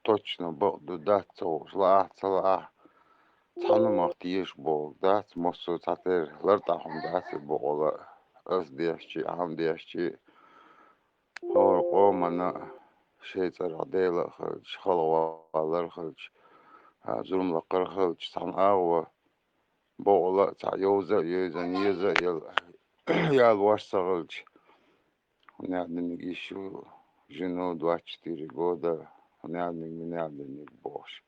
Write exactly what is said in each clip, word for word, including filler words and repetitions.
точно бакъду дац ца хууш, лаахь ца лаахь, цхьана мах теша боху дац, массо а цхьатера лартӀахь хӀума дац и бокъала а, ас дешчи, хьан дешчи, хӀора къомана шайн цӀарах Дела а хилча, халавалар а хилча, а, зурма лакхара а хилча, цхьана агӀо бокъала а цхьа йовза а йовзан, еза а ел, ял ваш ца хилча, хӀунда аьлла диниг ишшу жену двадцать четыре года, хӀунда аьлла диниг, мина аьлла диниг бохуш.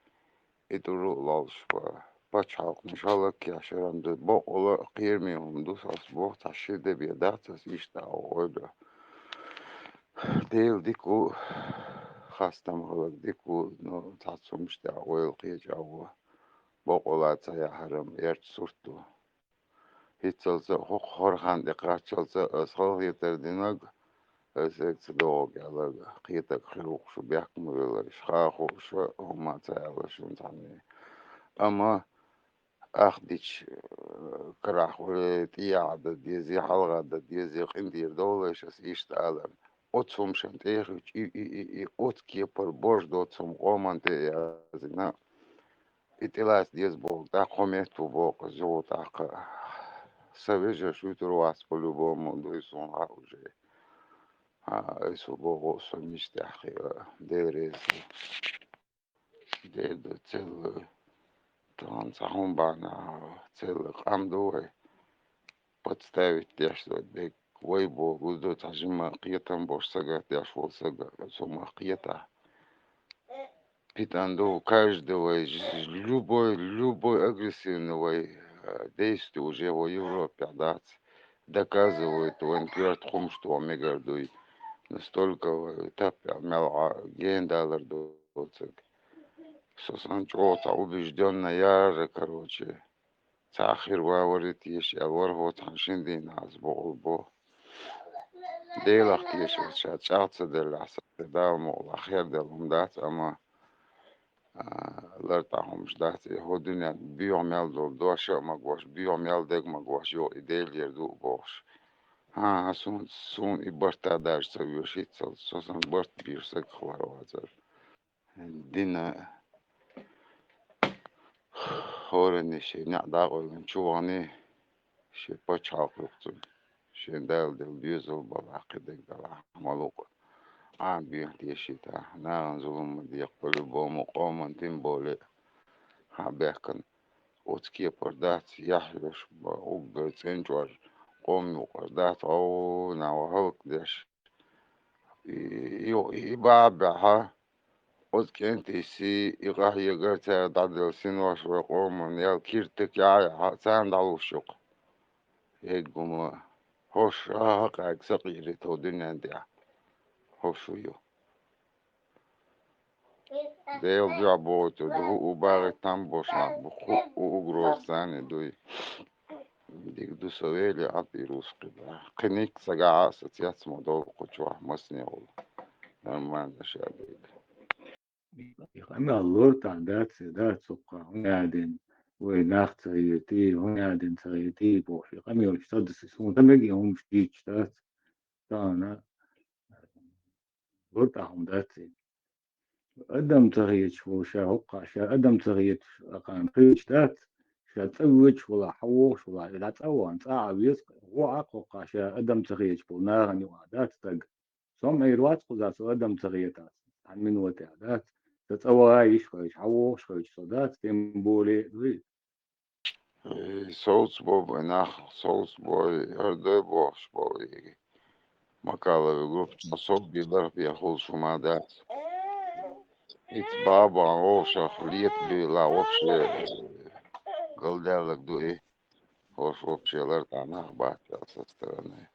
И тӀур а лолуш ба, пачхьалкхаш хӀаллакьяш яран ду, бокъала а кхераме хӀума ду, ас боху, цхьа ши де бен дац ас иштта а ойла. Дела дика ву, хастам хиларг дика ву, но цхьацца хӀумаш тӀехь ойла кхеча а ву. Бокъала ца яхьарам эрча сурт ду. ХӀинццалца а хӀокху хӀора хан тӀе кхаччалца а ас халахетар динарг, ас эрга ца догӀу кӀеларг, кхетарг хир ву-кх шу бехк ма веллараш, хаа хууш а, хӀумма а ца аьлла шуна цхьанне. Амма ах дича, э, карахь хуьлий, тӀехьа дан дезий, хьалха дан дезий, къинтӀера довлийша ас иштта аларна. Оцу хӀумашна тӀе а хилча, и, и, и, и, оцу кепара божа доцу хӀума къоман тӀе а яздина. И тӀелаца деза боху, тӀаккха хьо метта ву боху, иза ву тӀаккха. Сан вежарш вуьтур вац по-любому, дуй суна хьан уже. А, айса ву боху, со миштехь хиъа, Дела реза. Дела ду, цел, тахана цхьа хӀума бахьана, цел къам ду вай. Подставить деш ду, дерг вай боху ду, цхьа жима кхетам бош сага деш волу сага, со ма кхета. Питан ду, каждый вай, ж-, любой, любой агрессивный вай, э, действие уже вай Европе дац. Доказывает, вайн коьрта хӀумаш тоха мегар дуй. Настолько вай таппа мел гена далар доцург. Со сан чӀогӀа цхьа убеждённая яра, короче. Цхьа хир ван вари теша аьлла, вара хӀо цхьана шина дийнахь аса бохур бу. Делах тешалла ша чӀагӀ ца деллехь, сан Дала мукъалахь хер делла хӀума дац, амма, а, лартӀахь хӀумаш дац, и хӀо дуьнен боьха мел долу дош а магош, боьха мел дерг магош, йо, и Делера ду а бохуш. ХӀан-хӀа, суна, суна и барт а даже ца оьшуьйту, со сан барт бийр сагах лар вацара. Дина хӀоранна шен неӀ дӀакъевлина чу вахана, шен пачхьалкх юкъа цуьнан, шен Дала делла доьзал балахь, кхидерг далахь, ма лукъа. Ӏама бен тешийта, нахана зулам ма декъа, по-любому, къоман тем более хьан баьхкина. Оцу кепара дац, яхь йолуш, уггар цӀена чӀор къоман юкъара дац, гӀовгӀа нах хӀаллакдеш. И, и, и бахьа баьхьа, оцу кӀентий сий, и къахьегар цара дӀаделла синош вай къоман ял киртак яхьа, царна дӀалуш ю-кх. Эггума хӀорш а хьакъаьрга сакъийрит хӀо дуьнен тӀехь. ХӀорш ю. Дела дуьхьа бохуьйтур ду, хӀу у багӀи там бош нах бу, хӀу у угроза царна дуй. Дика ду со вели, Ӏад и русский да. Кхин ницкъ ца гахь а, аса цец ма долу кху чохь масне волу. Нормально ша дика. И къамел лортан дац, дац цуккха, хӀун ядин, вай нах ца хетий, хӀун ядин ца хетий, боху. И къамелаш ца даса, суна ца мега хӀумаш дийчу дац. Тахана лортан хӀума дац и. Адам ца хеташ волу ша хӀокхахь, ша адам ца хеташ акхарна хилча дац, ша цӀа воьдуш валахь, хьан вогӀуш валахь, и дӀа цӀа а вахана, цӀа а веза, гӀо а кхоккхахь, ша адам ца хеташ болу нахана юкъахь дац стаг. Со ма Ӏийр вац кхузахь, со адам ца хетахь, цхьана минотехь дац. Сан цӀа ваха йиш хилча, хьан вогӀуш хилча со дац, тем более, дуй. Э, совца бо бай нах, совца бо, хӀара дой бохуш бо, и Макаловый группа чохь сов бен ларх бен хуьлуш хӀума дац. Ица баба вовшах лета бийла вообще галдаьллаг ду и. ХӀорш вообще лар тӀехь нах бац со стороны.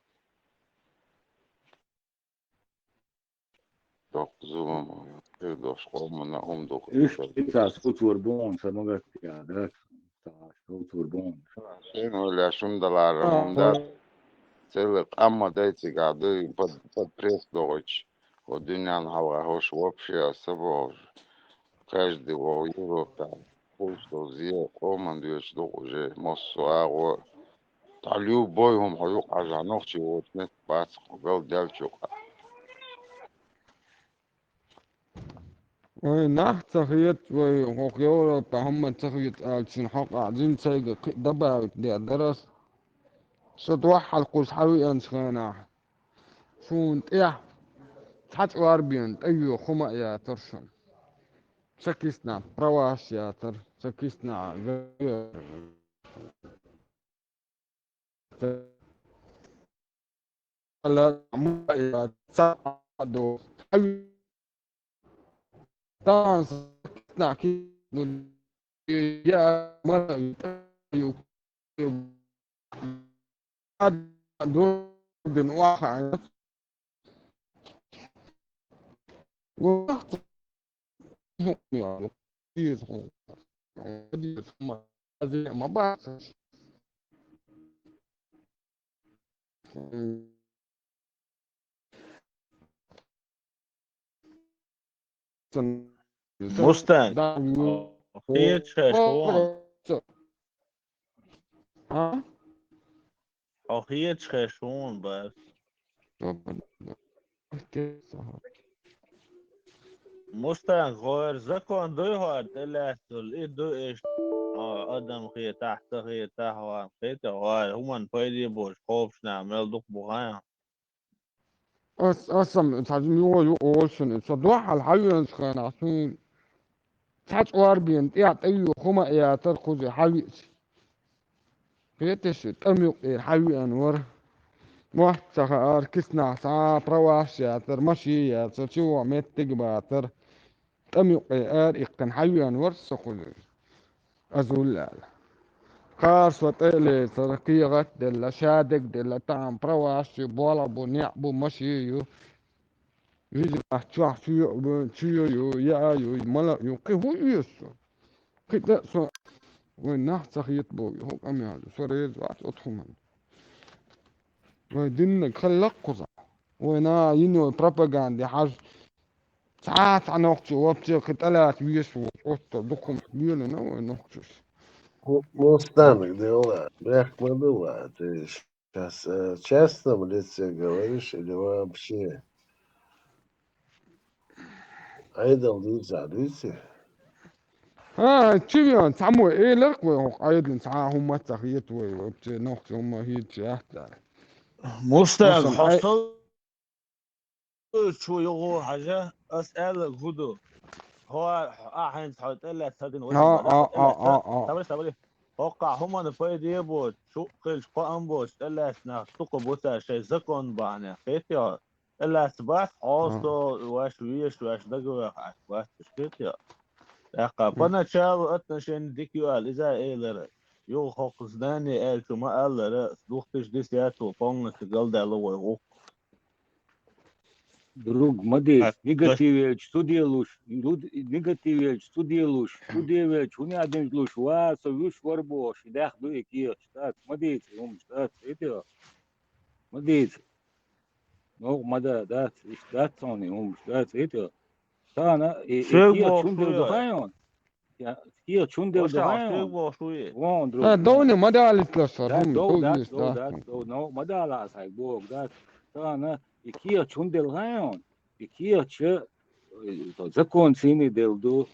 Доккха зулам, хирдош къомана хӀума ду. Уьш ицас куцур бохун ца магат яда, ца куцур бохун. Шен хӀула шун далара хӀума дац. Цели къамма дайцигахь дуй под, под пресс догӀуьйтуш. Хьо дуьнен хьалха хӀорш вообще аса бохуш. Каждый вогӀу Европа. Хулш долу зе къоман доьчу ду уже массо а агӀо. Цхьа любой хӀума хьо юкъа хьажахь, нохчий воцу меттиг бац, хьо галдаьллачу юкъа. Вай нах ца хеташ, вай хӀокху Европа хӀумма ца хеташ аьлча, шуна хьокъехь жимма сайга кхин а добавить дер дара ас. Со дуьххьал кхуза хьавеанчу хенахь, суна тӀехь цхьа чӀор бен тӀеюьйху хӀума а яцара шуна. Сан киснахь праваш яцара, сан киснахь Мустаг, хьо хеташ хеш вон? А? Хьо хеташ хеш вон, бас? Мустаг, хӀора закон дуй хӀора тӀелаьцна долу? И ду иштта, а, адам хетахь, ца хетахь, хӀора хетахь, хӀора хӀуманна пайде боцуш кхобуш нах мел дукха бу хьайна. Ас, ас-м цхьа жима юха ю олу шуна, со дуьххьал хьавеанчу хенахь, суна цхьа чӀор бен тӀехь тӀеюьйху хӀума а яцара кхуза хьавеача. Кхеташ, тӀам юккъера хьавеана вара. Мотт ца хаьара, киснахь цхьа а праваш яцара, машен яцара, чӀогӀа меттиг а бацара. ТӀам юккъе ара иккхина хьавеана вара со кхуза. Азулла аьлла. Кхара со тӀе а лецара, кехат а делла, шадерг а делла, тахан праваш ю, болх бу, неӀ бу, машен ю. Виза чохь чу ю, чу ю, яа ю, мала ю, кхин хӀун оьшу со? Кхин тӀе а со, вай нах ца хета боху, хӀун къамел ю, со реза вац оцу хӀуманна. Вай диннарг хилла кхузахь. Вай наха йина йолу пропаганде хьажа, цхьа а цхьа нохчо вообще кхин тӀелаца везаш ву, оццул дукха хӀума лелийна вай нохчаша. Му-, Мустанг, дела, бехк ма ду ва, ты щас, э, в частном лице говоришь или вообще? Ӏедал дийца, дийци? А, чу веана, цхьаммо элира-кх вай хӀокху Ӏедална цхьа а хӀумма ца хета вай, вообще нохчо хӀумма хеташ яц аьлла. Мустанг, хьо со чу юху хьажа, ас аьлла хӀун ду? ХӀора, ахь хӀинца хьо тӀеллаьцна дина вай. А, а, а, а, а. Сабри, сабри. ХӀокхахь хӀуманна пайде а боцуш, чу а хилча, кхоам боцуш, тӀеллаьцна нах дукха бу цара шайн закон бахьанехь. Кхетий хьо? ТӀеллаьцна бац, хьо со ваьш везаш, ваьш дагавеха Ӏаш бац уьш, кхетий хьо? ТӀаккха поначалу отношение дика ю аьлла, иза а элира. Юха хӀокху знание аьллачо ма-аллара, две тысячи десятого полностью галдаьлла вай гӀуллакх. Друг, ма дийца, негатив елча, цу де луш, негатив елча, цу де луш, цу де велча, хӀун яа динчу луш, ва, со вуьш вара бохуш, и даьхна ду и кехаташ, дац, ма дийца и хӀумаш, дац, кхетий хьо? Ма дийца. Новкъа ма да, дац, иштта дац цунна и хӀумаш, дац, кхетий хьо? Тахана и, и кехат хӀунда делла ду хаьий хьуна? Я, кехат хӀунда делла ду хаьий хьуна? Вон, друг. Ха, довне ма далийталаш, дац, хӀума, дов, дац, дов, дац, дов, но, ма дала аса хьайга боху, дац. Тахана и кехат хӀунда делла хаьий хьуна? И кехаташ, э, то закон сийне делла ду.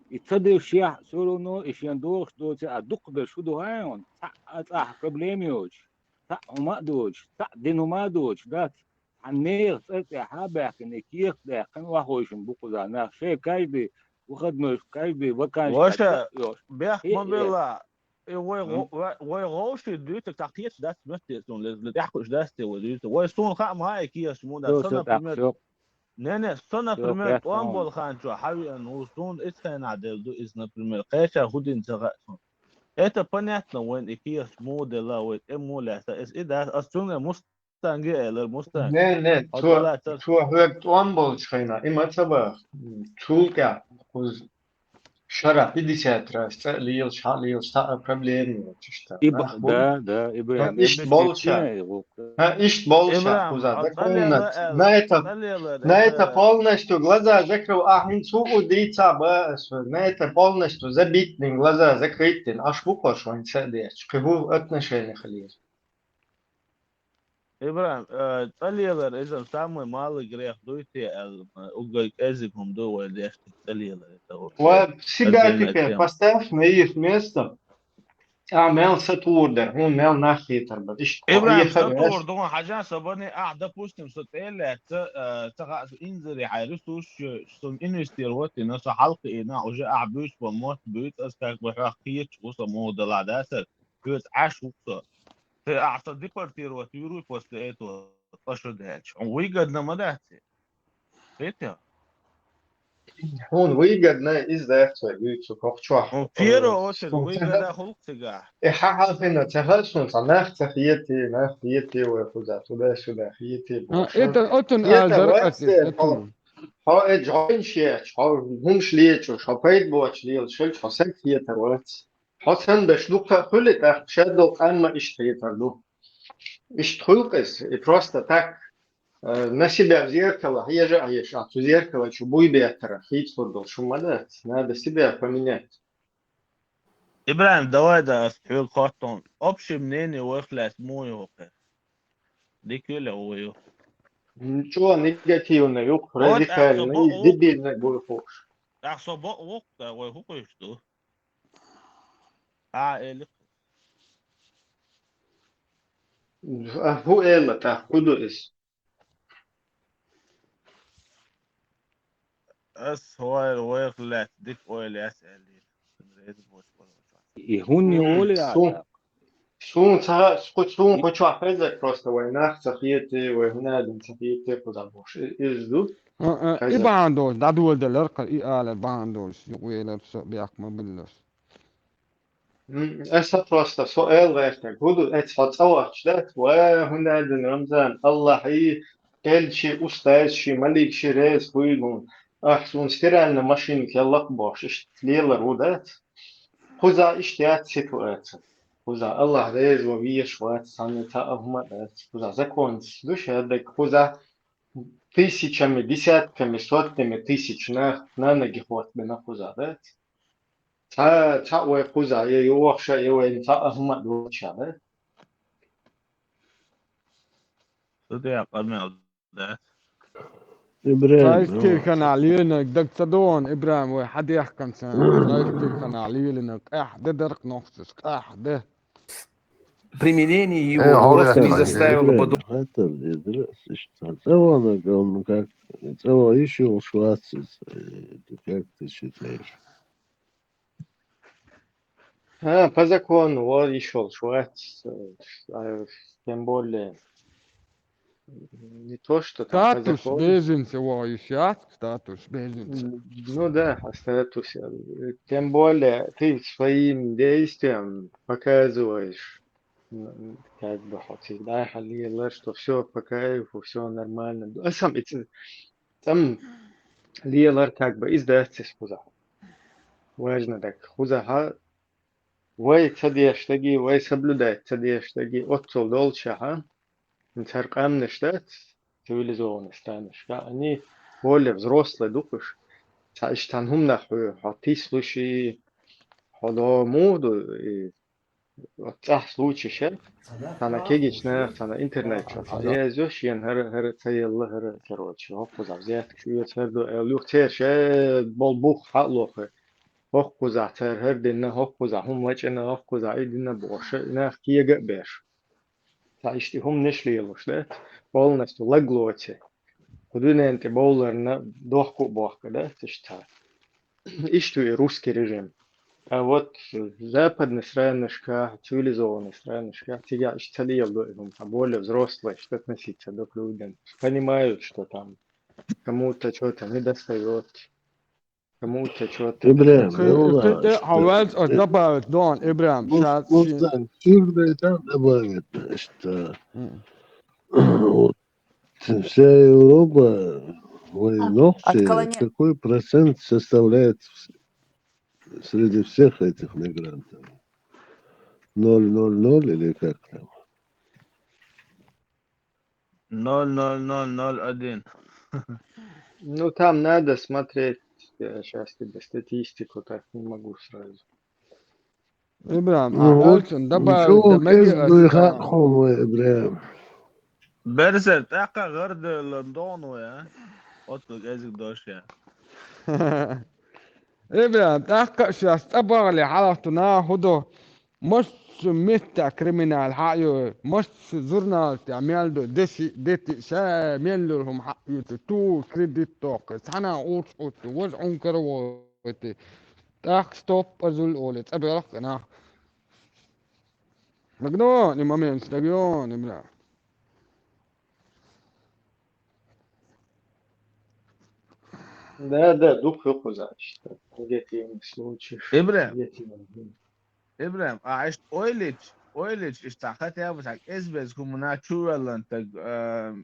И ца дешшехь, всё равно, и шен догӀуш доций, а дукхахберш хӀун ду хаьий хьуна? Цхьаъ а цӀахь проблема йоцуш, цхьаъ хӀума а доцуш, цхьаъ дина хӀума а доцуш, дац. Цхьана нехан цӀар тӀехьа а баьхкина, и кехат даьккхина охьахевшина бу кхузахь нах. Шайн каждый выходной, каждый вакансия. Ваша, бехк ма белла, и вай гӀо-, вай, вай гӀовший дуьйцург цхьа кхеташ дац моьтту суна, леза, тӀаьхьакхуьуш дац те вай дуьйцург. Вай суна хаа ма хаьа и кехаташ муха дац. Со, например, не, не, со, например, тӀом болу хан чохь хьавеана ву, суна иза хенахь делла ду иза, например, кхечара хӀун дина ца хаьа суна. Это понятно, вайн и кехаташ муха делла, вай тӀе муха лаьцна. Иза и дац, ас цуьнга мус- Мустанге элира, Мустанг. Не, не, хьо цо, далацара. Цо хьоьга тӀом болчу хенахь, и ма ца баха. Цул тӀаьхьа кхуза шарахь пятьдесят раз цӀа а лелаш, хьа а лелаш, цхьа а проблема йоцуш тахана. И ба-, да, да, и ба-, ха, иштта болча. Ха, иштта болча кхуза, да, комната. На это, на это полностью глаза закрыл, а хӀинца хӀу дийца ба ас, на это полностью забить дин, глаза закрыть дин, аш бу кхош вайн ца а дечу, кхин хӀу отношение хилийра. Ибрагим, э, цӀа лелар, иза самый малый грех дуй те аьлла, э, уггар кӀезига хӀума ду вай дешта цӀа лелар, это вот. Ва себя Отдельная теперь тема. поставь на их место. А мел сатур дар, хӀун мел нах хетар бар. Иштта Ибрагим, хетар со бар. тур дугӀун хьажа, со бани, а, допустим, со тӀе лаьцна, э, ца хаьа, со инзаре хьайра, сус, э, со инвестировать йина, со хьалкхиъна, уже ахь буьйцу бан мотт буьйцу, ас как бы хьох кхеташ ву со муха дала дацар, хьоьца Ӏаш ву со. Те ахь со депортировать вируй после этого, ткъа шу даьлча. Хьуна выгодно ма дац? Хетя? Хьуна выгодно из дац вай дуьйцу кху чохь. Ну, в первую очередь, выгода хӀуллакх цигахь. И хьан хьалхина ца хьал шун цхьа нах ца хетий, нах хетий вай кхуза, туда-сюда хетий А, бохуш. это отун Это алдар вай атис, церковь. отун. Хьо э жойнаш ечу, хьо хӀумаш лечу, хьо пайда боцуш лелаш хилча, хьо саг хетар вац. Хьо санна беш дукха а хуьлу, тӀаккха шадолу къам ма иштта хетар ду. Иштта хуьлу-кх иза, и просто так, э, на себя в зеркало хьежа а хьежа, а цу зеркало чу буй беттара хийцалур долуш хӀума ма дац. Надо себя поменять. Ибрагим, давай да ас хьоьга хоттун. Общее мнение вайх лаьцна муха ю хӀокху? Дика ю ле вай ю? М, чӀогӀа негативно ю, Вот, радикально, тӀаккха со бакъ и ву. дебильно гуй хууш. ТӀаккха со бакъ ву, вай хӀу кхуьйсу ду? А, эли. А хӀу эла тӀаккха, хӀу ду иза? Ас хӀора вайх лаьцна дика ойла яц аьллера. Реза боцу вара. И хӀунда олу М, яц? су-, Суна ца, су-, суна кху чохь хезар просто вай нах ца хетий, вай хӀун адам ца хетий кхуза бохуш. И-, иза ду. А, а, И Хезар. бахьана долуш, дӀадоладелар кхара, и алар бахьана долуш, юкъавелар со бехк ма биллалаш. М, Аса просто со эл гӀертаг. ХӀу ду, эцхьо цӀа вахча дац, ва хӀун аьлла Рамзан, Аллахь и, элчи, устаз ши, малик ши реза хуьйла хьуна. Ахь суна стиральная машина келла-кх бохуш, иштта лелар ву дац? Кхуза иштта яц ситуация. Кхуза Аллахь реза ван везаш вац, цхьанна цхьа а хӀума а дац. Кхуза законца ду шадерг, кхуза тысячами, десятками, сотнями тысяч нах на ноги хӀоттабина кхуза дац? Цхьа, цхьа вай кхуза, я юхаша, я вайна цхьа а хӀума а доцуша дац? Шу де къамел дац? Ибрагим, Цайх кирханахь лелинарг даг ца догӀу, Ибрагим, вай хьан дехканца? Цайх кирханахь лелинарг къаьхьа де дарх нохчаш, къаьхьа де. Применение Э, его просто не хьо заставило Ибрагим, подумать. хаттар дезира, иштта цӀа вахана, ну как, цӀа ваха йиш йолуш вац иза, э, как ты считаешь? А, по закону, вон ишолуш вац, э, тем более, не то, что там по Статус закону. беженца вогӀуш яц, статус беженца. М, Ну да, а статус. э, Тем более, ты своим действием показываешь, м, как бы, хоть и, да, лелар, что все по кайфу, все нормально. А сам и ц-, там лелар, как бы, из дац кхуза. Важно так, кхуза хьа, вай ца деш даги, вай соблюдать ца деш даги, оццул долчахьа, цара къаьмнаш дац, цивилизованный странашка, они более взрослые ду кхуш. Ца иштта хӀуманах хьо, хьо тислуш и, хьо до муха ду, и вот цӀахь случай шел, цхьана кегийчу нах, цхьана интернет чохь, хьо язйо, шена хӀара, хӀара ца елла, хӀара, короче, хӀокхуза взяткаш оьцу, хӀара ду аьлла, юха церан ше болу бух хьа а лоху. ХӀокхузахь цара хӀара дина, хӀокхузахь хӀума лачкъина, хӀокхузахь и дина бохуш, и нах кега а беш. Цхьа иштта хӀуманаш лелош дац, полностью лаг лоций. Кху дуьнен тӀе бовларна дохко а бохка дац иштта. Иштта ву и русский режим. А вот западный странашкахь, цивилизованный странашкахь, цигахь иштта ца леладо и хӀума, а более взрослые, что относиться друг к людям. Понимают, что там кому-то что-то не достаёт, кому-то что-то. Ибрагим, Кхы- ну кхы- ладно, э, хьо что- ваьлча аса добавить дон, Ибрагим, Мус-, ша ши- Мусан, чуьрдайтан добавить, что М. вот вся Европа, вай нохчий, Отклоня- какой процент составляет в-, среди всех этих мигрантов? Ноль ноль ноль или как там? Ноль ноль ноль ноль один. Ну, там надо смотреть, я сейчас тебе статистику так не могу сразу. Ибрагим, Ну а вот, Эльцин добавить ничего, да мега кез дуй аса. хьакъ хьуна вай, Ибрагим. Берсер, тӀаккха гӀардалан догӀу я. Оццул кӀезиг дош я. Эбе, тӀаккха шоаш цӀа багӀале хьалхатуна хӀу ду. Массо меттехь криминал хьаайо, массо журналаш тӀехь мел ду, деси, дети, ша мел йолу хӀума хьаайо, ту кредит тоху, цхьана уьш оцу, важа Ӏункар а вохуьйту. ТӀаккха стоп, азул олий, цӀа белахь а нах. Дагайо и момент, дагайо и бла. Да, да, дукха ю кхузахь иштта. Где-то случаев. Ибрахим. Где-то. Ибрахим, а иштта ойлича, ойлича, иштта хатта а цхьа кӀезиг-безиг хӀуманна чувоьллина стаг, а,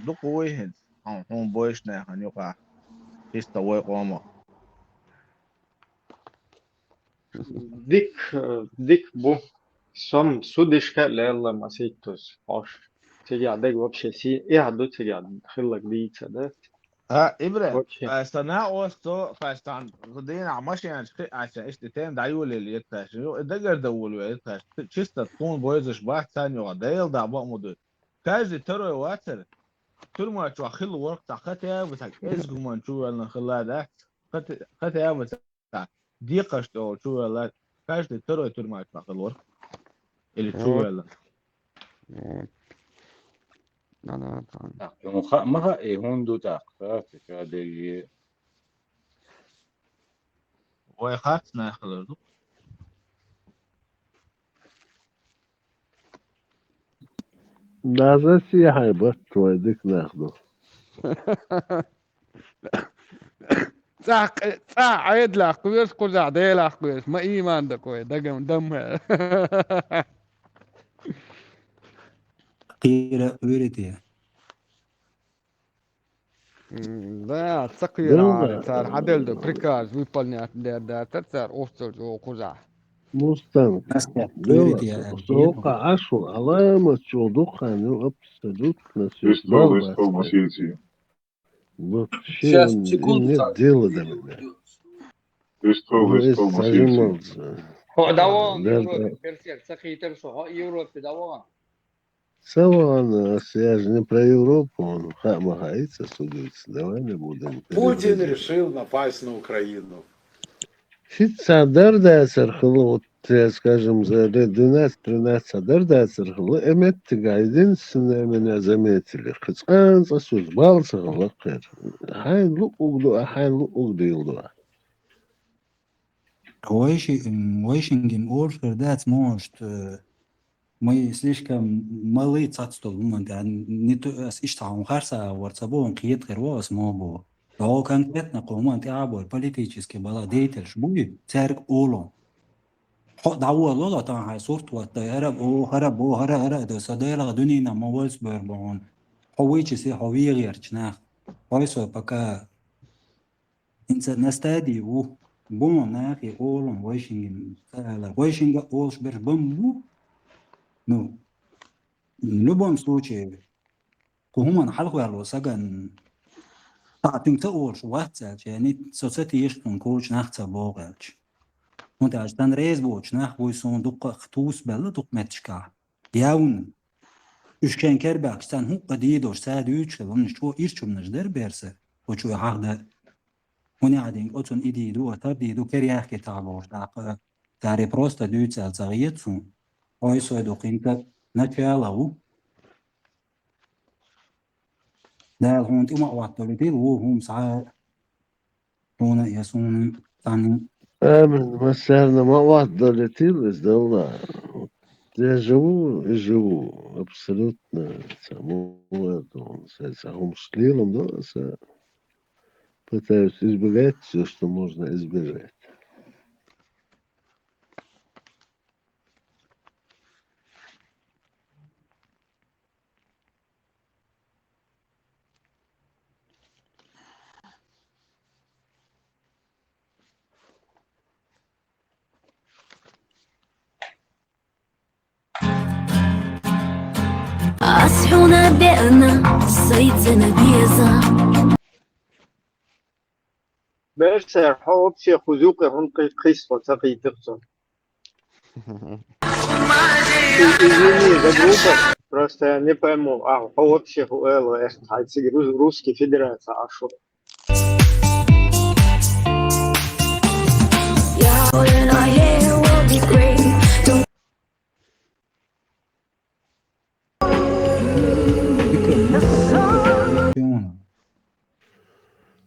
дукха вуй хӀинца, хьуна, хьуна бовзучу нахана юкъахь, иштта вай къомах. Дика, дика бу. Со-м судишка а лелла масийттаза хьош. Цигахь дага вообще сий, эхь ду цигахь хилларг дийца, да? А, Ибрахим, вообще. А, сан а оццо, хьайса цхьана дийнахь машенаш кхиънача, иштта тема дӀайолаелла еза тхаьш. Ю, и дагардан волавелла еза тхаьш. Чисто тхуна бовзаш бац, царна юкъахь Делан дӀа бакъ ма ду. Каждый второй вацара. Тюрьма чохь хилла ворхӀ цхьа хатта а, цхьа кӀезиг хӀуманна чувоьллина хилла дац. Хатта, хатта а, цхьа декхарш тӀехула чувоьллина. Каждый второй тюрьма чохь хилла ворхӀ. Или чувоьллина. Вот. Да, да, да. Так, ну, ха-, ма хаьа, и хӀунда ду тӀаккха, ца ка дерриг. Вай харц нах хилар ду. Даже сехьа бац, вай дика нах ду. ЦӀахь, цӀахь Ӏедалах кхоьруш, кхузахь Делах кхоьруш, ма ийман дан кхой, дагам дам хӀара. Кхера уьйрите. М, да, ца кхера, да, цара хьан делла ду, приказ выполнять дер дацара цара оццул чӀогӀа кхузахь. Мустан, Настя, Белла, уьйрите, со а, воккха Ӏаш ву, Ӏаламат чӀогӀа дукха хан ю, абсолютно. Истол, истол, Масети. Вообще, сейчас, секунду, нет дела до меня. Истол, ну, истол, Масети. Хьо дӀавахана Европе, Берсер, ца кхийтира со, хьо Европе дӀавахана. Ца вахана ас, я же не про Европу, он, хаьа ма хаьа, ца судуьйцу, давай не будем. Путин решил напасть на Украину. ХӀинца дар дацара хилла, вот, я скажем, за лет двенадцать-тринадцать дар дацара хилла, и меттигахь единственное меня заметили. Кхин цкъа а цкъа соьца бала ца хилла кхера. Хьайна луъург ду, а хьайна луъург дийла ду. Вайши-, м, вайшинга-м олуш хир дац, может, э, мы слишком малы цхьацца долу хӀуманна тӀехь, не то, ас иштта хьуна харцахь а вара ца боху, кхета хир ву ас ма боху. ДӀо конкретно кху хӀуманна тӀехь а боху, политически бала дейтарш буй, цаьрга олу. Хьо дӀаволало, тахана хьайн сурт хӀотта, хӀара а бо, хӀара а бо, хӀара, хӀара а до, сан Делах дуьненахь ма вайса бер боху хьуна. Хьо вуьйцу се, хьо вегӀерчу нах. Хьой со пока ХӀинца на стадии ву. Бу нахе олун вайшинга ца ала. Вайшинга олуш берш бан бу. Ну, в любом случае, кху хӀуманна хьалхаваьлло саган, цхьа цуьнга ца олуш вац аьлча, яьннай, со ца теша, суна коча нах ца богӀу аьлча. ХӀунда аьлча сан реза боцу нах вуй суна дуккха а тусабелла дукха метташкахь. Явна. Уьш шайн кербахча царна хӀуъа дийдолуш, ца дуьйцуш хилла, хӀунда чӀогӀа ирчу хӀуманаш дара берса, кху чу хьахда. ХӀунда аьлла оцунна и дийду, а тар дийду, кер яхкийтахь бохуш, тӀаккха цара просто дуьйцу аьлла ца гӀеца суна. Хьой сой ду кхин ка начало ву. Дала хьуна тӀе ма а хӀотталуьйтийла, ву хӀума схьа а. Хьуна а, я суна а цхьаьна. Амин. Массарна ма а хӀотталуьйтийла иза, Далла. Я живу и живу. Абсолютно. Ца ма вар ду. Сан ца хӀумаш лелам до, аса пытаюсь избегать всё, что можно избежать. Ас хьуна деана, сайцина беза. Берсер, хьо вообще кхуза юкъе хӀунда кхи-, кхиссо ца кхийтира цунна? Извини за грубость. Просто я не пойму, а хьо вообще хӀу ала, эх, хьай цига Ру-, Русский Федерация Ӏаш ву.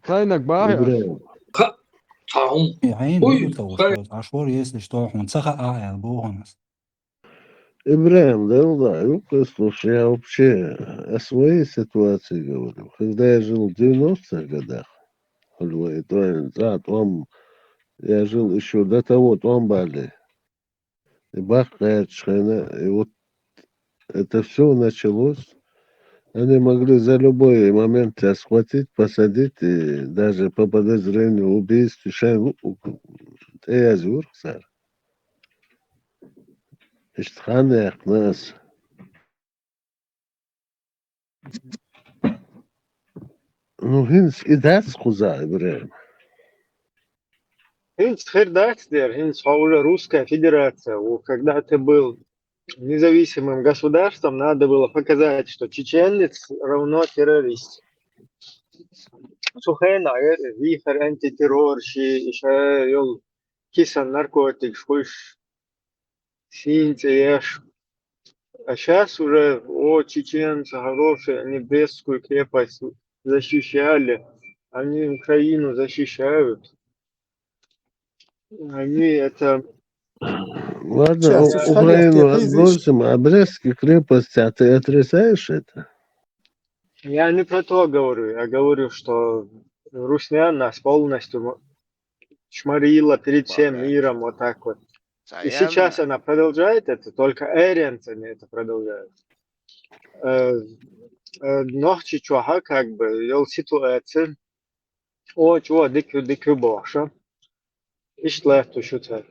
Тайнак бахьа. Ибрагим. Ха, цхьа хӀума. Э, хьайна Уй, бугуртал хай. Ӏаш вара, если что, хьуна ца хаьа аьлла боху хьуна ас. Ибрагим, Далла, юкъа ислуш, я вообще о своей ситуации говорю. Когда я жил в девяностых годах, хьуна вай тӀом, цӀа тӀом, я жил ещё до того тӀом бале. И баккхаьчча хьайна, и вот это всё началось. Они могли за любой момент тебя схватить, посадить, и даже по подозрению в убийстве шайн лу-, у-, тӀеяз юрх цара. Иштта хан яьккхина аса. Ну, хӀинца и дац кхузахь, Ибрагим? ХӀинца хир дац дера, хӀинца хьо уже Русская Федерация ву. Когда ты был независимым государством, надо было показать, что чеченец равно террорист. Цу хенахь вихар антитеррор ши, и ша йолу кисан наркотикаш хуьйш, сийна цӀе еш. А щас уже, о, чеченцы хорошие, они Брестскую крепость защищали, они Украину защищают. Они это Ладно, Щас, у-, щас, Украину щас, щас. Отбросим, а Брестские крепости, а ты отрицаешь это? Я не про то говорю, я говорю, что русня нас полностью м-, чморила перед всем Ладно. Миром вот так вот. И Саян. Сейчас она продолжает это, только эренцами это продолжает. Э, э, нохчи чохьа, как бы, йол ситуация. О, чо, дика, дика бохуша. Иштта лаьтту шу цара.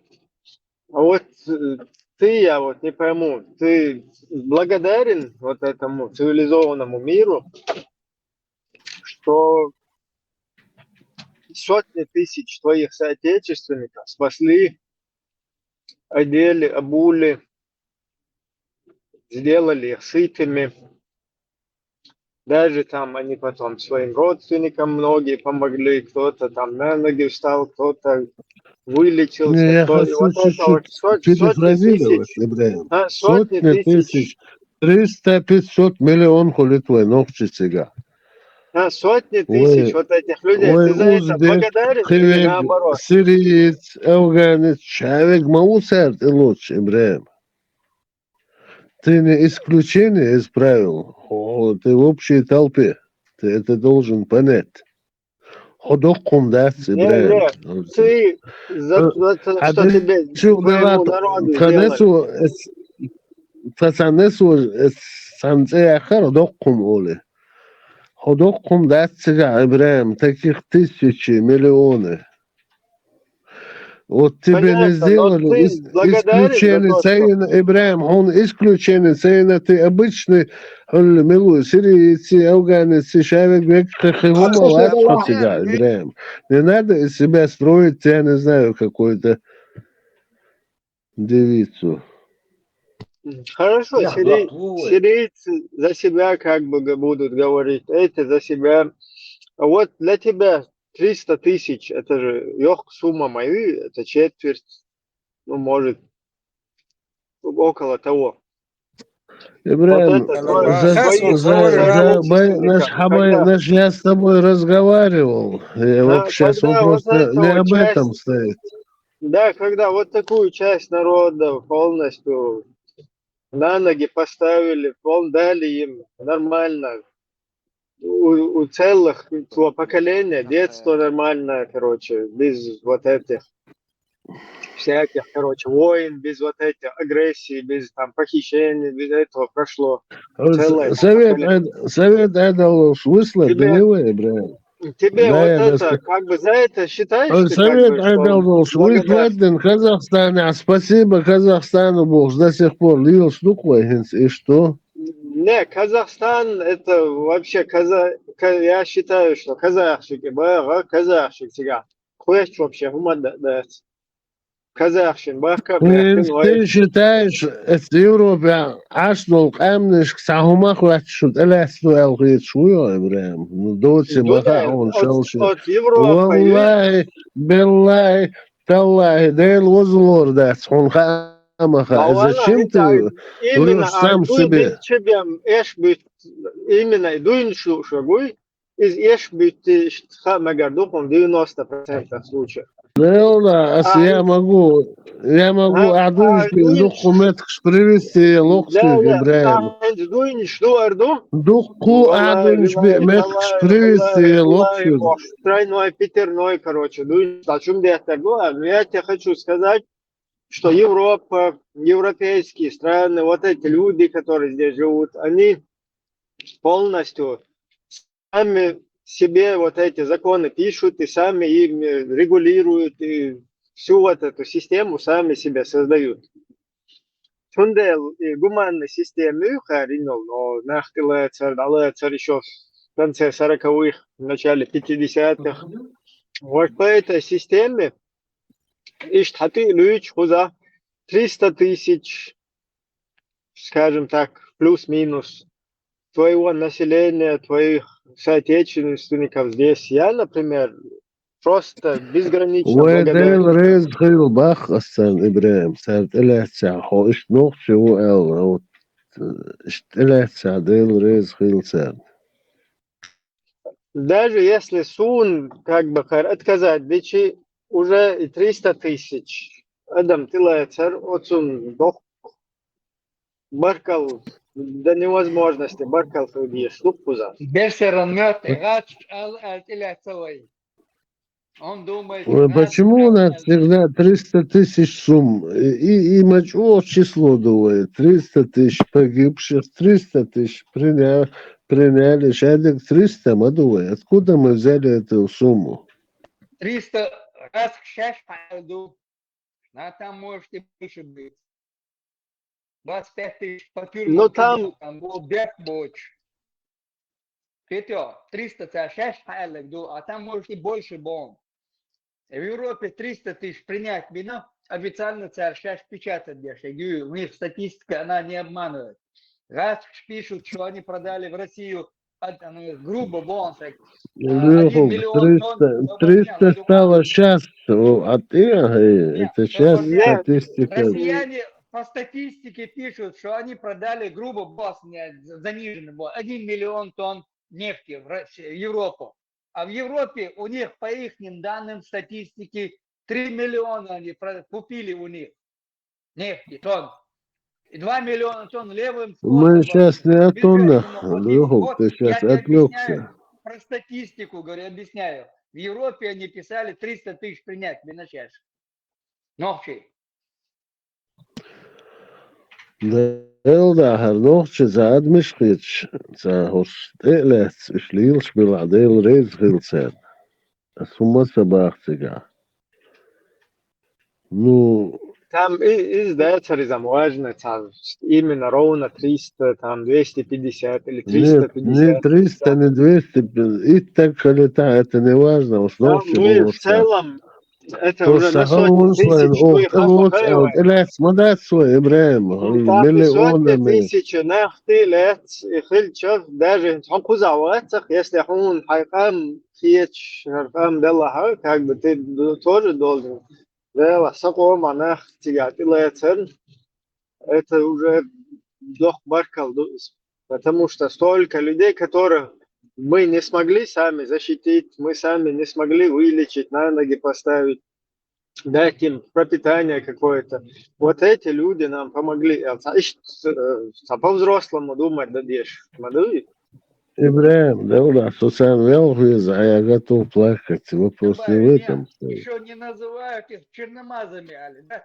А вот, э, ты, я вот не пойму, ты благодарен вот этому цивилизованному миру, что сотни тысяч твоих соотечественников спасли, одели, обули, сделали их сытыми. Даже там они потом своим родственникам многие помогли, кто-то там на ноги встал, кто-то вылечился, Не, я кто-то хочу вот это вот чуть-чуть сот-, сотни перефразировать, тысяч, Ибрагим. А, сотни Сотни тысяч. Тысяч, триста, пятьсот миллион хуьлу твой нохчи цигахь. А, сотни Ой. Тысяч вот этих людей. Ой, Ты за это узбек, благодарен или хивег, наоборот? Сириец, афганец, шавег ма ву цара тӀелоцуш, Ибрагим. Ты не исключение из правил. О, ты в общей толпе. Ты это должен понять. Хьо доккхум дац, Не, Ибрагим. Не, ты за, Э, за то, а что тебе, чу твоему давай, народу тхан сделали. Эсо, эс-, тхан эсо, эс-, сан цӀе яххара доккхум оле. Хьо доккхум дац цигахь, Ибрагим, таких тысячи, миллионы. Вот тебе не Понятно, но сделали ты ис-, благодарен за исключение, то, что цайна, Ибрагим, хьуна исключение, цайна ты обычный, хьуна милу, сирийцы, афганцы, шавег век хи-, хи-, хӀума вац хьо цигахь, Ибрагим. Не надо из себя строить, я не знаю, какую-то девицу. Хорошо, сири-, сирийцы за себя как бы г-, будут говорить, эти за себя. А вот для тебя триста тысяч, это же йоккха сумма, мои, это четверть, ну, может, около того. Ибрагим, вот это твоя, за, твои, за, твои за, соотечественника, наш хабай, когда наш, я с тобой разговаривал. Я Да, вообще, когда вот просто это не вот об часть, этом стоит. Да, когда вот такую часть народа полностью на ноги поставили, пол-, дали им нормально у, у целых, у поколения, детство нормальное, короче, без вот этих всяких, короче, войн, без вот этих агрессий, без там похищений, без этого прошло целое там поколение. Совет Ӏедал, Совет Ӏедал волуш вуьсла, Тебе, да не вай, бра. Тебе вот это, как бы за это считаешь ты, как бы, что благодаря Совет Ӏедал волуш вуьсла, Казахстане, спасибо Казахстану бохуш, до сих пор лелаш ду-кх вай хӀинца, и что? Не, Казахстан, это вообще каза-, ка-, я считаю, что казахчик и бага, казахчик цигахь. Кхоьссича вообще хӀума да-, дац. казахшин бахка бехкин вай. Ты считаешь, это Европа, аш дол къамнишка са хумах вач шу тӀалаьцлу аьлла хеташ вуй, Ибрахим? Ну, доци ма хаьа хьуна шалши. От Европа. Валлахи, биллахи, таллахи, Дела возалора дац хьуна хаьа ма хаьа. Зачем ты врёшь сам себе? Чебем эш бит именно дуйнуш шу гуй. Из эш битти ишт ха мегар духун девяносто процентов случаев. Делла, ас я могу, я могу а, а, адуш би духу меткш привести локсу Ибрахим. Духу адуш би меткш привести локсу. Тройной, пятерной, короче, дуйнуш. О чем я так говорю? Но я тебе хочу сказать, что Европа, европейские страны, вот эти люди, которые здесь живут, они полностью сами себе вот эти законы пишут и сами им регулируют и всю вот эту систему сами себе создают. Цундел и гуманная система, и харинол, но нахтила цар, дала цар еще в конце сороковых, в начале пятидесятых. Вот по этой системе ишт хати луч хуза триста тысяч, скажем так, плюс-минус, твоего населения, твоих соотечественников здесь. Я, например, просто безгранично благодарен. Дела рез хил бах асан, Ибрахим, сар тӀалаьца, хо ишт нохчи ву аьлла, вот, ишт тӀалаьца, Дела рез хил сар. Даже если сун, как бы, хар отказать, дичи уже и триста тысяч адам тилаьцар, оцун дох баркал до невозможности, баркал худие, шлуп пуза. Бесерон мёртвый, гачч ал, ал тилаьца вай. Он думает, почему у нас всегда триста тысяч сумм? И, и мачо число думает, триста тысяч погибших, триста тысяч приня-, приняли, шадик триста ма думает. Откуда мы взяли эту сумму? Триста раз к шесть пойду. А там может и больше быть. Двадцать пять тысяч по тюрьмам. Ну, там, там был бег больше. Петё, триста цар шесть пайлек ду, а там может и больше бон. В Европе триста тысяч принять бина, официально цар шесть печатать деши. У них статистика, она не обманывает. Раз пишут, что они продали в Россию, от, ну, грубо бон, так, один миллион тонн. Триста стало сейчас, а ты, это сейчас статистика. Россияне по статистике пишут, что они продали грубо бон, заниженный бон, один миллион тонн нефти в России, в Европу. А в Европе у них, по ихним данным статистики, три миллиона они про-, купили у них нефти, тонн. И два миллиона тонн левым способом. Мы сейчас не о тоннах, Лёха, ты сейчас отвлекся. Про статистику, говорю, объясняю. В Европе они писали триста тысяч принять, бина шеш. Нохчий. Делла хӀара нохчий цхьа адамаш хеташ, цхьа хӀорш тӀе а лаьцна, уьш лелаш белахь, Дела реза хила царна. Ас хӀумма а ца баха цигахь. Ну, там и, и сдается резом важно, там именно ровно триста, там двести пятьдесят или триста пятьдесят. Не, не триста, не двести, и так или так, это не важно, в основном. Там мы в целом Это уже на сотни тысяч. Лаьцна ма дац вай, Ибрахим, миллионами. Сотни тысяч нах ты лаьц, и хилча, даже хьо кхуза вацах, если хьуна хьай къам хеташ, хьай къам делахь, как бы ты д-, тоже должен. Дела, са къома нах цига тӀе лаьцар. Это уже дох баркал ду. Потому что столько людей, которых мы не смогли сами защитить, мы сами не смогли вылечить, на ноги поставить, дать им пропитание какое-то. Вот эти люди нам помогли. Э, ца-, иш-, э, ца-, по-взрослому думать дадеш. Мадуи? Ибрахим, да, у нас у Сам вел виза, а я готов плакать. Вопрос не в этом. Ещё не называют их черномазами, али, да?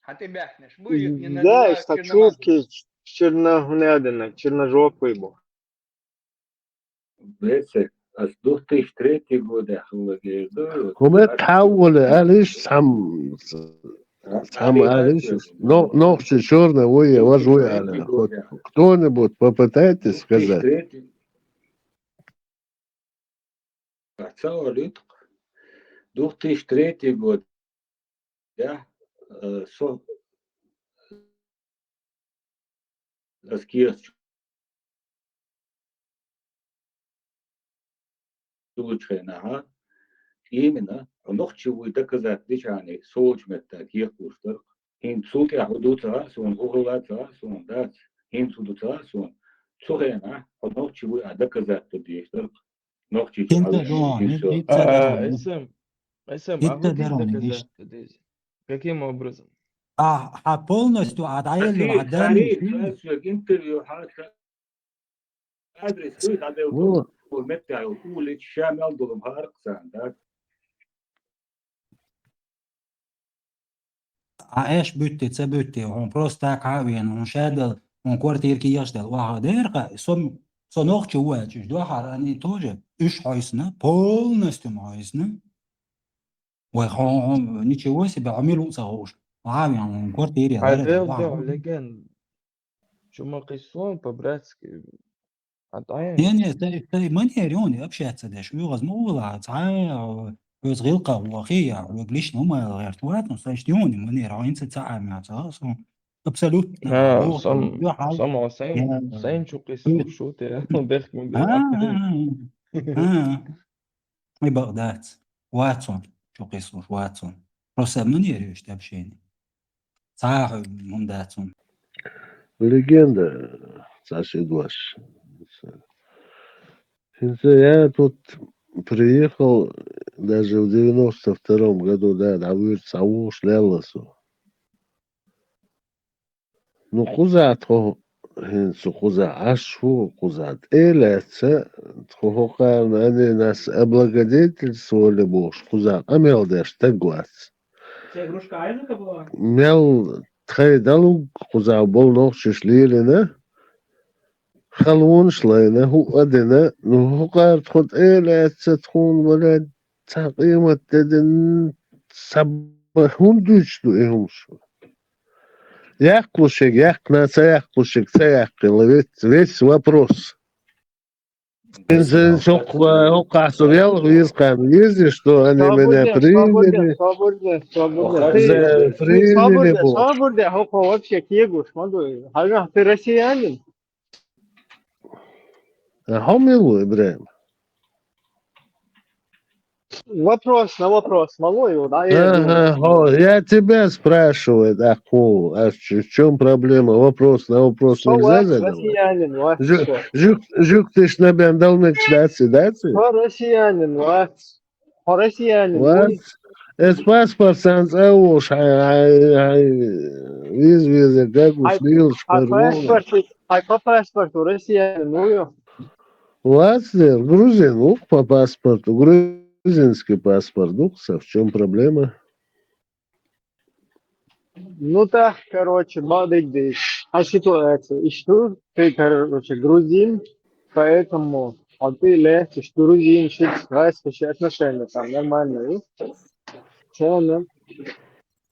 Хьан тӀе баьхнеш бу, их не называют черномазами. Да, из-за чурки черногнядина, черножопый бу. Беце, ас две тысячи третий год хӀаллакьеш ду. ХӀумма тхьаввале, алиш, сам, сам алиш. Но, нохчи чёрный вуй, вож вуй, али. Хоть кто-нибудь попытайтесь сказать. Две тысячи третий. А ца валют? Две тысячи третий год. да, э, со, ас кехат чулучу хенахьа, именно, хьо нохчи вуй доказать дичхьана, солчу метта кехат луш дара. ХӀинца цул тӀаьхьа хӀу ду ца хаьа суна, хӀу хилла ца хаьа суна, дац. ХӀинца хӀу ду ца хаьа суна. Цу хенахь хьо нохчи вуй а доказать ду дезаш дара. Нохчийчу ХӀинца хьалхашка дон, дийшо. ХӀинца А, дон. Эсэм, эсэм, а ХӀинца хӀу дийца дон, доказать ду деза? Каким образом? А, хьа полностью, а дӀаеллера, Сари, хьа Сари, данный фильм. Сари, интервью, хьа, хьа адрес хуй, хьа дел Вот. Хьо меттехь йолу улица, ша мел долу хӀара кхузахь, да? А эш буьтти, ца буьтти, хьуна просто так хьа а веана, хьуна ша дала, хьуна квартира кехаш дала, охьа дера кха, со, со нохчи ву аьлча, уьш дуьххьара, они тоже, уьш хьойсна, полностью ма хьойсна. Вай, хьо, хьо, ничего себе, хьо мила ву ца хууш. Охьа а веана, хьуна квартира яла, Хьай дера дел кха, дуьхьа, охьа. Леген. Чу ма кхиссо по-братски. Хьан тӀаьхьа? Не, не, стай, стай манера юни общаться деш, оьгӀаз ма вула, цхьа, оьгӀаз гӀилкха вохи, я, оьгӀ лично ма гӀерта вац, но стай юни манера, хьо хӀинца ца Ӏамаьца, со абсолютно, А, боху, сам, хьал, сам а сайн, я, сайн чу кхиссу, шу те, бехк ма а, бе, а, а, а. И бакъ дац. Вацун, чу кхиссуш, вацун. Просто манера уьш общение. Цхьа а хьо хӀума дац хьуна. Легенда, цхьа ши дош. ХӀинца я тут приехал, даже в девяносто втором году, да, дӀавуьйцу, схьавогӀуш лелла со. Ну, кхузахь тхо, хӀинца кхузахь Ӏаш ву, кхузахь тӀе а лаьцна, тхо хӀокхарна аненас облагодетельствовали бохуш, кхузахь къамел деш стаг вац. Мел тхайн далуг кхузахь болу нохчаш лелийна, халонаш лайна, хӀуъа а дина, ну, хӀокхара тхо тӀе а лаьцна, тхуна валад цхьа къемат де дина, ца ба-, хӀунда дуьйцуш ду и хӀумаш? Яккхалушъерг яккхина, ца яккхалушъерг ца яккхина, весь, весь вопрос. Инза хӀокху-, хӀокхахь со велха веза кхарна веза, что они меня приняли. Свободен, свободен, свободен. Уже приняли, свободен, бо. Свободен, хӀокхо вообще кегуш ма ду. Хьажахь, ты россиянин? А хьо мила ву, Ибрахим? Вопрос на вопрос ма лой, да? Ага, хьо, я тебя спрашиваю, да, хьо, а в чём проблема? Вопрос на вопрос нельзя задавать? Россиянин вац. Жук, жук, жук, ты ж на бен дал мекс даци, даци? Хьо россиянин вац. Хьо россиянин вац. Эс паспорт сан цӀа вуш, хьай, хьай, хьай, виз, виз, гагуш, хьай, лилаш, хьай паспорт, хьай по паспорту россиянин ву ю? Вац дер, грузин ву по паспорту, грузинский паспорт ву, в чём проблема? Ну так, короче, бадыгдыш. А ситуация ишту, ты, короче, грузин, поэтому а ты легче, что грузин, шит, отношения там нормальные. Всё равно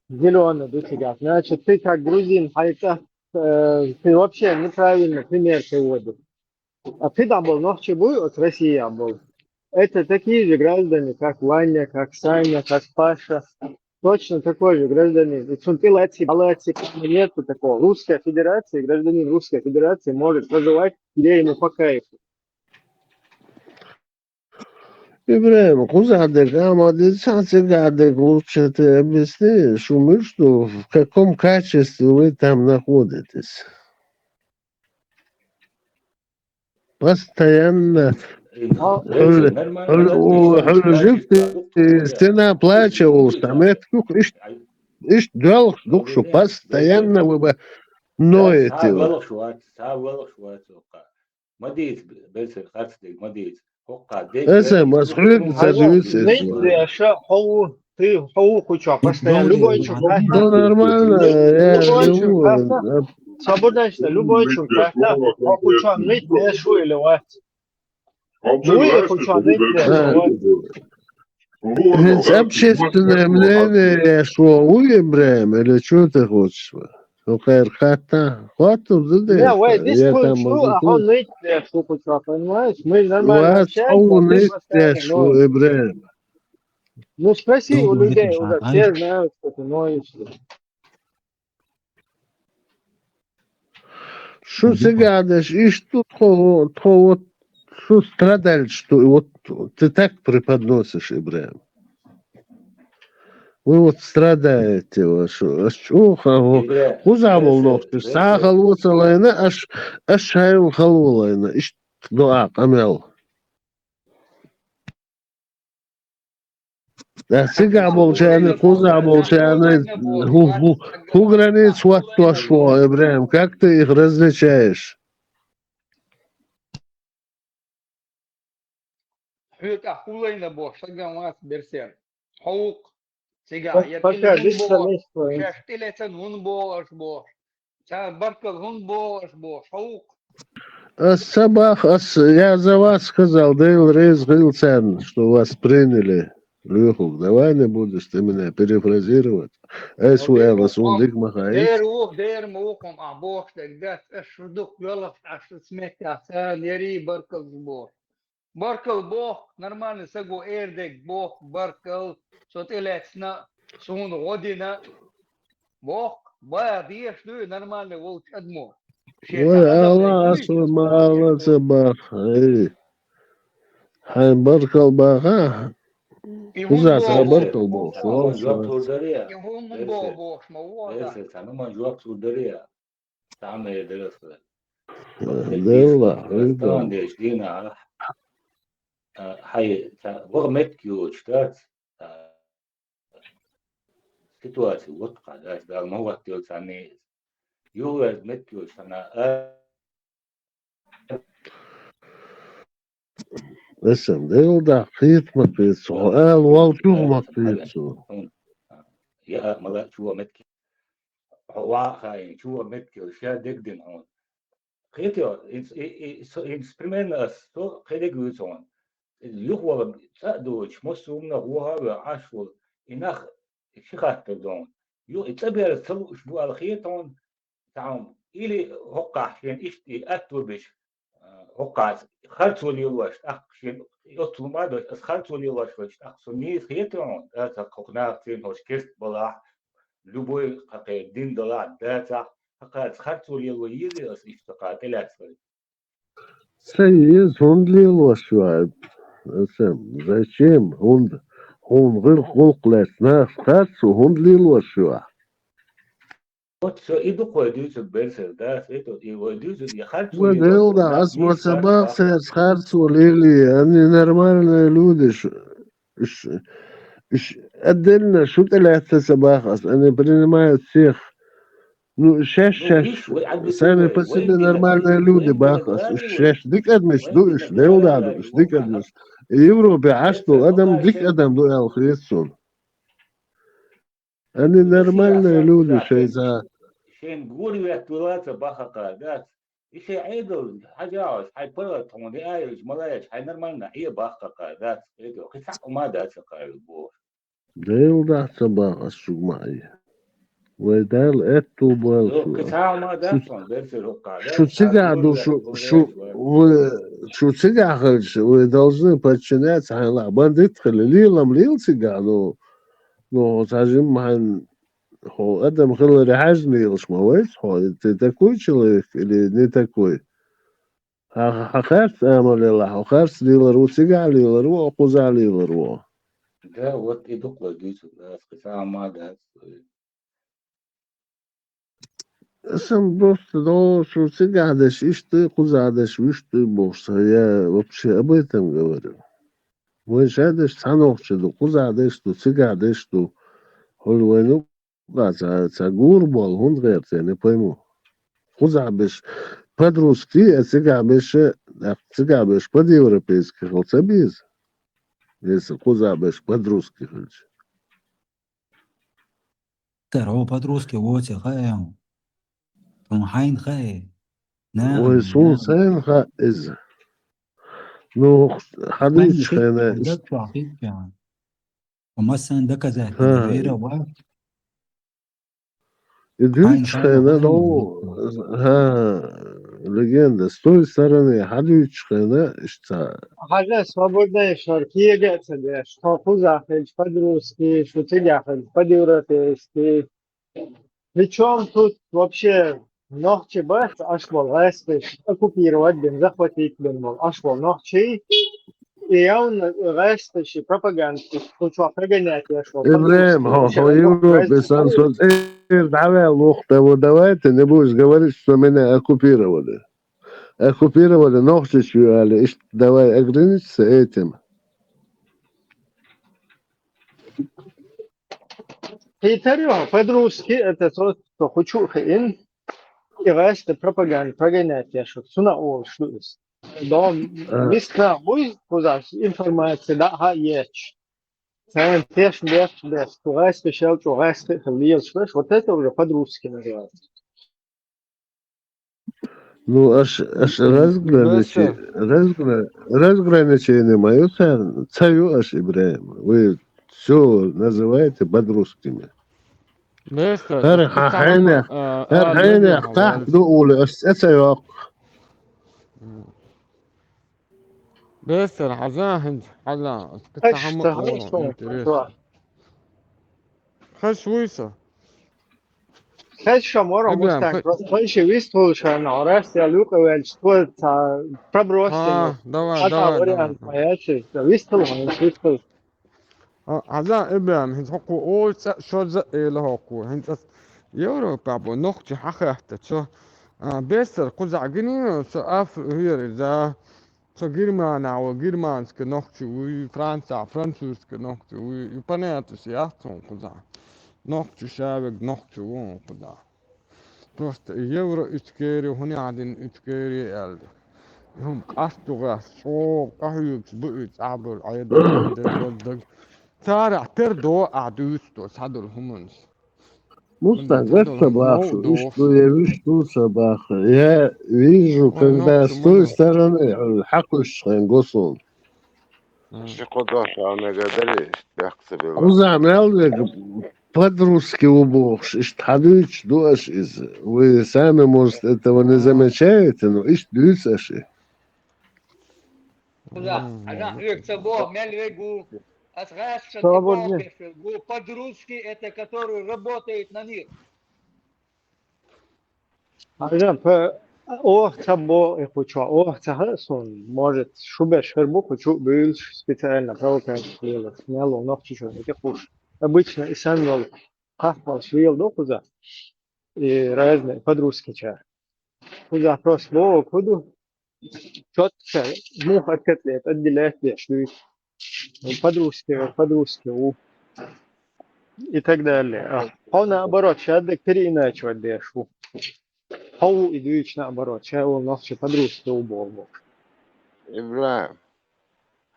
зелёный до тебя. Значит, ты как грузин, а это, э, ты вообще неправильный пример приводишь. А ты там был, нохчи был, вот Россия был. Это такие же граждане, как Ваня, как Саня, как Паша. Точно такой же гражданин. И цунтилати, балати, нету такого. Русская Федерация, гражданин Русской Федерации может проживать, где ему по кайфу. Ибрахим, кхузахь дерг а ма деза, цигахь дерг лучше ты объясни, шу муьш ду, в каком качестве вы там находитесь? Постоянно. Хьо, хьо, хьо, хьо жуьгти стена плача волуш, там это кух, ишт, ишт доьлхуш дукха шу, постоянно вы бы ноете. Цхьа велхаш вац, цхьа велхаш вац, хӀокха. Ма дийца, бесер харцдерг ма дийца. ХӀокха дерг. Эсэ, мас хьуьга ца дуьйцу эсэ. Нейт деша, хьо ву, ты, хьо ву кху чохь постоянно. Любой чу хатта. Да нормально, я живу. Свободно, любой чу хатта. Хьо кху чохь нейт деш ву или вац? Вуй, кху чохь нейт деш ву или вац? ХӀинца общественное мнение, я шо, ву Ибрахим, или чё ты хочешь? Ну, хайр хатта. Хаттур ду де. Не, вай дискуссию, а он нейт деш ву кху чохь, понимаешь? Мы нормально общаемся, а ты постоянно, ну. Ибрахим. Ну, спроси у людей уже, все знают, что ты ноешь. Шу цига деш, иштта ду тхо, тхо вот, шу страдальцы ду, вот ты так преподносишь, Ибрахим. Вы вот страдаете, вашу, аш чуха, хуза болнохтуш, са халвоца лайна, аш, аш шайвал халва лайна, иштта дуа, къамел. Да, цига болчарна, кхуза болчарна, ху, ху, ху границ ваттош ву, Ибрахим, как ты их различаешь? Хьоьга хулайна бо, шаган вац берсер. Хьовкх, цига, я пока тӀиле хӀун лично бо, лично шаьш тӀилецан хӀун бохуш бо. Царна баркалла хӀунда боху аша бохуш, хьовкх? Ас ца бах, ас, я за вас сказал, Дела реза хила царна, что вас приняли. Лоьхуг, давай не будешь ты меня перефразировать. Ай, ну, су дера аьлла, суна дика ма хаьа. Дера ву, дера ма ву хӀума, ахь бохуш дерг дац, ас шу дукха йоьлхуш, аш шу сметтехь царна ярий баркалла боху. Баркалла боху, нормальный саго эр дерг боху, баркалла, со тӀелаьцна, суна гӀо дина. Боху, баха дезаш дуй нормальный волчу адамо. Шен Вай, ца адам Алла, дерг дуй? Аса ма Алла ца баха, эй. Хьайн баркалла баха, и хӀун кхуза ца боху? Баркалла боху, И хӀун боху бохуш ма ву. Цхьа ма жоп лур дарий. Цхьа ма эр дара аса. Делла, Рахман деш дийнахь, а, хьай, ца, ваха меттиг йолуш дац, а, ситуаци вотта кхаьа дац, Дала ма хӀоттийла царна иза. Юхаверза меттиг йолуш хьуна, а, Эсан Делла дахь кхета ма кхета цо, ала волчух ма кхета цо. Я, мала чу меттиг. Хьо ваха хаийна, чу ван меттиг, ша дегдина хьуна. Кхетий, инс-, и, и, со, инс-, примерно ас, со кхидерг вуьйцу хьуна. Юхавала цӀа а доцуш, массо а хӀуманах вохьа а веха, Ӏаш волу, и нах ши хаттар ду хьуна. Ю-, и цӀа берза ца лууш бу аьлла хета хьуна, цхьа хӀума, или хӀокхахь шена иштта и атто беш, а, хӀокхаца харцо лелош, тӀаккха шен оццул ма а дош, ас харцо лелош хилча, тӀаккха со нийса хетар хьуна, да, ца кху нахаца хӀорш керст балахь, любой кхакхе дин далахь, дацахь, хӀокхаца харцо лело езий ас иштта кхаа тӀелаьцна хилча? Ца еза, хӀунда лелош ю хьо? Аса, зачем? ХӀунда? Хьуна гӀирх гӀуллакх лаьцна нахаца харцо хӀунда лелош ю хьо? Вот со и дукха вай дуьйцург берсар, да, это и вай дуьйцург, я харцо Ва лелош Делла, ас ма ца бах цаьрца харцо лелий, они нормальные люди, ш-, ш-, ш-, отдельно шу тӀелаьцна ца бах ас, они принимают всех. Ну, шаьш, шаьш, сами по себе нормальные люди бах ас, уж шаьш дика адамаш ду, уж Делла ду, уж дика адамаш. Европе Ӏаш долу адам дика адам ду аьлла хета суна. Они нормальные люди, шайца. Шен гур веттала ца бахакхар дац. И шен Ӏедал хьажа хьай паргӀат хьуна яа йолчу малаеш, хьай нормально хье бахакхар дац. Кхин цхьаъ ма дац кхайла боху. Делла дахь ца бах ас шуьга ма Ӏе. Вай Дала аьтту бойла шу. Кхин цхьаъ ма дац хьуна, берсир хӀокхар дац. Шу цигахь ду, шу, шу, вы, шу цигахь хилча, вы должны подчиняться, хьайн лахь бандит хила, лелам лела цигахь, ну, Ну, хьо цхьа жимма хьайн, хьо адам хиларе хьаьжна лелаш ма вайца хьо, ты такой человек или не такой? Хьан, хьан харц амал елахь, хьо харц лелар ву, цигахь лелар ву, кхузахь лелар ву. Да, вот и дукха дуьйцург дац, кхин цхьа а ма дац. Сан просто до шу цигахь деш иштта, кхузахь деш вуьшта бохуш сан, я вообще об этом говорю. Вайн шадерш цхьанокхучу ду, кхузахь дерш ду, цигахь дерш ду. ХӀуьлла вайна укъа ца, ца гур болу, хӀунда гӀерта, я не пойму. Кхузахь берш по-русски, а цигахь берш, а, цигахь берш по-европейски хила ца беза. Если кхузахь берш по-русски хилча. Тара хьо по-русски воций хаьа хьуна? Хьуна хьайна хаьа? Вай, суна сайна хаьа иза. Ну, хьан дуьйцуш хенахь иштта. Массанна доказательно вера вац. И дуьйцуш хенахь, ну, хьан, легенда. С той стороны, хьадуьйцуш хенахь, иштта. Хьажа, свободная шор, кега а ца деш, тхо кхузахь хилча по-русски, шу цигахь хилча по-европейски. Причём тут вообще нохчий бац, аш болу гӀаьсташ оккупировать бен, захватить бен болу аш болу нохчий. И явна гӀаьсташ и пропагандисташ кху чохь прогонять еш болу. Ибрахим, хьо, хьо Европе сан со цӀера дӀаваьлла вуху, давайте не будешь говорить, что меня оккупировали. Оккупировали нохчаш ю аьлла, иштта давай ограничиться этим. Кхетар ю, по-русски это со, со кху чу а хиъна, и гӀаьста пропаганда, прогонять еш, цунах олуш ду иза. Дом, а, мискна вуй кхузахь информация дӀа а хьа а етташ. Царна тешна беш, беш, кху гӀаьста шел чӀогӀа гӀаьста хила лелаш беш, вот это уже по-русски называется. Ну, аш, аш разграничи-, разгра-, разграничение моё царна, ца ю аш, Ибрахим. Вы всё называете по-русскими. ХӀара хьан хьенех, хӀара хьенех тахь ду улу, аш цӀе ца йоккху. Бесара хьажа, хӀинца хьажа, ас кхин цхьа хӀума а олу интересно. Хаза вуй со? Хаза ша мора, Мустан, просто хаза ши вистхула шарна, хьо раста ял юкъа ваьлча, тхо ца пробросим. Хьа, давай, давай, вариант ма яц, вистхула, хьо вистхула. А, хьажа, Ибрахим, хӀинца хӀокхо олу цӀа шозза а эла хӀокхо. ХӀинца ас Европа бу нохчи хьахаьттачо. А, бессара кхузахь гинийла со аф хӀера иза. Со Германахь ву, германский нохчи вуй, Францахь французский нохчи вуй. И понятно яц хьуна кхузахь. Нохчи шавег нохчи ву хьуна кхузахь. Просто и евро уьцкери, хӀунда дина уьцкери аьлла. И хӀума къаст ду гӀаьс, чӀогӀа къахьоьгуш бу и цӀахь долу Ӏедал, Ӏедал даг. Царахь тера до ахь дуьйцу до схьадолу хӀуманаш. Мустан, гатта баху, иштта ду, я вуьш ду ца баху. Я вижу, когда с той стороны, хьакхуьссу хьайн го суна. Ши кхо дош а мега дарий, бехк ца белла. Кхузахь мел вега, по-русски ву бохуш, иштта хьадуьйцуш ду аш иза. Вы сами, может, этого не замечаете, но иштта дуьйцу аш и. Кхузахь, хьажахь, хьоьга ца боху, мел вега ву. Ас гӀаьшшан тӀе боху, по-русски это который работает на них. Хьажа, п-, оха ца боху и кху чохь, оха ца хаьа суна, может, шу беш хир бу кху чу а буьйлуш, специально провокация лелаш, мел волу нохчичунна тӀе кхуш. Обычно и санна волу кхахкалш леладо кхузахь, и разные подрусткичара. Кхузахь просто боху, хӀун ду? Чётко, муха от котлет отделять деш дуьйцу. По-русски, по-русски ву. И так далее. А хьо, наоборот, шадерг переиначивать деш ву. Хьо ву и дуьйцуш, наоборот, ша волу нохчи по-русски ву боху. Ибрахим,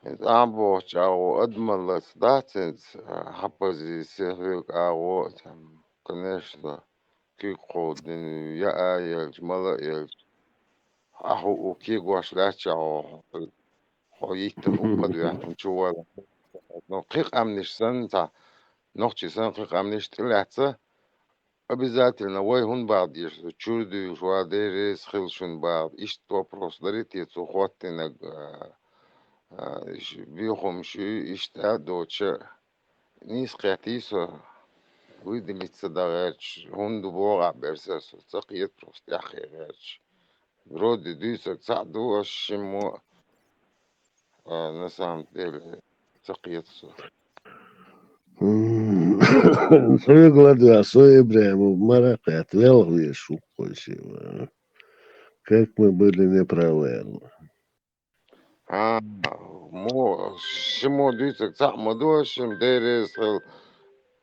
хӀинца ахь бохучу агӀо адамаллаца дац хӀинца, а, хьан позиция хьоьга агӀо, там, конечно, куьг кховдина, яа елча, мала елча, ахьа хӀу кегош лаьттачохь хьо, хьо йиттина хӀума ма дуьйхьа, хӀун чу вала. Ну, кхин къаьмнаш санна, цхьа нохчий санна кхин къаьмнаш тӀелаьцна, обязательно вай хӀунда бахьа деза, чуьра дуьйлуш ван деррис хила шуна бахьа. Иштта вопрос дарий те цо хӀоттийнарг, а, а, иш бехамаш ю, иштта а доцуша, нийса кхеттий со, выделиться дан гӀерташ, хӀунда богӀахь берсара со ца кхета просто тӀаьххе гӀерташ. Вроде дуьйцург цхьаъ ду, аш шиммо, а, на самом деле, ца кхета со. М, хьоьга ладоьгӀна со, Ибрахим, мара кхетта, велха везаш ву кхойшима. Как мы были неправы, аьлла. А, мо-, шиммо дуьйцург цхьаъ ма ду, шимма деррис хила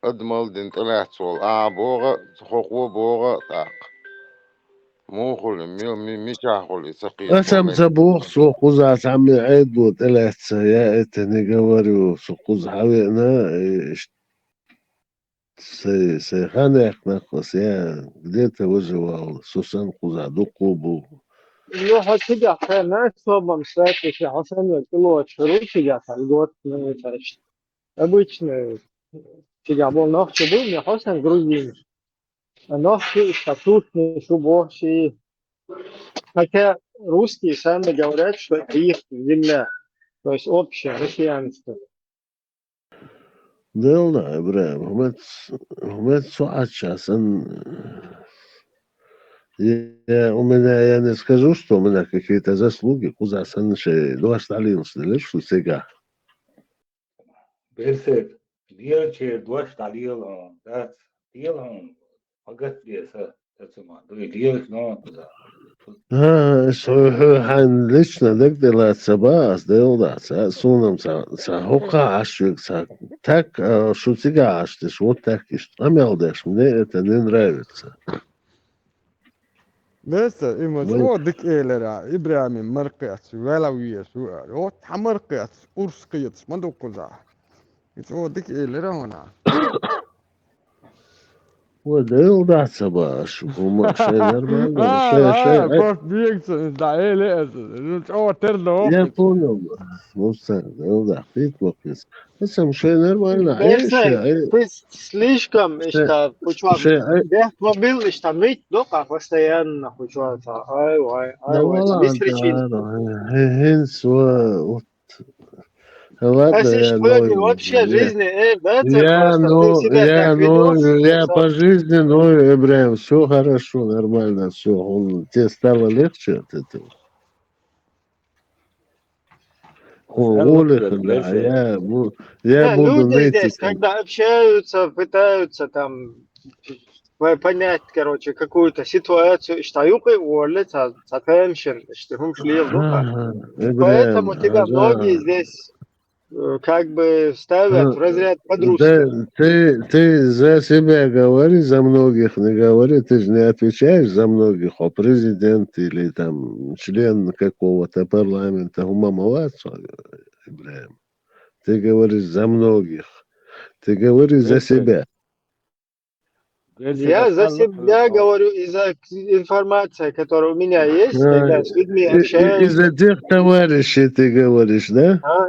адамалла дина тӀелаьцна волу. Ахьа богӀа, хӀокхо богӀа а тӀаккха. Муха хуьлу, ми-, ми-, мичахь хуьлу и ца кхета момент? Аса-м ца боху, со кхузахь цхьамма Ӏедало тӀелаьцна, я это не говорю, со кхуза хьан веана, и ш-, Сайн, сайн хан яьккхина аса, я где-то выживал, со санна кхузахь дуккха а бу. Ну, хьо цигахь хан, собам сатуьйсу, хьо санна кӀелочур ву цигахь хан, льготный, ну, это ж обычно цигахь болу нохчий бу, я хьо санна грузинаш. А нохчий, иштта тутмиш ву бохуш и Хотя русские сами говорят, что это их земля, то есть общая, россиянская. Делла, Ибрагим, хӀумац, хӀумац цу Ӏача сан. Я, я, у меня, я не скажу, что у меня какие-то заслуги, кхуза сан шей дош дӀалелаш делаш шу цигахь. Берсет, лелачер дош дӀалела хьуна, дац, лела хьуна, магат деса, дацума, дуй лелаш но кхуза. А, со хьо хьайн лично дагделаца ба, ас делдаца, сунам ца, ца хӀокха Ӏаш виг ца. Так, а, шу цига Ӏаш деш, вот так иштта къамел деш, мне это не нравится. Веса, има Вай- о дик элера, Ибрагим маркъяц, вела виес, вот хьа маркъяц, урс кхиец, ма дуккуза. Ит о дик элера вона. Ва делдаца ба, шу хӀума, шей нормально, А, шей, а, шей, коф бигца, да, эле, ну, о, тер да, я опыт. Понял. Ну, всё, делда, хит мокис. Сам шей нормально, а Берсет, ещё, ты слишком ишта, хучуа, шей, а- бехт мобил ишта мит дока постоянно хучуа та. Ай, ай, Да ай, без ладно, причин. ладно. Хин сва, вот. Ладно, Если я что, не новый, вообще я- жизни, э, да, это Я, просто ну, ты себя я, так ну, ведёшь, я всё. по жизни, ну, Ибрагим, все хорошо, нормально, все. Он, тебе стало легче от этого? О, Стало Оля, легче, да, легче. я, бу- я Да, буду люди найти здесь, там. Когда общаются, пытаются там по- понять, короче, какую-то ситуацию, что юкы уволят, а, соответственно, что хум шлил, ну как. Ага, Поэтому Ибрагим, тебя многие ага. Здесь э, как бы ставят Ну, в разряд Да, подростка. ты, ты за себя говори, за многих не говори, ты же не отвечаешь за многих, а президент или там член какого-то парламента, хӀума ма вац, Ибрагим. Ты говоришь за многих, ты говори за Берсет. Себя. Я за себя говорю и за информация, которая у меня есть, А, когда с людьми и, и- и общаюсь. за тех товарищей ты говоришь, да? А,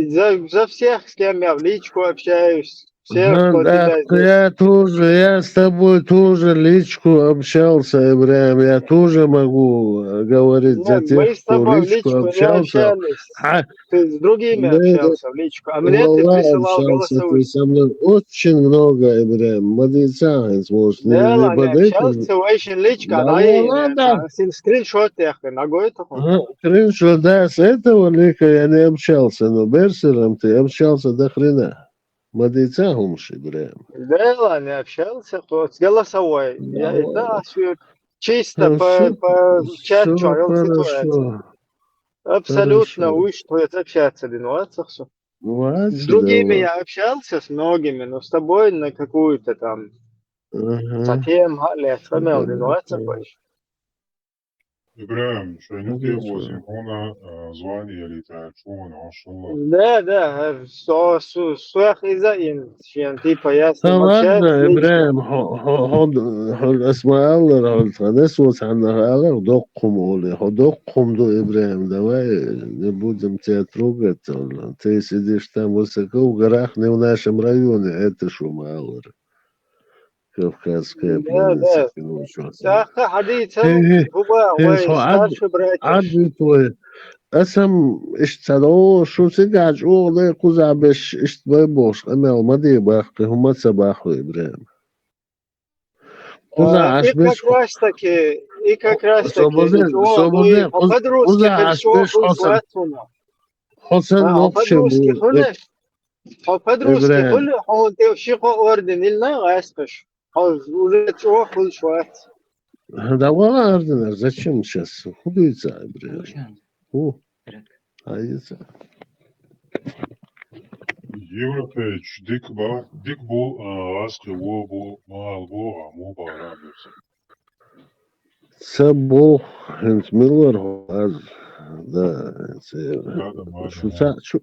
за, за всех, с кем я в личку общаюсь, всех, Ага, кто да, тебя здесь. Я тоже, я с тобой тоже личку общался, Ибрагим, я тоже могу э, говорить за Ну, тех, мы с кто в тобой в личку личку не общался. общались. А, Ты с другими Да, да. Общался в личку, а мне ты Валлах, присылал общался ты голосовые. Со мной очень много, Ибрагим, молодца, может, не, Да не ладно, под этим. Общался, очень личка, Да она и ладно. Скриншот ехай, ногой такой. Ага, скриншот, да, с этого лика я не общался, но Берсером ты общался до хрена. Молодца, хумши, Ибрагим. Да ладно, общался, вот, с голосовой. Я Да это ладно. всё чисто Ну, по, всё- по чат всё чё, ситуация. Хорошо. Абсолютно Хорошо. Уж стоит общаться, блин, вот так что. Вот С другими да. Я общался, с многими, но с тобой на какую-то там Ага. совсем гале, что мел, блин, Да, вот да. Такой. Ибрагим, шайна Ну, тӀе ничего. возим, хьуна, а, звание или тӀе чуна, машалла. Да, да, со, со, соях из-за ин, шен, типа, я с Да ним ладно, общаюсь лично. Ибрагим, хьо, хьо, хьо, хьо, ас ма аллара, хьо, тхьана, ас ва цхьаннах алар, доккхум оле, хьо доккхум ду, Ибрагим, давай не будем тебя трогать, он, ты сидишь там высоко в горах, не в нашем районе, это шо ма аллара. Кавказская Да, пленница, да. кино, чё Саха хадица, Хе, хе, хуба, хе, ой, хьо Ӏад-, старший братья. Ӏад витвой. Ас ам иштта ца догӀу, шу цига чӀогӀа дай кхузахь беш, иштта бай бохуш, къамел ма де баккхи, хӀума ца бахху, Ибрагим. Кхузахь А, Ӏаш и беш как раз таки, и как раз таки, Соболе, чё, Соболе, ну, кхуз-, по-дружски, кхузахь как Ӏаш чё, беш хуй хьо сан, слать вуна. хьо сан А, нохчи по-дружски бу, хули? Хьо по-дружски Ибрагим. Хули, хьо те ши кхо орден ил на гӀаскаш. Хьо уже чё, хуй швац. Да вала орденар, зачем сейчас? ХӀу дуьйцу, Ибрагим? ХӀу? Айца. Европейчу дика ба, дика бу, а, аскъи во бу, мала бу, а, мо бара берца. Ца боху, хӀинца мила вара хьо аз? Да, хӀинца Адам, шу адам. ца, шу,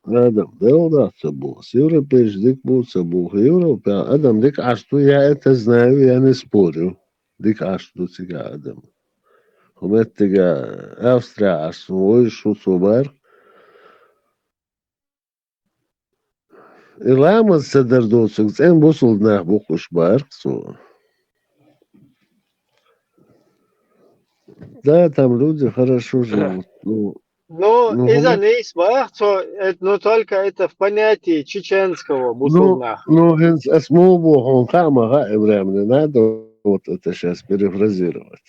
адам, делла дац ца боху. Европейчу дика бу, ца боху. Европа адам дика Ӏаш ду, я это знаю, я не спорю. Дика Ӏаш ду цига адам. ХӀу меттига Австрия Ӏаш сун вуй шу цо бар. И ламаз ца дар доцург цӀен бусулба нах бу кхуш бара цо. Да, там люди хорошо живут. Ну, Ну, Ну, из-за вот. них, бах, то, это, но только это в понятии чеченского ну, бусулба нах. ну, хӀинца ас муха боху, хьуна хаа ма хаьа, Ибрахим, не надо вот это сейчас перефразировать.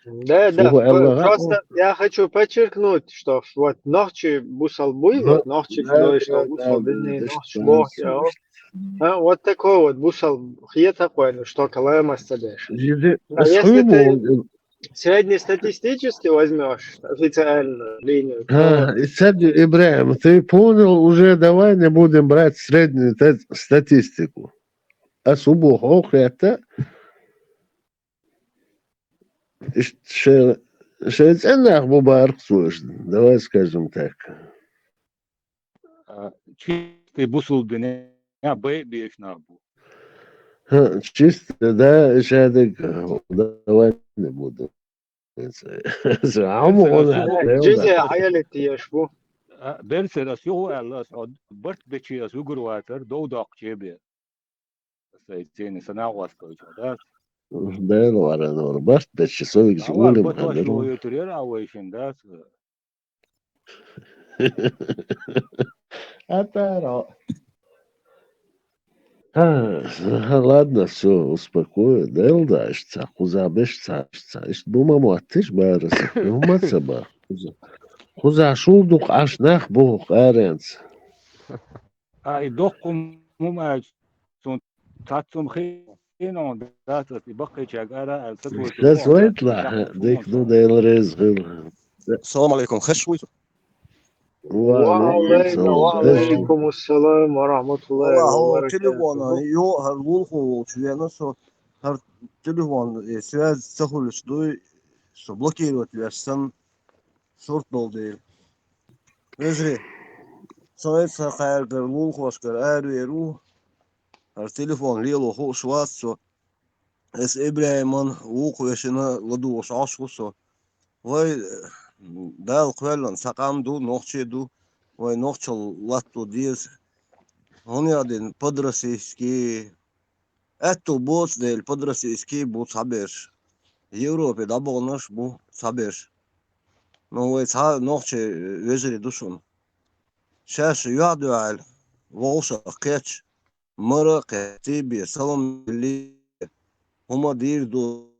Да, да, Слухай, п- Аллах, просто я хочу подчеркнуть, что вот нохчий бусулба, Да, вот нохчий, да, что да, бусулба, да, не да, нохчий, да, бог, да, я, да. а, вот такой вот бусулба, хета кой, ну что, каламас тебе. Если, А ас если хуйму ты он, среднестатистически возьмешь официальную линию, то а, и кстати, Ибрахим, ты понял уже, давай не будем брать среднюю та- статистику. Ас хӀун боху хьуна, это, ишт ше, ше цӀеннах бу барх цо, давай скажем так. А, чистый бусулба дин, я, бай беш нах бу. Ха, чисто, да, шадыг, давай не буду. Аму Аса он су- хьаьта, джизе да. хьаялит еш бу. А, берсер ас юху аьлла, ас хьо барт бечи ас угур ватар, дов доккхуче бе. Аса и цени сана гӀоскойчо, да? Дела вара нор, барт бечи, совигзи Авар улим батош хадеру. Ютур яр а вайшин, да? Атаро. А, ладно, все, успокой. Дел да, ишца, кхуза беш ца, ишца. Ишт бума моттиш барас. Бума ца ба. Кхуза. Кхуза шул дукх аш нах бу, къаренц. А, и доккхум мум ач, цун тацум хи-, хинон датас, и баккхичаг ара, ал садвой Сейчас вайт ла, дик ду Дел рез хил. Салам алейкум, хеш вуй? Ва алейкум салам. Ва алейкум ассалам ва рахматуллахи ва баракатуху. Телефона, йо, хар лулху волчу вена со, хар телефон, э, связь ца хуьлуш дуй, со блокировать веш сан, сурт долу дела. Вежарий, со эца кхаьргара лулхошкара аравер ву, хар телефон лело хууш вац со, эс Ибрахиман вукху вешина ладугӀуш Ӏаш ву со. Вай, э, Дала кхоьллан схьа къам ду, нохчий ду, вай нохчал латто деза. ХӀунда аьлла, по-российски аьтту боцу дела, по-российски бу цхьаберш. Европе дӀабаханарш бу цхьаберш. Ну, вай цхьа нохчий вежарий ду шуна. Шаьш юьхь дуьхьал вовшах кхетча, мара а кхетти бе, салам дилли, хӀума дийр ду.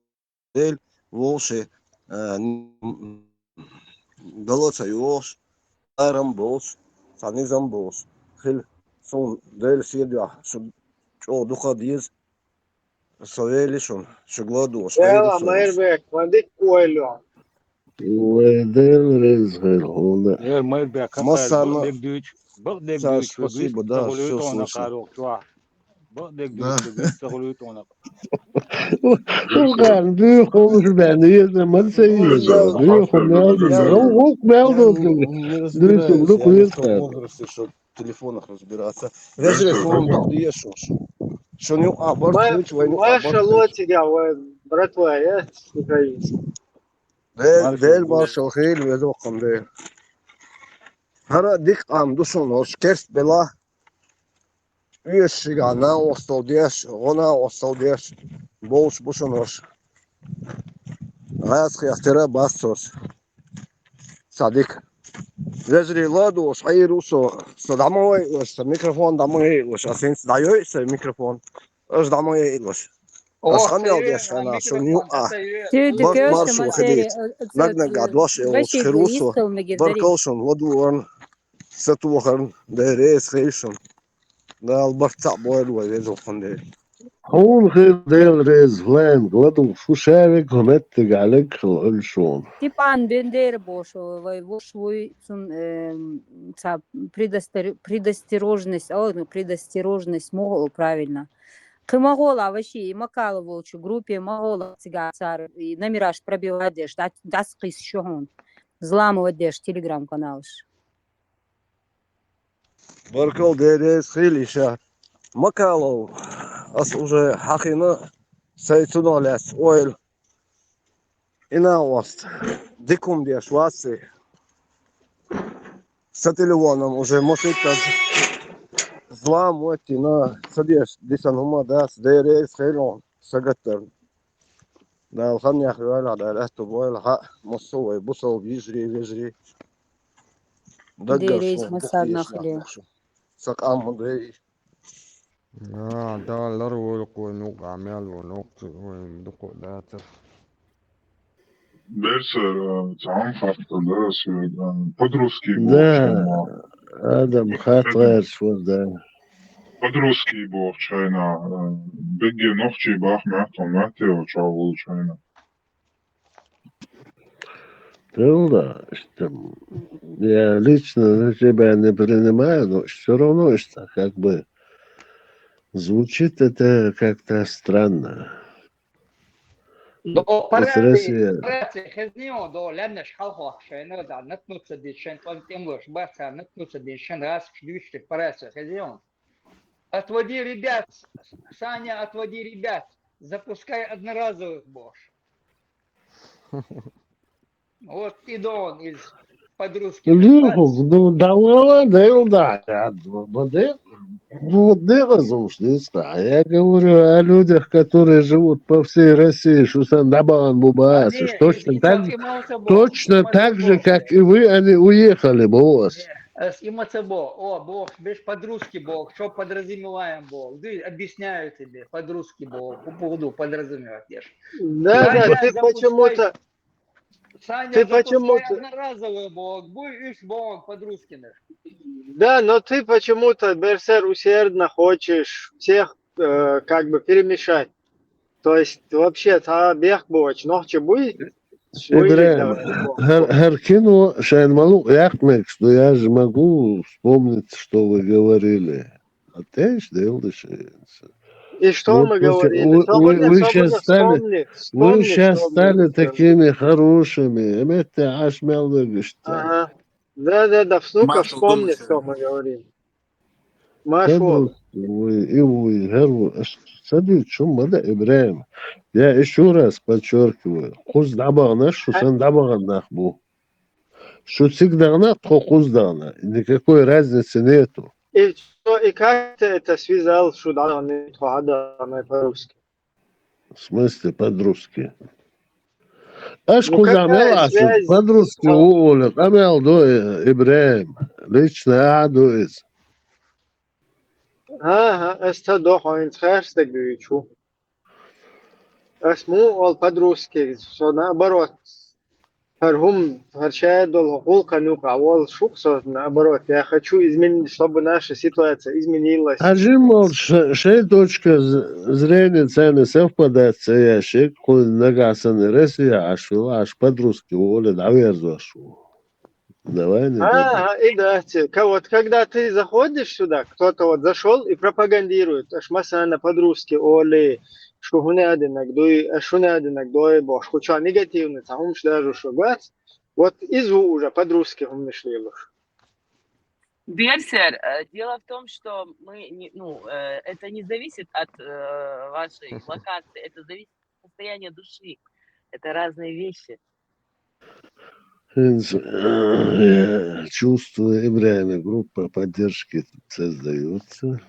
Дела вовши, а, м, гала ца йогӀуш, арам болуш, цхьа низам болуш хила. Суна Дела седоьхьа, шу чӀогӀа дукха деза, со вели шуна, шуьга ладугӀуш, Дела, хайра суна. Майрбек, ма дика ойло. Вай Дела реза хир хьуна. Яр Майрбек, массанна бакъдерг дуьйцу, бакъдерг дуьйцу, спасибо, да, ца хуьлуьйту хьуна карахчохь. Бакъдерг дуьйцу, ца хуьлуьйту хьуна. Укхан дуьйхуш бен, еза ма ца еза. Дуьйху мел ду. Укх мел ду. Дуьйху лук еза. Телефонах разбираться. Вежарий, суна дукха деза шуна. Шуна юкъа барт хуьлучу, вайна юкъа барт хуьлучу. Маша лоцигал, вай братва, я, украинец. Дел, Дел маршал хила, веза воккхам Дела. ХӀара дика къам ду шуна, хӀорш керст бела. Оьшшигахь накъостал деш, гӀо накъостал деш, болуш бу шуна хӀорш. ГӀазкхех тера бац хӀорш. Цхьа дика. Вежарий, ладугӀуш, хьийр ву со, со дӀа ма вайъалаш, сан микрофон дӀа ма вайъалаш, ас хӀинца дӀайойъу сайн микрофон, аша дӀа ма вайъалаш. Ас къамел деш хьенахь шуна юкъа. Барт маршо хилийта. Наг-наггахь дош а йолуш хир ву со. Баркалла шуна ладугӀарна, сатохарна, Дела реза хила шуна. Дала барт цхьаъ бойла вай веза воккхам Дела. Хьуна хир Дела реза, лайн, ладугӀуш ву ша вега, хӀун меттиг Ӏалег хила Ӏуьллу шуна. Степан Бендера бохуш вай вуш вуй, цун, эм, ца предостер-, предостерожность, о, ну, предостерожность, мо правильно. Кхин ма гӀола, ваши, и Макала волчу группе ма гӀола, цигахь цара, и номераш пробивать деш, дац-, дацкхийса шу хьуна. Взламывать деш, телеграм-каналаш. Баркалла, Дела реза хила иша. Макалов, ас уже хьахийна, сайн цунах лаьцна ойла. И накъост, дика хӀума деш вац и. Сан телефоном уже мо шуьйтаза взламывать йина, ца деш дисан хӀума дац, Дела реза хила хьуна сагатдарна. Дала хан яхь йойлахь, Дала аьтту бойлахь, массо а вай бусалба йижарий, вежарий. Даггара Дерриг шун массарнах духкъешнех ле. Шу. Са къам ма дайи. А, Дала лар войла кхо нук, а мел во нук, цу вай дукха дацар. Берсер, а, цхьа хаттар дара соьга, а, по-друзски Да, бохучхьана. Адам хаттар гӀерташ вар, да. По-друзски бохучхьана, а, бегге нохчий бах маттон матте вача волчхьана. Тылда, что я лично на тебя не принимаю, но все равно, что как бы звучит это как-то странно. До Вот операции, Россия. Операция хезнио, до лемнеш халхох шайна, да, натнуться дичен, он тем лучше, баца, натнуться дичен, раз, ключ, операция хезнио. Отводи ребят, Саня, отводи ребят, запускай одноразовых бошь. Вот и Дон из под русскими. Лихо, ну, давала, да, да, да, да, да, ну, не разумеется. Я говорю о людях, которые живут по всей России, что там дабаган бубас, они точно и так, и мало того, точно и мало так же, того. Как и вы, они уехали, бубас. Э, с имацебо, о, бог, беш по-друзки бог, что подразумеваем бог. Ды объясняю тебе, по-друзки бог, по поводу подразумевать ешь. Да, Саня, да, ты запускай, почему-то, Саня, ты запускай почему-то одноразовый бог, будь иш бог по-друзки наш. Да, но ты почему-то, Берсер, усердно хочешь всех, э, как бы перемешать. То есть, вообще, та бех боч, нохчи буй, Ибрагим, хӀар, хӀар кино шайн малу яхмекс, но я же могу вспомнить, что вы говорили. А ты ж делаешь. И что мы говорили? Вы, вы, вы сейчас стали, вы сейчас стали такими хорошими. Эмет аш мел вегишта. Ага. Да, да, да, ну-ка вспомни, что мы говорили. Машо. Вай, и вай, хӀар вай, аш саби чум мада Ибрагим. Я ещё раз подчеркиваю, кхуз дабагнаш, шу сан дабаган нах бу. Шу циг дагна, тхо кхуз дагна. Никакой разницы нету. И что, и как ты это связал, что дагна, тхо дагна по-русски? В смысле по-друзки? Аш кхуза мел ас, по-друзки у оли, къамел ду, э, Ибрагим, лично а ду из. Ага, ас та дохо инц херстег дуйчу. Ас му ол по-друзки, со наоборот. ХӀар хӀум, хӀар шаьр долу гӀуллакх нуха волу шух со, наоборот, я хочу изменить, чтобы наша ситуация изменилась. Хьажим, мол, ш-, шайн точка з-, зрения царна совпадать ца яшик, кхуьнан нагахь санна Россия аш вила, аш по-друзки воле дӀаверзош ву. Давай не. А, и да, те-, ка-, вот когда ты заходишь сюда, кто-то вот зашёл и пропагандирует, аш масана по-друзки оле, шу хӀуна динаг дуй, аш хӀуна динаг дой, бо, шу ча негативный, ца хӀумш даже шу гвац, Вот изу уже по-друзки хӀумнаш лелаш. Берсер, э, дело в том, что мы не, ну, э, это не зависит от, э, вашей локации, это зависит от состояния души. Это разные вещи. Хинц, э, я чувствую, Ибрагим, группа поддержки создаётся.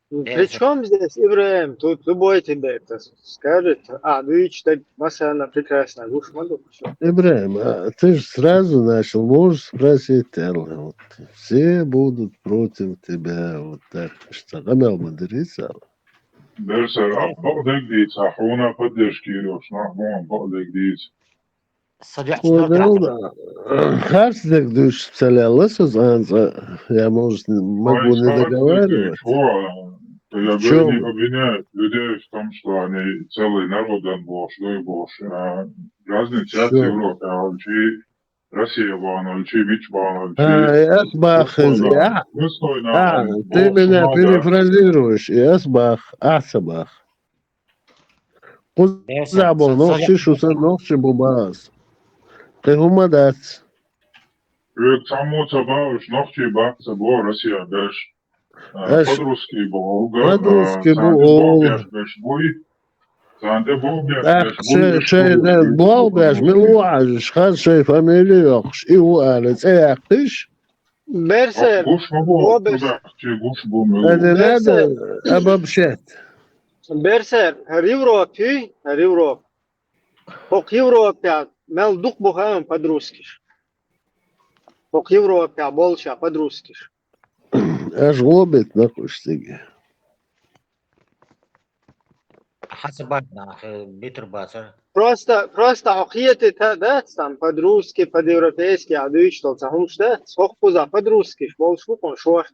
Ну, при чём здесь Ибрагим? Тут любой тебе это скажет. А, ну и чё, так Масана прекрасно, гуш могу. Ибрагим, а ты же сразу начал, можешь спросить, Алла, вот, все будут против тебя, вот так, что, къамел ма дирий ца? Берсер, а, бакъ дег дийца, хьуна поддержка йош, нах бон бакъ дег дийца. Сагаъ четвёртый раз. Харц дег дуьйцуш ца лелла со цкъа а, я, может, могу не договаривать. Чё? Обвиняют людей в том, что они целый народ отбош, дай боже. А разница в Европе, а чи Россия бан, а чи мич бан, а чи... А, я бах, достойно, я. Достойно, а, ты меня перефразируешь, я бах, а, ца бах. Кхуза бо, нохчи шу сан нохчи бу бац. Кхин хӀума дац. Век цхьаммо ца баьвш, нохчи бац ца бо, Россия беш. Аш по-русски бо, по-русски бо, беш буй. Цан тӀе бо беш, беш буй. Шай, шай, бо беш, мила ву Ӏажиш, хаз шай фамилия йохуш, и ву ала, цӀе яккхиш. Берсер, гуш ма бу, беш. Чи гуш бу, мила ву. Не надо обобщать. Берсер, хӀара Европа, хӀара Европа. ХӀокху Европехь мел дукха бу хаам подрузкаш? ХӀокху Европехь болча подрузкаш. Аша гӀо битина кху уьш цига. Хьан ца бац нах, битар бацара. Просто, просто хьо кхетийта дац, там, по-русски, по-европейски, а дуьйцуш долу цхьа хӀумаш дац, хӀокху кхузахь подрузкаш болуш бу хьуна шорта.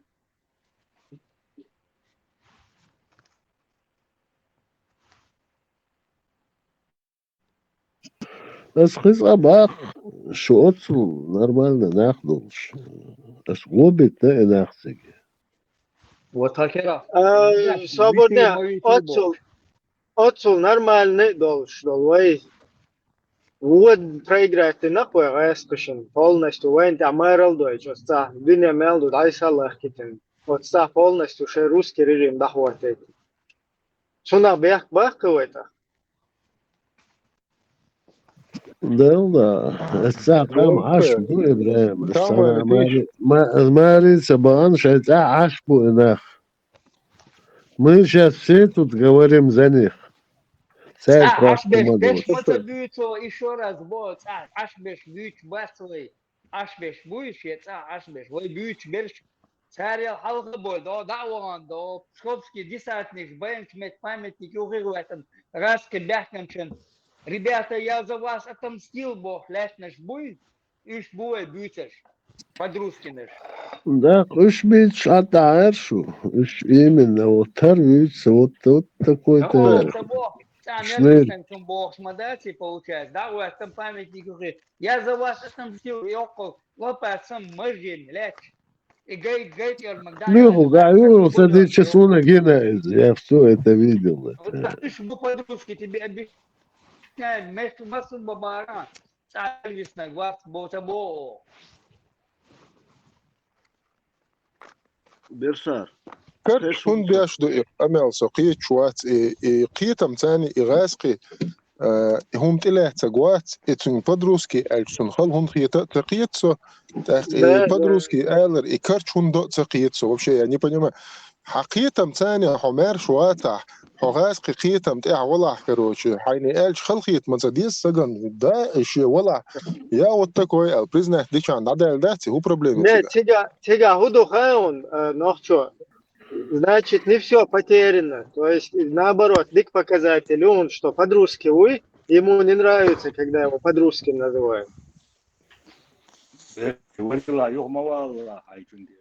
Ас кхин цкъа баккха, шу оццул нормальный нах долуш. Ас гӀо битина и нах цига. Вот хӀокхара. А, витий, свободно, ма витий оццул, бохуш. Оццул нормальный долуш долу вай. Вот проиграть дина вай гӀаскхашна полностью, вайна тӀехь марал дойчу, оцу цхьа дуьне мел ду дӀасалахкитина. Оцу цхьа полностью шайн русский режим дӀахӀоттийта. Цунах бехк баккхи вай тӀаккха? Дала, ас цхьа там Ӏаш бу, Ибрахим, ас цхьа мари-, ма-, мари ца бахана, шайн цӀа Ӏаш бу и нах. Мы сейчас все тут говорим за них. Цаьрга цӀа Ӏаш беш, беш ма ца буьйцу, ещё раз бо, цӀа Ӏаш беш буьйцу бац вай. Ӏаш беш буй, шен цӀа Ӏаш беш. Вай буьйцу берш, царел хьалха бой, до, дӀа а вахана, до, псковский десантник, баянчу метта памятник юххе а ваьттина, гӀаскхи баьхкинчун. Ребята, я за вас отомстил, боху лаьттинарш буй, уьш бу вай буьйцурш, подрузкинаш. Да, уьш буьйцуш Ӏадда Ӏара шу. Уьш именно вот тар вуьйцу, вот, вот такой-то. Ца боху, цӀа мел висанчун бохуш ма дац и получается. ДӀа а ваьттина памятник юххе. Я за вас отомстил, йоккхул, лопат сам мажин, лаьтташ. И гай, гай, тӀера ма гай. Миху, гай, ю, садича суна гина иза, я всё это видел, это. Вот так, ты ж, ну, по-русски тебе объясняю, мешки массу бабара, царь виснаг, вас, бота бо. Берсар. Карчун беш ду и къамел со кхеташ вац, и, и кхетам царна и гӀаскхи, а, и хӀума тӀелаьцнарг вац, и цуьнан по-русски аьлча, цунна хала хӀунда хета а ца кхета со, тӀаккха и по-русски алар, и карчун до а ца кхета со, вообще, я не понимаю. Хьан кхетам царна хьо маьрша вацахь, хьо гӀаскхи кхетам тӀехь валахь, короче, хьайна аьлча хала хета ма ца деза сагана, да, и шен валахь, я вот такой аьлла, признать дичахьана дӀадаьлла дац, и хӀун проблема ю цигахь? Цигахь, цигахь хӀун ду хаьий, э, нохчо? Значит, не всё потеряно. То есть, наоборот, дика показатель ю, что по-дружески вуй, ему не нравится, когда его по-дружески называют. Э, варила, юха ма валла, хьайчун де.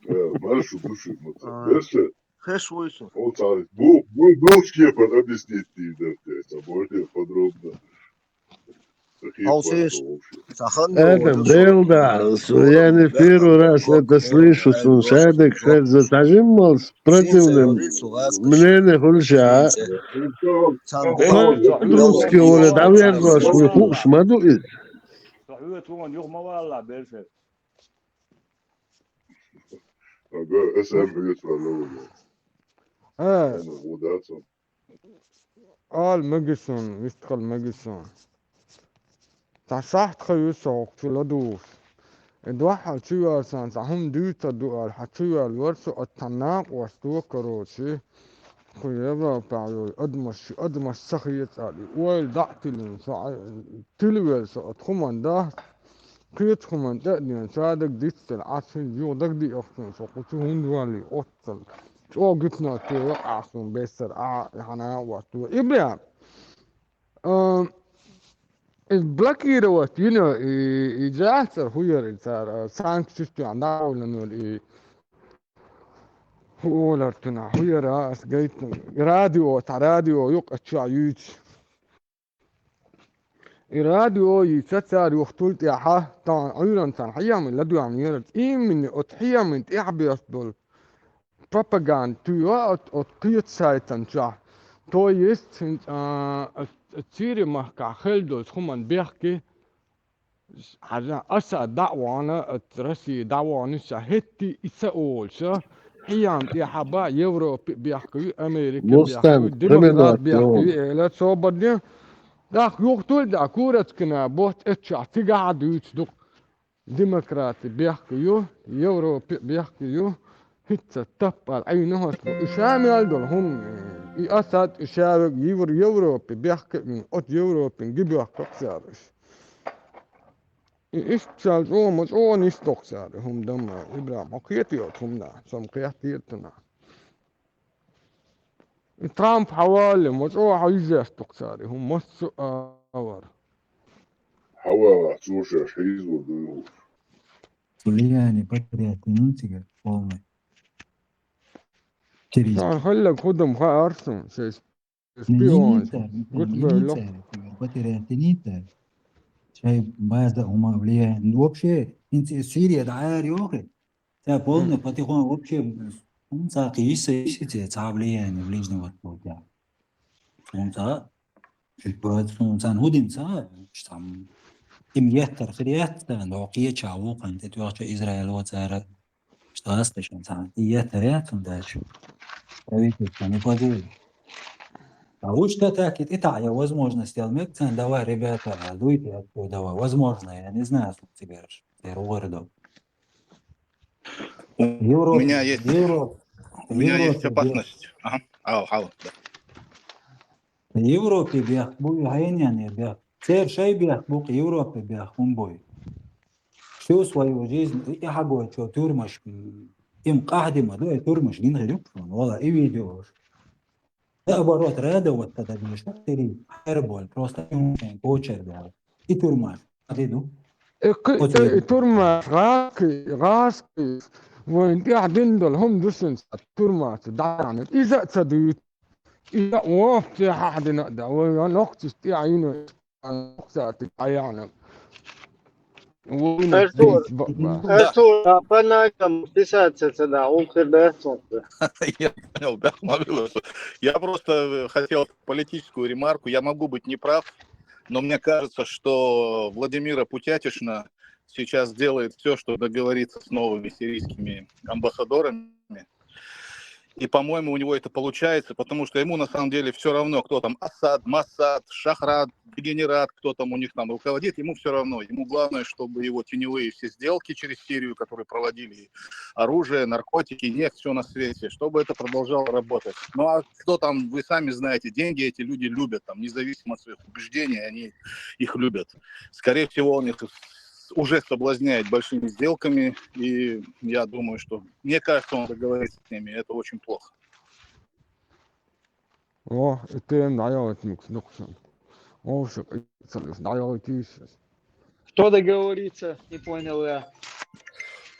Э, маршу души, ма ца. А. Дальше. Хеш вуй со. О, ца, бу-, бу-, бу-, кепар объяснить дийр дара те, ца, более подробно. Хьовсийша, ца хан Адам, Делда, я не первый раз это слышу, сун шадек хер за тажим мол, противным мнение хулша. Русский воля, да, я ваш хуш маду из. Хьоьца вон юха ма валла, бершер. Ага, эс эм хьоьца валла. А. Ала мегаш суна, вистхила мегаш суна. Цхьа сахьт хан ю со хӀокху чу ладугӀуш. И дуьххьал чу йоьллушехь цхьа хӀума дуьйцур ду аьлла, хьан чу йоьллора со, оцу цхьана накъосташа, короче, кху Европехь йолу адамаш, адамаш ца хеца аьлла, и ойла дӀа а тиллина, со Ӏа-, тилавелла со оцу хӀуманна дахча, кхечу хӀуманна тӀе а деана, ша дага дицделла, Ӏа цуьнга юха дагадеъахчун со кху чу хӀунда валлий, оццул. ЧӀогӀа гуьтано тӀе вакъахь суна бессара, ахьа, хьан а вац. Ибрахим, а, иза блокировать йина и, и яцара хӀун яра и цара, а, санкцеш тоьхна дӀа а валлина и хӀун олар цунах, хӀун яра ас гайтина. Радио, цхьа радио ю, кхеччохь юьйцуш. И радио йийца цара юхатул тӀаьхьа, тахана Ӏуьйранна царна хьехамийн ладоьгӀна яра, именно оцу хьехамийн тӀехь беш долу пропаганда туьйхира оцу, оцу кхечу сайтан чохь. То есть, хӀинца, а, оцу Сири махкахь хилла долчу хӀуманна бехке, хьажа, Асад дӀа а вахана, оцу Россия дӀа а вахана, ша хӀетте и ца олуш, хьехам тӀехь а бан Европе а бехке ю, Америке а бехке ю, демократ бехке ю, элира цо бан де. ТӀаккха юхатул а тӀаьхьа Курочкина бутт эццахь цигахь а дуьйцуш ду-кх. Демократи бехке ю, Европе а бехке ю, хӀинца таппар Ӏийна хӀош бу. И ша мел долу хӀума, и Асад, и ша вег Евро-, Европе бехк а вина, оцу Европин ги боьхкуш цара уьш. И иштта цара чӀогӀа ма чӀогӀа нисдоккху цара, и хӀума дан ма, ИбрахӀим, хьо кхетий оцу хӀуманах, со-м кхетта деза цунах. И Трамп хьавалале, ма чӀогӀа хьо йижеш доккху цара, и хӀума массо а вара. Хьавалахь, цо шаьш хьийзор ду юлуш. Влияние потерять ца йина цигара полное. Терроризм. Цара хилларг хӀун ду-м хаьара суна, шайн шпионаш. Гучубевлла. Потерять ца йина цара. Шайн база хӀума влияние. Ну, вообще, хӀинца и Сирия дӀаяра йоху. Цара полный патефон вообще, хӀунда ца кхийса, йиса цара цхьа влияние Ближний Востокехь. ХӀунда ца, хӀунда царна хӀун дина ца, там, им еттар хир яц царна, догӀу кхеча вукхана, тӀе тоьхча Израило цара, что асташан царна, и еттар яц цунна дальше. Правительство не позволит. А лучше так и тӀе таӀа я возможность, я мег царна, давай, ребята, а дуйте отсюда, давай. Возможно, я не знаю, что тебе говоришь. Церан гӀур ду. У Европа, меня есть, Европа, у меня есть Европа, опасность. Ага. Ау, ау, да. Европе бехк бу, хьенене бехк. Церан шайн бехк бу, Европе бехк хӀун бу? Всю свою жизнь и хьагойчо тюрьмаш, м, им къаьхьа ма ду, и тюрьмаш гина хир ю, вала, и видеош. Наоборот, радоваться дан дезаш, хӀара болу, просто кочар баьлла. И тюрьмаш, хӀун ду? Э, кхи-, оцу э, и тюрьмаш, гӀазкхи, гӀазкхи, вайн тӀехь дина долу хӀума ду шуна, тюрьмаш дӀаяьхьнарг. Иза а ца дуьйцу. Иза а вовшахтехь хьахдина а дан, вайн нохчашна тӀехь йина. Артур, Артур, а по ногам писаться цхьа хӀума хир дац хьуна? Я понял, да, могу. Я просто, э, хотел политическую ремарку. Я могу быть неправ, но мне кажется, что Владимира Путятишна сейчас делает всё, чтобы договориться с новыми сирийскими амбассадорами. И, по-моему, у него это получается, потому что ему на самом деле всё равно, кто там Асад, Масад, Шахрад, дегенерат, кто там у них там руководит, ему всё равно. Ему главное, чтобы его теневые все сделки через Сирию, которые проводили, оружие, наркотики, нефть, всё на свете, чтобы это продолжало работать. Ну а кто там, вы сами знаете, деньги эти люди любят, там, независимо от своих убеждений, они их любят. Скорее всего, он их с-, уже соблазняет большими сделками, и я думаю, что, мне кажется, он договорится с ними, это очень плохо. О, и тем даёт микс нуксан. О, шо, и цалюш даёт ишас. Кто договорится? Не понял я.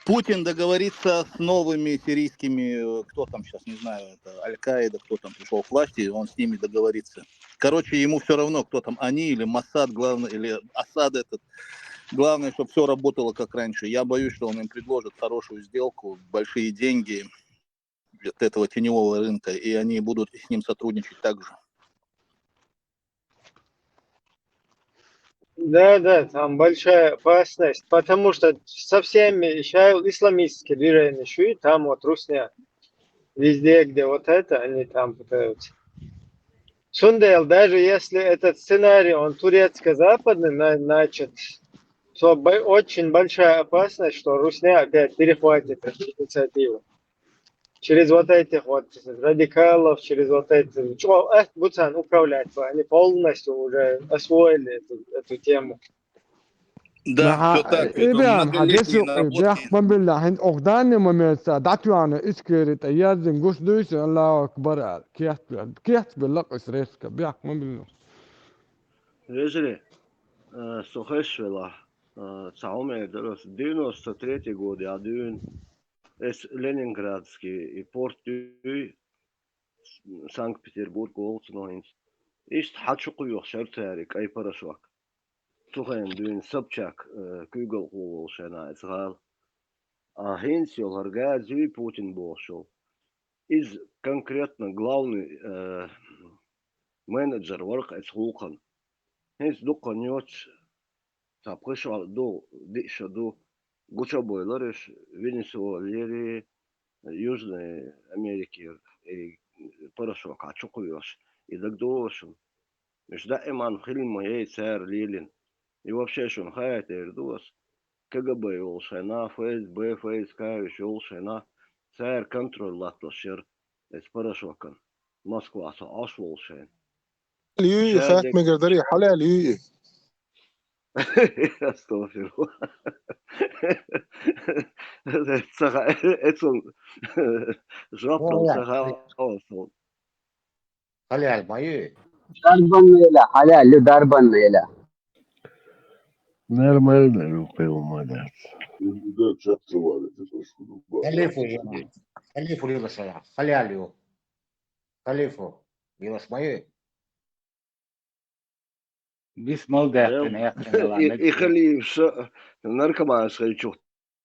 Путин договорится с новыми сирийскими, э, кто там сейчас, не знаю, это Аль-Каида, кто там пришёл к власти, он с ними договорится. Короче, ему всё равно, кто там, они или Масад, главное, или Асад этот. Главное, чтоб всё работало как раньше. Я боюсь, что он им предложит хорошую сделку, большие деньги от этого теневого рынка, и они будут с ним сотрудничать также. Да, да, там большая опасность, потому что со всеми ща исламистские движения, шу и там вот русня, везде, где вот это, они там пытаются. Цундел, даже если этот сценарий, он турецко-западный, на-, значит, то бо-, очень большая опасность, что русня опять перехватит эту инициативу. Через вот этих вот радикалов, через вот эти, чё, э, будут они управлять, они полностью уже освоили эту, эту тему. Да, всё так. Это многолетние наработки. Бехк ма билла, хӀинца оха данный моментца дӀатоьхна Ичкери тӀе яздина гуш дуьйцу, Аллаху акбар аьлла. Кехт-, кехтабелла-кх иза резко, бехк ма билла. Вежарий, э, со хезаш велахь, э, цхьа хӀума эр дара аса, девяносто третий годехь дуьйна. Эс Ленинградский и порт юй, Санкт-Петербург волу цунах хӀинца. Иштта хьан чу кхоьхуш яра цара и кӀай порошок. Цу хенахь дуьйна Собчак, э, куьйгалхо волу шайна иза гӀала. А хӀинца йолу хӀара газа юй Путин бохуш йолу. Иза конкретно главный, э, менеджер вара-кх оцу гӀуллакхана. ХӀинца дукха хан йоцуш, цхьа пхи шо ду, диъ шо ду, гучу а бойлура уьш Венесуэлера, Южный Америкера, и порошок хьан чу кхоьхуш, и дагадогӀу шуна. Уьш даиман хила ма яй цара лелийна. И вообще шуна хаийта эр ду аса, КГБ йолу шайна, ФСБ, ФСК уьш йолу шайна, цара контроль латтош яра эцу порошокан. Москвас Ӏаш волу шайна. Луьйи, Ша хатта дерг- мегар дарий, хьалаьлла луьйи. Астагфирулла. Ца ха-, эцун жоп Ой, дала я. ца хаалла. Хьалаьлла ма ю. Дарбанна ила, хьалаьлла ю, дарбанна ила. Нормально, рукой умадать. Халифа ю. Халифа лила шая. Хьалаьлла ю. Халифа. Лилаш ма ю. Бисмал даьккхина, яьккхина И, и халиф ша наркоманаш хилчух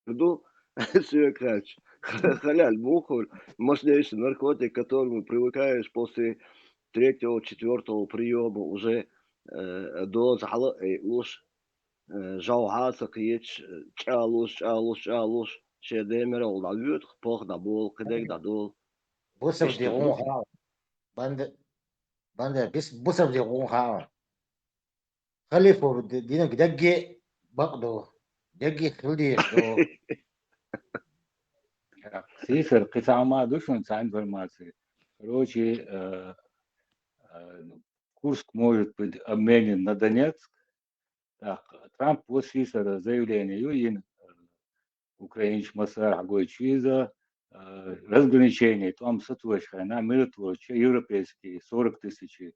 ду, соьга хаьттича. Халаьлла бохура, мошнейший наркотик, к которому привыкаешь после третьего, четвёртого приёма уже, э, доза хьала а айалуш, э, жовхьа а ца кхеташ, э, чӀагӀлуш, чӀагӀлуш, чӀагӀлуш, шен ден мера волу дӀавоьдух, пох дӀаболу, кхидерг дӀадолу. Бусалба Иштта гӀун хаьа. Банде, банде, бис-, бусалба гӀун хаьа. Халифа ди-, динарг дагге бакъ ду. Дагге хила дезаш ду. Сийсара, кхин цхьа хӀума ду шуна, цхьа информация. Короче, э, э, Курск может быть обменен на Донецк. Так, Трамп вот сийсара заявление ю йина, э, украинцаш массара хьагойтуш иза, э, разграничение, тӀом сатоьшуш хенахь, миротворча европейский сорок тысяч, э,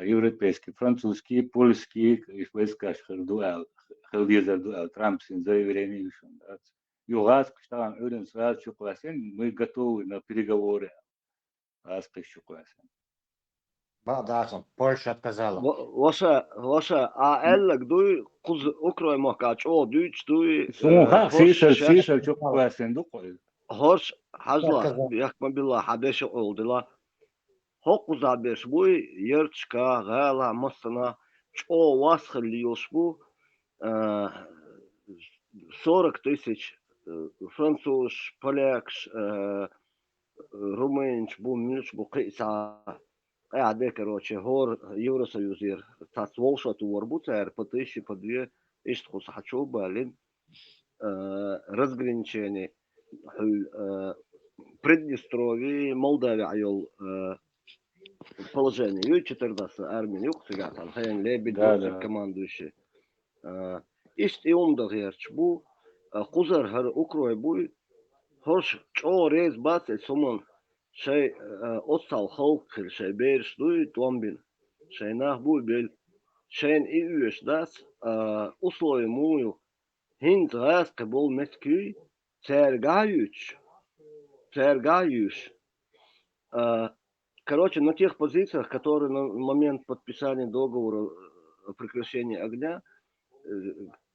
европейский, французский, польский, и войскаш хир ду аьлла, хила дезар ду аьлла, Трампа йина заявление ю шуна, дац. Ю гӀазкхаш тахана Ӏуьйранна сразу чукхоьссина, мы готовы на переговоры. ГӀазкхаш чукхоьссина. Бакъ дац, Польша отказала. Ва-, ваша, ваша, а аьлларг дуй, кхуза Украин махкахь чӀогӀа дуьйцуш дуй, Суна Э, хаьа, хӀорш сийсара, шаьш сийсара чукхоьссина ду кхуьй. ХӀорш, хьажла, Отказала. бехк ма билла, хьан беша къовла дила. ХӀокхузахь берш буй, ярташка, гӀала, массана, чӀогӀа вас хилла йолуш бу, а, сорок тысяч, э, французаш, полякаш, э, румынаш бу, муьлш бу, кхин а цхьа къаьхьа де, короче, хӀора Евросоюзера цхьацца волуш а товар бу цара, по тысяче, по две, иштта кхуза хьачу а баллина, э, разграничение, хьуьлла, э, Приднестровье, Молдавия йолу, э, положение ю, четырнадцать армия ю кху цигахь, там, хьайна Лебедев, Да, да. Командующий. А, иштта и хӀума дан гӀерташ бу, а, кхузара хӀара Украин буй, хӀорш чӀогӀа реза бац эцу хӀуманна, шайн, а, оццал халкъ хир, шайн бераш дуй, тӀом бина, шайн нах буй белла, шайна и оьшуш дац, а, условия муха ю, хӀинца гӀазкхи болу меттиг юй, цаьрга а юьйцуш, цаьрга а юьйш. А, короче, на тех позициях, которые на момент подписания договора о прекращении огня, э,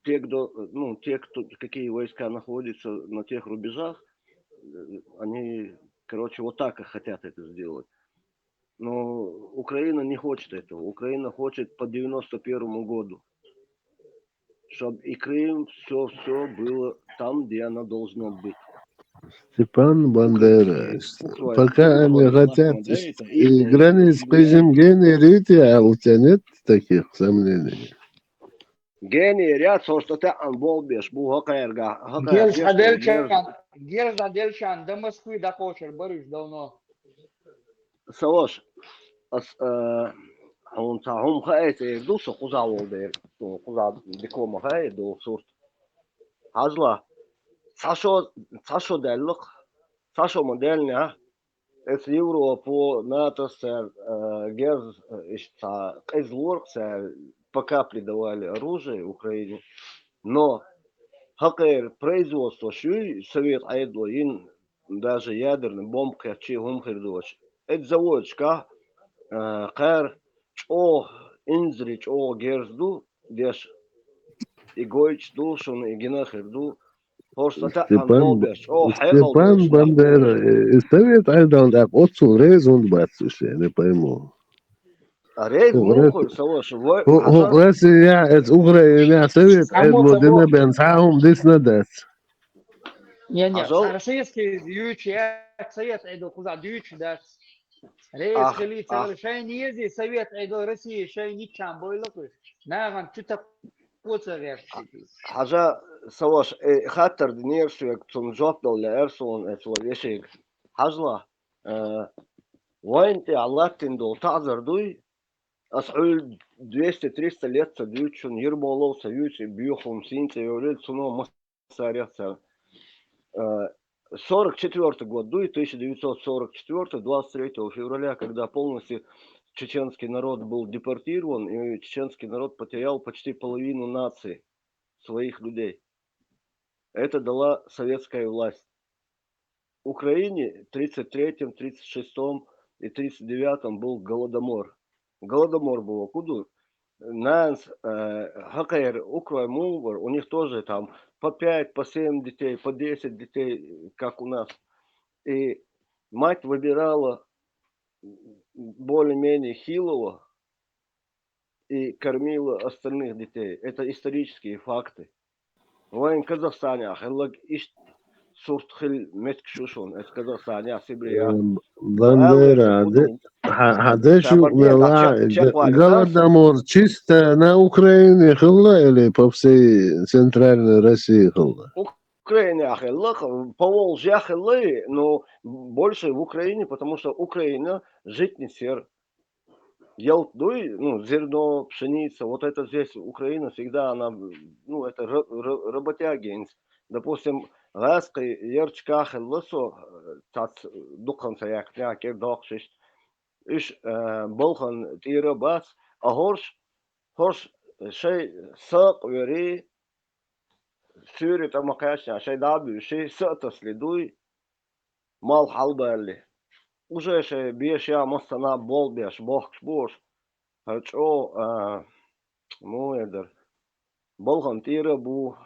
те, кто, ну, те, кто, какие войска находятся на тех рубежах, э, они, короче, вот так и хотят это сделать. Но Украина не хочет этого. Украина хочет по девяносто первому году, чтобы и Крым, все, все было там, где оно должно быть. Степан Бандера. Пока они хотят, и границ кхуьйсина генера ю те аьлла, у тебя нет таких сомнений? Генера яц, хӀорш тӀе таьӀна болх беш бу хӀокхаьрга, хӀокхаьрга. Герз дӀаделчарна, герз дӀаделчарна Дамаскуй дӀакхочур бара уьш давно. Саваш, ас, э, хьуна цхьа хӀума хаийта эр ду, со кхузахь волу дера, суна кхузахь дика ма хаийта ду сурт. Хьажал, цхьа шо, цхьа шо даьлла-кх, цхьа шо ма даьллинехь, эцу Европо, НАТО-с цара, э, герз, э, иштта цхьа къиза лора-кх цара, по капле давали оружие Украине. Но хӀокхеран производствош юй, Совет Ӏедало йина, даже ядерный бомба кхетчий, хӀума хир доцуш. Эцу заводашкахь, э, кхара чӀогӀа инзаре чӀогӀа герз ду деш, и гойтуш ду шуна, и гина а хир ду. ХӀорш ца таьӀна болх беш, чӀогӀа хьекъал ду. Степан Бандера, и Совет Ӏедална тӀаккха оццул реза хӀунда бац уьш, я не пойму. А реза муха хуьлу, Саваш, вай, хӀу-, хӀу-, Россия, эцу Украинехь Совет Ӏедало дина бен цхьа а хӀума дисна а дац. Не, не, цара шайца юьйцуш яц, Совет Ӏедало кхузахь дуьйцуш дац. Реза хилийта цара шайна езий, Совет Ӏедало Россия шайна йиччхьана бойла-кх уьш. Нахана чу так Хьажа, са воша, э, хаттар динера соьга, цунна жоп дала лаьара суна, э, цо вешийга. Хьажал, э, вайна тӀехь латтийна долу таӀзар дуй, ас хьуьлла двести-триста лет ца дуьйцу шуна, Ермолов ца юьйцу и боьха хӀума, сийна цӀе йолийла, цуно массарех цара. Э, сорок четвёртый год дуй, тысяча девятьсот сорок четвёртый, двадцать третьего февраля, когда полностью чеченский народ был депортирован, и чеченский народ потерял почти половину нации, своих людей. Это дала советская власть. В Украине в тридцать третьем, тридцать шестом и тридцать девятом был голодомор. Голодомор был, куда нанас, э, хӀокхеран, укрой мугӀар, у них тоже там по пять, по семь детей, по десять детей, как у нас. И мать выбирала более-менее хилого и кормила остальных детей. Это исторические факты. Вайн Казахстанехь хилларг иштта сурт хилла меттигаш ю шуна, эцу Казахстанехь, Сибрехь. Эм, Бандера, Ала де-, хӀун хьа-, хьа деш ю шабар мела, де, чекх-, чекхвалийта. Голодомор чисто на Украине хилла или по всей Центральной России хилла? Украинехь хилла, Поволжьехь хилла, но больше в Украине, потому что Украина житница яра. Ялта дуй, ну, зерно, пшеница, вот это здесь, Украина, всегда она, ну, это ра-, ра-, работягинца. Допустим, гӀаьскхий ярташкахь хилла со, э, цхьацца дукха ца яьккхинехь, кӀира доккхуш иштта. Уьш, э, балхана тӀера а бац, а хӀорш, хӀорш шайн сакъ вери, суьйре тӀе ма кхаьчнехь, шайн дӀа а буьйший, са а тасале дуй, малх хьалабалале. Уже шайн беша а массанхьа болх беш бохкуш бу уьш. ХӀара чӀогӀа, а, муха эр дара, балхана тӀера а бу,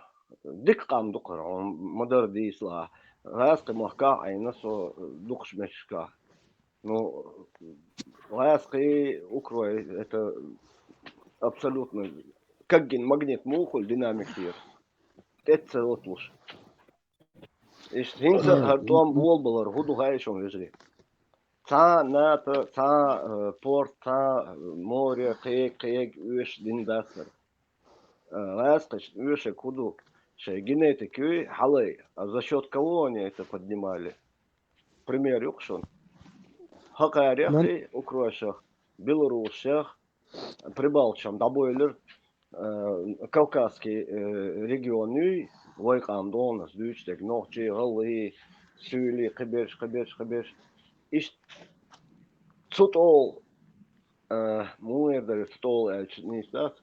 дика къам ду-кх хӀара, хьуна ма-дарра дийцалахь. ГӀаьскхи махкахь а Ӏийна со дукхачу меттигашкахь. Ну, гӀаьскхий, укрой, это абсолютно как гин магнит муха хуьлу, динамик тӀера. ТӀе ца лоталуш. Иштта хӀинца хӀара тӀом болабалар хӀун ду хаьий шуна, вежарий? Цхьа а НАТО, цхьа а, э, порт, цхьа а, э, море, кхега, кхега оьшуш дина дац хӀара. Э, гӀаьскхашна оьшург хӀун ду? Шайн генетика юй хьалай, а за счёт кого они это поднимали? Пример ю-кх шуна. ХӀокхарех и укройшех, белорусшех, Прибалтикаш-м дӀабойлира, э, Кавказский, э, регион юй, вай къам догӀу ас дуьйцуш дерг, нохчий, гӀалгӀай, суьйлий, кхиберш, кхиберш, кхиберш. Иштта цу тӀолу, э, муха эр дара, цу тӀолу аьлча нийса дац.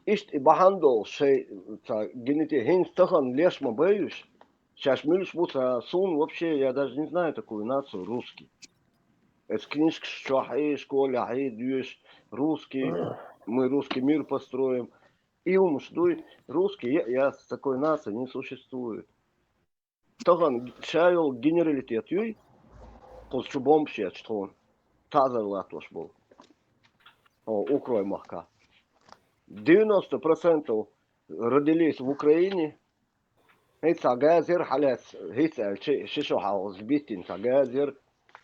Иштта и бахьана долуш шайн цхьа генетика, хӀинца тахана леш ма бай уьш, шаьш муьлш бу ца, суна вообще, я даже не знаю такую нацию русский. Эцу книжкаш чохь а, школехь а доьшуш, русский, мы русский мир построим. И хӀумаш дуй, русский е а яц, такой нации не существует. Тахана ша йолу генералитет юй, кхуза чу бомбаш етташ тхуна, таӀзар латтош болу. О, укрой махка. Девяносто процентов родились в Украине, ХӀинца цхьа газа яра хьалаьцна, хӀинца аьлча, ши шо хьалха биттина цхьа газа яра,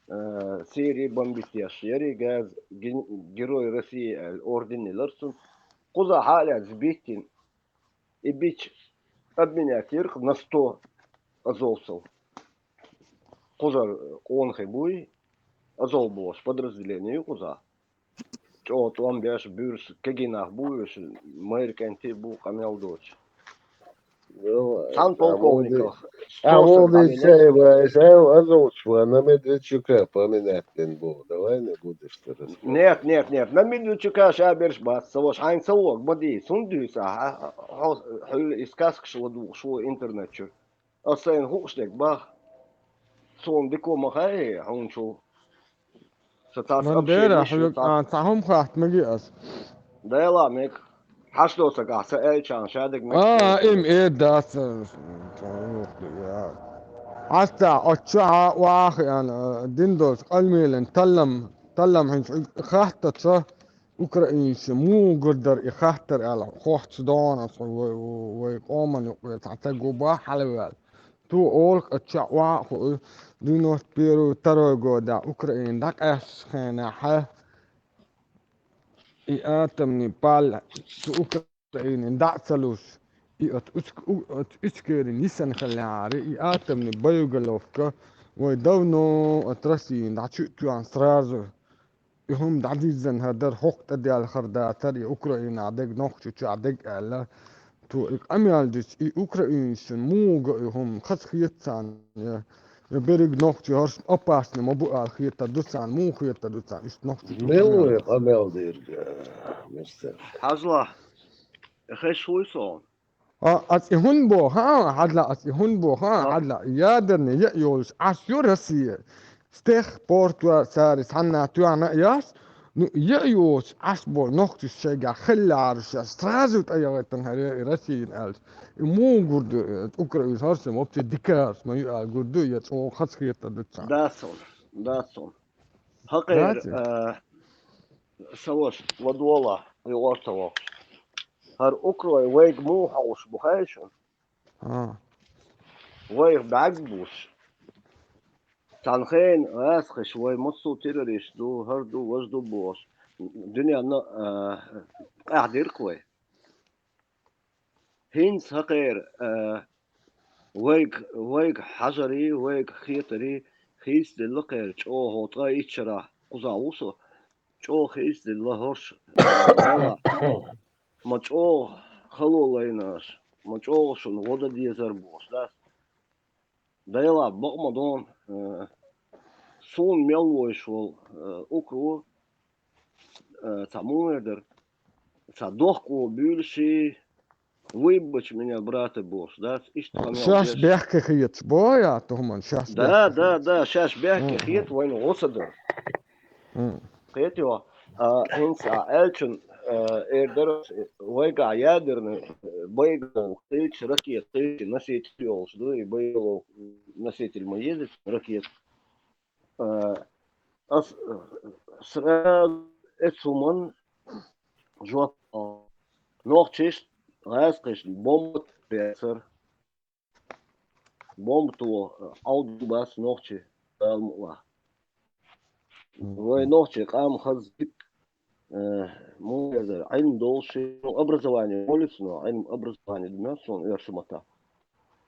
э, Сири бомбить деш яра и газа, ген-, Герой России аьлла орден елара цунна. Кхузахь хьалаьцна биттина. И бича обменять яра на сто азовцев. Кхузара къонахий буй, азов бохуш подразделение ю кхузахь. ЧӀогӀа тӀом беш, буьрса кегий нах бу уьш, майра кӀентий бу къамел доцуш. Ну, цхьана а полковниках. Володя, а Володя, сай ва, сай ва, азовцаш ва, на Медведчука поминать дин бу. Давай не будешь ты рассказывать. Нет, нет, нет, на Медведчука ша берш бац, ца ваша хьайн ца вог, ма дий, цунна дуьйцу ахьа, хьо, хьуьлла и сказкаш ладугӀуш ву интернет чуьра. Ас сайна хууш дерг баха. Суна дика ма хаьий хьуна чул. Сан цхьа сообщение дера, хьоьга цхьа хӀума хатта мега ас. Дела мега. Хьаш доцург ахь ца аьлча, ша дерг мега. А, им э дац. Хьаста, оцу чохь а ваха, яна, дин долчу къамелан таллам, таллам хӀинца хаттаца, Украинца муха гур дара и хаттар аьлла, хохца догӀу ас вай, вай къоман юкъе цхьа таг ву боху хьалаваьлла. Ту олу, а чохь ваха а хууш, девяносто первый, второй года Украина дӀакъаьстачу хенахь, и атомный палле цу Укра- Украинин дӀа а ца луш, и от Уч-, у-, от Ичкерин йисан хилла яхьари, и атомный боеголовка вай давно от Россиин дӀа чу а тоьхна сразу. И хӀума дӀадиззина хӀара дар хӀокху тӀадеалхар дацара, и Украинахь дерг, Нохчийчохь дерг аьлла. Ту и къамел дича, и украинцашна муха го и хӀума, хаза хета царна, я, я берриг нохчий хӀорш опасный ма бу аьлла хетар ду царна, муха хетар ду царна, иштта нохчий Мел ву и къамел дийриг, э, мистер? Хьажал, хезаш вуй со? А, ас и хӀунда боху, хьажал, ас и хӀунда боху, хьажал, ядерный яа йолуш Ӏаш ю Россия. С тех пор цара цхьанна тоьхна а яц, ну, яа йоцуш Ӏаш боху нохчаш шайгахь хиллехьара ша, сразу тӀе яхийтина хӀара и Россияна аьлча. И муха гур ду, э, Украина хӀорш а вообще дикарш ма ю аьлла гур ду, я чӀогӀа хазахетар ду царна. Дац хьуна, дац хьуна. Хьакхера, дац? Э, сан ваша, ладогӀал, и орца воккхуш. ХӀара Украина вайга муха хьовсуш бу хаьий шуна? А. Вайх бӀаьрг буш. Цхьана хенахь гӀазкхаша вай массо а террорист ду, хӀара ду, важа ду бохуш, дуьненна, а, къаьхьа дира-кх вай. ХӀинца хӀокхеран, а, вайга, вайга хьажарий, вайга хетарий, хийцаделла кхеран чӀогӀа хӀокху ткъе итт шарахь кхузахь ву со, чӀогӀа хийцаделла хӀорш, а, ма чӀогӀа хало лайна аша, ма чӀогӀа шуна гӀо дан дезара бохуш дац. Делахь бакъ ма ду, э, суна мел вовзаш волу, э, Украина, э, цхьа муха эр дара, цхьа дохко буьйлуш, выебать меня, брата, бохуш дац, иштта къамел деш. Шаьш бехке хеташ боху я, ту хӀуманна шаьш бехке хеташ? Да, да, да, шаьш бехке хета, вайна гӀо ца дар. Кхетий хьо? А, хӀинца а аьллачун, а, эр дара, вайгахь ядерный, э, боеголовка хилча, ракета хилча, носитель йолуш ду, и боеголовка носитель ма еза ракета. А, ас, э, сразу эцу хӀуманна жоп ло. Нохчашна, гӀазкхашна бомба бецара. Бомба тохо, э, Ӏовдал бац нохчий, Дала мукъ лахь. Вай нохчий къам хаза дика, э, муха эр дара, Ӏилма долуш, ну, образование йолуьйту, но Ӏилма, образование ду моьтту суна оьрсийн маттахь.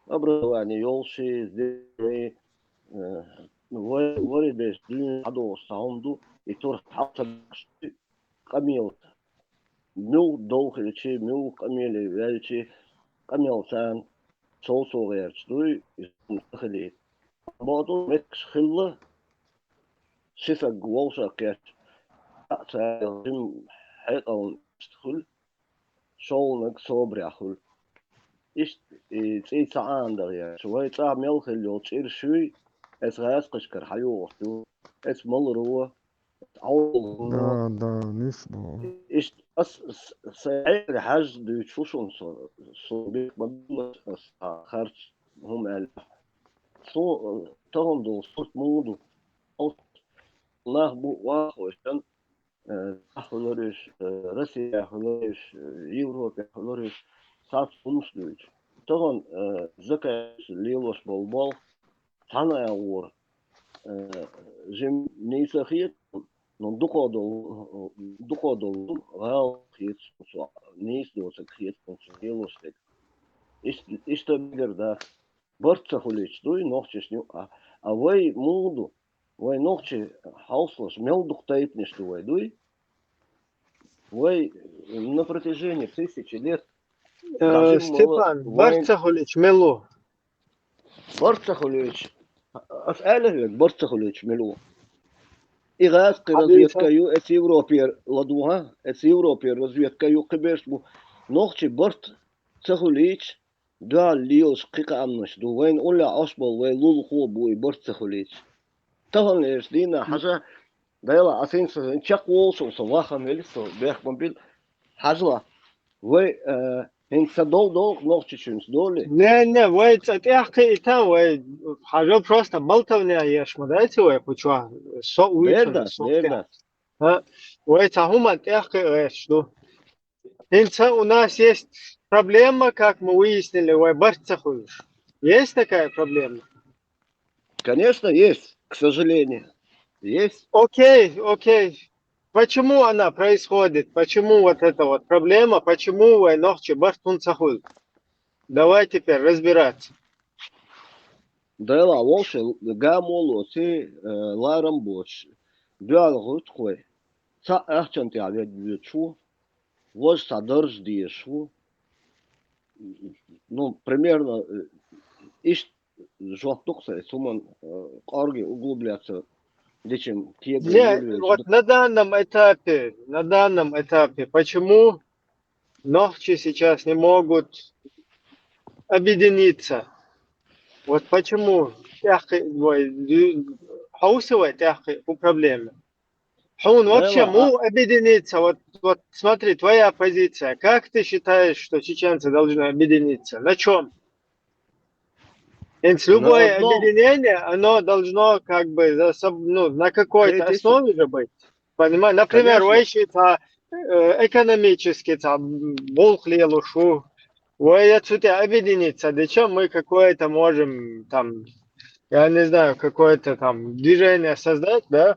Образование йолуш, здесь, э, вай, вари деш дуьйна хьадогӀуш цхьа хӀума ду, и турх хьал ца беш, къамел. Муьлха дов хилчи, муьлха къамеле ваьлчи, къамел царна совцо гӀерташ дуй, и хӀума ца хилийта. Бакъду, меттигаш хилла, ши саг вовшах кхетча, царел жима хьекъална иштта хуьлу, шолгӀаниг собарехь хуьлу. Иштта и цӀий ца Ӏанадахьеш, вай цӀахь мел хилла йолу чӀир шуьй, эца гӀазкхашкара хьайогӀуш ю, эца маларо, Ӏовдал. Да, да, нис бу. Иштта ас, с-, сайн хьаьжа дуьйцуш ву шуна со, со бехк ма билла, ас харц хӀума аьлла. Со, э, тахана долу сурт муха ду? Нах бу вахойшан, э, тӀехь хуьлур уьш, э, Россехь хуьлур уьш, э, Европехь хуьлур уьш, цхьацца хӀумнаш дуьйцуш. Тахана, э, закай лелош болу болх, цхьана агӀора, э, жимма нийса хета, но дукха долу, дукха долу гӀала хета суна, нийса доцург хета суна лелош дерг. Иштта, иштта мегар дац. Барт ца хуьлуьйтуш дуй нохчашна юкъахь. А вай муха ду? Вай нохчий хьовсалаш мел дукха тайпанаш ду вай, дуй? Вай на протяжении тысячи лет, э, Степан, барт ца хуьлуьйтуш мел ву? Барт ца хуьлуьйтуш. Ас аьлла хьоьга, барт ца хуьлуьйтуш мила ву? И гӀазкхи разведка ю, эца Европера ладугӀа, эца Европера разведка ю, кхиберш бу. Нохчий барт ца хуьлуьйтуш, дуьхьал лелаш кхин къамнаш ду. Вайна уллехь Ӏаш болу вай лулахо а бу и барт ца хуьлуьйтуш. Таханлерчу дийнахь хьажа, Дела, ас хӀинца чекхволуш ву со, вахана вели со, бехк ма била. Хьажала, вай, э, хӀинца ца дов долу нохчичуьнца долий? Не, не, вай цӀа тӀехь кхиита, вай хьажа просто болтовня еш ма дайца вай кху чохь. Со а вуьйцур, со а тӀехь. А? Вай цхьа хӀуманна тӀехь кхиа гӀерташ ду. ХӀинца у нас есть проблема, как мы выяснили, вай барт ца хуьлуш. Есть такая проблема? Конечно, есть, к сожалению. Есть. Окей, окей. почему она происходит? Почему вот эта вот проблема? Почему вай нохчий барт хӀунда ца хуьлу? Давай теперь разбираться. Дела вовше гамоло ци, э, ларам боцуш, дуьхьал гӀуьттахой. Цхьаъ ахчан тӀехь ведда вуьтуш ву, важа цхьа дарж дезаш ву. Ну, примерно, э, иштта жоп ду-кх сан, хӀуман, э, къорге углубляться дичим кега. Не, вот на данном этапе, на данном этапе, почему нохчи сейчас не могут объединиться? Вот почему тӀехкхи-, вай, ду-, хьовса вай тӀехкхи-, по проблеме? Хьуна вообще му объединиться? Вот, вот смотри, твоя позиция. Как ты считаешь, что чеченцы должны объединиться? На чем? Ведь любое объединение, оно должно как бы за соб-, ну, на какой-то основе же быть. Понимаешь? Например, вай шийтта, э, экономически там гӀуллакх лелош ву. Вай я цу тӀе объединиться, да чем мы какое-то можем там, я не знаю, какое-то там движение создать, да,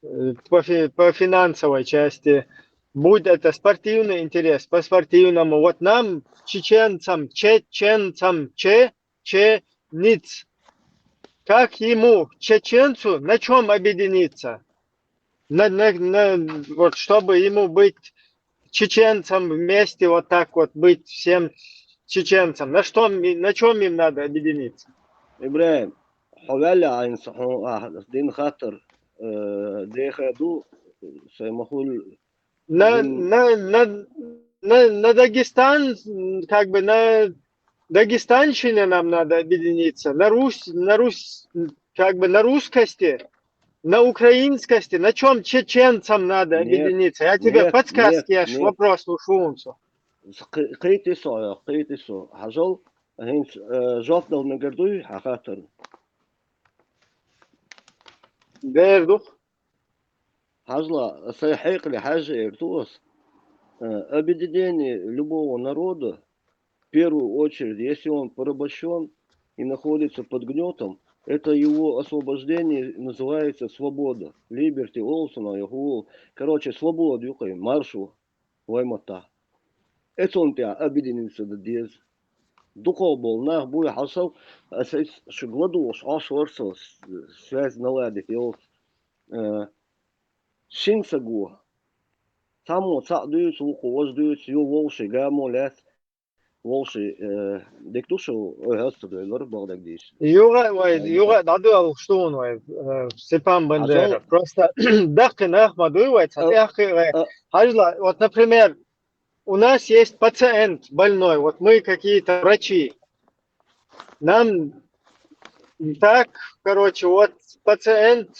э, по фи-, по финансовой части. Будь это спортивный интерес, по спортивному. Вот нам, чеченцам, чеченцам, че-, че-, ниц. Как ему, чеченцу, на чем объединиться? На, на, на, вот, чтобы ему быть чеченцам вместе, вот так вот быть всем чеченцам. На что ми-, на чем им надо объединиться? ИбрахӀим, хьо ваьлла Ӏайнса, хьо, а, дина хаттар, э, деха ду, сай ма хуьлу. На, на, на, на, на Дагестан, м, как бы на дагестанщине нам надо объединиться, на Русь, на Русь, м, как бы на русскости, на украинскости, на чем чеченцам надо объединиться? Я тебе подсказки, я ж вопрос луш ву хьуна со. Кхи-, кхийти со, кхийти со. Хьажал, хӀинца, э, жоп дала мегар дуй хьан хаттарна? Дер ду-кх. Хьажал, сайн хьекъале хьаьжжа эр ду ас. Э, объединение любого народа, в первую очередь, если он порабощён и находится под гнётом, это его освобождение называется свобода. Liberty олу цунах, я хӀу-, короче, свобода ю-кх и, маршо вай маттахь. Эцунна тӀехь объединиться дан деза. Дукхах болу нах буй хьажал, аса иза шуьга ладугӀуш Ӏаш вара со, с-, связь наладить йолуш. Э, шина саго. Цхьаммо цхьаъ дуьйцу, вукхо важа дуьйцу, ю вовшийн гамо лаьцна, вовшийн, э, дика ду шу, ой, хьоьца ца дуьйлура, бакъдерг дийцича. Юха а вай, юха а дӀадоьлхуш ду хьуна вай, э, Степан Бандера. Просто даккхий нах ма дуй вай, цхьа тӀехкхий вай. Хьажал, вот, например, у нас есть пациент больной, вот мы какие-то врачи. Нам так, короче, вот пациент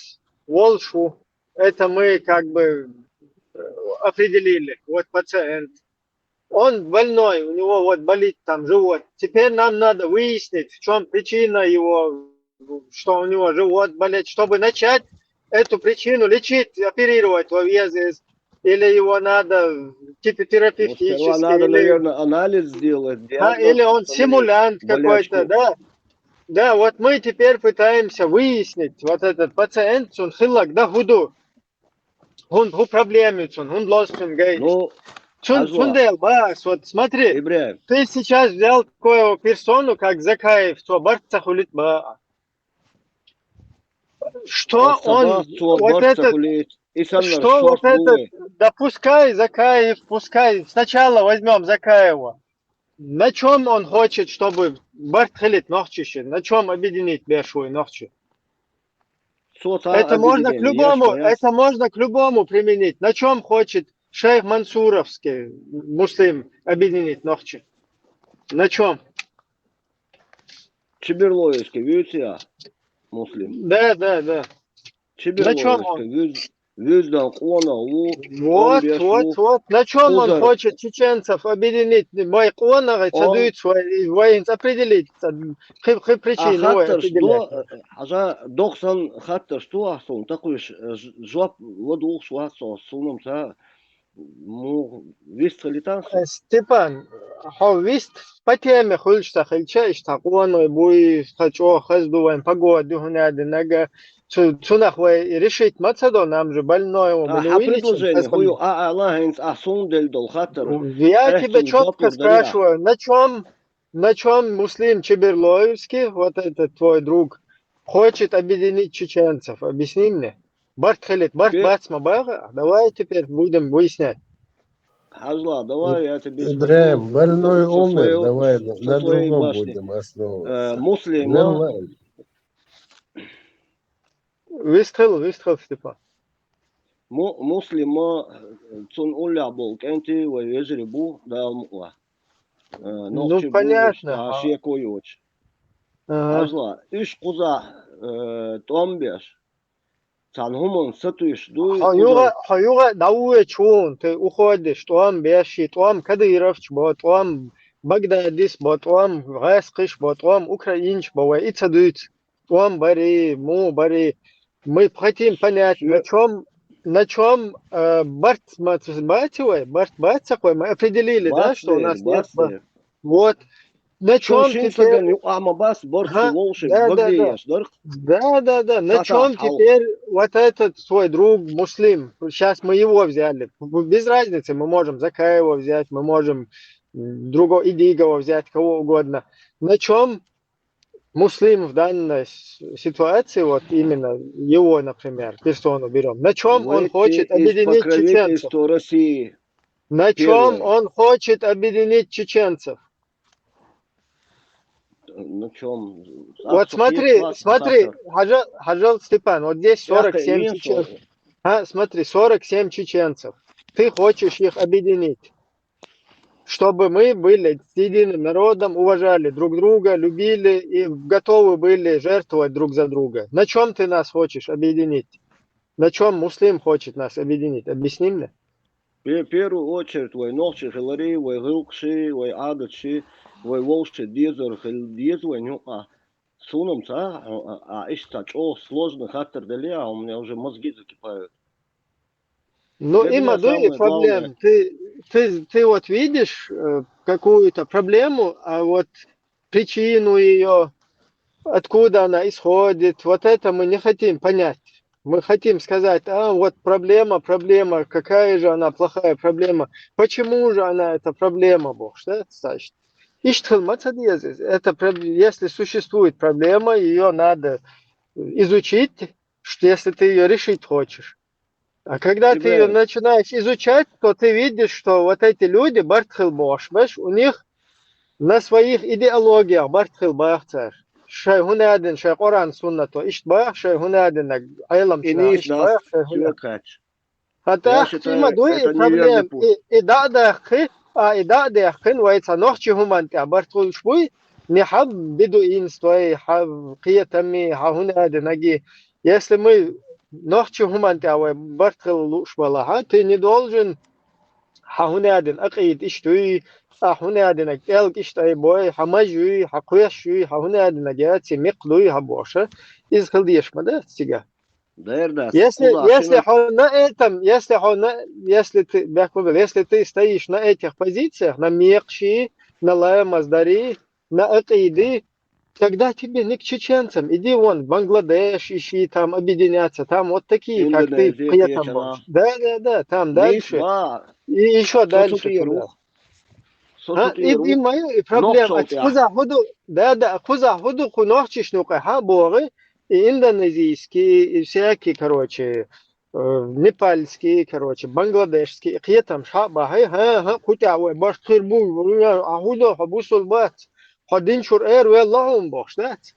волуш ву. Это мы как бы, э, определили. Вот пациент. Он больной, у него вот болит там живот. Теперь нам надо выяснить, в чем причина его, что у него живот болит, чтобы начать эту причину лечить, оперировать его везде. Или его надо, типа, терапевтически, надо, или, наверное, анализ сделать, а, диагноз или он установить, симулянт какой-то, болячку. Да. Да, вот мы теперь пытаемся выяснить, вот этот пациент, цуьнан хилларг дан хӀун ду. ХӀун, хӀун проблема ю цуьнан, хӀунда лозу цуьнан гайташ? Ну, цуьнан, хьажал, цундела боху ас, вот смотри, ИбрахӀим, ты сейчас взял такую персону, как Закаев, цо барт ца хуьлийта боху. Что он, вот этот, что вот этот, да пускай Закаев, пускай. Сначала возьмём Закаева. На чём он хочет, чтобы барт хилийта нохчий шен? На чём объединить беш ву нохчий? Это можно к любому, это можно к любому применить. На чём хочет шейх Мансуровский Муслим объединить нохчий? На чём? Чеберлоевский вуьйцу я, Муслим? Да, да, да. Чеберлоевский вуьз-, вуьздан къонах ву. Вот, вот, вот. На чём он хочет чеченцев объединить? Вай къонах ца дуьйцу, вай, вай хӀинца определить, кхин, кхин причина вай определять. Хьажа, доккха санна хаттарш ду ахь суна, такуьш, э, ж-, жоп ладугӀуш вац со, суна-м ца Муха вист хилийтан со? Степан, хьо вист по теме хуьлуш ца хилча, иштта къоной буй, тха чӀогӀа хаза ду вайн погода ю хӀуна аьнна, цу, цунах вай решить ма ца до, нам же больной, А мы не хьа вылечим, предложение хаза хӀу ю, а, а, ла хӀинца а суна делла долу хаттар. Я тебя Эхь, четко цунна доп лур дарий? Спрашиваю, на чем, на чем Муслим Чеберлоевский, вот этот твой друг, хочет объединить чеченцев? Объясни мне. Барт хилит, барт Пе- бац ма баха, давай теперь будем выяснять. Хьажал, давай, я тебе Ибрахим, скажу больной со умер, своей, давай со на своей другом башни. Будем основываться. Э, Муслим, Нормально. Вист хила, вист хила, Степан. Му-, Муслима, э, цунна уллехь болу кӀентий вай вежарий бу, Дала мукъ лахь. Э, Ну, нохчий бу, понятно. а, шеко йоцуш. Ага. Хьажал, уьш кхузахь, э, тӀом беш. Цхьана хӀуманна сатуьйсуш дуй, Хьо юха, хьо юха дӀавоьдуш ву, ты уходишь, тӀом беш, и тӀом Кадыровч бо, тӀом Багдадис бо, тӀом гӀаьскхиш бо, тӀом украинч бо, вай и ца дуьйцу. ТӀом барий, му барий. Мы хотим понять, на чем, на чем э, барт ма ц- баци вай, барт бац ца кхой, мы определили, да, Бац что у дера, нас бац нет ба- дера. Вот. На Шун чем шин теперь... сагана юкъа ма бац, барт Ага, шу вовши, да, да, да. багдееш дарх. Да, да, да. На Ца чем хьал. Теперь вот этот твой друг Муслим? Сейчас мы его взяли. Без разницы, мы можем Закаева взять, мы можем м, другого Идигова взять, кого угодно. На чем Муслим в данной с- ситуации, вот именно его, например, персону берем, на чем он Выйти хочет из объединить чеченцев? покровительства России. На чем Первое. Он хочет объединить чеченцев? На чем? Вот смотри, смотри, Хажал, Хажал Степан, вот здесь сорок семь чеченцев. А, смотри, сорок семь чеченцев. Ты хочешь их объединить, чтобы мы были с единым народом, уважали друг друга, любили и готовы были жертвовать друг за друга. На чем ты нас хочешь объединить? На чем Муслим хочет нас объединить? Объясни мне. Пе- первую очередь вай нохчий хилари, вай гӀулкхаши, вай Ӏадаташи, вай вовши дезар хила деза вайн юкъа. Суна-м ца, а, а, а, иштта чӀогӀа сложный хаттар деле, а у меня уже мозги закипают. Ну, Для и меня ма дуй, и самое проблем. главное. Ты, ты, ты вот видишь э, какую-то проблему, а вот причину ее, откуда она исходит, вот это мы не хотим понять. Мы хотим сказать, а вот проблема, проблема, какая же она плохая проблема. Почему же она эта проблема, бохуш, да, значит? Иштта хила ма ца деза. Это проб- если существует проблема, ее надо изучить, что если ты ее решить хочешь. А когда ты ее Ибрахим. Начинаешь изучать, то ты видишь, что вот эти люди, барт хила бохуш беш, у них на своих идеологиях барт хила баха цара. Шайн хӀун аьлла, шайн Къуръан суннато иштта баха, шайн хӀун аьлла, Ӏеламчу И наха нийса иштта дац, баха, шайн хӀун чё аьлла. кхаьча. ХӀаъ, Я тӀаккха считаю, и ма дуй и это проблем, неверный путь. И, и дӀа а даьккхина, а, и дӀа а даьккхина, вай цхьа нохчийн хӀуманна тӀехь барт хуьлуш буй, не хьан бедуинство, хьан кхетам, хьан хӀун аьлла, наги. Если мы нохчийн хӀуманна тӀехь вай барт хила лууш балахь, ты не должен хьан хӀун аьлла акъида иштта юй, а хӀун аьлла кӀелг иштта айбой, хьан маж юй, хьан кхоьш юй, хьан хӀун аьлла яций, мекх дуй хьан бохуш. Иза хила дезаш ма дац цигахь. Дер дац. Если, Кхузахь если шиннан хьо на этом, если хьо на, если ты, бехк ма бел, если ты стоишь на этих позициях, на мекхаши, на ламаздари, на акъиди, тогда тебе не к чеченцам. Иди вон в Бангладеш, ищи там объединяться, там вот такие, как ты, Индонезия, кхетам кхетам. Бохуш. Да, да, да, там Нийса дальше. Ма, И еще со дальше цу тӀера туда. ву. Со А, цу и, тӀера и ву. мою и проблема. Нохчалла Ат хуза худу, да, да, хуза худу ху нохчишна юкъа хьа богӀи, и индонезийский, и всякий, короче, э, непальский, короче, бангладешский, и кхетам ша бахьи, ха, ха, кху тӀехь вай баш хир бу, а худа хьо бусул бац, хьо динчур эр велла хьун бохуш дац.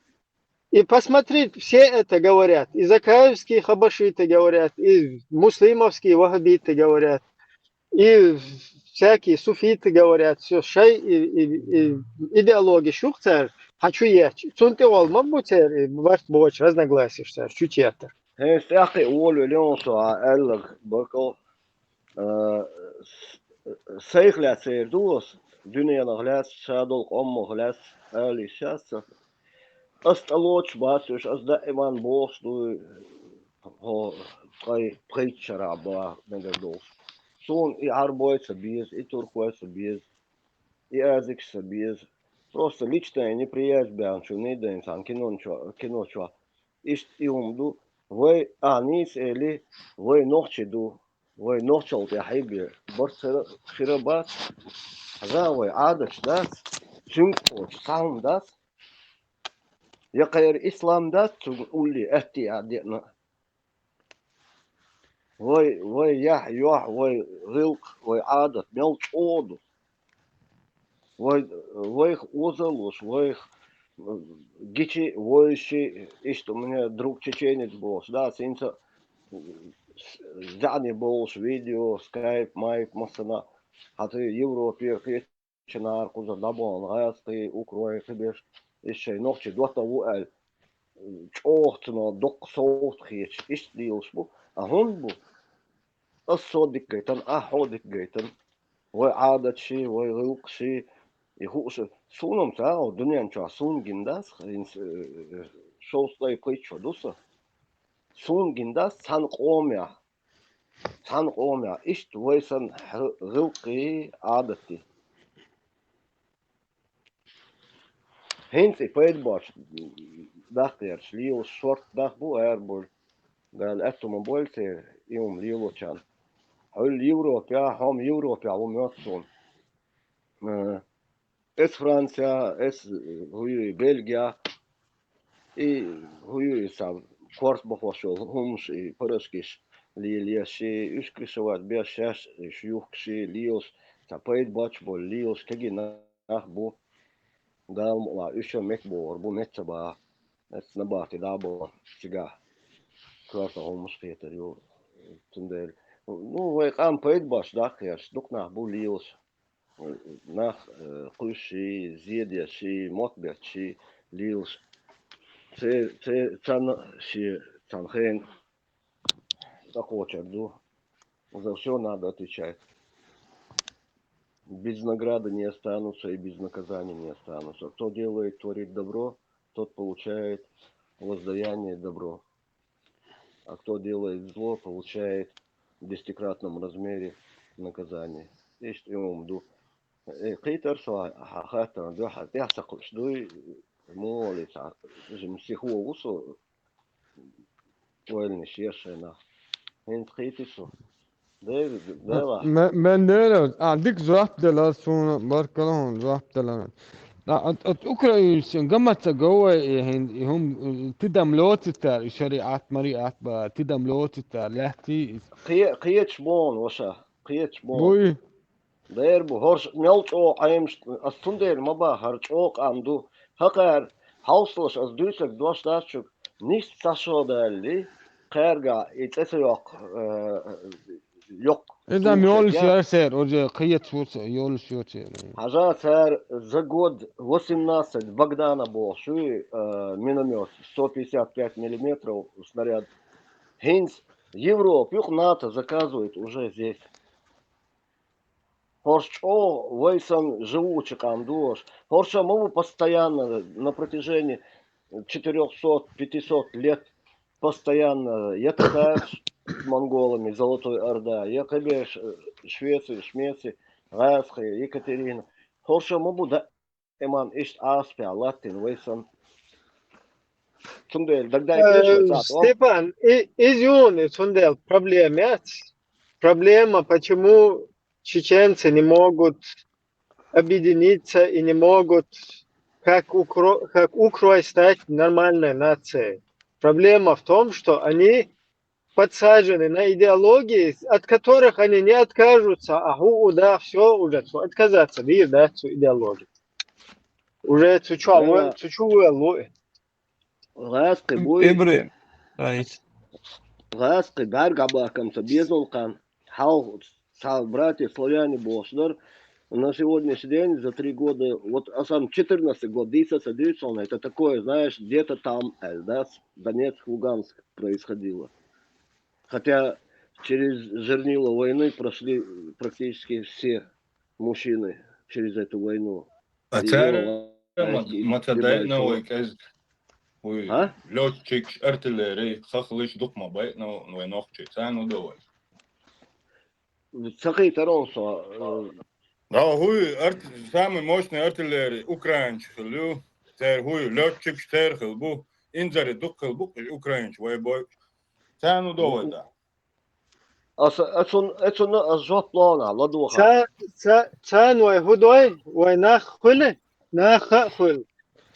И посмотри, все это говорят, и закаевские хабашиты говорят, и муслимовские ваххабиты говорят, и всякие суфиты говорят, все, шай и, и, и идеология шух цар, хьа чу ечи. Цун тӀе олма бу цер, и барт бочу разногласия цар, чу четар. ХӀинца тӀаьхьа волавелла со а аьлларг баркал. Э, с- сайх лаьцна эр ду ас, дуьненах лаьцна, ша долу къомах лаьцна, ала йиш яц сан. Ас тӀалоцуш бац уьш, ас даиман бохуш ду, хьо ткъай пхийтта шарахь баха мегар долуш. Суна и Ӏарбой ца беза, и туркой ца беза, и азикаш ца беза. Просто личная неприязнь баьнна шу нийдайна цхьана кино чу, кино чу. Иштта и хӀума ду. Вай, а, нийса эли, вай нохчий ду. Вай нохчалла тӀехь хьийбе барт хира, хира бац. Хьажа, вай Ӏадаташ дац, цуьнга кхочуш цхьа хӀума дац. Я кхера ислам дац, цуьнга улле атте а деана. Вай, вай яхь, йохь, вай гӀиллакх, вай Ӏадат мел чӀогӀа ду. Вай, вайх озаллуш, вайх, м, гичи, войши, иштта у меня друг чеченец бохуш, да, синца, м, с-, заьӀне болуш видео, скайп, майп, массана, хьан тхе Европера, кхечу нара кхузара дӀабахана гӀазкхий, укрой, кхиберш, иза шайн нохчий доттагӀа ву аьлла, чӀогӀа цунах доккха совгӀат хеташ, иштта лелаш бу. А хӀунда бу? Ас со дика гайтина, ахь хьо дика гайтина. Вай Ӏадаташи, вай гӀиллакхаши, и хууш, суна-м ца, о, дуьнен чохь суна гина дац, хӀинца, э, э, шовзткъе пхийтта шо ду сан. Суна гина дац цхьана къомехь, цхьана къомехь, иштта вай санна хьа-, гӀиллакхий, Ӏадатий. ХӀинца и пайда боцуш даккхерчу лелаш шорта нах бу арабуьйлу. Дала аьтту ма бойла церан и хӀума лелочарна. Хьуьлла Европехь, хьо-м Европехь ву моьтту суна. Э, эс Францехь, эс, хӀу ю и, Бельгехь, и хӀу ю и сан корта бахош йолу хӀумаш, и порошкаш лелаеш, и уьш крышевать беш, шаьш уьш юхкуш, и лелаш, сан пайда боцуш болу лелаш, кегий нах бу. Дала мукъ лахь, уьш а меттабогӀур бу, метта ца баха. Эцна бахти дӀа а бо цигахь. Коьрта хӀумаш кхетар ю. Цундела, ну, вай къам пайда боцуш даккхерчу дукха нах бу лелаш. Нах, э, кхуьссуший, зен дешший, мотт бетташий лелаш. Церан, церан, царна шен царна хенан цӀа кхочур ду. За всё надо отвечать. Без награды не останутся и без наказания не останутся. Кто делает, творит добро, тот получает воздаяние добро. А кто делает зло, получает в десятикратном размере наказание. Иштта и хӀума ду. Э, кхийтар со хьан хаттарна дуьхьал, тӀехь ца кхуьуш дуй, муха валий цхьа, жима сихо ву со, ойланаш еш шайнах. ХӀинца кхийти со. Дера, дела. Ме-, мен дера, а, дика жоп делара суна, баркалла хьуна жоп делара. А, от, от украинцев гамаца говой, и хин, и хум, и тидам лоцитар, и шариат, мариат ба, тидам лоцитар, лехти. Кхе-, кхечу боху, ваша, кхечу боху. Буй. Дера бу, хӀорш мел чӀогӀа Ӏемаш, ас цундела ма бахара, чӀогӀа къам ду. Хакхара, хьовсалаш, ас дуьйцург дош дац шуьга, нисса цхьа шо далли, кхаьрга и цӀе ца йоккху, э, йоккху. Иза тур йолуш тӀе яра церан, уже кхеташ ву ца, йолуш йо церан. Хьажа, цара за год восемнадцать Богдана бохуш ю, э, миномет, сто пятьдесят пять миллиметров снаряд. ХӀинца Европа юкъа НАТО заказывает уже здесь. ХӀорш чӀогӀа вай санна живучи къам ду хӀорш. ХӀорша ма ву постоянно на протяжении четырёхсот, пятисот лет постоянно я татараш с монголами, Золотой Орда, я кхиберш, э, Швеция, Шмеция, гӀазкхий, Екатерина. ХӀорша ма бу да-, иман иштта Ӏаспехь латтина вай санна. Цундела дагадайта Э, вай цхьа тӀом. Степан, и, иза юна, и цундела проблема яц. Проблема, почему чеченцы не могут объединиться и не могут как укро-, как укрой стать нормальной нацией. Проблема в том, что они подсажены на идеологии, от которых они не откажутся, а хӀу, да, всё, уже цу отказаться, дийр, да, цу идеологии. Уже цу чу, Да. Цу чу вуьллу. ГӀазкхи буй. Эбре. Раис. ГӀазкхи бӀаьрга бахкам ца безалкхан. Хьал ца братья славяне бохуш дар. На сегодняшний день, за три года, вот, а сам четырнадцатый год, дийца ца дуьйцу хьуна, это такое, знаешь, где-то там, э, да, Донецк, Луганск происходило. Хотя через жернила войны прошли практически все мужчины через эту войну. А цара ма, ма ца дайна вай кӀезиг. Вуй, а? Лётчикаш, артиллери, хахлиш дукха ма байъна вай нохчий. Царна ду вай. Ца хийтарал со, э, Да, хӀуй арт-, самый мощный артиллерия украинчу хилла ю. Церан хӀуй лётчикаш церан хилла бу. Инзаре дукха хилла бу уж украинчу вай бой. Царна хӀун до вай да? Аса, ацун, ацунна ас жоп лона, ладоха. Ца, ца, царна вай хӀун дой, вай нах хуьлу, нах а хуьлу.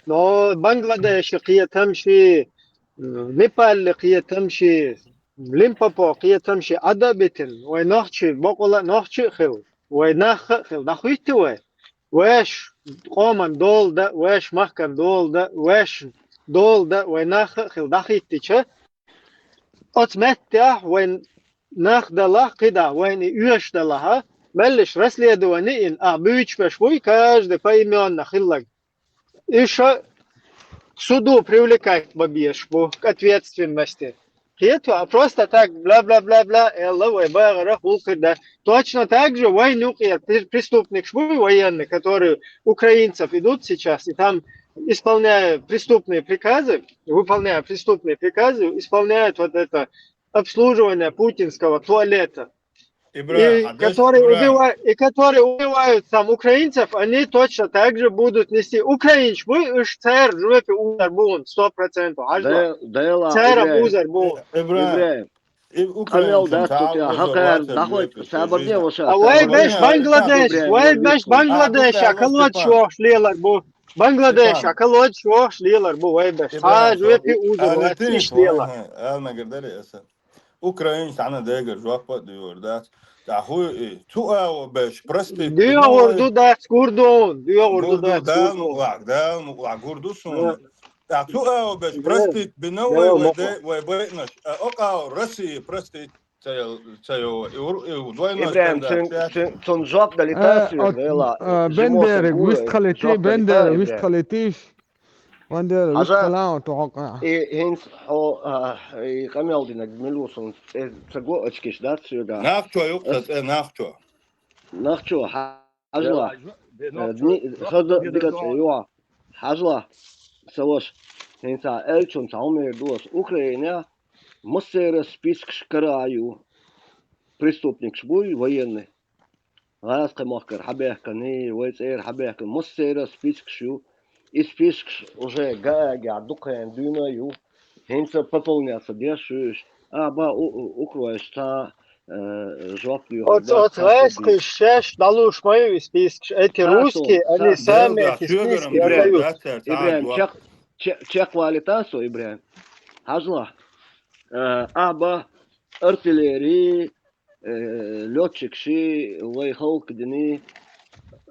Но Бангладеши кхетам ши, Непалли кхетам ши, Лимпопо кхетам ши Ӏадда а битина, вай нохчи, бокъала а нохчи а хилла, вай нах а хилла, дӀахуьйту вай. Веш къоман дола да, веш махкан дола да, веш дола да, вай нах а хилла, дӀахиттича, оцу меттехь вайн нах далахь, кхидӀа вайна и оьшуш далахьа, меллиш расследование йина, ахь буьйцуш беш буй, каждый поименно хилларг. Уьш суду привлекать бан безаш бу, к ответственности. Кхета, а просто так, бла-бла-бла-бла, элла вай багӀарах вулхир да. Точно так же вайн юкъера при-, преступникаш буй военные, которые украинцев идут сейчас, и там, исполняя преступные приказы, выполняя преступные приказы, исполняют вот это обслуживание путинского туалета. И Ибрахим, а дальше которые Ибрахим. Убива-, и которые убивают там украинцев, они точно так же будут нести. Украинцев, вы уж цар жопе узар бун, сто процентов. Аж Да, да ла, царам Ибрахим. Узар бун. Ибрахим. Ибрахим. И Къамел украинцам дац цхьа тут я, узар хакъар, вацар дахойт, жопе. Сабар не ваша, А вай сабар беш не. Бангладеш, Ибрахим, вай Ибрахим. Беш Бангладеш, А, а калоч Степан. Вохш лелар бу. Бангладеш, Степан. А калоч вохш лелар бу, вай беш. Степан, Хаж вепи узар вац, Алитин, иш лела. Ага, Алнагар дари аса. Украинец ана дегар жоп а дуьйгӀур дац. ТӀаккха хӀу и, цу агӀо беш, простит, ДуьйгӀур ду дац гурдун, дуьйгӀур ду дац Дала гурдун. Мукъалахь, Дала мукъалахь гурду суна. Да. ТӀаккха цу агӀо беш, Да. простит, бина Да, вай, вай мукъа. Де-, вай байтнаш. А окъа Россия, простит, ца ял-, ца йо, и ур-, и у двойной Ибрахим, стандарт, цун, щас. Цун, цун жоп дали Э, тасир, от, вела, э, жимо Бендер, сам буй, вист халити, жоп дали Бендер, та, вист Ибрахим. Халитиш. Вандер, Хьажа, вист халаун тухьа. И хӀинца хьо, а, и къамел динарг мила ву суна цӀе ца го очкиш дац соьга. Нах чо юкъа Ас цӀе, нах чо? Нах чо, хьажла. Э, дни, хаза дига цӀе ю. Хьажла. Сан ваша. ХӀинца элчун цхьа хӀума эр ду ас. Украинехь массеран спискаш кара а ю. Преступникаш буй, военный. ГӀазкхи махкара хьабаьхканий, вай цӀера хьабаьхкан массеран спискаш ю. И спискаш уже Гаагехь дукхахьа дуьйна а ю. ХӀинца пополняться деш ю уьш. А, ба, у-, у-, укроеш цхьа, э, жоп ю. Оц, оц гӀазкхий шаьш дӀалуш ма ю и спискаш. Эти русские, они сами эти списки отдают. Ибрахим, чек-, чекхвалита со, Ибрахим. Хьажла. Э, а, ба, артиллерии, э, лётчикаш, вай халкъ дини,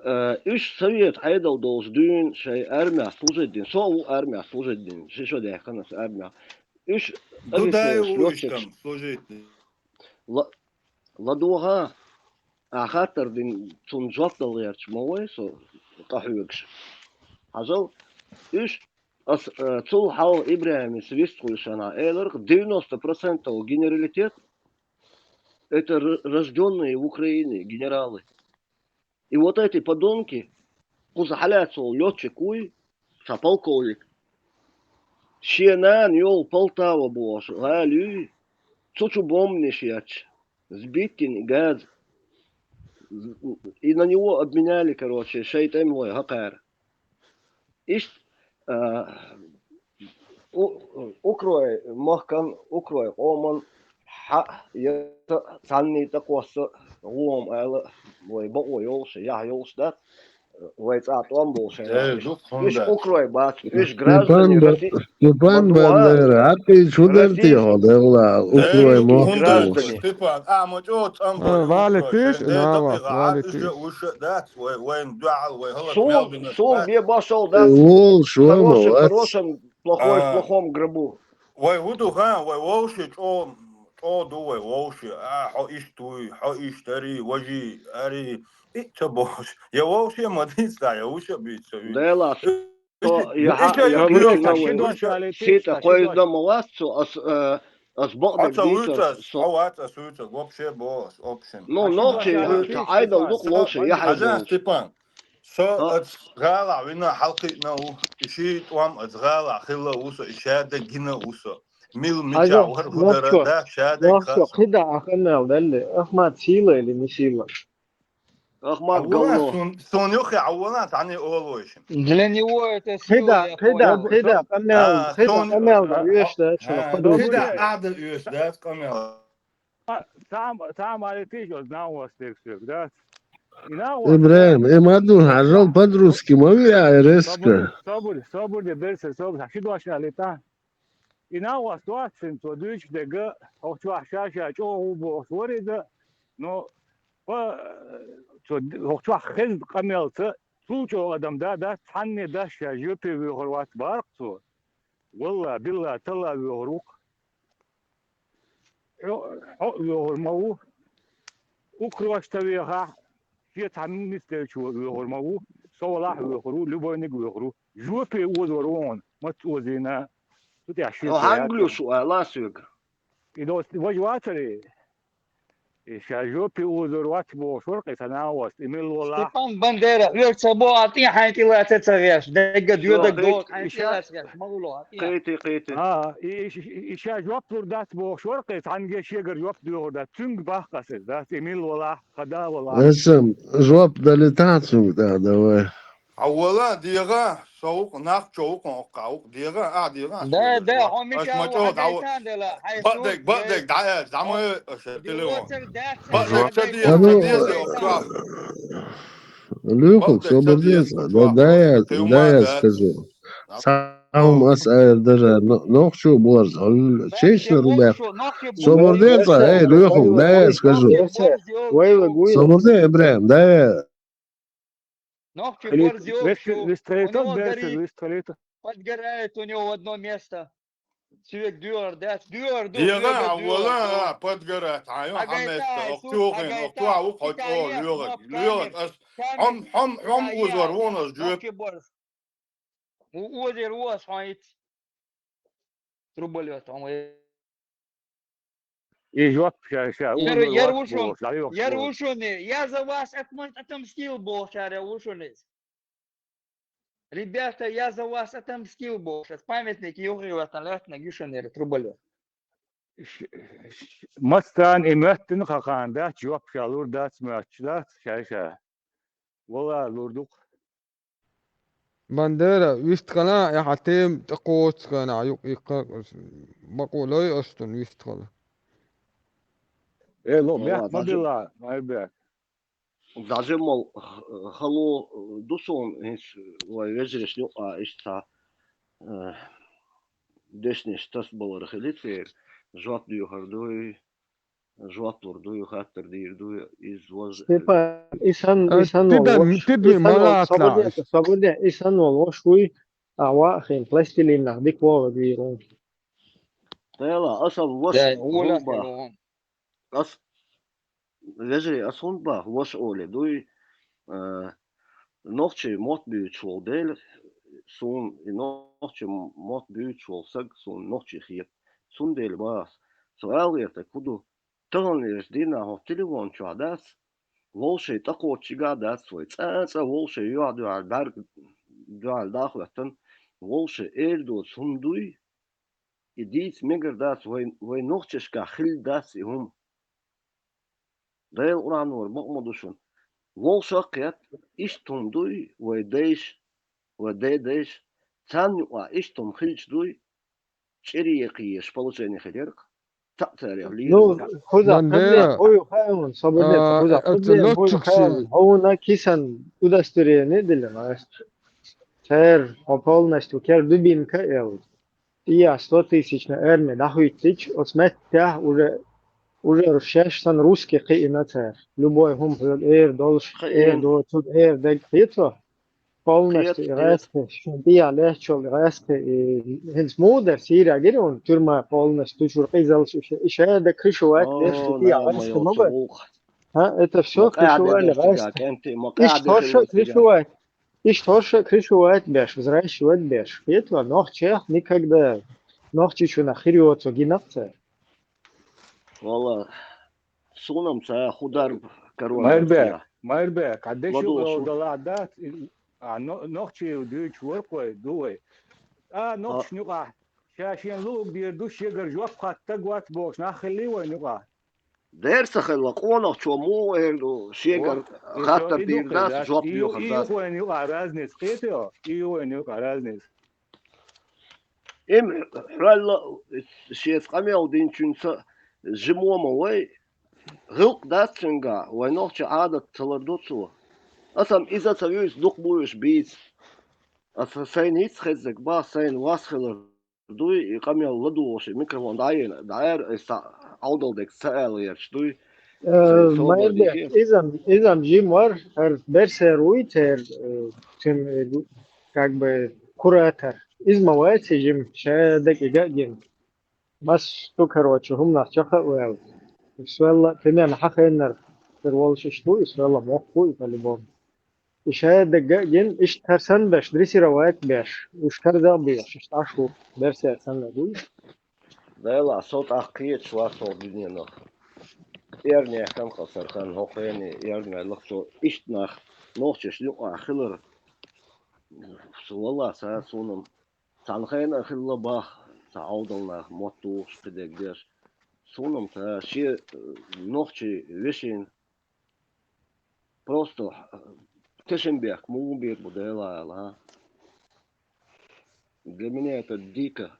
э, уьш совет Ӏедал долчу дуьйна шайн армехь служить дина. Со а ву армехь служить дина, ши шо даьккхина аса армехь. Уьш Ду дай офицераш, ву уьш лётчикаш. Там служить дина. Ла-, ладогӀа, а хаттар дина, цунна жоп дала гӀерташ ма вай со къахьоьгуш. Хьажал, уьш, ас, э, цул хьалха Ибрахимис вистхуьлуш шана эларх, девяносто процентов генералитет, это р-, рождённые в Украине генералы. И вот эти подонки, кхуза хьалаьцна волу лётчик вуй, цхьа полковник. Шен нана йолу Полтава бохуш гӀала юй, цу чу бомбанаш етташ, сбитин газа. И на него обменяли, короче, шайн тӀемалой хӀокхара. Иштта, а, у-, укрой махкан, укрой къоман хьаъ, я цхьанний тӀакхосса гӀома ала, вай бакъо йолуш, яхь йолуш дац, вай цӀа тӀом болуш. Э, ду хӀунда. Уьш укрой бац, уьш граждане России. Степан Бандера, хьакъий чу дара те хьо, дегӀла, укрой мохк. Степан, а, ма чӀогӀа цӀан бо, валитиш, уьш а дац, вай, вайна дуьхьал, вай хӀаллак мел бина. Сул бе башал дац. Волуш, вай ма вац. Хороший в плохом гробу. Вай хӀун ду хан, вай вовши чӀо, чӀо ду вай вовши. А, хьо иштта вуй, хьо иштта ари, важи ари. И ца бохуш. Я вовши ма дийца, я вуша бийца. Дела, со, я, я, я, сита, кхойзда ма вац цо, ас, э, ас бакъдерг дийцар, со. Хьо вац, ас вуьйцар, вообще бо, ас, общем. Ну, нохчий, ца Ӏайдал дукха ловши, я хьайза. Степан. Со оцу гӀалахь вина хьалкхиъна ву, и ши тӀом оцу гӀалахь хилла ву со, и шаьрда гина ву со. Мил мича вар худара да, шадай нохчо кхида а къамел далли, Ахмат сила или не сила? Ахмат говно. Сун, сун юхи аввала, цхьанне олу вайшин. Для него это сила, я понял. Кхида, кхида, къамел, а, кхида, сун, къамел да, а, уьш да, а, чура, а, кхида. Кхида, ада уьш да, къамел. А, там, там али тыш, вот, на вас текст, да? И на вас. Ибрагим, э, ма ду, хьажал по-русски ма вия, э, резко. Собур, собур, собур де берсе, собур, хьаши дошна лита. И нагӀас доаццина цо дуьйцуш дерг, хӀокху чохь ша-ша чӀогӀа ву бохуш вара иза, но, па, цо д-, хӀокху чохь хезна къамелца, цул чӀогӀа адам да, дац, цхьанне дас ша жоьпе воьхур вац бахара цо. Валла, билла, талла воьхур ву-кх. Хьо, хьо а воьхур ма ву. Укрош ца вехахь, шен цхьа министрчо воьхур ма ву, со валахь а воьхур ву, любойниг а воьхур ву. Жоьпе озор ву хьуна, маца озийна, цу тӀехь шен. Хьо хьаьнгуьлуш ву аьлла соьга? И доцу важа вацара и? И ша жоьпе озор вац бохуш вара кхин цхьа нагӀост, и мила валахь. Степан Бандера, оьрса боху, а тӀе хьайн тӀе лаца ца гӀеш, дегга доьдаг доцу, хьайн тӀе лаца гӀеш, ма гӀуло, а тӀе. Кхайти, кхайти. А, и, и, и, и ша жоп лур дац бохуш вара кхин цхьаьнгге шегара жоп доьхур дац. Цуьнга бахкъа аса дац, и мила валахь. Хада вала. Эсам жоп дали тахьа цунга тӀехь, давай. Хьо вала, дегӀа, со ву-кх, нах чо ву-кх, хьо кху ву-кх, дегӀа, а, дегӀа. Да, да, хьо мича ву, хьо дайтан дела, хьайн баъдерг, баъдерг, дӀа, дӀа ма аша телефон. Баъдерг ца деза, ца деза, хьо чохь. Луьйхуг, собар деза, да, да, я, да, я скажу. Цхьа хӀума аса эр дара, но-, нохчо борза, хьо честно рубаьхка. Собар де цкъа, эй, лоьху, дай ас кажу. Собар де, Ибрахим, дай. Нохчо борза йолчу, у него горит, подгорает у него одно место. Цуьнга дуьхьар дац, дуьхьар ду, дуьхьар ду. Вала, подгорает, хьан ю, хьан место, охтугӀин, охтугӀа ву хьо чӀогӀа лоьху, лоьху ас, хьом, хьом, хьом узор вон ас жоьп. Нохчо борза. Ву озер ву ас хьо йиц. Труболёт, хьо ма. И жоп ша, ша, яр, яр ву шун, яр ву шун, я за вас отмы-, отомстил бохуш яр ву шун иза. Ребята, я за вас отомстил бохуш, ас памятник юххе ватан лаьттинарг ю шун яр Труболёт. Ш-, ш-, мастан и моьттина хакхан дац, жоп ша лур дац, моьттуш дац, ша, ша. Вала лур ду-кх. Бандера, вистхана, я хьан тема тӀекхочу хана, юкъ иккха, бакъо лой ас тун вистхана. Э, ло, вала, мехк ма дажа-, билла, Майрбек. Дажа мол х-, хало ду суна, хӀинца вай вежаршна юкъа иштта, э, дешнаш тасабалар хили церан, жоп доьхур дуй, жоп лур дуй, хаттар дийр дуй, иза вож-, Степан, и сан, и сан вол, тида, тида и сан вол, малатна. Собар де, собар де, и сан вол, вош вуй, а ва хин, пластилинах дика вогӀа вийр ву. Дела, аса ваш, да, гӀулба. Ас, вежарий, ас хӀунда бах, ваша оле дуй, э, нохчий мотт буьйцуш волу Дела, суна и нохчий мотт буьйцуш волу саг, суна нохчий хета. Цундела бах ас, со ала гӀертарг хӀун ду, таханлерчу дийнахь хӀокху телефон чохь дац, вовшийн тӀекхоччигахь дац вай, цкъа а цкъа вовшийн юьхь-дуьхьал бӀаьрг-, дуьхьал дӀахӀоьттина, вовшийн эр доцу хӀума дуй, и дийца мегар дац, вай, вай нохчашкахь хилла дац и хӀума. Делан Къуръанора бакъ ма ду шуна. Вовшах а кхетта, иштта хӀума дуй, вай дайша, вай дай дайша, царна юкъахь иштта хӀума хилча дуй, чӀире кхиеша получение хилира-кх, цхьаъ царех лийр вара. Ну, хӀуза, Бандера, хӀуза, хӀуй хаьлла, собар де, а, хӀуза, это хӀуза, лоцчух хӀуй хаьлла, хӀуна кисан удостоверение диллина, церан, хьо полностью кер дубинка эл. И я сто тысячная армия дӀахӀуьттича, оцу меттехь уже, уже шаьш санна русский кхиъна цара. Любой хӀума хьоьга эр долуш, эр доцург, эр дерг кхетар. Полностью и гӀаьскхи, шен тӀехь лаьтташ йолу гӀаьскхи, и хӀинца муха дара, Сирия гира хьуна, тюрьма полностью, чуьра къизаллаш, и ша, и ша дерг крышевать деш, шен тӀехь гӀаьскхи ма бара. А, это всё крышевали гӀаьскхи. Иштта хӀорш а крышевать. Иштта хӀорш а крышевать беш, взращивать беш. Хетавар, нохчех никогда, нохчичунах хир йоцу гинакх цара. Валла, суна-м ца хӀун дарба карор. Майрбек, Майрбек, хьан деши ладугӀуш ву. Далахь дац, а, но-, нохчий дуьйцуш вара-кх вай, ду вай. А, нохчашна юкъахь Ша шен луг дийр ду, шегара жоп хатта стаг вац бохуш нах хиллий вайна юкъахь? Дера ца хилла, къонахчо муха эр ду, шегара хаттар дийр дац, жоп доьхур дац. И ю вайна юкъахь разница, кхетий хьо? И ю вайна юкъахь разница. Им хьоьлла шеца къамел динчуьнца жима ма вай, гӀиллакх дац цуьнгахь, вай нохчийн Ӏадат ца лар ду цо. Аса-м иза ца вуьйцу дукха буьйш бийца. Аса сайна хӀинцца хезнарг бах, сайна вас хилар дуй, и къамел ладугӀуш, и микрофон дӀаена, дӀаьра, аса Ӏовдал дерг ца аьлла гӀерташ дуй. Э, Майрбек, изам, изам жима вара, хӀара берсер вуй церан, э, цуьнан, э, как бы, куратор. Иза ма вац и жима, ша дерг и ган а гина. Масса ду, короче, хӀуманах чохь а ваьлла. Исвелла, примерно, хьан хеннара хир волуш иштта ву, исвелла, мохк ву и по-любому. И ша дерг а гина, иштта хӀара санна беш, дрессировать а беш, уьш карзах а бехаш, иштта Ӏаш ву, берсер санна а дуй. Дела, со тӀаккха кхеташ вац хӀокху дуьненах. Эрна яьккхина кху сархан, хӀокху хене эрна ваьллакх со, иштта нах нохчашна юкъахь хилар. Со валлахь, ца суна-м цхьана хенахь хилла бах, цхьа Ӏовдал нах, мотт тухуш, кхидерг деш. Суна-м ца шен, э, нохчийн вешина просто, э, тешнабехк муха бийр бу Дела ала, а? Для меня это дико.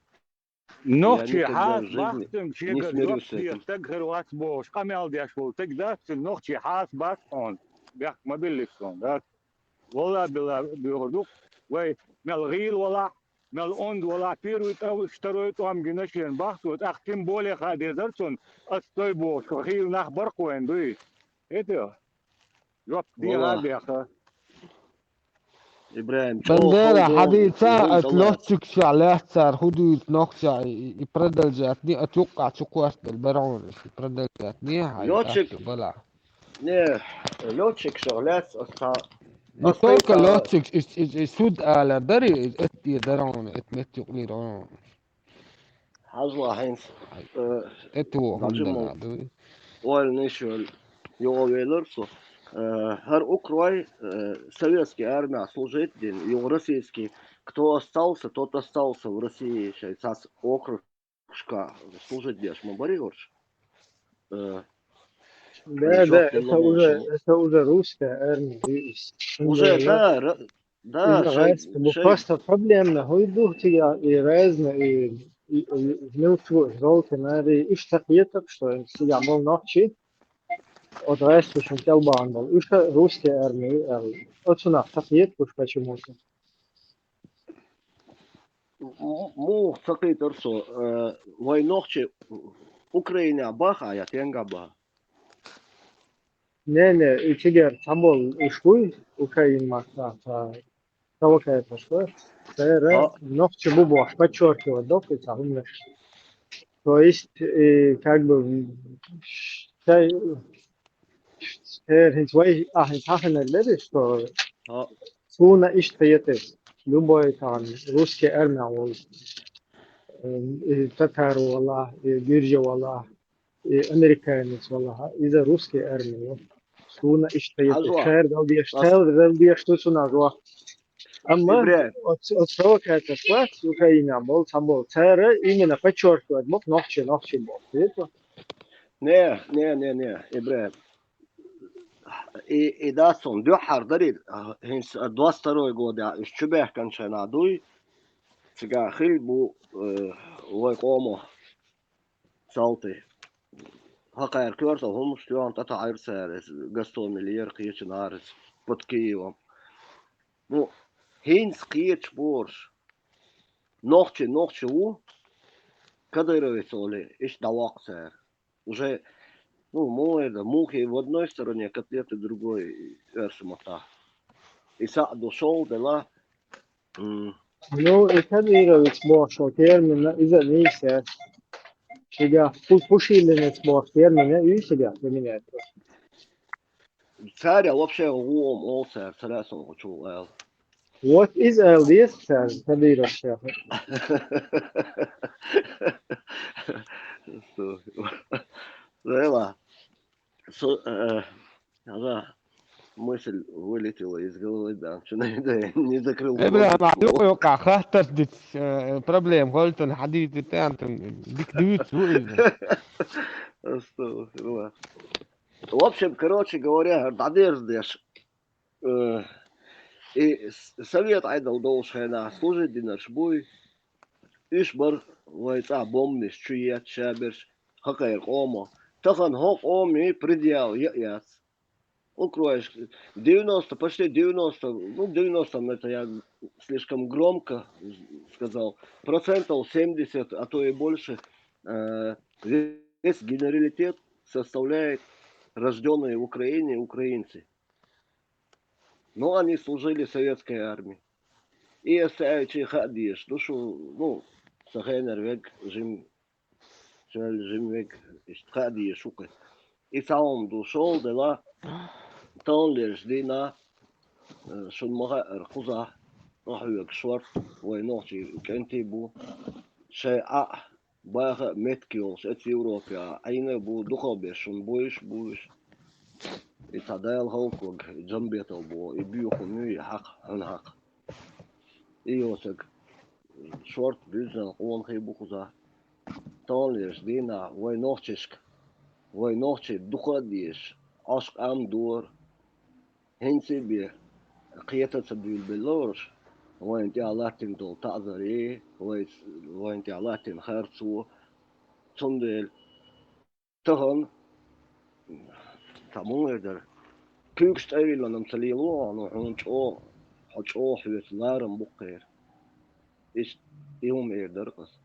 Нохчий хьаса бац цуьнга, шегара жоп де стаг хир вац бохуш къамел деш волу стаг дац цуьнга, нохчий хьаса бац хьуна, бехк ма биллича хьуна, дац. Валла билла боьхур ду-кх, вай мел гӀийла валахь, мел онда валахь, первый тӀом, второй тӀом гина шена бах цо, тӀаккха тем более хаа дезара цунна, ас стой бохуш, хийла нах бара-кх вайна дуй. ХӀета, жоп дехьа а дехьа. ИбрахӀим, Бандера, хьадийца, ат лоцчикшехь лаьцна цара хӀун дуьйцу нохча, и, и продолжать ни, ат юккъахь чу кхоьртабелла бара хьуна, и продолжать ни, хьан лётчик балахь. Не, лётчикшех лаьцна ас цхьа. Не только лётчик, и, и, и суд ала бари, и эт де дара хьуна, эт метта юкъалийра хьуна. Хьажал хьайнца, э, это хӀун ду? Ойла ниш йолу, юха велар со. Э, хӀара укрой, э, советский армия служить дина, юха российский, кто остался, тот остался в России, шайн цхьацца округашка служить деш ма барий хӀорш. Э, Да, да, это уже, это уже русская армия. Уже, да, да, шайн, просто проблемна хӀуй ду, цига и разно, и, и, и внутри золото надо, и иштта кхетар, что цига мол нохчий, от гӀайста шун кӀел бахьана болу. Уьш русская армия, аьлла. Оцунах ца кхеташ почему-то. Муха ца кхетар со, э, вай нохчий Украинехь баха я тенгахь баха? Не, не, и цигара цхьаболу уьш буй, Украин махкахь ца провокаторш бу. Церан нохчий бу бохуш, подчеркивать доккху и цхьа хӀуманаш. То есть, и как бы, церан хӀинца вай, ахь хӀинца хьахинарг дара, что суна иштта хета, любой там русский армия волу, и татар вала, и гиржа вала, и американец вала, иза русский армия ву. Суна иштта хета, шаьра дал деш, шаьра дал деш ду цунах жоп. Амма оцу провокаторш бац Украина болу, цхьаболу. Цара именно подчеркивать боккху нохчий, нохчий боху. Не, не, не, не, ИбрахӀим. И, и дац хьуна дуьххьара дарий, хӀинца двадцать второй года уьш чубаьхкина шайна дуй, цигахь хилла бу, э, вай къомо салтий. Хьакхара коьрта хӀумаш тоьхна тӀетаӀийра цара, иза Гостомелера кхечу нахаца, под Киевом. Ну, хӀинца кхеташ борш, нохчий, нохчий ву, кадыровец олий, иштта дӀавоккху цара. Уже, ну, муха эр дан, мухи в одной стороне, котлеты в другой, оьрсийн маттахь. И схьа а ду шолгӀа делахь. М. Ну, и кадыровец бохуш термин, иза а нийса яц. Шигахь пу-, пушилинец бохуш термин а ю шигахь применять. Цара вообще гӀо ма олу цара, ца лаьа суна чула ала. Вот иза ала деза цара, Кадыровс яха. Дела. Со, э, ала, Мысль вылетела из головы, да. Что надо, не закрыл Ибрагим, голову. юкъа-юкъа хаттар диц, э, проблем, гъольтан хадид тантан, дик дивит, ву иза. Астагфируллах. В общем, короче говоря, дадерздеш. Э, и с- совет айдал долшена, служить динарш буй. Иш бар вайца бомниш, чует, шаберш, хакайр омо. Тахан хо оми предъяв я яц. Укроешь девяносто, почти девяносто, ну, девяносто, это я слишком громко сказал, процентов семьдесят, а то и больше, э, весь генералитет составляет рождённые в Украине украинцы. Но они служили в советской армии. И оставить их хадиш, душу, ну, сахенер век жим, шел жим век, ишт хадиш шукы. И самом душол дела, тон леш дина, э, шун маха эр хуза, ахуек шварт, вой нохчи кенти бу, шей а, баха метки олш, эц Европе, а айна бу, духо беш, шун буйш, буйш. И цадайл халкуг, и джамбетал бу, и бюху нюи хак, хун хак. И йосек, шварт, бюзен, он хей бу хуза. Тон леш дина, вой нохчишк, вой нохчи духо диш, ашк ам дур. Хинци бе, кхета ца бюл белорш, войн тя латин дол тазари, войн тя латин харцу, цундель, тахан, тамун эдер, кюкш тевилла нам ца лило, но хун чо, хо чо хвет ларам букер. Иш иум эдер кас.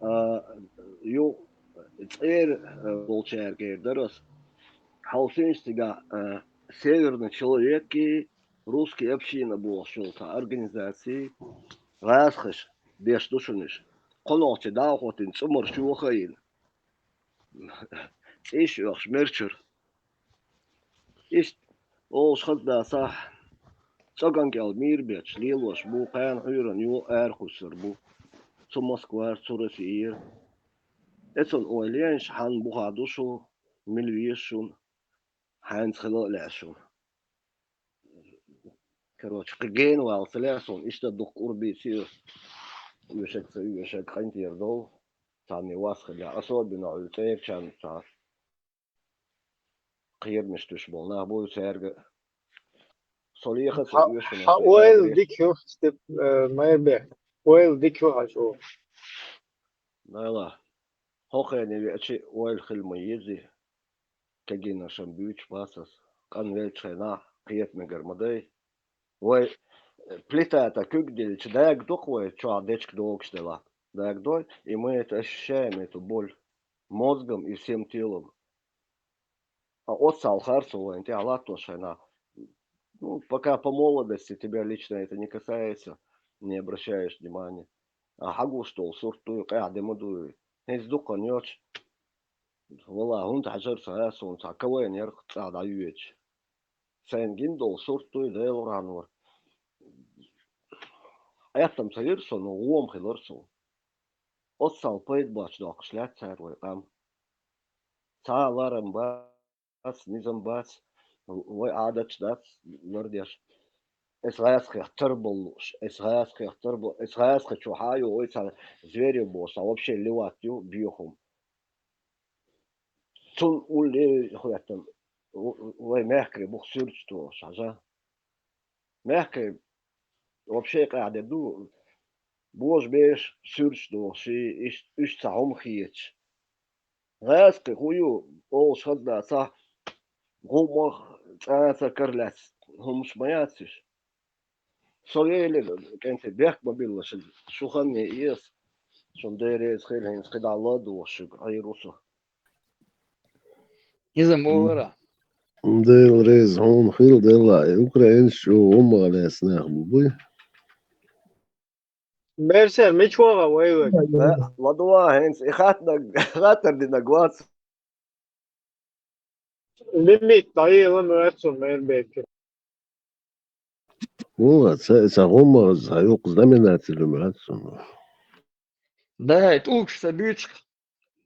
А, ю цер, э, болчер гердерас. Хаусинстига, э, северный человек и русский община бу шулта организации. Расхыш, беш душуниш. Конохче да охотин, цумар шухаин. Иш охш мерчур. Иш олш хазда сах. Цоган кел мир беч, лилош бу, кан хуйран ю эр хусар бу. Цу Москва, цу Россия. Эцон ойленш, хан буха душу, милвишун, ханц хило лешун. Короче, кген вал целясон, ишта дух урби сир. Юшек ца юшек кантир дол. Тани вас хиля, особенно у церчан ца. Кирмиш туш бол, на бу церга. Солиха ца юшек. Ха ойл дик юх степ, э, майбе. Ойл дик юх ашу. Найла. Хохе не вечи ойл хил майези. Кагина шамбюч пасас. Кан велчена, киет мегер мадей. Вой, э, плита это кюк делич, даг дух вой, чё, дечк долг сдела. Даг дой, и мы это ощущаем, эту боль. Мозгом и всем телом. А от салхар сулайн, ты алат то шайна. Ну, пока по молодости тебя лично это не касается, не обращаешь внимания. А хагу что, сурту, кая демоду. Хез дукан йоч. Вала, хунт хажар са, сун са, кавай нер, ца да юеч. Сайн гин дол сурту, дел ранур. Аяттам са йир сон, уом хилар сон. От сал пайд бач докш лят сар вай кам. Ца ларам бац, низам бац, вай адач дац, лардеш. Эс гаяс хехтер болуш, эс гаяс хехтер бол, эс гаяс хе чухаю, ой ца звери бос, а вообще леват ю, биохум. Цун улли хуяттан, вай мягкий бух сюрч то, шажа. Мягкий вообще каде ду, бож беш сюрч то, ши иш, иш ца хум хиеч. Гъаьскъи хую, олш хазда ца гъумах цӀаца карлац хӀумш ма яциш. Со вели кӀанти бехк ма билла шил, шу ханне иэс, шун дерез хил хӀинц кхидӀа ладувгӀ шуг гӀейрусу. Иза мугӀара? Дел рез хӀун хил делла, и украинц шу гӀумма лес нах бу буй. Берсер, мич вогӀа вай вай? Ладува хӀинц, и хатнаг, хатар динаг вац. Лимит дайила муэцу мер беки. Ула, ца, ца гъумма, ца юкъ знаменатель муэцу. Да, это уж событие.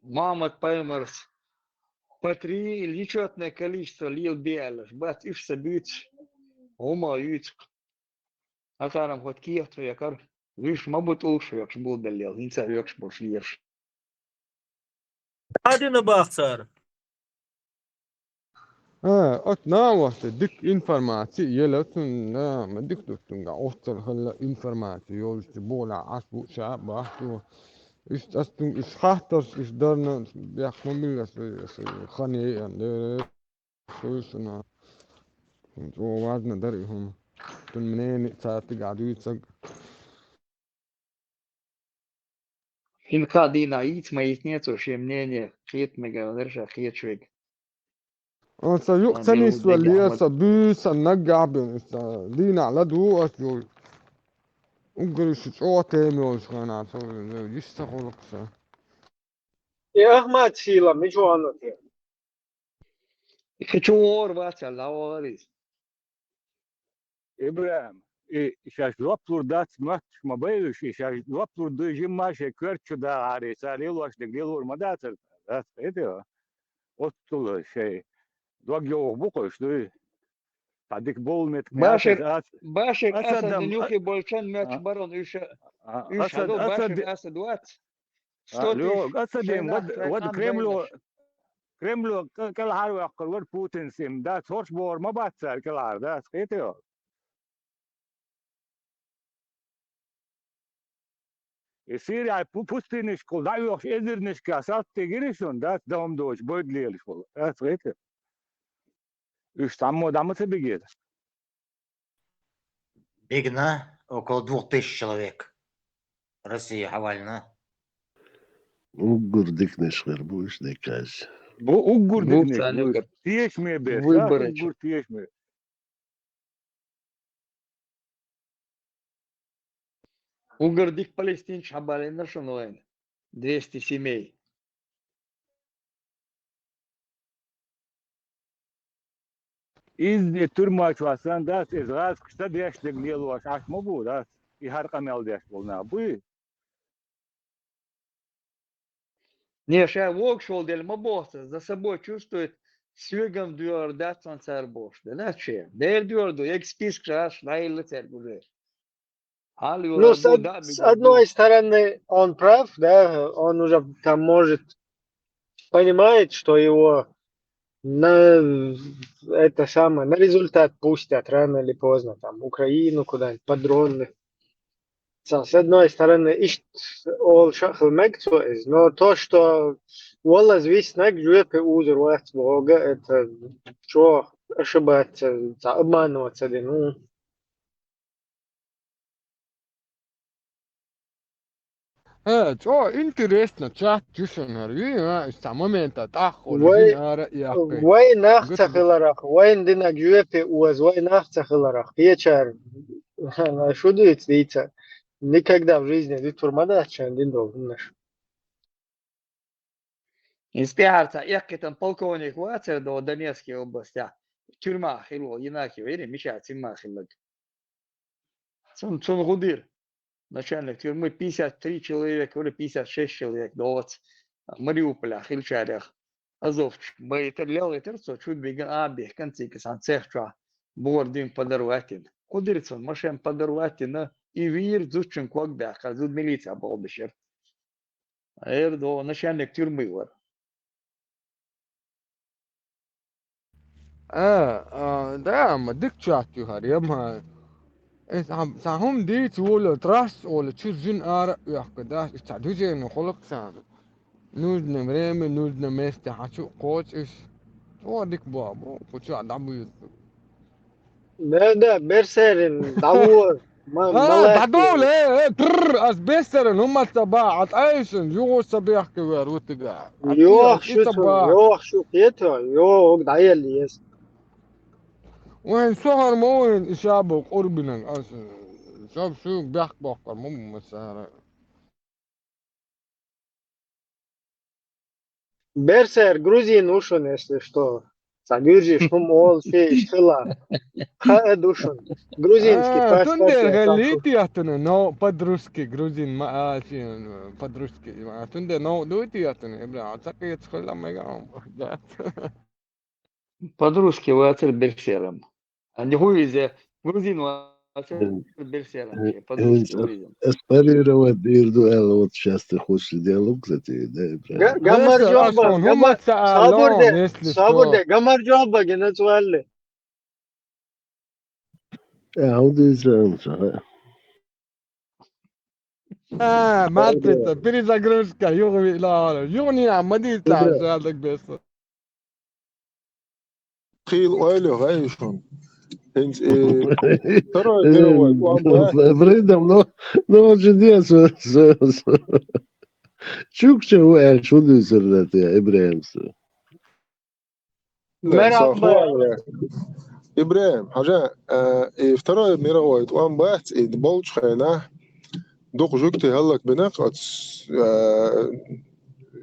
Мамат паймарс по три или нечётное количество лил биалаш, бат иш событие. хӀума юьйцу. Хьакхарам хоть кехат хьоькхура, вуьш ма бу тӀулгаш хьоькхуш болабеллел, хӀинца хьоькхуш болуш лелаш. Ӏадина бахцара. А, от нагӀашта дика информаци ела цунна, ма дика ду цунга, оццал хилла информаци йолчу болахь Ӏаш бу ша бахчо. Иштта ас цунга иш хаттарш иш дарна бехк ма билла сан, сан хан яйан дера. Шуьйшина. ЧӀогӀа важна дара и хӀума. Цуьнан мнение цаьртиг а дуьйцаг. Хин кхаа дийнахь йийца ма йитне цо шен мнение, кхета мегар дара ша кхеташ верг. Аса юкъ ца нисвелла, аса буьйса наггахь бен, аса дийнахь ладугӀу ас йолу. Уггариша чӀогӀа тема йолуш хенахь, со йиш ца хуьлу аса. И Ахмат Сийлам, мича вахана те? И чу вогӀур вац аьлла, дӀавахара иза. ИбрахӀим, и шаьш жоп лур дац мотташ ма байра уьш, и шаьш жоп лур ду жимма шайн коьрта чу дахаре, цара лелош дерг лелор ма дацара, дац хета? Оццула шайн дог йовха бу кхуьш дуй. Цхьа дика болу метка Башир, Башир Асадин юхи болчан моьттуш барон уьш, уьш хьадо Башир Асад вац. Что ты Асадин вад Кремло Кремло кӀелхьарваккхар вара Путин сим, дац хорш бохур ма бац цара кӀелхьара, дац хета йо. И Сирияй пустынишкахула дӀаоьхуш эзарнашкахь салтий гира шуна, дац, дан хӀума доцуш, бойда лелаш волу, дац хета. Уьш цхьаммо дӀа ма ца бигира. Бигна около двух тысяч человек. Россия хьавална. Уггар диканаш хир бу уьш деказ. Бу уггар диканаш бу. Тешаме беш, уггар тешаме. Уггар дика палестинчу хьабалийна шуна вайна. Двести семей. Иза де туьрма чохь санна дац, иза гӀазкхаш ца деш дерг лелош Ӏаш ма бу, дац, и хӀара къамел деш болу нах буй? Не, ша вогуш волу дела ма боху цара, за собой чувствует, соьгам доьгӀур дац сан цара бохуш, да, дац шен. Дера доьгӀур ду, эгс спискаш аш дӀаелла цаьрга уже. Ну, с, од, с одной стороны, он прав, да, он уже там может понимает, что его на это самое, на результат пустят рано или поздно, там, Украину куда-нибудь, под дроны. С одной стороны, ишт ол шахал мегцо из, но то, что валлаз виснаг жопе узур вац бога, это что ошибаться, обманываться, ну. Э, чо, интересно, чат чушанар, вина, цхьа момента тӀаккха вай, вай нах ца хиларах, вайн динаг жопе оз, вай нах ца хиларах, кхечар, шу дуьйца дийца, никогда в жизни дитур ма дац шайн дин долу хӀуманаш. Иза тӀаьхьара цхьа эккхитан полковник вацара до Донецкой областя, тюрьма хило, Янакиев, или Миша цимма хиллаг. Цун, цун гӀудир, начальник тюрьмы, пятьдесят три человека или пятьдесят шесть человек доц Мариуполя хилчарех. Азовч байтар, лелгӀитар цо чуд биган а бехкан цигас ан цех чохь бугӀар дин подорвать дина. Кху дира цун машен подорвать дина, и вийр зудчун ког баьккхар, зуд милиция боху бешир. Эр до начальник тюрьмы вара. А, а, да, ма дика чат ю хар, я ма. Эс ам, сан хӀум дийца волу, трасс олу, чу жин ара оьхка, да, и ца движение холок сан. Нужное время, нужное место хьачу кхочуш. О, дика бо, бо, кху чу а дӀабуьйцу. Да, да, берсерин, дӀавор. А, дӀадовла, э, э, пррр, ас берсерин, хӀумма ца ба, а тӀайшин, югӀу ца бехке вер, вутига. Йох, шу ца ба. Йох, шу кхето, йох, дӀаелли ес. Вайн сохар ма вайн, иша бу къурбинан, ас, саб шу бехк бохкар, ма, ма сара. Берсер грузин ву шуна, если что. Ца гуьржиш хӀума олу ши иштхила. Хаа ду шуна. Грузинский паспорт. Тундер гӀеллийти яхтуна, но под-русски грузин ма а ши, под-русски. Тундер но дуйти яхтуна, ибра, ца кхеташ хила мега. Да. Под-русски вацар берсерам. А не хуй иза Грузин вац, берсера вообще, по-русски грузин. Эс парировать дийр ду аьлла, вот сейчас ты хочешь диалог затеять, да, Ибрагим? Га-, гаммар Берсер, жоьба, аш хӀун, гаммар, хӀумма ца аьлла, сабур де, если сабур что. Де, гаммар жоьба гина цу аьлла. Э, хӀун дийцар хьуна ца? А, матрица, перезагрузка, юха виъла хьо. Юха нина ма дийцар, Ибрагим. Шадак беса. Хийла ойла йо, гӀай шун. ХӀинца, э, второй мировой, э, план Б. Фридом, ну, ну, он же не, с-, с-, с-, Чукча ву аьлча, хӀун дуьйцур дац те, Ибрагим, со? Мер Со алба. Хуан вац. Ибрагим, хьажа, э, и второй мировой тӀом бац, и болчу хенахь дукха жуьгтий хӀаллакбина оцу, э,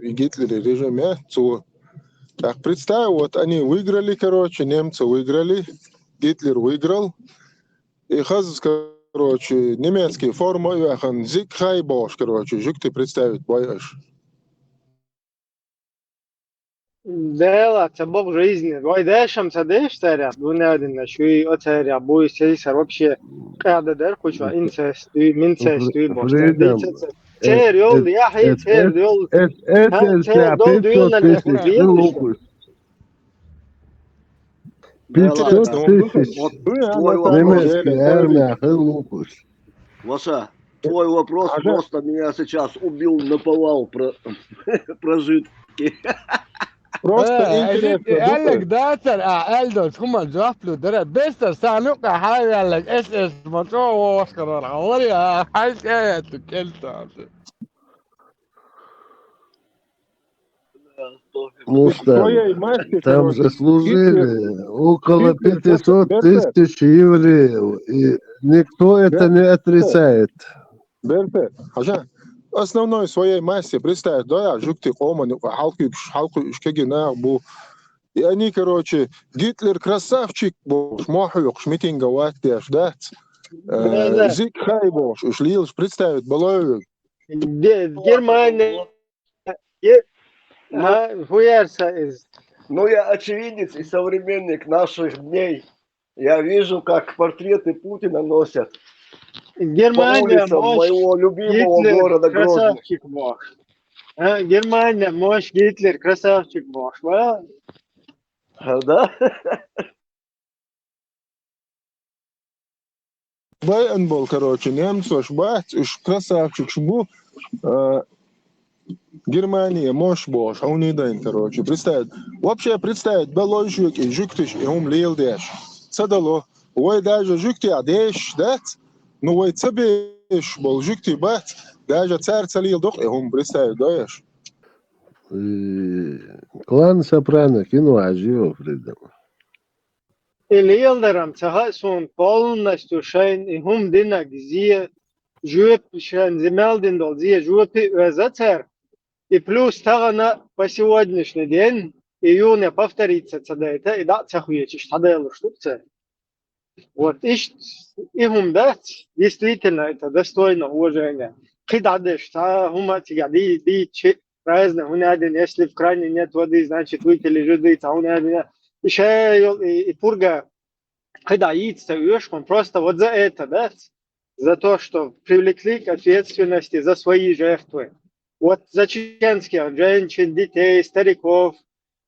Гитлеран режиме цо. Так, представь, вот они выиграли, короче, немцы выиграли, Гитлер выиграл. И хаза, короче, немецкий форма а йоьхна, Зиг Хай бохуш, короче, жуьгтий представить бой аша. Дела, ца боху жизни. Вай дешам ца деш царах, дуьненна шуй, о царах буй, сейсар вообще къаьда дер кхучу, инцест дуй, минцест дуй, боху. Фридом. Цер йолу, яхьий, цер йолу. Эт, эт, Ха, эт, цер долу дуьйна пятьсот тысяч лукуш. Пятьсот тысяч. Немецкий армия хила лукуш. Ваша, твой вопрос просто меня сейчас убил, наповал про-, прожитки. Просто интересно, да? Аьлларг дацара, а, аьлла долчу хӀуманна жоп лур дара. Бестар сан юкъа хьан аьлларг, эс, эс, ма чӀогӀа вовшахкарор хьан вари, а, хьайн цӀе а яьлла, кӀел сан. Потому что там заслужили около пятисот тысяч евреев, и никто это не отрицает. Берте, хьажа, основной своей массе представить дой, жуьгтий къоман юкъа хьалкхуьуш, хьалкхуьуш кегий нах бу. И они, короче, Гитлер красавчик бохуш, мохь хьоькхуш, митинга ватдеш дац. Э, Зиг Хай бохуш, уьш лелаш представить балой вуьгу. Де-, Германия, Ге-, Ну, а, хӀун яра сан иза? Ну, я очевидец и современник наших дней. Я вижу, как портреты Путина носят по Германия улицам моего любимого города Грозный. Красавчик бохуш. А, Германия мощь, Гитлер красавчик бохуш, ва? А, да? Байъина болу, короче, немцош бац, уьш красавчикаш бу, а, Германия мощь бохуш, хьуна дайна, короче, представить. Вообще представить балой шуьга и жуьгташа и хӀума леладеш. Ца дало. Вай даже жуьгтех дешаш дац, ну вай ца бешаш болу жуьгтий бац, даже цара ца леладо-кх и хӀума, представить дой аша. И клан Сопрано кино хьажийо, Фридом? И леладарам ца хаьа суна, полностью шайна и хӀума динарг зе, жоьпа шайна зе мел дина долу зе жоьпе а оьза цара. И плюс тахана по сегодняшний день, и юна повториться ца дайта, и дӀа а ца хеташ, схьаделуш ду-кх цара. Вот иштта и хӀума дац, действительно, это достойно уважения. КхидӀа деш, цхьа хӀума а цигахь ди-, дийцича, разные хӀума а дина, если в кране нет воды, значит, выпили жиды, цхьа хӀума а дина. И шай йол-, и, и пурга кхидӀа йийца ца оьшу хьуна, просто вот за это, да? За то, что привлекли к ответственности за свои жертвы. Вот за чеченских женщин, детей, стариков,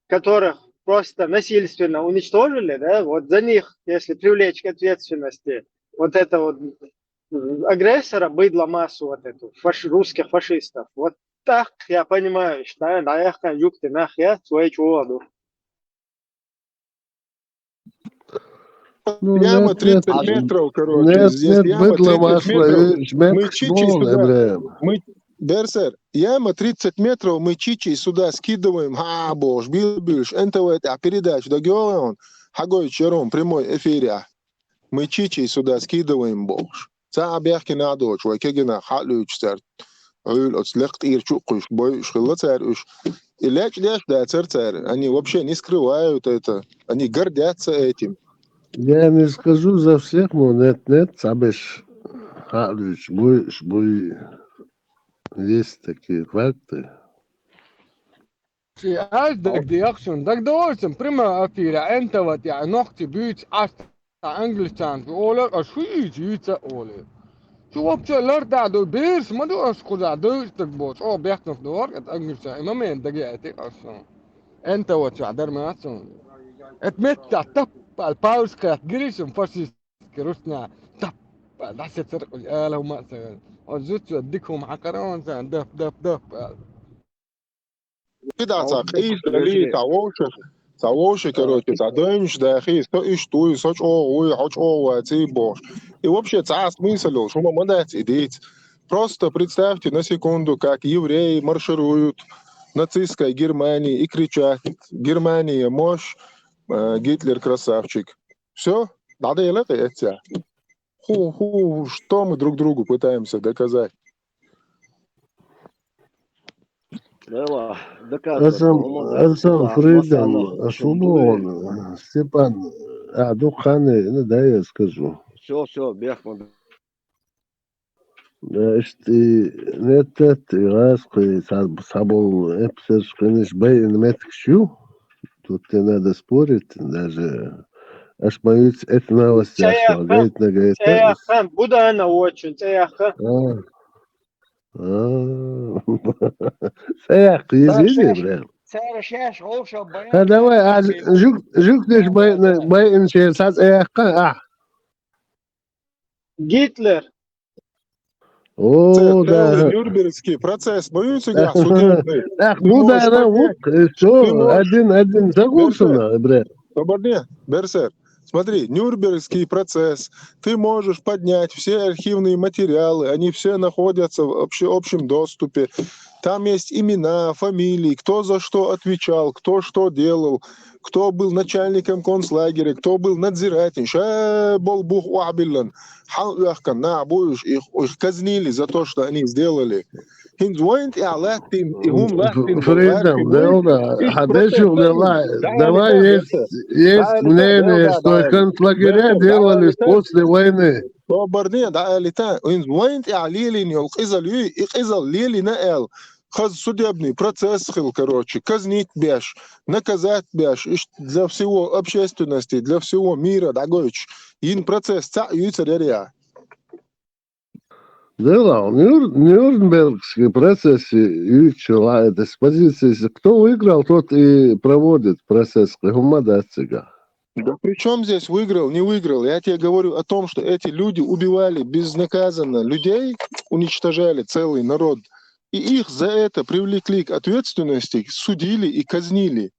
которых просто насильственно уничтожили, да, вот за них, если привлечь к ответственности вот это вот, м, агрессора, быдло массу вот эту, фаш-, русских фашистов, вот так я понимаю, что, да, я хочу, ты нах, я свой чувствую. Ну, яма тридцать метров, короче, нет, здесь нет, яма тридцать метров. Мы чичи сюда. Мы, Берсер, яма тридцать метров, мы чичи сюда скидываем. Ха, бохуш, билбилш, Н Т В тӀехь передача дагайогӀий хьуна? Хьагойтуш яра хьуна прямой эфире. Мы чичи сюда скидываем, бохуш. Цхьа а бехке нах доцуш, вай кегий нах хьа а луьйчуш цаьрга. Хьуьлла оцу лекха тӀера чу а кхуьйсуш, бойуш хилла цара уьш. И лечкъадеш дацара цара. Они вообще не скрывают это. Они гордятся этим. Я не скажу за всех, но нет, нет, цхьаберш хьа а луьйчуш, бойуш буй. Есть такие факты. Ши аш дагадеха шуна, дагадогӀий шуна, прямой эфире, Н Т В тӀехь нохчий буьйцуш Ӏаш англичанца олар, аш хӀу йийча, йийца оле. Цу вообще лар да ду, бераш ма ду аш кхуза, дойш даг бо, чӀо бехкнах ду, это англичан, и момент даге эти аш. Энта вот ча, дармацун. Эт метта таппал, паузка, гиришим, фашистский, русня, таппал, да се церкуль, ала ума се. Он зуцу, дикум, хакарон, сан, дап, дап, дап. Кидал ца къийса дали, ца вовши, ца вовши, короче, ца доймиш дахи, со иштуй, со чӀогӀуй, хьо чӀогӀу ваций бохуш. И вообще ца смысл йолуш, хӀума ма дац и дийца. Просто представьте на секунду, как евреи маршируют в нацистской Германии и кричат: «Германия мощь, э, Гитлер красавчик». Всё, дӀаделла кхи эцца. Ху, ху, что мы друг другу пытаемся доказать? Дела, доказывать Асан, по-моему, да, Асан да, Фридам, Масана, Асулон, Степан, а, дукхани, ну, да, я скажу. Всё, всё, бехма. Да, ишти, нет, нет, и раз, кхи, са-, сабул, эпсерш, кхиниш, бай, меткшу. Тут не надо спорить, даже аш боюсь, это новость, аш Цеяхха, говорит, на говорит, цеяхха, Будана очень, цеяхха. А. А. Цеяхха, езиди, бля. Цара шеш, олша баян. А, давай, а, жук, жук деш бай, бай, инче, сац, эяхха, а. Гитлер. О, да. Нюрнбергский процесс, боюсь, я, судебный. Так, ну да, да, вот, и всё, один, один, загулся, бля. Берсер, смотри, Нюрнбергский процесс. Ты можешь поднять все архивные материалы, они все находятся в обще-, общем доступе. Там есть имена, фамилии, кто за что отвечал, кто что делал, кто был начальником концлагеря, кто был надзирателем. Ша бол бух уахбиллан. Хьал уьхкан нах буйш, их, их казнили за то, что они сделали. ХӀинца вайн тӀехь латтийна, и хӀума латтийна. Фридам, Делда, хьан дешух делла, давай есть, есть мнение, что концлагеря делались после войны. Собарне, да, алита, хӀинца вайн тӀехь лелийна йолу къизал юй, и къизал лелийна аьлла, хаза судебный процесс хила, короче, казнить беш, наказать беш, иштта для всего общественности, для всего мира дӀагойтуш, йина процесс цхьаъ юьйцур яра я? Делал, Нюр-, Нюрнбергский процессе юьйцуш йолу эта экспозиция, кто выиграл, тот и проводит процесс, кхи хӀума дац цигахь. Да при чём здесь выиграл, не выиграл? Я тебе говорю о том, что эти люди убивали безнаказанно людей, уничтожали целый народ, и их за это привлекли к ответственности, судили и казнили.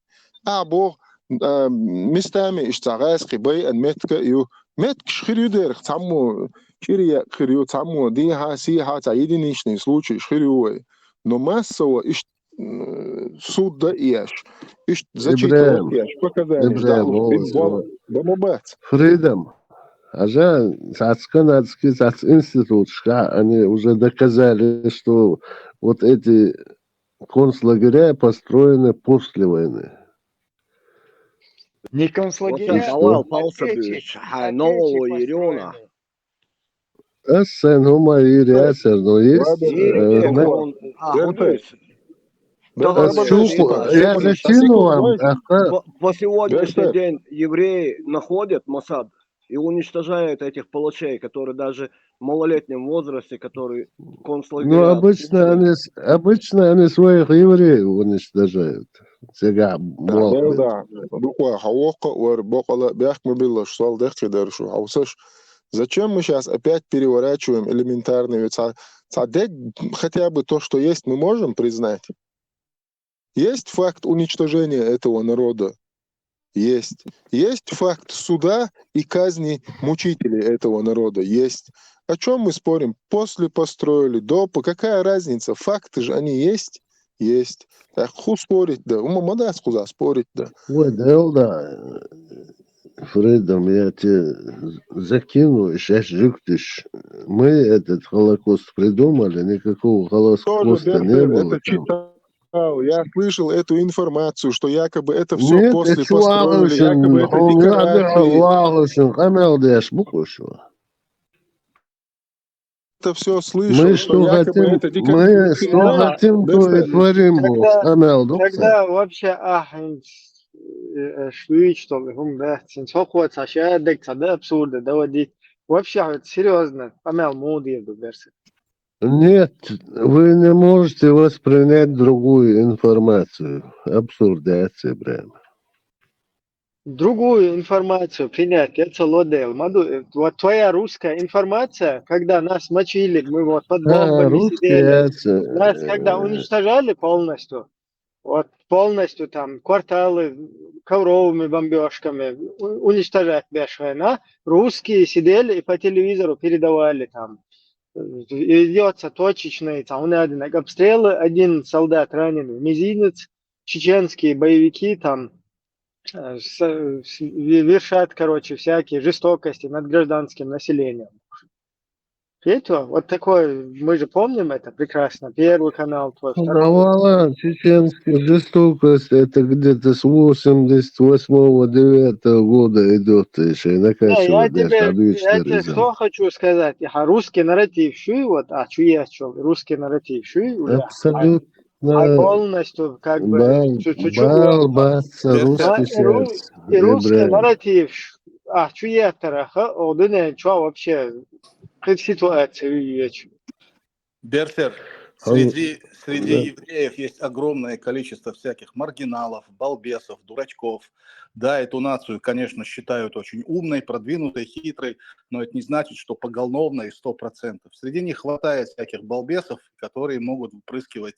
А бо, а, местами иштта гӀаьскхи байан метка а ю. Меткаш хир ю дерх, цхьаммо чӀир екъ хир ю, цхьаммо дехьа, сехьа, цхьа единичный случайш хир ю вай. Но массово иштта, м, суд дан еш, иштта зачитывать еш, показания ждал, дан ма бац. Фридам. Хьажа, цац канадский, цац институташкахь, они уже доказали, что вот эти концлагеря построены после войны. Не концлагеря, а печати построены. Ас сайн хӀума йийр яцара, но есть, э, я зачитываю вам, по, по сегодняшний день евреи находят Моссад и уничтожают этих палачей, которые даже в малолетнем возрасте, которые концлагеря. Ну, обычно они с-, обычно они своих евреев уничтожают. Цигахь болх бен. Да, да. Дукха хьан воккха а вара, боккъала а бехк ма биллалаш, сол дехкхий дара шу хьовсаш. Зачем мы щас опять переворачиваем элементарные? Ведь цхьа, цхьа дег, хотя бы то, что есть, мы можем признать. Есть факт уничтожения этого народа? Есть. Есть факт суда и казни мучителей этого народа? Есть. О чём мы спорим? После построили, до, по-, какая разница? Факты же, они есть? Есть. Так хӀун спорить дан? ХӀума ма дац кхузахь спорить дан. Ой, Делда, Фридам, я тебе закину, щас жуктиш. Мы этот Холокост придумали, никакого Холокоста не было там. Я слышал эту информацию, что якобы это всё после построили, якобы это декорации. Нет, это всё слышал, что якобы это декорации. Мы что хотим, то и творим. Тогда, тогда вообще, ах, э, шуьйчтал, хӀума дац, цхьа кхоца ша дегца да абсурда доводить. Вообще, вот серьёзно, къамел муха дийр ду, Берсер? Нет, вы не можете воспринять другую информацию. Абсурдация прямо. Другую информацию принять, я ца лодел. Маду, э, вот твоя русская информация, когда нас мочили, мы вот под А, бомбами русские сидели, это, нас когда э, уничтожали полностью, вот полностью там кварталы ковровыми бомбежками у- уничтожать бешена, русские сидели и по телевизору передавали там. Э, Ведется точечный, там, у Надина обстрелы, один солдат раненый, мизинец, чеченские боевики там э, с- с- ве- вершат, короче, всякие жестокости над гражданским населением. Видите, вот такое, мы же помним это прекрасно. Первый канал, твой, второй. Навала, чеченская жестокость, это где-то с восемьдесят восьмого девятого года идет еще, и Не, я накачивает тебе, дальше, а дальше я тебе терроризм. Что хочу сказать. А русский нарратив шуй, вот, а чё я чё, русский нарратив шуй, уже, а, Абсолютно. а полностью, как бы, Бал, чё- чё- чё- бал, басца, Берсер. а, русский и ру- сердце. и русский Ибраим. Нарратив, ш- а чё я тараха, о, да не, чё вообще, как ситуация, видишь. Берсер, А ну, среди, среди да. евреев есть огромное количество всяких маргиналов, балбесов, дурачков. Да, эту нацию, конечно, считают очень умной, продвинутой, хитрой, но это не значит, что поголовно и сто процентов. Среди них хватает всяких балбесов, которые могут выпрыскивать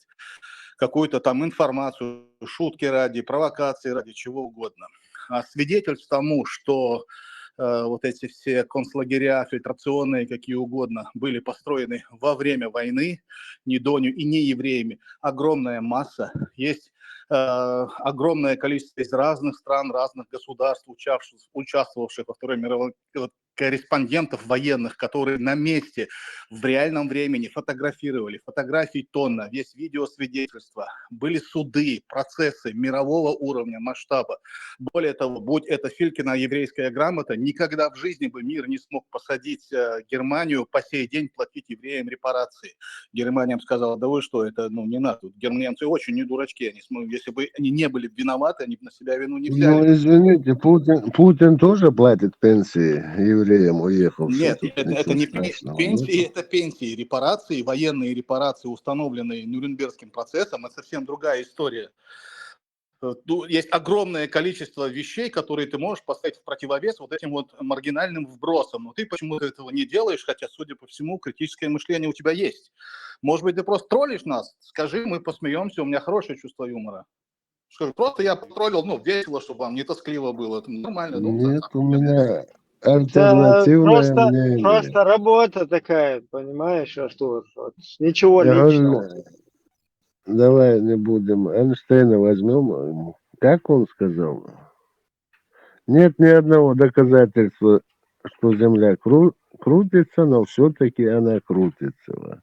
какую-то там информацию, шутки ради, провокации ради, чего угодно. А свидетельств тому, что э, вот эти все концлагеря, фильтрационные, какие угодно, были построены во время войны, не до нее и не евреями, огромная масса. Есть э, огромное количество из разных стран, разных государств, участвовавших, участвовавших во Второй мировой, вот, корреспондентов военных, которые на месте в реальном времени фотографировали, фотографий тонна, есть видеосвидетельства, были суды, процессы мирового уровня, масштаба. Более того, будь это Филькина еврейская грамота, никогда в жизни бы мир не смог посадить э, Германию по сей день платить евреям репарации. Германия бы сказала: да вы что, это, ну, не надо. Тут германцы очень не дурачки, они, см- если бы они не были виноваты, они бы на себя вину не Ну, взяли. извините, Путин, Путин тоже платит пенсии евреям, уехавшим. Нет, Тут это, это ничего не пен- страшного пенсии, нет. Это пенсии, репарации, военные репарации, установленные Нюрнбергским процессом, это совсем другая история. Э, ну, есть огромное количество вещей, которые ты можешь поставить в противовес вот этим вот маргинальным вбросам, но ты почему-то этого не делаешь, хотя, судя по всему, критическое мышление у тебя есть. Может быть, ты просто троллишь нас? Скажи, мы посмеемся, у меня хорошее чувство юмора. Скажи, просто я потроллил, ну, весело, чтобы вам не тоскливо было. Это нормально, ну, Нет, так, у меня Это альтернативное просто, мнение. Просто работа такая, понимаешь, Артур? Вот, ничего Я говорю, личного. Давай не будем. Эйнштейна возьмем. Как он сказал? Нет ни одного доказательства, что Земля кру- крутится, но все-таки она крутится. Вот.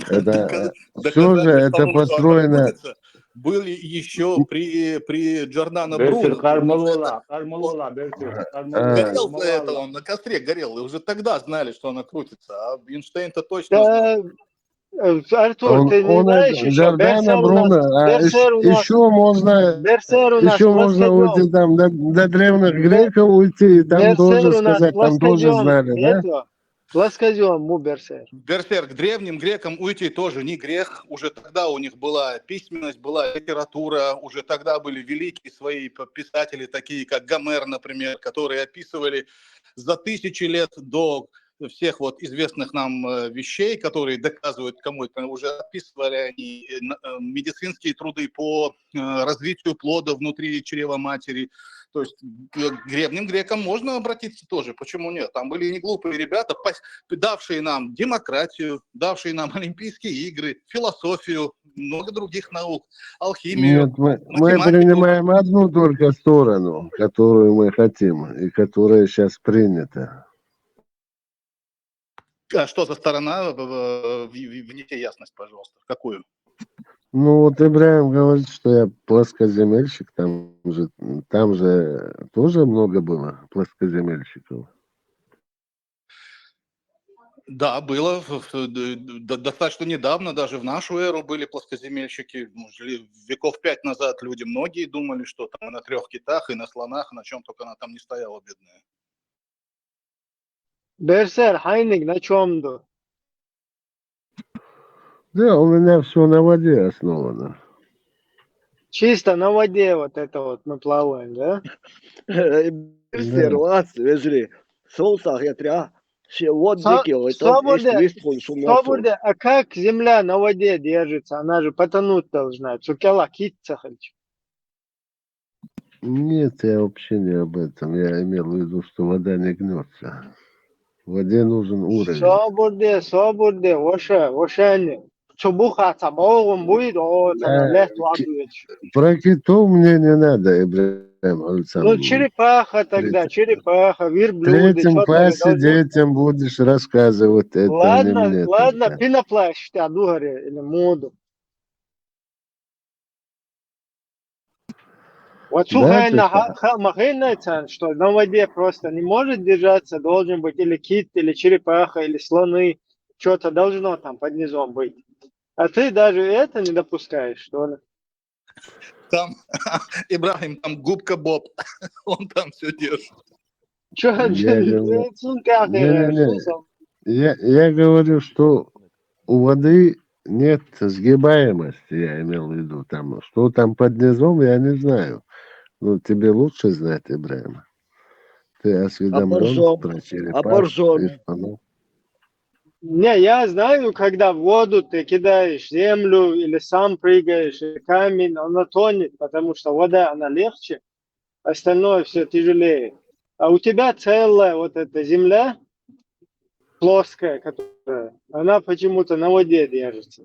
Это Доказ- все же доказательства это тому, что она построено. Крутится, были еще при, при Джордано Берсер, Бруно. Кармалола, Кармалола, Берсер, А, Кармалола, Горел за это Кармалола. Он, на костре горел, и уже тогда знали, что она крутится. А Эйнштейн-то точно знал. Да, э, Артур, Он, ты не он знаешь это, еще, Джордано Берсер у нас, Бруно, а Берсер у нас, еще можно, Берсер у нас еще можно плоскодём. Уйти там до, до древних Бер- греков уйти, и там Берсер тоже у нас сказать, там тоже плоскодём. знали, да? Это, плоскодём, му Берсер. Берсер, к древним грекам уйти тоже не грех. Уже тогда у них была письменность, была литература, уже тогда были великие свои п- писатели, такие как Гомер, например, которые описывали за тысячи лет до всех вот известных нам э, вещей, которые доказывают, кому это уже описывали они, э, на- э, медицинские труды по э, развитию плода внутри чрева матери. То есть к древним грекам можно обратиться тоже, почему нет? Там были и не глупые ребята, пос- давшие нам демократию, давшие нам Олимпийские игры, философию, много других наук, алхимию. Нет, мы, мы математику. Принимаем одну только сторону, которую мы хотим и которая сейчас принята. А что за сторона? В- в- Внеси ясность, пожалуйста. В какую? Ну вот Ибраим говорит, что я плоскоземельщик, там же, там же тоже много было плоскоземельщиков. Да, было в- в- д- д- достаточно недавно, даже в нашу эру были плоскоземельщики. Ну, жили- веков пять назад люди многие думали, что там на трех китах и на слонах, на чем только она там не стояла, бедная. Берсер, хайниг на чем ду? Да, у меня все на воде основано. Чисто на воде вот это вот мы плаваем, да? Берсер, вац, вежри. Сол сахетря. Все водники, это Соборде, есть вистхун шумясо. Соборде, а как земля на воде держится? Она же потонуть должна. Цукела китца хочу. Нет, я вообще не об этом. Я имел в виду, что вода не гнется. В воде нужен уровень. Соборде, соборде, воша, воша не. Чубуха, цабогум будет, о, Э, там лет ки- ладует. Про китов мне не надо, Ибраим Ну, Александрович. черепаха тогда, Третьем- черепаха, В верблюды, третьем чё там классе должно- детям будешь рассказывать это, а не Ладно, мне ладно, только. пенопласт, а дугаре, или моду. Вот Да, слухай, ты на что? ха- махайнайцан, что на воде просто не может держаться, должен быть или кит, или черепаха, или слоны, что-то должно там под низом быть. А ты даже это не допускаешь, что ли? Там Ибрахим, там губка Боб, он там все держит. Что Я говорю, не-не-не. Я, я говорю, что у воды нет сгибаемости, я имел в виду, там, что там под низом, я не знаю. Ну, тебе лучше знать, Ибраим. Ты осведомлен Аборжон, про черепах аборжон. И слонов. Не, я знаю, когда в воду ты кидаешь землю или сам прыгаешь, или камень, она тонет, потому что вода, она легче, остальное все тяжелее. А у тебя целая вот эта земля плоская, которая, она почему-то на воде держится.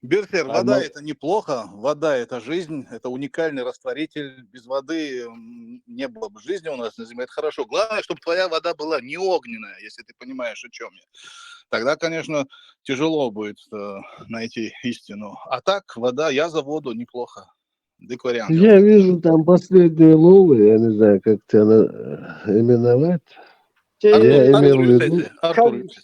Берсер, А вода на- это неплохо, вода это жизнь, это уникальный растворитель. Без воды м, не было бы жизни у нас на Земле. Это хорошо. Главное, чтобы твоя вода была не огненная, если ты понимаешь, о чем я. Тогда, конечно, тяжело будет э, найти истину. А так, вода, я за воду, неплохо. Дык вариант. Я вижу там последние ловы, я не знаю, как тебя на- именовать. Те- Я Артур, имел в виду, Юсейте, Артур, Юсейте.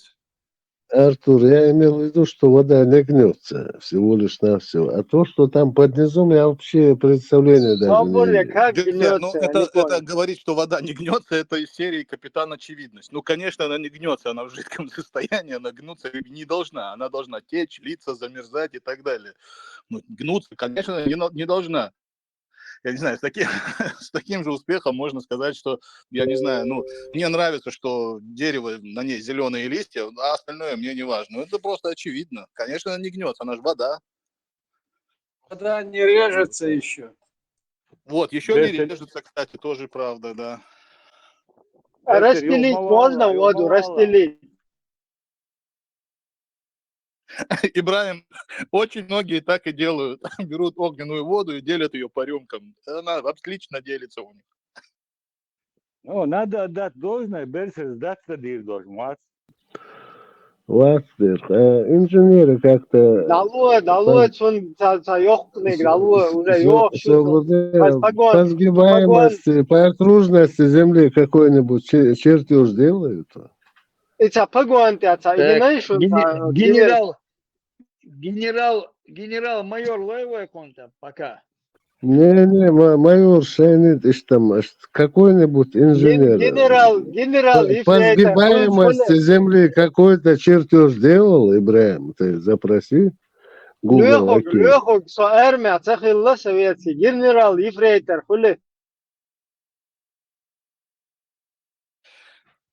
Артур, я имел в виду, что вода не гнется всего лишь навсего. А то, что там под низом, я вообще представления даже не Соборе, имею. как Дерзя, ну, гнется, я это, не это понял. Говорит, что вода не гнется, это из серии Капитан Очевидность. Ну, конечно, она не гнется, она в жидком состоянии, она гнуться не должна. Она должна течь, литься, замерзать и так далее. Ну, гнуться, конечно, не, но- не должна. Я не знаю, с таким, с таким же успехом можно сказать, что, я не знаю, ну, мне нравится, что дерево, на ней зеленые листья, а остальное мне не важно. Ну, это просто очевидно. Конечно, она не гнется, она же вода. Вода не режется еще. Вот, еще не Десять. Режется, кстати, тоже правда, да. А расстелить можно воду, расстелить? Ибраим, очень многие так и делают. Берут огненную воду и делят ее по рюмкам. Она отлично делится у них. Ну, надо отдать должное, Берсер сдаться дыр должен. Васберг, э, инженеры как-то... Далуэ, далуэ, цун ца ца ёхкнег, далуэ, уже ёхкнег. По сгибаемости, по окружности земли какой-нибудь чертеж делают? И ца погуанты, а ца генерал, генерал, генерал-майор Лоевой конта пока. Не-не, майор Шайнит, там какой-нибудь инженер. Генерал, генерал, по сгибаемости земли какой-то чертеж делал, Ибраим, ты запроси. Лёхог, Лёхог, со армия, цахилла советский, генерал, ефрейтор, хули.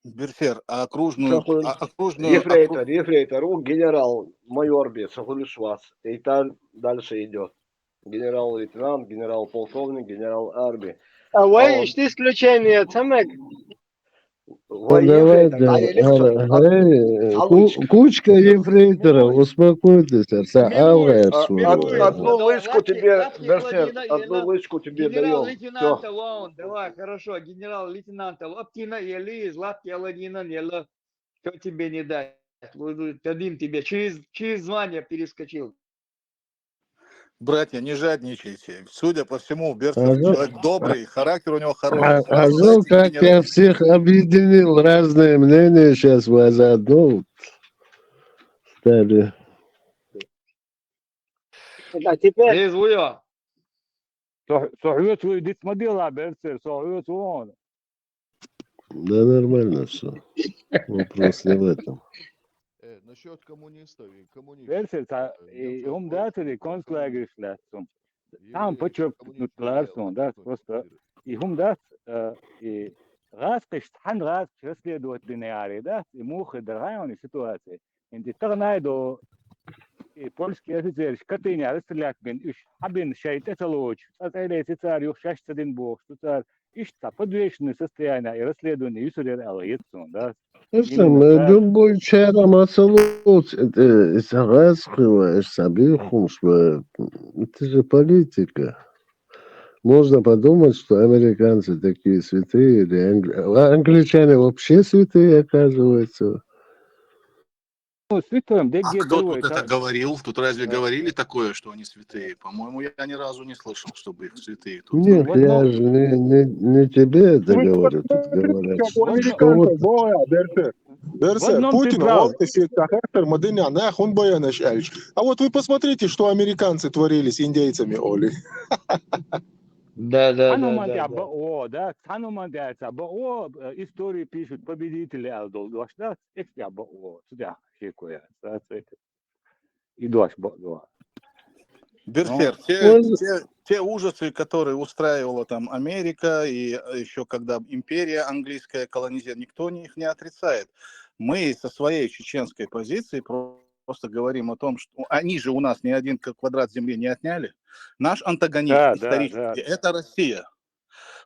Берсер, а окружную, а окружную... Ефрейтор, ефрейтор, у генерал-майор бе, сахулишвас. И там дальше идет. Генерал-лейтенант, генерал-полковник, генерал армии. А вай ишти исключение, цамек. Кучка ефрейторов, успокойтесь, Арса, авгайер. Одну лычку тебе, Берсер, одну лычку тебе даем. Генерал-лейтенанта вон, давай, хорошо, генерал-лейтенанта Лаптина, ели из лапки Аладдина, ела. Кто тебе не даст? Тадим тебе через, через звание перескочил. Братья, не жадничайте. Судя по всему, Берцер Азов, человек добрый, характер у него А- хороший. Сразу Азов, найдите как я генерала. Всех объединил, разные мнения сейчас в одну стали. А теперь Эз вуя. Со хьоьца вуй диц ма дела, Берцер, со хьоьца вон. Да нормально все. Вопрос не в этом. Э, насчет коммунистов и коммунистов. Берцер, ца э, я и в хӀума дацари концлагерьш лаьцна. Я Там и почёпкнут коммунистов ларс делал, он, да, что просто. теперь. И хӀума дац, э, и гӀазкхашта хьан гӀазкхаш расследовать дина яри, да, и муха дар гӀайони ситуация. Инди тагӀнай до и польский офицерш катыня расстрелять бин, уж хьабин шай тӀе ца лоцуш, цӀа цӀайлеца цара юха шаьш ца дин бохуш, ду цара иштта цхьа подвешенное состояние и расследование юсур яра аьлла хета суна, да. Ишта, любой чара масалоц, э, ца гӀазкхи ва, иш ца бихумш ва, это же политика. Можно подумать, что американцы такие святые, или англи- а англичане вообще святые, оказывается. Ну, святой, А дегге кто тут дурой, это ца- говорил? Тут разве Да. Говорили такое, что они святые? По-моему, я ни разу не слышал, чтобы их святые тут. Нет, Вот, я ну, же не, не, не тебе это Вы говорю, тут посмотрите, говорят, как у что американцев кого-то... Боя, Берцер. в Берцер, одном ты Путин, прав. он, если это Херхер Мадыня, нах, он Боя наш Эльч. А вот вы посмотрите, что американцы творили с индейцами, Оли. Да, да, Цхьана да, хӀуманна да, тӀехь да. бакъо, да, цхьана хӀуманна тӀехь ца бакъо, э, историю пишут победители аьлла долу дош, да, эццехь бакъо, цу тӀехь шеко яц, да, цу тӀехь. И дош бакъо. Берцер, Ну, те, Он, те, те ужасы, которые устраивала там Америка, и еще когда империя английская колонизировала, никто не, их не отрицает. Мы со своей чеченской позиции про- просто говорим о том, что они же у нас ни один к- квадрат земли не отняли. Наш антагонист да, да, исторический — да, это Россия.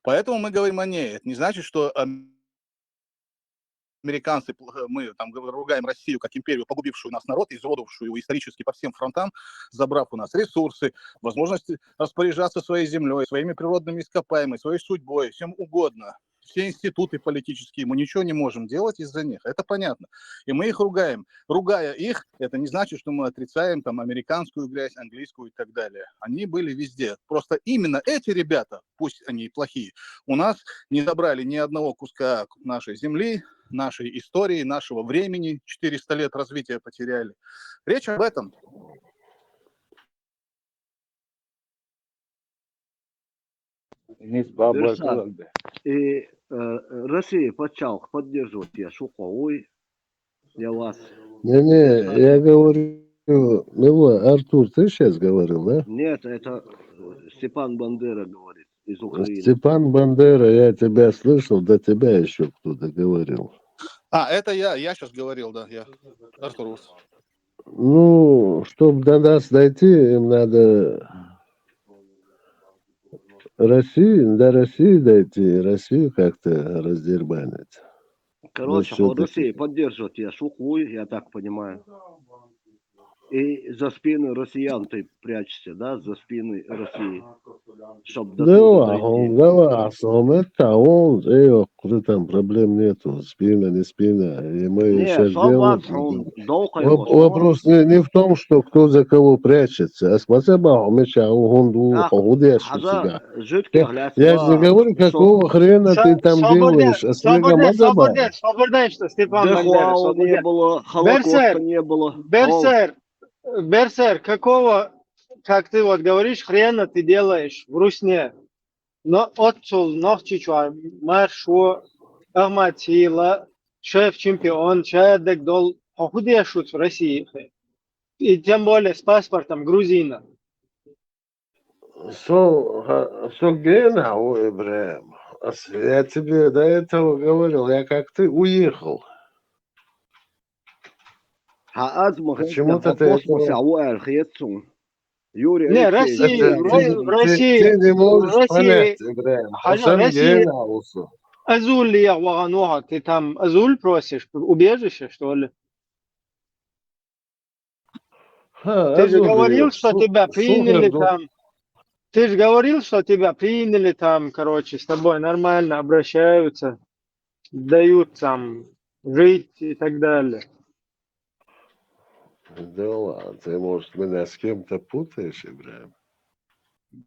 Поэтому мы говорим о ней. Это не значит, что ам- американцы, пл- мы там говор- ругаем Россию как империю, погубившую наш народ, изуродовавшую его исторически по всем фронтам, забрав у нас ресурсы, возможности распоряжаться своей землей, своими природными ископаемыми, своей судьбой, всем угодно. Все институты политические, мы ничего не можем делать из-за них. Это понятно. И мы их ругаем. Ругая их, это не значит, что мы отрицаем там американскую грязь, английскую и так далее. Они были везде. Просто именно эти ребята, пусть они и плохие, у нас не забрали ни одного куска нашей земли, нашей истории, нашего времени. Четыреста лет развития потеряли. Речь об этом. Нис бабар Берцер, кулалбе. И э, Россия пачхьалкх поддерживать еш ву-кх хьо, вуй? Я вас. Не-не, я говорю, Мила, Артур, ты сейчас говорил, да? Нет, это э, Степан Бандера говорит из Украины. Степан Бандера, я тебя слышал, до тебя еще кто-то говорил. А, это я, я сейчас говорил, да, я. Артур Ус. Ну, чтобы до нас дойти, им надо России, до России дойти, Россию как-то раздербанить. Короче, всё-таки. Россия поддерживать еш ву-кх хьо, я так понимаю. И за спины россиян ты прячешься, да, за спины России, чтобы до Да туда ладно, дойти. да ладно, это он, э, там проблем нету, спина, не спина, и мы Не, сейчас со делаем. бат хьуна доккхий Воп- Вопрос не, не в том, что кто за кого прячется, а смотри, ба, мы ща у Гунду, Так, Гундеш хьажа, себя. жутких лет Я же не говорю, какого хрена ты там делаешь, а Соберден, Мадама. соберден, что Степан Бандера, Дыхуала не соберден. было, Холокоста Берцер, не было. Берцер, Берцер, какого, как ты вот говоришь, хрена ты делаешь в Русне? Но отцул нохчичуа маршо, Ахмат Сила, шеф чемпион, шаердег дол, хьо хӀу деш ву в России? И тем более с паспортом грузина. Со, ха- со гена у Ибрахим. Ас- Я тебе до этого говорил, я как ты уехал. Хьан аз ма Почему-то хӀетта ты хьо космосе этого ву аьлла хета суна. Юрий Не, Алексеевич, Россия, Это Ро- ты, ты Россия, не можешь Россия, понять, Ибрахим. Хьажа, Асан Россия, гена усу. азул лиях вагӀан ву хьо, ты там азул просишь, убежище, что ли? Ха, Ты же азул говорил, лиях. что Шу- тебя приняли шухер ду- там. Ты же говорил, что тебя приняли там, короче, с тобой нормально обращаются, дают там жить и так далее. Да ладно, ты, может, меня с кем-то путаешь, Ибрахим?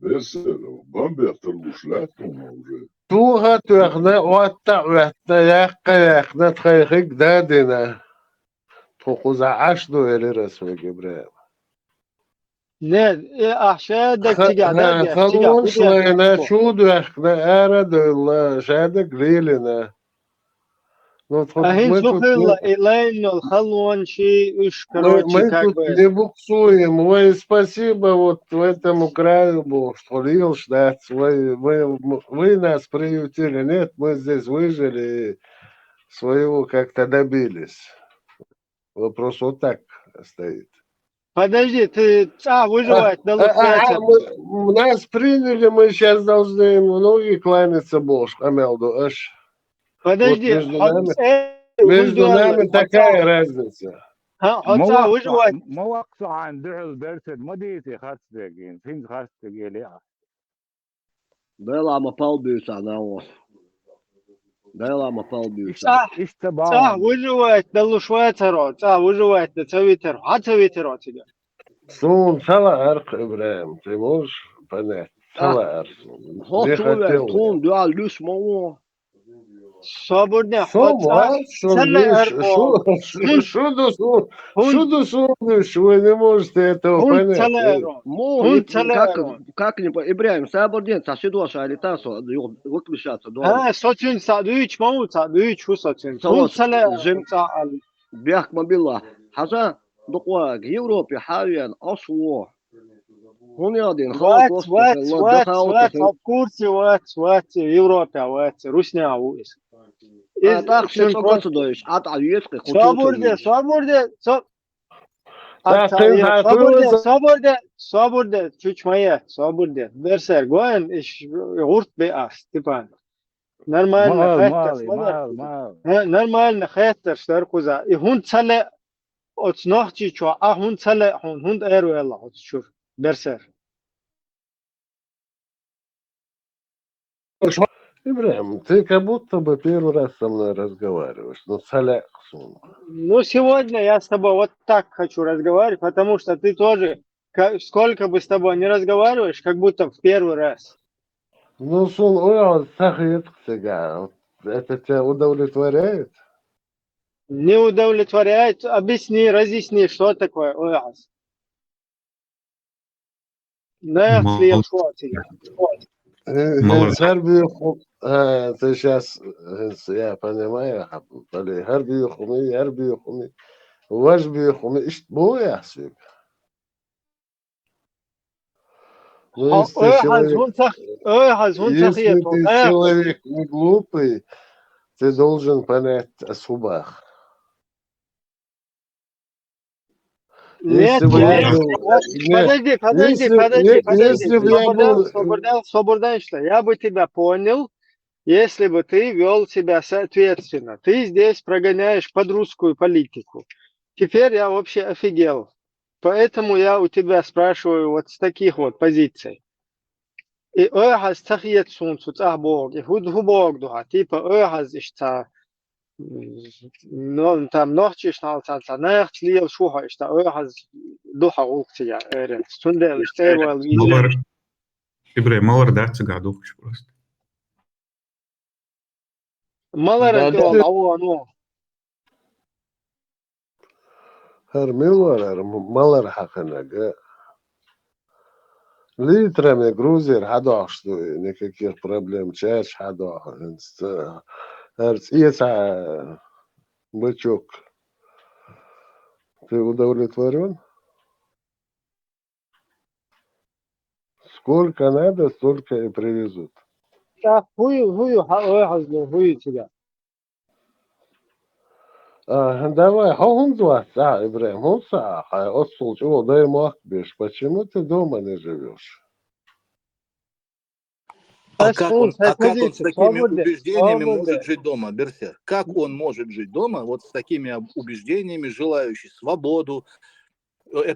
Берсер, бамбех тарлуш лаьтта хьуна уже. Туха тоьхна, отта Ӏоьтта, яьккха яьккхна, тхайхиг дадина. Тхо кхуза Ӏаш ду, элира ас вега Ибрахим. Не, э, ахьа даг цига, даг, цига, Халонаш лайна, чу доьхкна, ара девлла, шадерг лелина. Ну, тхо Ахин мы тут сухилла, не, и лайнул халончи, уж, мы, короче, мы как тут бы. Не буксуем. Ой, спасибо вот в этому краю, Бог, что лил ждать. Вы, вы, вы нас приютили. Нет, мы здесь выжили и своего как-то добились. Вопрос вот так стоит. Подожди, ты ца выживать на А, а, а, лучше. мы- нас приняли, мы сейчас должны им в ноги кланяться, Бог, Амелду, аж. Подожди, Вот между хо- нами- э, Между выживать, нами хо- такая разница. ха- хо- ца выживать. Ма ваккха хьайна дуьхьал берсед, ма дийций харц дегин, хӀинца харц дегели а. Дела ма пал буьйцахь, нао. Дела ма пал буьйцахь. Ца, Иштта ца бахьана. Выживать на лучше царо, ца выживать на ца витер, а ца витер цига. Сун цала арх, Ибрахим, ты можешь понять? Цала арх. Хо Не цуле, хотел. тхун дуьхьал луьш ма ву. Собурне, Что, хо ца, вот, что цала луьш, арх, что, хун- что, что, что, хун- что, что луьш, вы не можете этого хун понять. цала Э, арх. Мо, Хун и цала как, арх. Как не по Ибрахим, сабурдин, ца сидоша или та со, ё, выключаться дома. А, социн ца дуьйч, ма ву ца дуьйч, ху социн. Ца Хун вот, цала арх, жим- ца ал. Бехк ма билла. Хьажа, дукъваг, Европе хьавен, ас во. ХӀун ял дин, Вац, халкъ вац, хилла, вац, даха вац, хилла. в курсе, вац, вац, Европе, вац, русня ву ис. А, так, все, что государство, а, а, есть, как Собурде, собурде, со- Да, А, ца- ты я- за- собурде, ты- собурде, собурде, чуть моя, собурде. Берсер, гоен, иш, гурт бе а, Степан. Нормально, Мал, хеттер, мал, мал, мал. Э, нормально, хеттер, штар куза. И хун цале, оц нохчи чо, а хун цале, хун, хун эрвела, оц чур. Берсер. Ибрахим, ты как будто бы первый раз со мной разговариваешь. Ну, цале сун. Ну, сегодня я с тобой вот так хочу разговаривать, потому что ты тоже, ка- сколько бы с тобой не разговариваешь, как будто в первый раз. Ну, сун, ой, он сахет тебя. Это тебя удовлетворяет? Не удовлетворяет. Объясни, разъясни, что такое ояз. Нехцлием шуотига. Э, Мало. э, сэр, бюху-, э, ты сейчас, э, я понимаю, а, блин, хэр бюхуми, хэр бюхуми, ваш бюхуми, ишт бу я сюк. Ну, если ты Ой, человек, хазун цах, ой, хазун цах если ты я. человек не глупый, ты должен понять о субах. Нет, Если бы я- я был, вот, нет, подожди, подожди, если- подожди, нет, подожди. если бы я Свободан, был- свободан, свободан, что я бы тебя понял, если бы ты вел себя соответственно. Ты здесь прогоняешь под русскую политику. Теперь я вообще офигел. Поэтому я у тебя спрашиваю вот с таких вот позиций. И ой, хаз цах ецун цу цах бог, и худ ху бог духа, типа ой, хаз ишца. Ну, там нохчиш нал цан цан, нахч лиел шуха ишта, ой, хаз духа улкция, эрен. Цундел ишта, эрвал визу. Малар, Ибрахим, малар дац цигахь духуш просто. Малар Да, анти да. вал, ау, ну. Хар милвар, хар м-, малар хьакхинарг. Литрами грузер хьадохуш ду, никаких проблем, чаьрч хьадоху, хӀинца, хӀара цӀе цхьа бычок. Ты удовлетворён? Сколько надо, столько и привезут. Так, хую, хую, ха, ой, хазну, хую тебя. А, давай, хьо хӀунда вац, а, Ибрахим, хӀунда ца а, хьайн оццул чӀогӀа дай мохк беш, почему ты дома не живёшь? А Ай, как он, слушай, а как он с позиция, такими свобода, убеждениями свобода. Может жить дома, Берсер? Как он может жить дома, вот с такими об- убеждениями, желающий свободу? Э,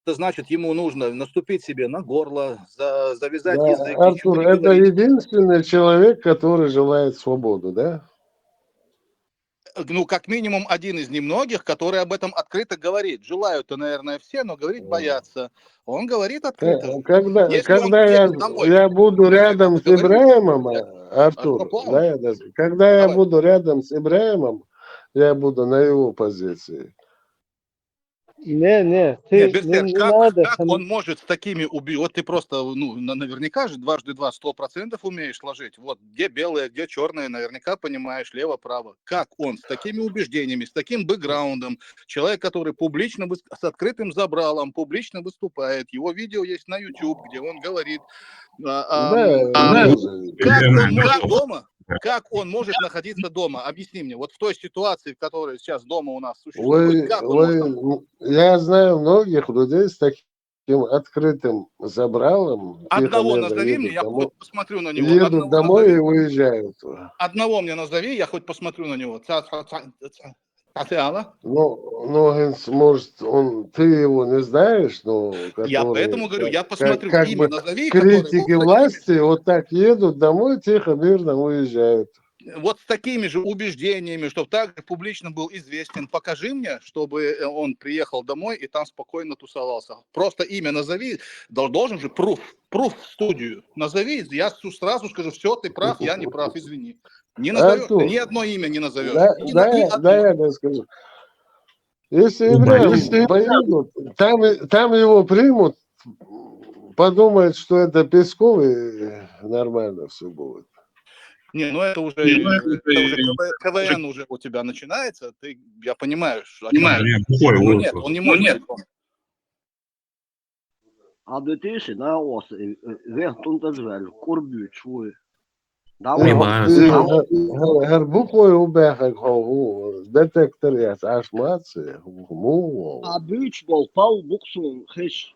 Это значит, ему нужно наступить себе на горло, за, завязать Да, язык, ничего Артур, не это говорить. Единственный человек, который желает свободу, да? ну, как минимум один из немногих, который об этом открыто говорит. Желают-то, наверное, все, но говорить М. Боятся. Он говорит открыто. Э, Когда, Если он когда я, приедет домой, я буду рядом с договоримся. Ибраимом, Я- а, Артур, Артур, да, я даже- когда я Давай. буду рядом с Ибраимом, я буду на его позиции. Не, не, Не, ты не, Берсерк, не как, надо. как Там- он может с такими убить? Вот ты просто, ну, на- наверняка же дважды два сто процентов умеешь сложить. Вот где белое, где черное, наверняка понимаешь, лево-право. Как он с такими убеждениями, с таким бэкграундом, человек, который публично выс- с открытым забралом, публично выступает, его видео есть на YouTube, где он говорит, а, а, Да, а, я ну, же- как он Именно. может дома, как он может находиться дома? Объясни мне, вот в той ситуации, в которой сейчас дома у нас существует, Вы, как он может вы, там... м, я знаю многих людей с таким открытым забралом. Тихо, Одного мирно назови мне, едут я домой, хоть посмотрю на него. едут Одного домой и назови. Уезжают. Одного мне назови, я хоть посмотрю на него. Ца- ца- ца- ца- ца- ала? Ну, ну, Генс, может, он, ты его не знаешь, но Я который поэтому говорю, как- я как- посмотрю, как имя бы назови, который был критики с такими- власти вот так едут домой, тихо, мирно уезжают. Вот с такими же убеждениями, чтобы также публично был известен. Покажи мне, чтобы э, он приехал домой и там спокойно тусовался. Просто имя назови, дол- должен же пруф, пруф в студию. Назови, я с- сразу скажу, все, ты прав, я не прав, извини. Не назовешь, Артур, ни одно имя не назовешь. Да, Ни- да, ни я- одно. Да, я так скажу. Если Ну, Ибраим если- поедут, там, и- там его примут, подумают, что это Песков, и нормально все будет. Не, ну это уже, Не, ну это это уже и- КВ КВН уже у тебя начинается. Ты, я понимаю, что о чём Понимаю, ты. я бухой Ну вырос. нет, он не может. Адвитиши на ос вехтун тазвел курбючуй. Понимаю. Гер бухой убехек хогу детектор яц ашмацы муо. А бюч бол пал буксун хеш.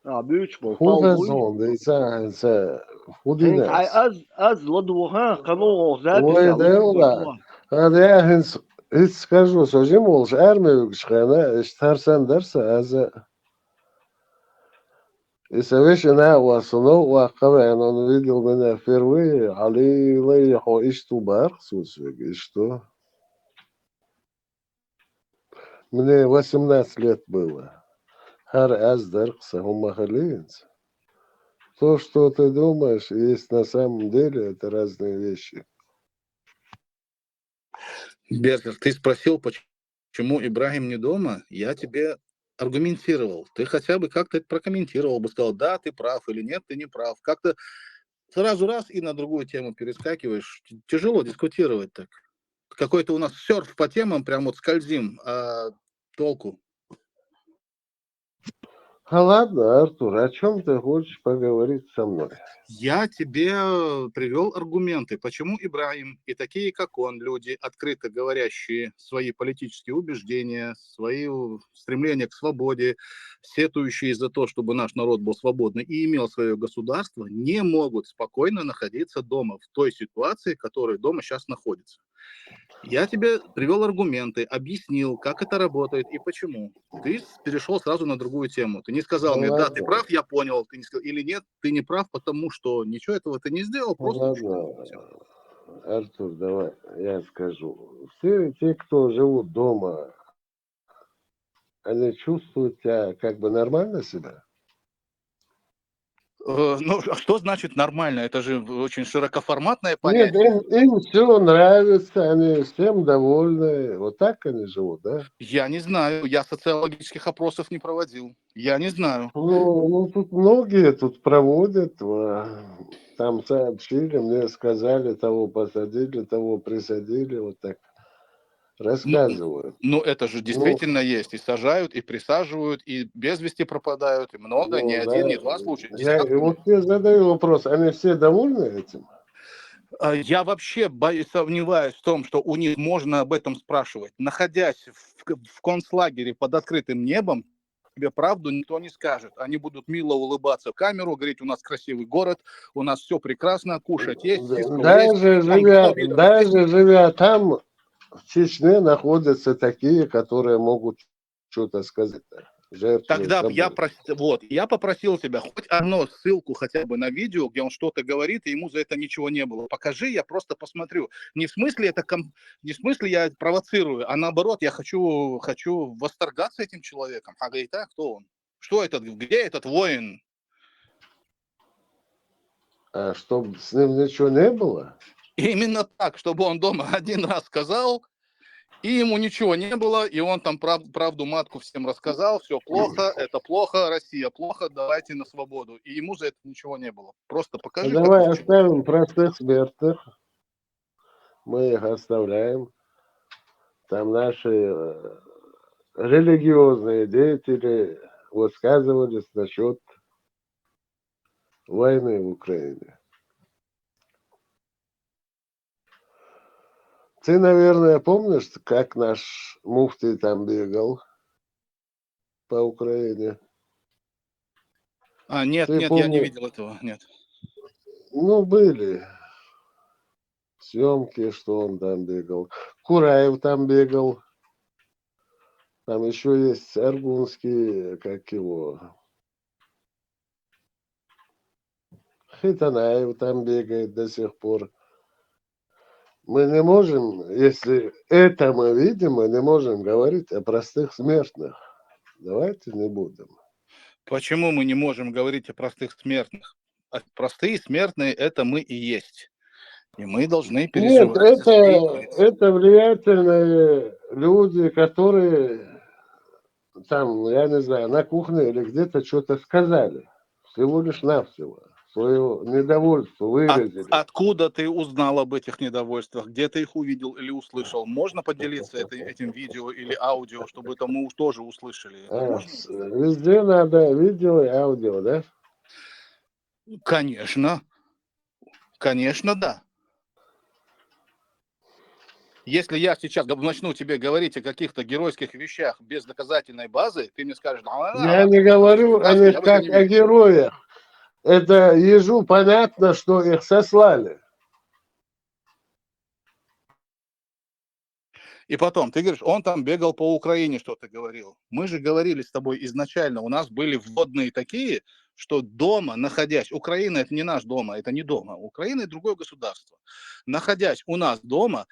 А бюч бол пал Хуга буй. Зон, да и са са Хенк ай худина. Аз аз ладуха кану ох Ой, да, да. А я хинс хис скажу, со жим олш армию гшхана, иш тарсан дарса аза. И совещание у вас, ну, у вас, он видел меня впервые, али лей хо ишту бар, сусвиг ишту. Мне восемнадцать лет было. Хар аз дарса хумахалинц. То, что ты думаешь, есть на самом деле, это разные вещи. Берзер, ты спросил, почему Ибрагим не дома? Я тебе аргументировал. Ты хотя бы как-то это прокомментировал бы, сказал, да, ты прав или нет, ты не прав. Как-то сразу раз и на другую тему перескакиваешь. Т- Тяжело дискутировать так. Какой-то у нас серф по темам, прям вот скользим, а толку. А ладно, Артур, о чем ты хочешь поговорить со мной? Я тебе привел аргументы, почему Ибрагим и такие, как он, люди, открыто говорящие свои политические убеждения, свои у- стремления к свободе, сетующие за то, чтобы наш народ был свободный и имел свое государство, не могут спокойно находиться дома в той ситуации, в которой дома сейчас находится. Я тебе привел аргументы, объяснил, как это работает и почему. Ты с- перешел сразу на другую тему. Ты не сказал Ну мне, да, ты ладно. Прав, я понял, ты не сказал, или нет, ты не прав, потому что ничего этого ты не сделал, Ну просто чуть-чуть ладно, всё. Артур, давай я скажу. Все те, кто живут дома, они чувствуют себя как бы нормально себя? Э, Ну, а что значит нормально? Это же очень широкоформатное Нет, понятие. им, им все нравится, они всем довольны. Вот так они живут, да? Я не знаю, я социологических опросов не проводил. Я не знаю. Ну, ну, тут многие тут проводят, э, там сообщили, мне сказали, того посадили, того присадили, вот так рассказывают. Ну, это же Ну, действительно есть. И сажают, и присаживают, и без вести пропадают, и много, не ну, один, не да, два случая, я и десятки. вот тебе задаю вопрос, они все довольны этим? А, Я вообще боюсь, сомневаюсь в том, что у них можно об этом спрашивать. Находясь в, в концлагере под открытым небом, тебе правду никто не скажет. Они будут мило улыбаться в камеру, говорить, у нас красивый город, у нас все прекрасно, кушать есть, Д- сиська есть. Даже Там живя, кто видел? даже живя там, в Чечне находятся такие, которые могут что-то сказать. жертвы Тогда б я событий. прос- вот, я попросил тебя хоть одну ссылку хотя бы на видео, где он что-то говорит, и ему за это ничего не было. Покажи, я просто посмотрю. Не в смысле это ком- не в смысле я провоцирую, а наоборот, я хочу хочу восторгаться этим человеком. А говорит, а кто он? Что этот? Где этот воин? А чтобы с ним ничего не было? Именно так, чтобы он дома один раз сказал, и ему ничего не было, и он там прав- правду матку всем рассказал, все плохо, это плохо, Россия плохо, давайте на свободу. И ему за это ничего не было. Просто А покажи, давай какой человек. Оставим простых смертных. Мы их оставляем. Там наши э, религиозные деятели высказывались насчет войны в Украине. Ты, наверное, помнишь, как наш муфтий там бегал по Украине? А, нет, Ты нет, я не помнишь? Видел этого, нет. Ну, были съемки, что он там бегал. Кураев там бегал. Там еще есть Аргунский, как его. Хитанаев там бегает до сих пор. Мы не можем, если это мы видим, мы не можем говорить о простых смертных. Давайте не будем. Почему мы не можем говорить о простых смертных? А простые смертные — это мы и есть. И мы должны Нет, переживать за это, своих близких. Это влиятельные люди, которые там, я не знаю, на кухне или где-то что-то сказали. Всего лишь навсего. Свое недовольство От- выразили. Откуда ты узнал об этих недовольствах? Где ты их увидел или услышал? Можно поделиться этой- этим видео или аудио, чтобы это мы уж тоже услышали? Это А, можно? с- везде надо видео и аудио, да? Конечно. Конечно, да. Если я сейчас г- начну тебе говорить о каких-то геройских вещах без доказательной базы, ты мне скажешь, да, Я не говорю о я них в это как не о верю. Героях. Это ежу понятно, что их сослали. И потом, ты говоришь, он там бегал по Украине, что-то говорил. Мы же говорили с тобой изначально, у нас были вводные такие, что дома, находясь, Украина — это не наш дома, это не дома, Украина — это другое государство. Находясь у нас дома,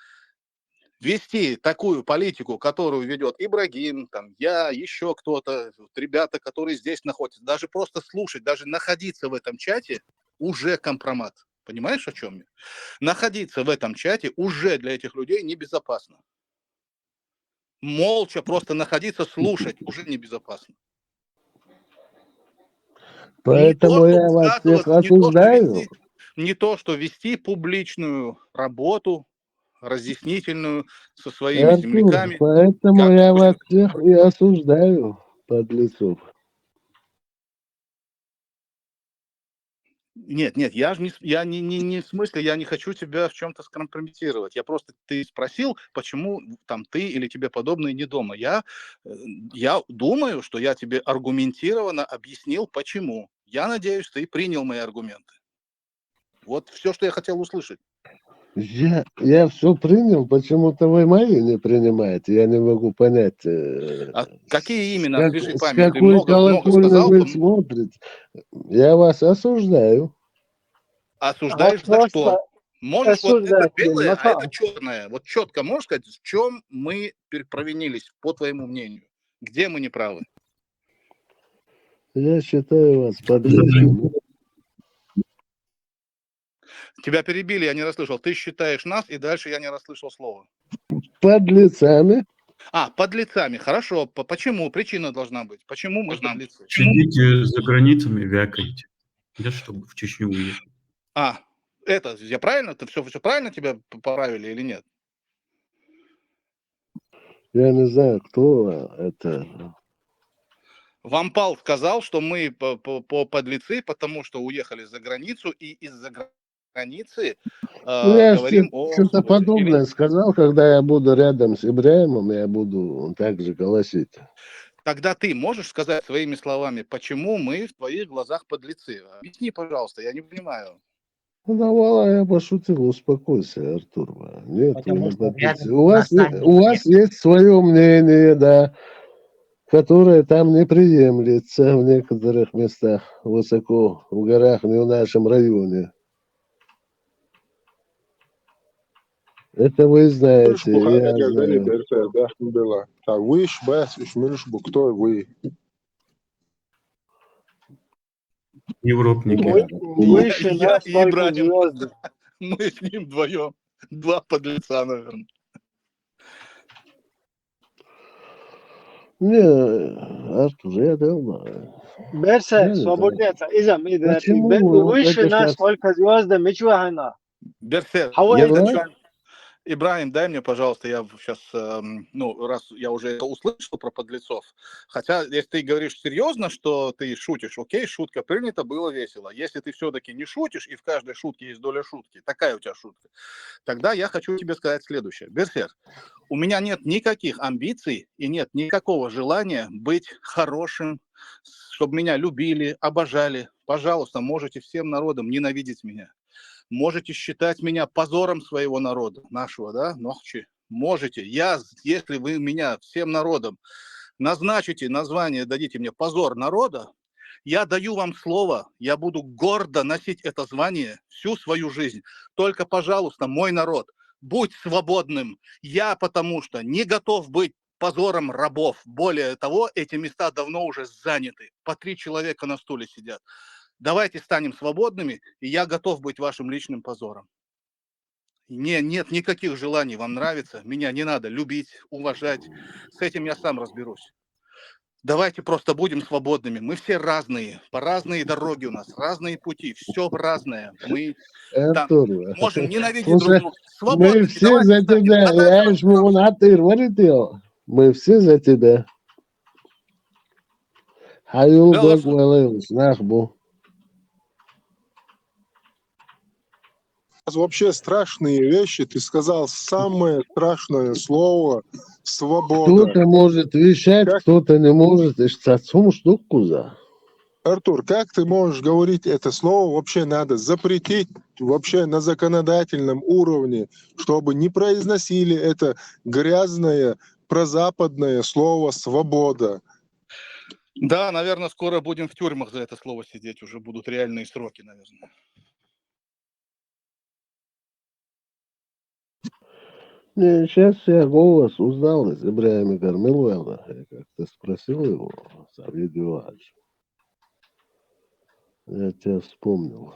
вести такую политику, которую ведет Ибрагим, там, я, еще кто-то, вот ребята, которые здесь находятся, даже просто слушать, даже находиться в этом чате уже компромат. Понимаешь, о чем я? Находиться в этом чате уже для этих людей небезопасно. Молча просто находиться, слушать уже небезопасно. Поэтому не то, я что вас всех высказываться, не то, что осуждаю. Вести, не то, что вести публичную работу, разъяснительную со своими Артур, земляками. Поэтому Как я вы вас всех и осуждаю, подлецов. Нет, нет, я же не, с- я не, не, не в смысле, я не хочу тебя в чем-то скомпрометировать. Я просто, ты спросил, почему там ты или тебе подобные не дома. Я, э, я думаю, что я тебе аргументированно объяснил, почему. Я надеюсь, ты принял мои аргументы. Вот все, что я хотел услышать. Я, я все принял, почему-то вы мои не принимаете. Я не могу понять, э, А какие именно? как- Освежи с память. Ты какой много, много колокольни сказал, вы пом- смотрите. Я вас осуждаю. Осуждаешь Вот за что? просто Можешь вот это осуждать не белое, а это могу. Черное. Вот четко можешь сказать, в чем мы пер- провинились, по твоему мнению? Где мы не правы? Я считаю вас подлецами. Тебя перебили, я не расслышал. Ты считаешь нас, и дальше я не расслышал слова. Подлецами. А, подлецами. Хорошо. По- Почему? Причина должна быть. Почему мы подлецы? Сидите за границами, вякаете. Я чтобы в Чечню уехал. А, это, я правильно? Ты все, все правильно тебя п- поправили или нет? Я не знаю, кто это. Вампал сказал, что мы по, по, по подлецы, потому что уехали за границу, и из-за границы э, Ну, я говорим что- о что-то свободе. подобное Или- сказал, когда я буду рядом с Ибраимом, я буду так же голосить. Тогда ты можешь сказать своими словами, почему мы в твоих глазах подлецы? Объясни, пожалуйста, я не понимаю. Ну, давай, я пошутил, успокойся, Артур. Нет, вы Потому не что подлецы. рядом У вас, на е- саммите у вас есть свое мнение, да. которое там не приемлется в некоторых местах высоко, в горах, не в нашем районе. Это вы знаете, я знаю. Та выше, бес, уж мюлш бу, кто вы? Европники. Выше нас только звезды. Мы с ним вдвоем. Два подлеца, наверное. Не, Артур, я давно. Берсе, свободец, изам, выше нас только звезды, мичвахана. Берсе, Хавай, Ибрагим, дай мне, пожалуйста, я сейчас, эм, ну, раз я уже это услышал про подлецов, хотя, если ты говоришь серьезно, что ты шутишь, окей, шутка принята, было весело. Если ты все-таки не шутишь, и в каждой шутке есть доля шутки, такая у тебя шутка, тогда я хочу тебе сказать следующее. Берсе, у меня нет никаких амбиций и нет никакого желания быть хорошим, чтобы меня любили, обожали. Пожалуйста, можете всем народом ненавидеть меня. Можете считать меня позором своего народа, нашего, да, нохчи. Можете. Я, если вы меня всем народом назначите название, дадите мне позор народа, я даю вам слово, я буду гордо носить это звание всю свою жизнь. Только, пожалуйста, мой народ, будь свободным. Я потому что не готов быть позором рабов. Более того, эти места давно уже заняты. По три человека на стуле сидят. Давайте станем свободными, и я готов быть вашим личным позором. Не, нет никаких желаний вам нравится. Меня не надо любить, уважать. С этим я сам разберусь. Давайте просто будем свободными. Мы все разные, по разные дороги у нас, разные пути, все разное. Мы там Артур, можем ненавидеть слушай, друг друга. Свободно. мы все за тебя, я ж могу на ты говорить, мы все за тебя. Хаюл Да, дог Лаша. Валеус, нахбу. Сейчас вообще страшные вещи. Ты сказал самое страшное слово — свобода. Кто-то может вещать, Как- кто-то не может. И что, сумуш дуккуза? Артур, как ты можешь говорить это слово? Вообще надо запретить вообще на законодательном уровне, чтобы не произносили это грязное прозападное слово «свобода». Да, наверное, скоро будем в тюрьмах за это слово сидеть, уже будут реальные сроки, наверное. Не, сейчас я голос узнал из Ибрагима Кармилвелла. Я как-то спросил его за видео. Я тебя вспомнил.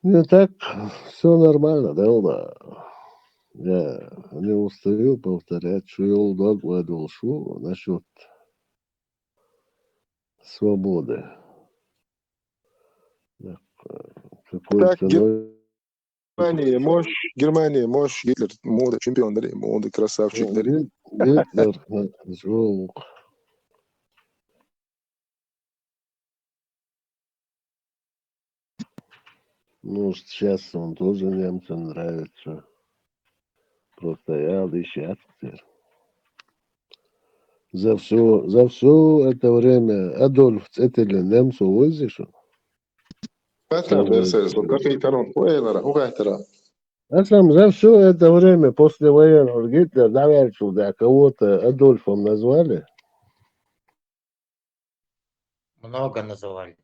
Не так, все нормально, да, да. Я не устаю повторять, что я удобно дошел насчет свободы. Так, э, какой Так, ценой Германия, можешь, Германия, можешь, Гитлер, мода, чемпион, да, мода, красавчик, да. Гит- Гитлер, э, жёлк. Ну, сейчас он тоже немцам нравится. Просто я дышать теперь. За все, за все это время Адольф Цетелин немцу вызышел. Патра, Берсельс, вот как и Тарон, ой, Лара, угай, Тара. А сам за все это время после военного Гитлер, давай сюда, кого-то Адольфом назвали? Много называли.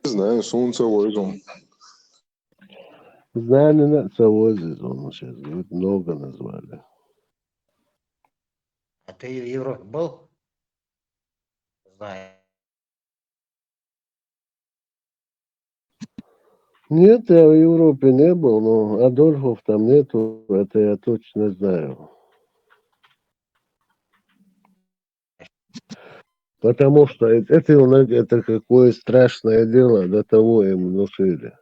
Не знаю, солнце войдом. Знание на целозис, он сейчас говорит, много назвали. А ты в Европе был? Знаю. Нет, я в Европе не был, но Адольфов там нету, это я точно знаю. Потому что это, это, это какое страшное дело, до того им внушили.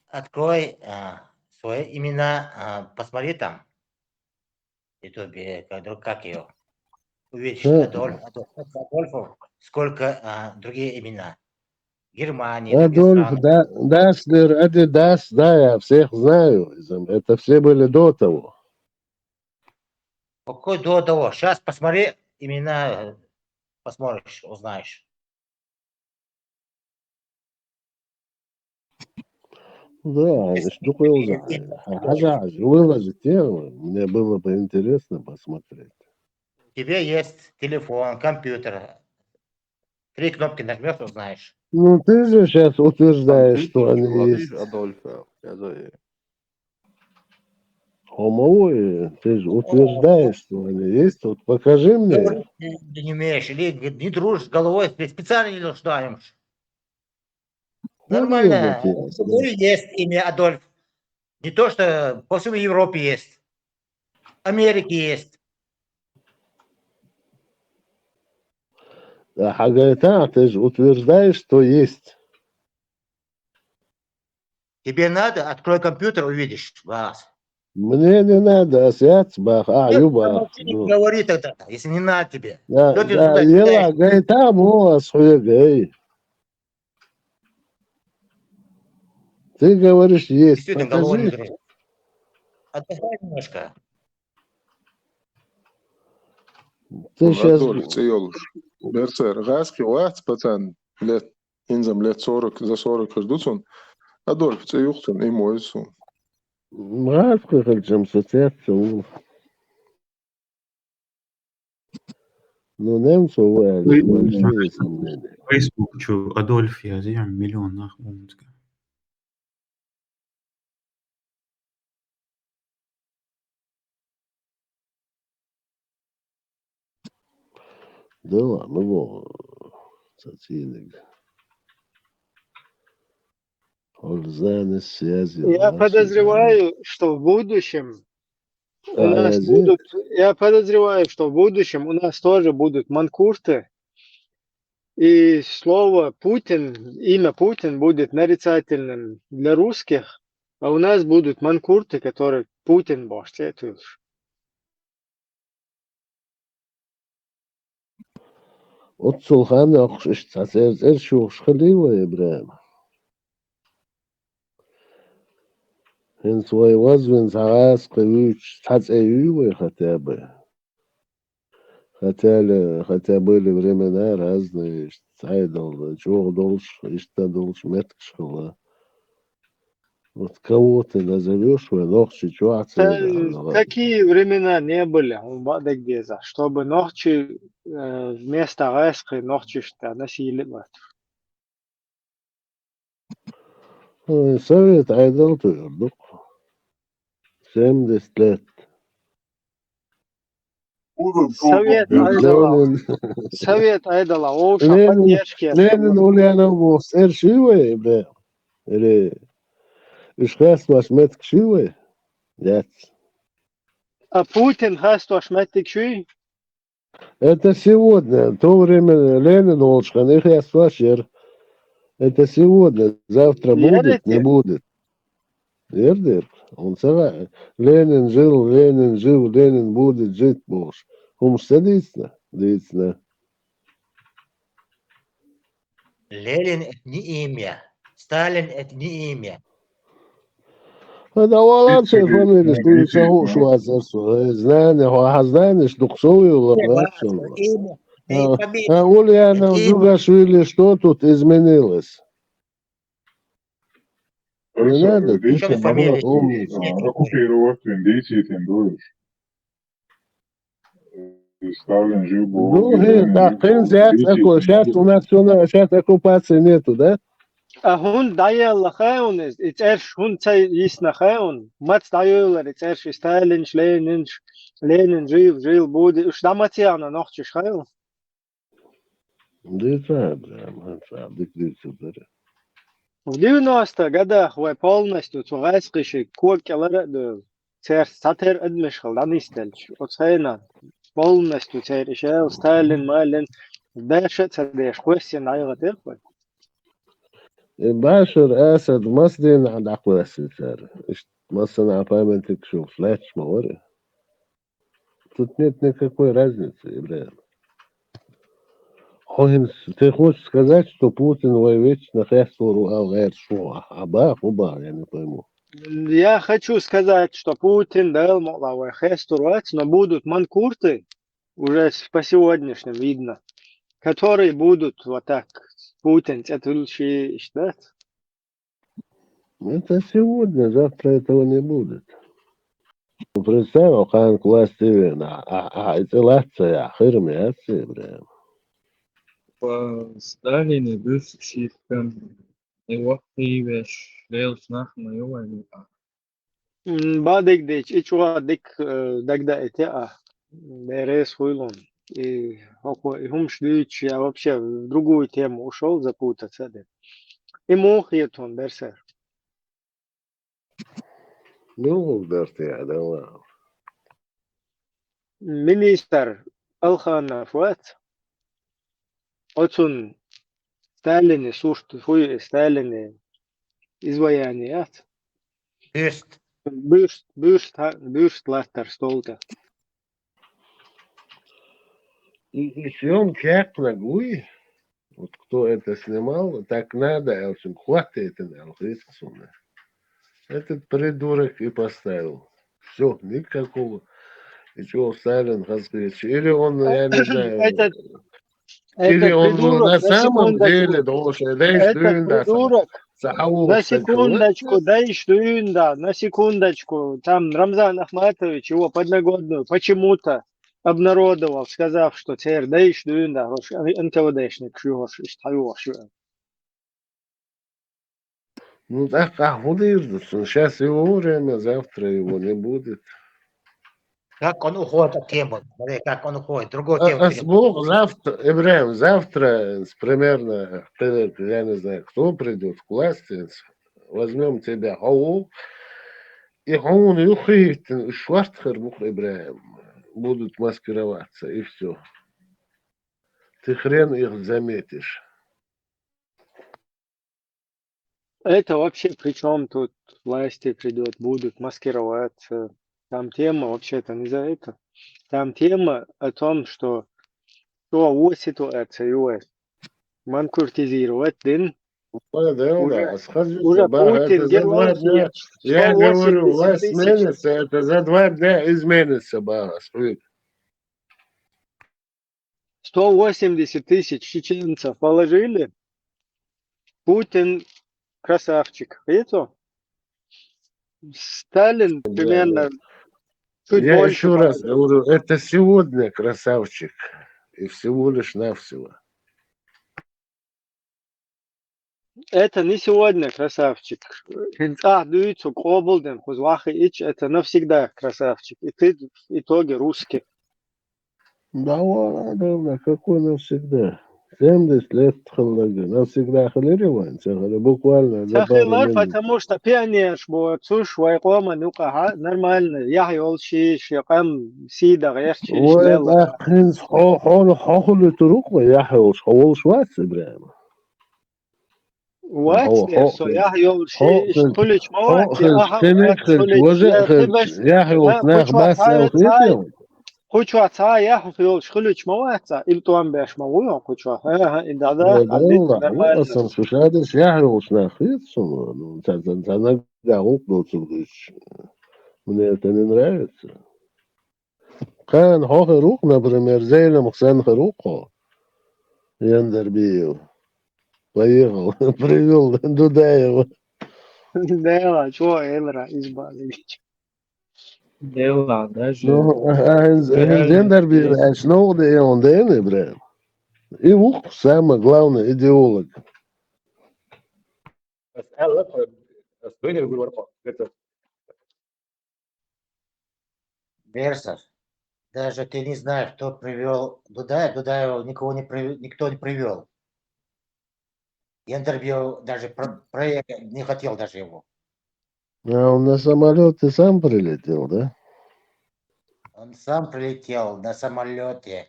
Открой а, свои имена, а, посмотри там. В Ютубе, как, друг, как ее. Увидишь, Да. Адольф, Адольф, Адольфов, сколько а, другие имена. Германия, другие Адольф, страны. да, Даслер, Адидас, да, я всех знаю. Это все были до того. Какой до того? Сейчас посмотри имена, э, посмотришь, узнаешь. Да, что было? Выложить, мне было бы интересно посмотреть. У тебя есть телефон, компьютер. Три кнопки нажмешь, узнаешь. Ну, ты же сейчас утверждаешь, что они есть. Адольфа. Хомовой, ты же утверждаешь, что они есть. Вот покажи мне. Ты не умеешь, или не дружишь головой, специально не нуждаемся. Нормально. Есть имя Адольф. Не то, что по всей Европе есть. Америке есть. Да, Хагайта, ты же утверждаешь, что есть. Тебе надо, открой компьютер, увидишь, вас. Мне не надо, а сядь, бах, а, ну, юба. Не говори тогда, если не надо тебе. Да, да, ела, гай, там, о, асхуя, гай. Ты говоришь, есть. Покажи. Отдыхай немножко. Ты сейчас... Адольф, цӀи йолуш. Берцер, гӀаски вац, пацан, лет, инзам лет сорок, за сорок хир ду цун. Адольф, цӀи юх цун, и мой цун. ГӀаски хилчам со цецца ву. Ну, немцов ву аьлла, большие сомнения. Facebook чу Адольф язъян, миллион нах ву цкъа. Да ладно, бо, цациниг. Хьол зана связи. Я подозреваю, что в будущем у нас будут, я подозреваю, что в будущем у нас тоже будут манкурты. И слово Путин, имя Путин будет нарицательным для русских, а у нас будут манкурты, которые Путин бохуш цӀе а туьлуш. Оццул хан йоккхуш иштта цхьа цӀер-цӀераш йохуш хилий вай, ИбрахӀим? ХӀинца вай вазвина цхьа гӀаскхи вуьйцуш цхьа цӀе юй вай хотя бы? Хотя ли, хотя были времена разные, иштта цхьайдал чӀогӀа долуш, иштта долуш меттигаш хилла. Вот кого ты назовёшь, вай нохчий чохь ца... Такие времена не были, хьуна бакъдерг деза, чтобы нохчий, э, вместо гӀаскхи нохчашца насилие латтар. Ой, совет Ӏедал туьйхира ду-кх. Семьдесят лет. Совет Ӏедала. Совет Ӏедала. Ленин, Ульянов боху цӀераш юй вай, бе? Или уьш хестош меттигаш юй вай? Яц. А Путин хестош меттигаш юй? Это сегодня, то время Ленин волчу хенахь и хестош яра. Это сегодня, завтра будет, не будет. Яра дера. Хьуна ца хаьа. Ленин жил, Ленин жив, Ленин будет жить бохуш. ХӀумаш ца дийцина? Дийцина. Ленин — это не имя. Сталин — это не имя. ХӀан, да валлахӀи, церан фамилеш дуьйна ца хууш вацара со. Э, знание, хьо хьан знаниеш дукха сов йолу вац со. Имя. А, Ульянов, Джугашвили, что тут изменилось? Не надо. Оккупировать вайн дийцитина дуйш. Сталин жив бу. Ну, хӀинца, да, хӀинца яц оку-, сейчас у нас всё на, сейчас оккупации нету, да? А хӀунда дӀаелла хаьий хьуна иза? И цӀераш хӀунда ца йисна хаьий хьуна? Маца дӀайоьллура и цӀераш, и Сталинаш, Ленинаш, Ленин жив, жил буде, уьш дӀа маца яьхна нохчаша хаьий хьуна? Дийца, бля, маца, дика дийца дара. В девяностых годах вай полностью цу гӀаскхий ши ког кӀелара а девлла, церан цхьатера адамаш хилла дӀанисделча, оцу хенахь полностью церан и шел Сталин, Малин, баьрша а ца деш, кхоьссина дӀаяхийтира вай. И Башар Асад маса дийнахь дӀакхоьссина цара? Иштта массанхьа памятникаш йолуш лаьтташ ма вара. Тут нет никакой разницы, Ибрахим. Хьо хӀинца, ты хочешь сказать, что Путин вай вечно хестош ву аьлла гӀерташ ву? А бах, хӀун бах, я не пойму. Я хочу сказать, что Путин, Дала мукъ лахь, вай хестош вац, но будут манкурты, уже с-, по сегодняшним видно, которые будут вот так Путин цӀе туьллуш иштта дац. Это сегодня, завтра этого не будет. Ну, представь, а кхана к власти вена, а, а, а, и целаться я, хырмы, а, Ибрагим. По Сталине бюст шиткам, и вот и веш, лел снах моего. М, бадык дич, и чуа дик, э, дагда эте, а, берес хуйлун. И хоко, и хумш дич, я вообще в другую тему ушёл запутаться, да. И мух етон, берсер. Ну, Дартия, да ладно. Министр Алханов, вот. Оцун Сталине, сурт, хуй Сталине, изваяние, вот. Бюст. Бюст, бюст, ха, бюст латтар столта. И, и съёмки як ногой, вот кто это снимал, так надо, а в общем, хватит это, алхисуна. Этот придурок и поставил. Всё, никакого. И чё, Сталин, Хасбич? Или он, я не знаю, этот, или этот он придурок, на самом деле должен, да, этот придурок, на секундочку, да, и что, да, на секундочку. Там Рамзан Ахматович его подноготную почему-то обнародовал, сказав, что цер даиш дуюн да, рош, НКВДшник, шуёш, ишт хаюш. Ну, так, а, худо ирдус. Сейчас его время, завтра его не будет. Как он уходит от темы? Смотри, как он уходит. Другую тему. А, а переходим. Бог завтра, Ибрагим, завтра, с-, примерно, ты, я не знаю, кто придёт к власти, с-, возьмём тебя, хау, и хау, ну, хитин, шварт хермух, Ибрагим. Будут маскироваться, и всё. Ты хрен их заметишь. Это вообще при чём тут? Власти придёт, будут маскироваться. Там тема вообще-то не за это. Там тема о том, что, что вот ситуация ю эс манкуртизировать дин. Да, да, уже, да. Уже Путин, это за два дня. Я говорю, власть сменится, это за два дня изменится, бага, сто восемьдесят тысяч чеченцев положили. Путин красавчик. Видите? Сталин примерно чуть больше. Я ещё раз говорю, это сегодня красавчик. И всего лишь навсего. Это не сегодня красавчик. Хинцах дуйцу кобл ден хузвахи ич, это навсегда красавчик. И ты в итоге русский. Да ладно, да, какой навсегда? Семьдесят лет хыллага. Навсегда хылыриван, цахали буквально за пару минут. Потому что пионерш бо, цуш вай кома нукаха, нормально. Яхь ёлшиш, я кам сида герчиш. Ой, да, хинц хо-, хо-, хохулы турук ва, яхь ёлш, ховолш вац, Ибрагим. Вац, со яхь ёлш, хулич ма вац, яхь ёлш нах бас алхитил. Хучва ца яхь ёлш хулич ма вац, ил туам беш ма вуйон хучва. Ха, ха, ил да, да, нормально. Сам сушадеш яхь ёлш нах хит сун, ну, ца, ца, ца, нага гулк доцугдуш. Мне это не нравится. Кан хохи рук, например, Зейлем Хсан хи рук хо. Яндарбиев. Поехал. Привёл Дудаева. Дела, чё, Элра, избавились. Дела, даже. Ну, а, а, а, Яндарбиев, а, снова да и он, да, не, бля. И ух, самый главный идеолог. Берсов, даже ты не знаешь, кто привёл Дудаева. Дудаева никого не привё-, никто не привёл. Яндарбиев даже про-, проехать не хотел даже его. А он на самолёте сам прилетел, да? Он сам прилетел на самолёте.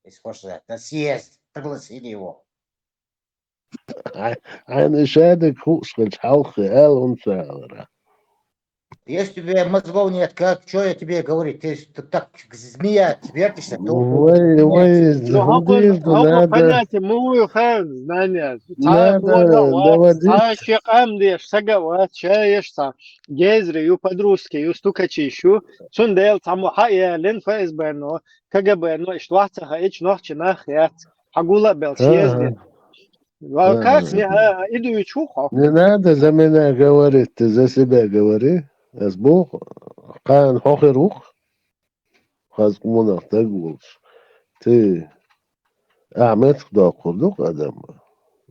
Если хочешь знать, на съезд пригласили его. Ай, ай, не шадик хушкач, халхи, эл, он сагара. Если у тебя мозгов нет, как, чё я тебе говорю? Ты с-, ты так, как змея, вертишься, то... Ой, ой, ну, хакун, надо понятие, муй хан, знания. Надо доводить. Ца шекам деш, сагава, чаеш, ца. Гезри, ю подростки, ю стукачи, шу. Цун дел, ца муха, я, лен ФСБ, но, КГБ, но, иштваца, ха, ич, нохчи, нах, я. Хагула бел, съезди. Ага. Ва кас не, а, а, идуючу хо. Не надо за меня говорить, ты за себя говори. Аз бу кхана хьо хир ву-кх. Хаза къонах дага волуш. Ты ахь меттах доккхур ду-кх адам.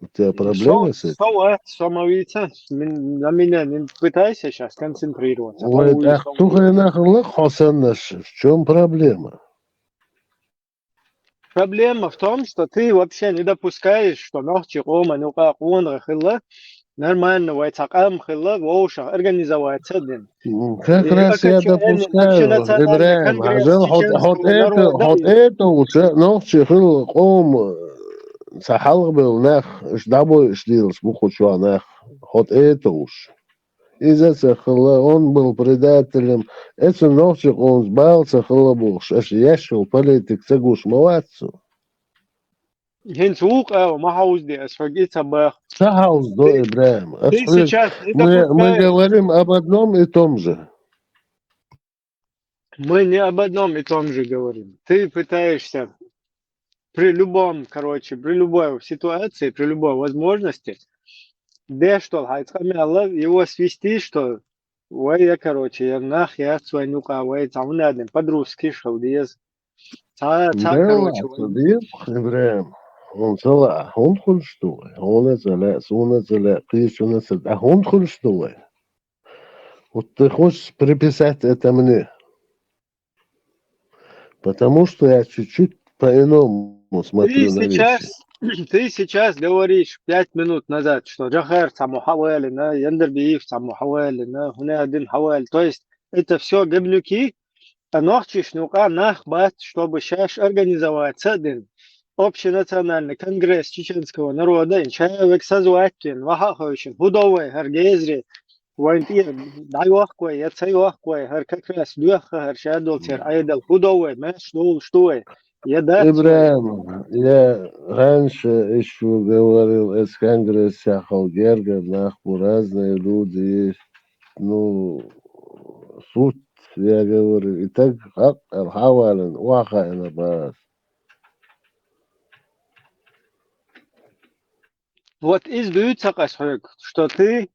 У тебя проблема с этим? Со, со ма вийца, мин-, на меня не пытайся щас концентрироваться. Вай, ах, цу хенахь лакха хьо саннаш, в чём проблема? Проблема в том, что ты вообще не допускаешь, что нохчи къоман юкъа къонах хилла, нормально вай цхьа къам хилла, вовшах организоваться дин. М, как раз я допускаю, Ибраим, хьажал, хьо, хьо тӀе-, хьо тӀе товш, нохчи хилла къоман, э, цхьа хьалхабевлла нах, уьш дӀабойуш лелаш бу кху чохь нах, хьо тӀе товш. Иза ца хилла, он был предателем, эцу нохчи къомца бала ца хилла бохуш, аша еш йолу политика ца гуш ма вац цо. ХӀинца вукху ала, ма хьовзде, ас хьоьга и ца баха. Ца хьовздо, Ибраим. Ас хьоьга, мы, мы говорим об одном и том же. Мы не об одном и том же говорим. Ты пытаешься при любом, короче, при любой ситуации, при любой возможности, деш долу хьайн къамел, его свести, что вай я, короче, я нах яц вайн юкъа, вай цхьа хӀунда дина, по-дружески хила деза. Цхьа, цхьа, короче, вай. Ибраим, хӀунда ца лаахь, хӀунда хуьлуш ду вай? Хьуна а ца лаьа, суна а ца лаьа, кхечунна а ца, ткъа хӀунда хуьлуш ду вай? Вот ты хочешь приписать это мне? Потому что я чуть-чуть по-иному смотрю на вещи. Ты сейчас, ты сейчас говоришь пять минут назад, что Джохар цхьаммо хьавалина, Яндарбиев цхьаммо хьавалина, хӀунда дина хьавалина. То есть это всё говнюки, а нохчишна юкъа нах бац, чтобы шаьш организоваться а дина. Общенациональный конгресс чеченского народа, ин ша век созвать вина, ваха а хевшина, хӀун до вай, хӀара гезаре, вайн тӀера дӀайохку вай, я ца йохку вай, хӀара как раз доьхху хӀара ша долу церан Ӏедал, хӀун до вай, маьрша долуш ду вай, я дац вай. Ибраим, я раньше ещё говорил, эс конгрессехь хьо гергара нах бу, разные люди есть. Ну, суть, я говорю, и так хьакъ аьлла хьавалина, охьахаийна бах ас. Вот иза дуьйцу ас хьоьга, что ты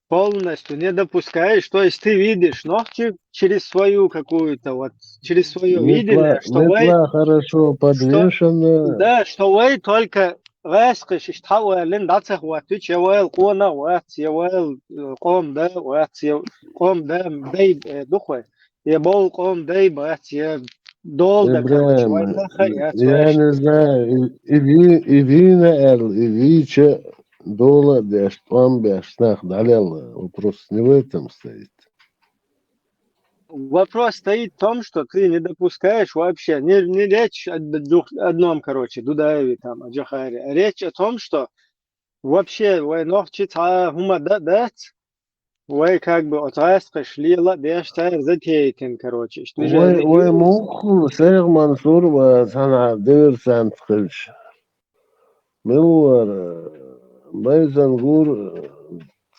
полностью не допускаешь, то есть ты видишь нохчи через свою какую-то вот, через своё видение, что вай, хорошо подвешено. Да, что вай только гӀаскхаша иштта хьа а ваьллина, дӀа ца хӀоттуьйтуш, я вайла къонах вац, я вайла, э, къоман да вац, я къоман да, дай, э, ду-кх вай, я бовла къоман дай бац, я дола да, короче, вайн нах а яц. Я не знаю, и, и ви-, и вийна аьлла, и вийча дола а деш, тӀом беш нах дӀалелла. Вопрос не в этом стоит. Вопрос стоит в том, что ты не допускаешь вообще, не, не речь о д-, двух, одном, короче, Дудаеве там, о Джохаре, а речь о том, что вообще вай нохчи цхьа хӀума да-, дац, вай как бы оцу гӀаскхаша лела а деш, цара затейтина, короче, иштта движение. Вай, вай муха, Шайх Мансур вац, цхьана диверсант хилча. Мила вара, Байзангур,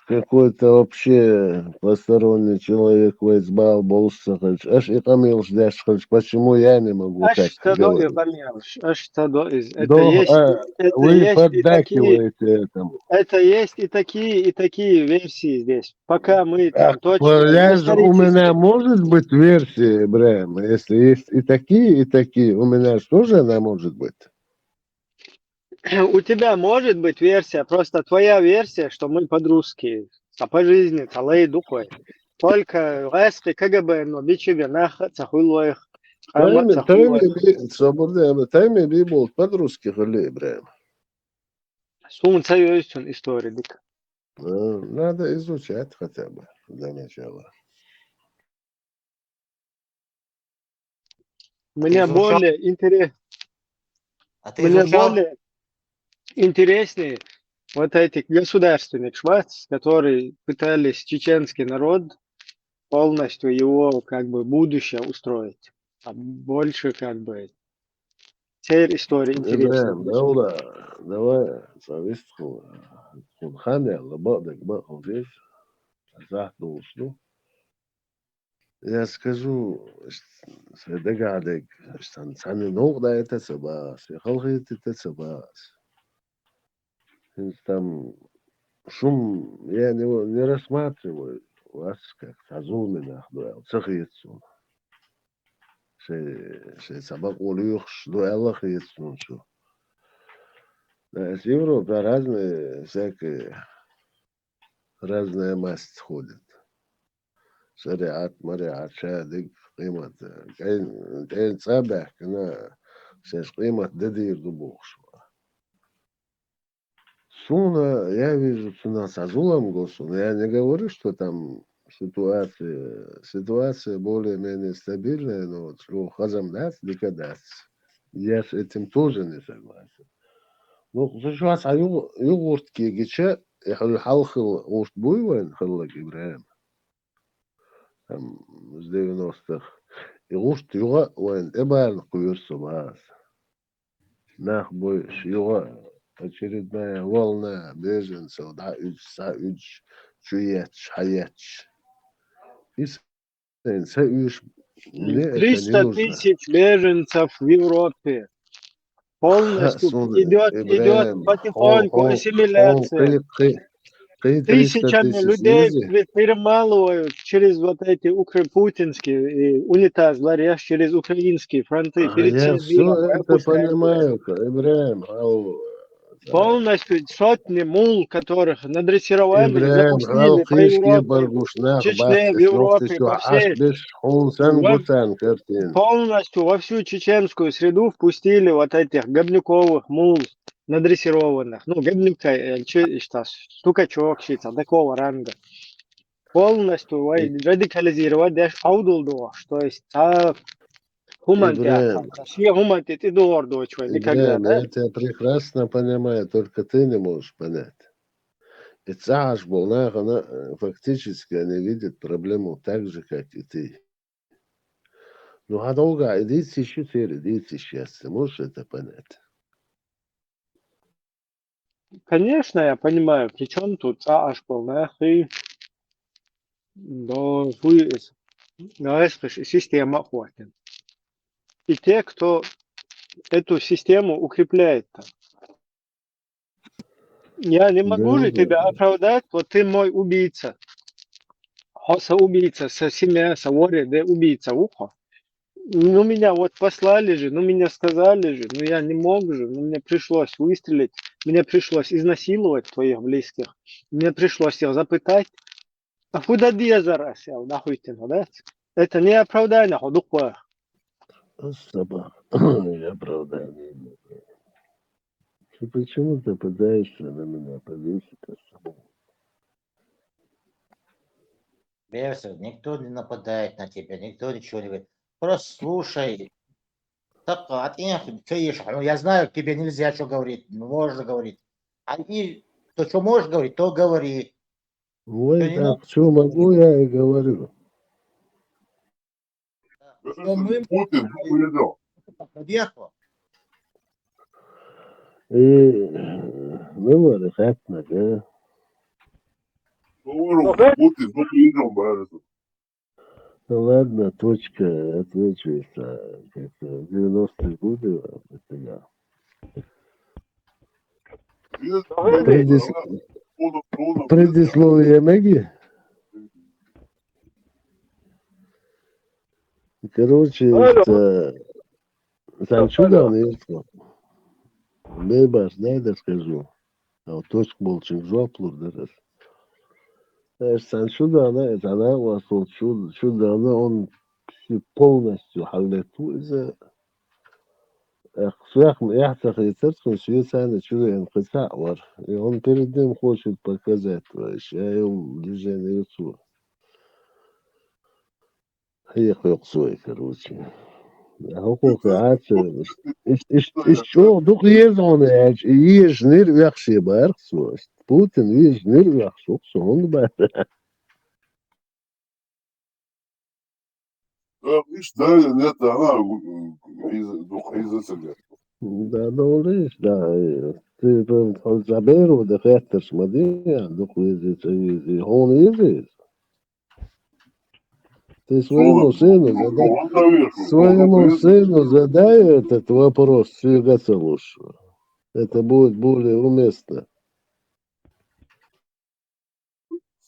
какой-то вообще посторонний человек, вайца бала болуш ца хилча, аша и къамелаш деш хилча, почему я не могу так говорить? Аша ца до и къамелаш, аша ца до иза. Это есть, а, это есть и такие, это есть и такие, и такие версии здесь. Пока мы там точно... У меня может быть версия, Ибраим, если есть и такие, и такие, у меня же тоже она может быть. У тебя может быть версия, просто твоя версия, что мы подружки, а по жизни ца лай ду-кх вай. Только гӀаскхи КГБ-но бичи бен нах а ца хуьлу вайх, къам а ца хуьлу вайх. Тайме би, собар де, тайме би болу подружки хуьлу, Ибраим. Суна ца йойзу цуьнан истори дика. Э, надо изучать хотя бы для начала. Мне более интере-, мне более интереснее вот эти государственные швац, которые пытались чеченский народ полностью его, как бы, будущее устроить. А больше, как бы, церан история интереснее. Ибраим, давай, давай, цхьа вистхула. Хьуна хан яьлла, бакъдерг бакъ хила деза. Сахьт долуш ду. Я скажу, сан дагахь дерг, сан цхьанна новкъа дайта ца баха, сан халахетийта ца баха. Там шум, я не, не рассматриваю вас как цхьа зуламе нах ду аьлла, ца хета суна. Шай, шай цхьа бакъо лоьхуш ду аьлла хета суна цо. Да, эс Европе разные всякие, разная масть ходит. ШариӀат, мариӀат, ша дика къемат, кӀайн, кӀайн цӀа баьхкина, шаьш къемат де дийр ду бохуш. Суна, я вижу, цунах цхьа зулам го суна. Я не говорю, что там ситуация, ситуация более-менее стабильная, но вот чӀогӀа хазам дац, дика дац. Я с этим тоже не согласен. Ну, кху чохь цхьа югӀ-, югӀурт кегича, и хьуй хьалхал гӀурт буй вайн хӀаллак ИбрахӀим? Там, с девяностых. И гӀурт юха вайн тӀебарна кхоьру со бахьа. Нах бойуш, юха очередная волна беженцев, дӀа уьдуш, схьа уьдуш, чу етташ, хьа етташ. И сайн ца уьш, мне это не нужно. Триста тысяч беженцев в Европе. Полностью идёт, идёт потихоньку ассимиляция. Тысячами людей перемалывают через вот эти укр-, путинские, и унитаз, лареш через украинские фронты. Перед всем миром пропускают. Я всё это понимаю, Ибрахим, ау. Полностью сотни мул, которых надрессировали, запустили по Европе, в Чечне, в Европе, по всей. Полностью во всю чеченскую среду впустили вот этих гопниковых мул, надрессированных. Ну, гопник, э, чё, что, стукачок, щица, такого ранга. Полностью вай радикализировать деш Ӏовдал дохуш, то есть цхьа хӀуманна тӀехь, шен хӀуманна тӀе тӀедогӀур доцуш вай никогда, да? Ибрахим, я тебя прекрасно понимаю, только ты не можешь понять. И цхьа Ӏаш болу нахана, э, фактически они видят проблему так же, как и ты. Ну, хьан долга, иди ци шу церан, иди ци сейчас, ты можешь это понять? Конечно, я понимаю, при чём тут цхьа Ӏаш болу нахи, но хӀуй иза, но эскаш и система а хӀоттина. И те, кто эту систему укрепляет там. Я не могу же тебя оправдать, вот ты мой убийца. Хьо сан убийца, сан семья, сан ворхӀе де убийца ву хьо. Ну, меня вот послали же, ну, меня сказали же, ну, я не мог же, ну, мне пришлось выстрелить, мне пришлось изнасиловать твоих близких, мне пришлось их запытать. А куда дезар ас, я нахуй ты, ну, да? Это не оправдание, хьо дукха. Саба, не оправдание. Ты почему ты пытаешься на меня повесить, а сама? Берсов, никто не нападает на тебя, никто ничего не говорит. Просто слушай. Так, а ты, ну, я знаю, тебе нельзя что говорить, ну, можно говорить. А и то, что можешь говорить, то говори. Ой, так, что могу, я и говорю. Путин, Путин. Подъехал. И, ну, вот, хатна, да? Ну, Путин, Путин, Ну, ладно, точка, отвечу, это, как-то в девяностые годы, это я. Предис-, предисловие меги? Короче, это, там чудо, наверное. Бебаш, дай доскажу. А вот точка болчинг жоп лур дара. Э, сан чудо, она, это она у вас вот чудо, чудо, она, он полностью халлет. Эх, сверх, я так и церковь, свет сами чудо, он хотя вар. И он перед ним хочет показать, то есть, я ему движение лицо. Хьехоькху цо и, короче. ХӀокхо Ӏаца, иш, иш, иш чӀогӀа дукха еза хьуна аьлча, и езаш нир оьхуш е баьрх цо. Путин везаш нир оьхуш ву-кх со, хӀунда баьрра? Иш дай нет, она дукха хьийза ца гетта. Да, довлиш, да. Ты там заберу, да хеттарш ма дий, дукха вези, ца вези. Хьуна вези иза? Ты своему сыну задай, своему сыну задай этот вопрос, цуьнга ца луш. Это будет более уместно.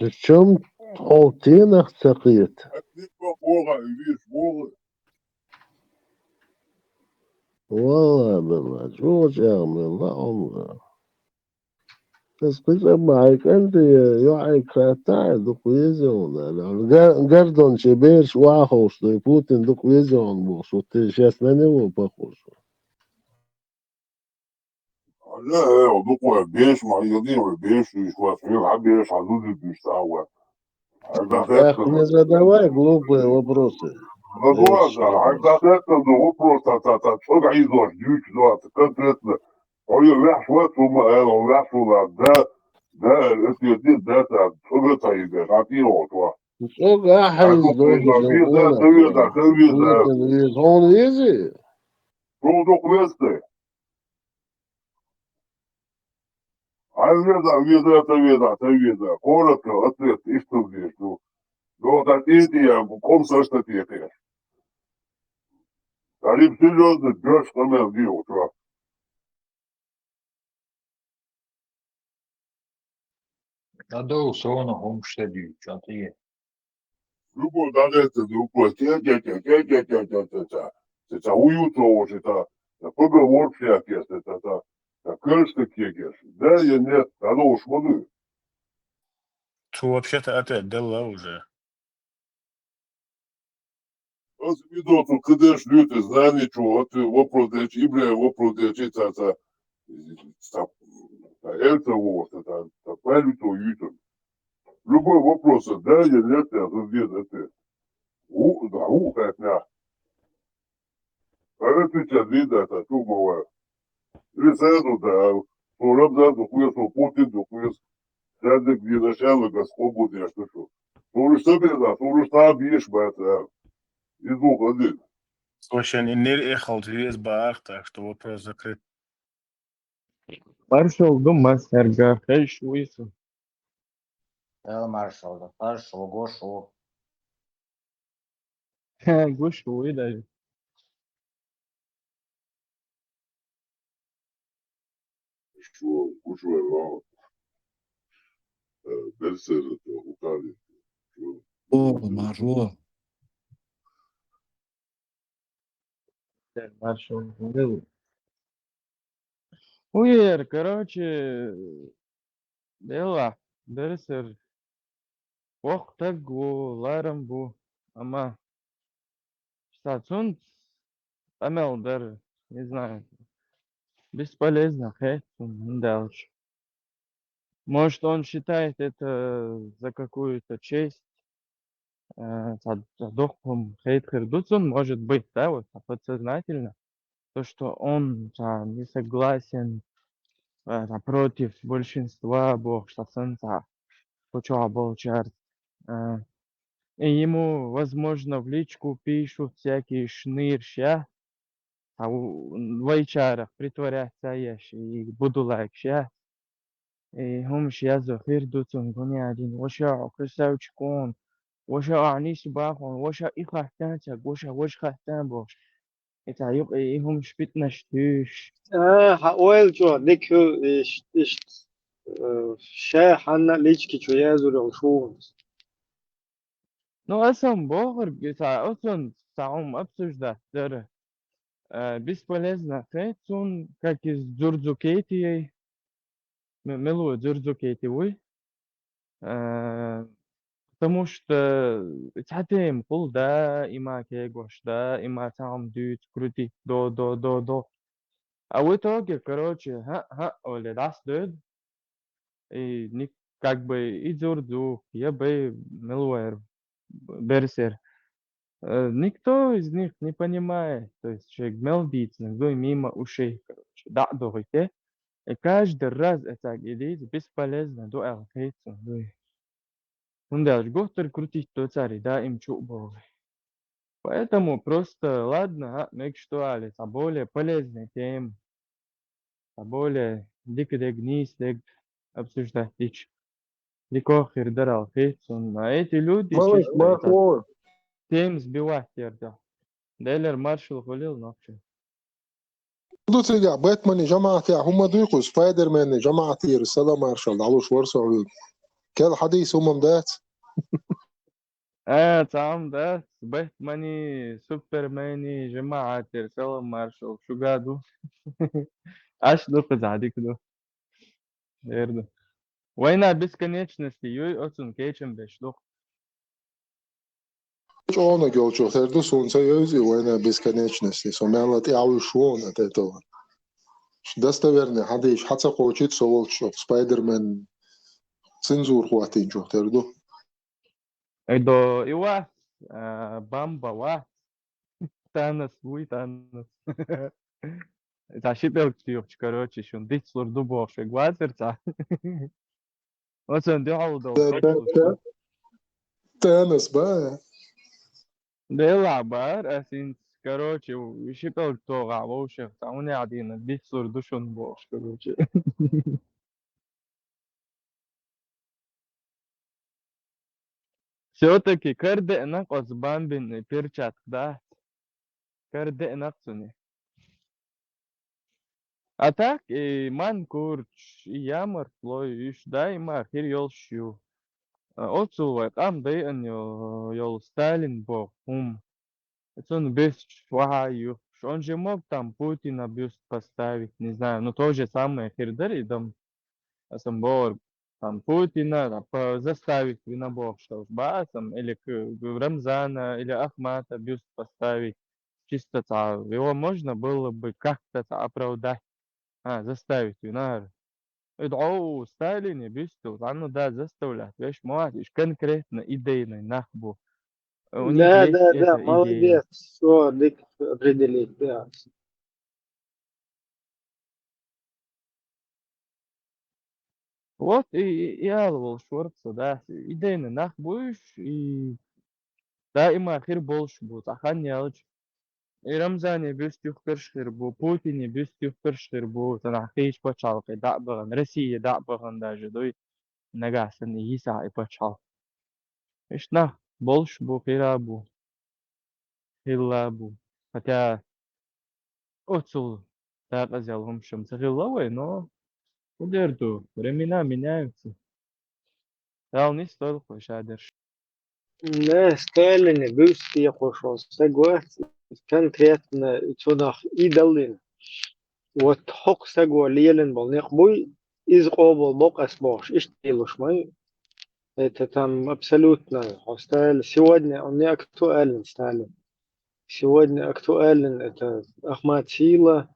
Причём хьо тенах ца кхета? Валлахьи, билла, чӀогӀа чӀегӀ мелла хьуна. Ас кхы цӀа ма хьайкӀанде, йоӀ хьайга хаттахь, дукха веза хьуна, аьлла. Гар-, Гордон шен бераш охьаховшадой, Путин дукха веза хьуна бохуш, вот те шаьш нане ву похож. Хьажа, э, дукха вай бераш ма хьийгадий, вай бераш дуьйш вац, хьоьга хьан бераш, хьан зуда дуьйш ца хьа вай. Ах, не задавай глупые вопросы. Задавай, хьайга дӀахаьттар ду вопрос, та, та, та, цӀога хьийзош, дуьйцуш доаца, конкретно. Хьо е ваьхьаш вац, хӀума аьлла, хьо ваьхьаш ву лар, да, да, аьлла, ответ де, да, та, цӀога ца хьийзош, хьан тӀера волчу вац. ЦӀога а хьийза, веза, ца веза, ца веза. Хьуна веза? Хьуна дукха веза те? Хьайн веза, веза, ца веза, ца веза. Коротко ответ, иштта деш ду. Дохо тӀе-тӀе я, кӀом са аш тӀе тӀе. Тариф серьёзно, дёш къамел диу, чувак. Дадов сона хӀумаш ца дуьйцу, ца тӀе. Любой дагеца ду, просто тя, тя, тя, тя, тя, тя, тя, тя, тя. Ца, ца уютно очень, ца, ца поговорка всякие, ца, ца, ца, ца кешка кегеш. Да, я нет, дадов шману. Цо вообще-то ответ дала уже. Ас видео цу кхидеш луьйта, знание чу, вот вопрос дечи, Ибрая вопрос дечи, ца, ца, ца, ца, эльца вовса, ца, ца, палюцо юйтун. Любой вопрос, да, я нет, я тут где-то ты. У, да, у, хотя. Ара отвечать, да, та, чу мова. Или сразу, да, сураб да, духуя, су Путин, духуя, сядек, где начало, Господь, я что, что. Сурыш собеда, сурыш там ешь, бата. И дух один. Слушай, не нер эхал вес бар, так что вопрос закрыт. Маршал ду, мастер, га, хай шуйсу. Эл маршал ду, маршал, гошу. Гуш вуй даже. Шу, гуш вай вау. Э, берсер это укали. Шу. О, мажо. Э, маршо. Уер, короче, дела, берсер. Воккха стаг ву, ларам бу, амма ша цунца къамел дар, не знаю, бесполезно хет цунна, хӀунда аьлча. Может, он считает это за какую-то честь, э, ца, ца доккхум хет хир ду цунна, может быть, да, вот, а подсознательно. То, что он, ца, не согласен, э, ца, против большинства, бохуш, ца, санна, ца, кху чохь болчаьрца. Э, и ему, возможно, в личку пишут всякие шнырш, я, ца, у, вайчарах притворяться еш, и будулайкаш, я. И хӀумаш язо хир ду цунна, гуни адин, ваша, красавчик он, ваша, ахьа нисбахун, ваша, и хаттан ца, ваша, важа хаттан бохуш. И ца юкъа и хӀумаш питнаш туьйш. А, хьан ойла чохь дика хӀу, иш-, иш-, э, ша хьанна а лички чу язур йолу шуна. Ну, аса-м бохург, и ца оцунца ца хӀума обсуждать дара. Э, бесполезно хет цунна, как из Дзурдзу Кетией. Ме-, мила ву Дзурдзу Кети вуй? Э, потому что цхьа тема хул даима кегош, даима цхьа хӀума дуьйцу, крутить, до, до, до, до. А в итоге, короче, хӀа, хӀа, оле дӀасадоьду. И ни-, как бы и зурдух, я бай мелвер берсер. Э, никто из них не понимает, то есть шег мел дийцина дуй мимо ушей, короче, дӀа а дохуьйту. И каждый раз это так и дийца, бесполезно ду аьлла кхайцун дуй. ХӀунда аьлча гуттар крутить до цари, даим чу а боху. Поэтому просто, ладно, а, мегаш ду али, цхьа более полезная тема. Цхьа более дика дег, нийса дег обсуждать дича. Дикох хир дарал хит, а эти люди Малыш, чисто это, Махмуд. Тем сбивать ярда. Делер маршал хулил нокче. Ду цига Бэтмени жамаатя хӀума дуй кху Спайдермени жамаатира салам маршал дӀалуш вар со виг. Кел хьадийс хӀумам дац? А, цхьа хӀума дац, Бэтмени, Супермени, жамаатира салам маршал шуга ду. Аш ду кхуза дика ду. Верно. Война бесконечности юй, оцун кечам беш ду. ЧӀогӀанаг йолчух тера ду, суна ца йовзи Война бесконечности. Со мелла тӀаьхьавуьш вон от этого. Достоверный хьадийш хьа ца кхочуьйту со волччух, Спайдермен цензура хӀоттийначух тера ду. Эдо и вац, а, бамба вац. Танос вуй, Танос. Цхьа ши пӀелг туьйхучу, короче, шун дицлур ду бохуш вег вацар цхьа. Оцун дуьхьал долу Да, да, да. Танос ба? Делахь бара, ас хӀинца, короче, ши пӀелг тогӀахь вовшех цхьа унехь дийна дицлур ду шун бохуш, короче. Всё-таки кара деана оцу бамбин перчатка дац. Кара деана цуьнан. А так, и Манкурт, и Ямартлой, уьш даима хир йолуш ю. А, оццул вай къам дайъина йо-, йолу Сталин боху хӀума. Цунна бесча вахьа а юхуш. Он же мог там Путина бюст поставить, не знаю, ну, то же самое хир дара и дам. Аса бохург, там, Путина, там, по-, заставить вина бохуш долуш бац, там, или к-, Рамзана, или Ахмата бюст поставить. Чисто цхьа, его можно было бы как-то цхьа оправдать. А, заставить вина хӀара. И дӀо у Сталине бюст ю, цхьанна да заставлять, веш ма вац, иш конкретно идейный нах бу. У них Да, есть да, да, эта идея. Молодец, всё, дик определить, да. Вот и, и, и ала волуш вара со, да. Идейный нах бу уьш, и даима хир болуш бу, цхьа хан яьлча. И Рамзане бюст юхкарш хир бу, Путине бюст юхкарш хир бу, цхьа нах кхечу пачхьалкхе дӀа а бахана, Россия дӀа а бахана даже дуй, нагахь санна и йисахь и пачхьалкх. Иштта нах болуш бу, хира бу, хилла бу. Хотя оццул декъаза ял хӀумаш-м ца хилла вай, но хӀун дер ду, времена меняются. Дала нисдойла вай шадерш. Не, Сталине бюст йоккхуш волу стаг вац, конкретно цунах идаллин. Вот хӀокху стаго лелина болу некъ буй, иза къобал бокъу ас бохуш, иштта лелош ма ю. Это там абсолютно хьо Сталин. Сегодня он не актуален, Сталин. Сегодня актуален это Ахмат сила,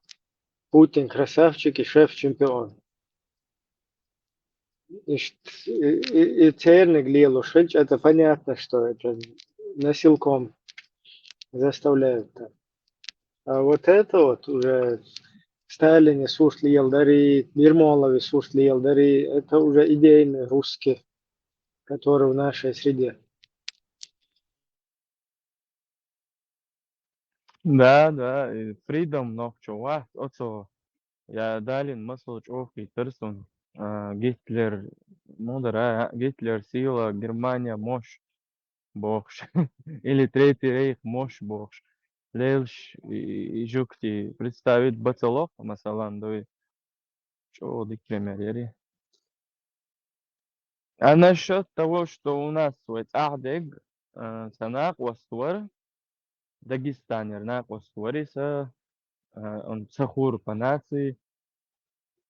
Путин красавчик и шеф чемпион. Ишт-, и, и, и церниг лелош хилча, это понятно, что это насилком заставляют там. А вот это вот уже Сталине сурт лелдари, Ермолове сурт лелдари, это уже идейные русские, которые в нашей среде. Да, да, и Freedom нохчо вац, оцо я далин масал чӀогӀа хийтар суна. А, Гитлер, ну да, Гитлер сила, Германия мощь бохуш. Или Третий рейх мощь бохуш. Лелаш и, и жугти представить бацалох, масалан, дуй. ЧӀогӀа дика пример яри. А насчёт того, что у нас вай цӀахь дерг, а, сан накъост вара, Дагестанера накъост вара и сан, а, он ца хура по нации.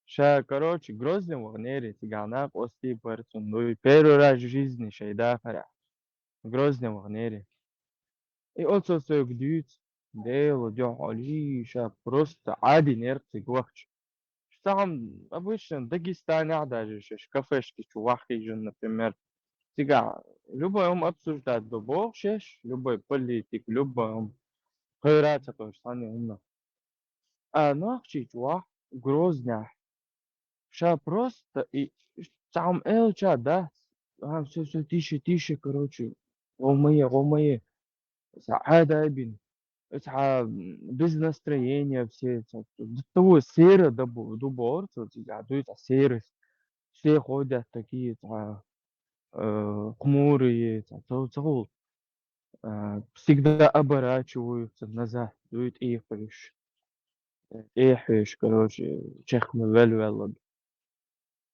Ша, короче, Грозный вахнери, цигахь накъостий бар цунна дуй. Первый раз в жизни шайн дахарехь. Грозный вахнери. И оцо соьга дуьйцу, Делан дуьхьа олий, ша просто Ӏадийнера цига вахча. Цхьаьна обычно Дагестанехь даже шаьш кафешки чу ваххийжина, например. Цигахь любой хӀума обсуждать до боху шаьш, любой политик, любой хӀума. Кхера ца кхоьруш цхьана хӀуманах. А нохчийчу вахь Грознехь. Ша просто и цхьа хӀума элча дац. А, всё, всё, тише, тише, короче. ГӀо ма е, гӀо ма е. Ца Ӏадай бина. Цхьа, м, без настроения все. Цхьа, до того сера да бу-, ду бохура цо, цигахь дуй цхьа серость. Все ходят такие, цхьа, э, хмурые, цхьа, цо, цо, а, всегда оборачиваются назад, дуй тӀехьа хьуьйсуш. ТӀехьа хьуьйсуш, короче, чехма вел-велла.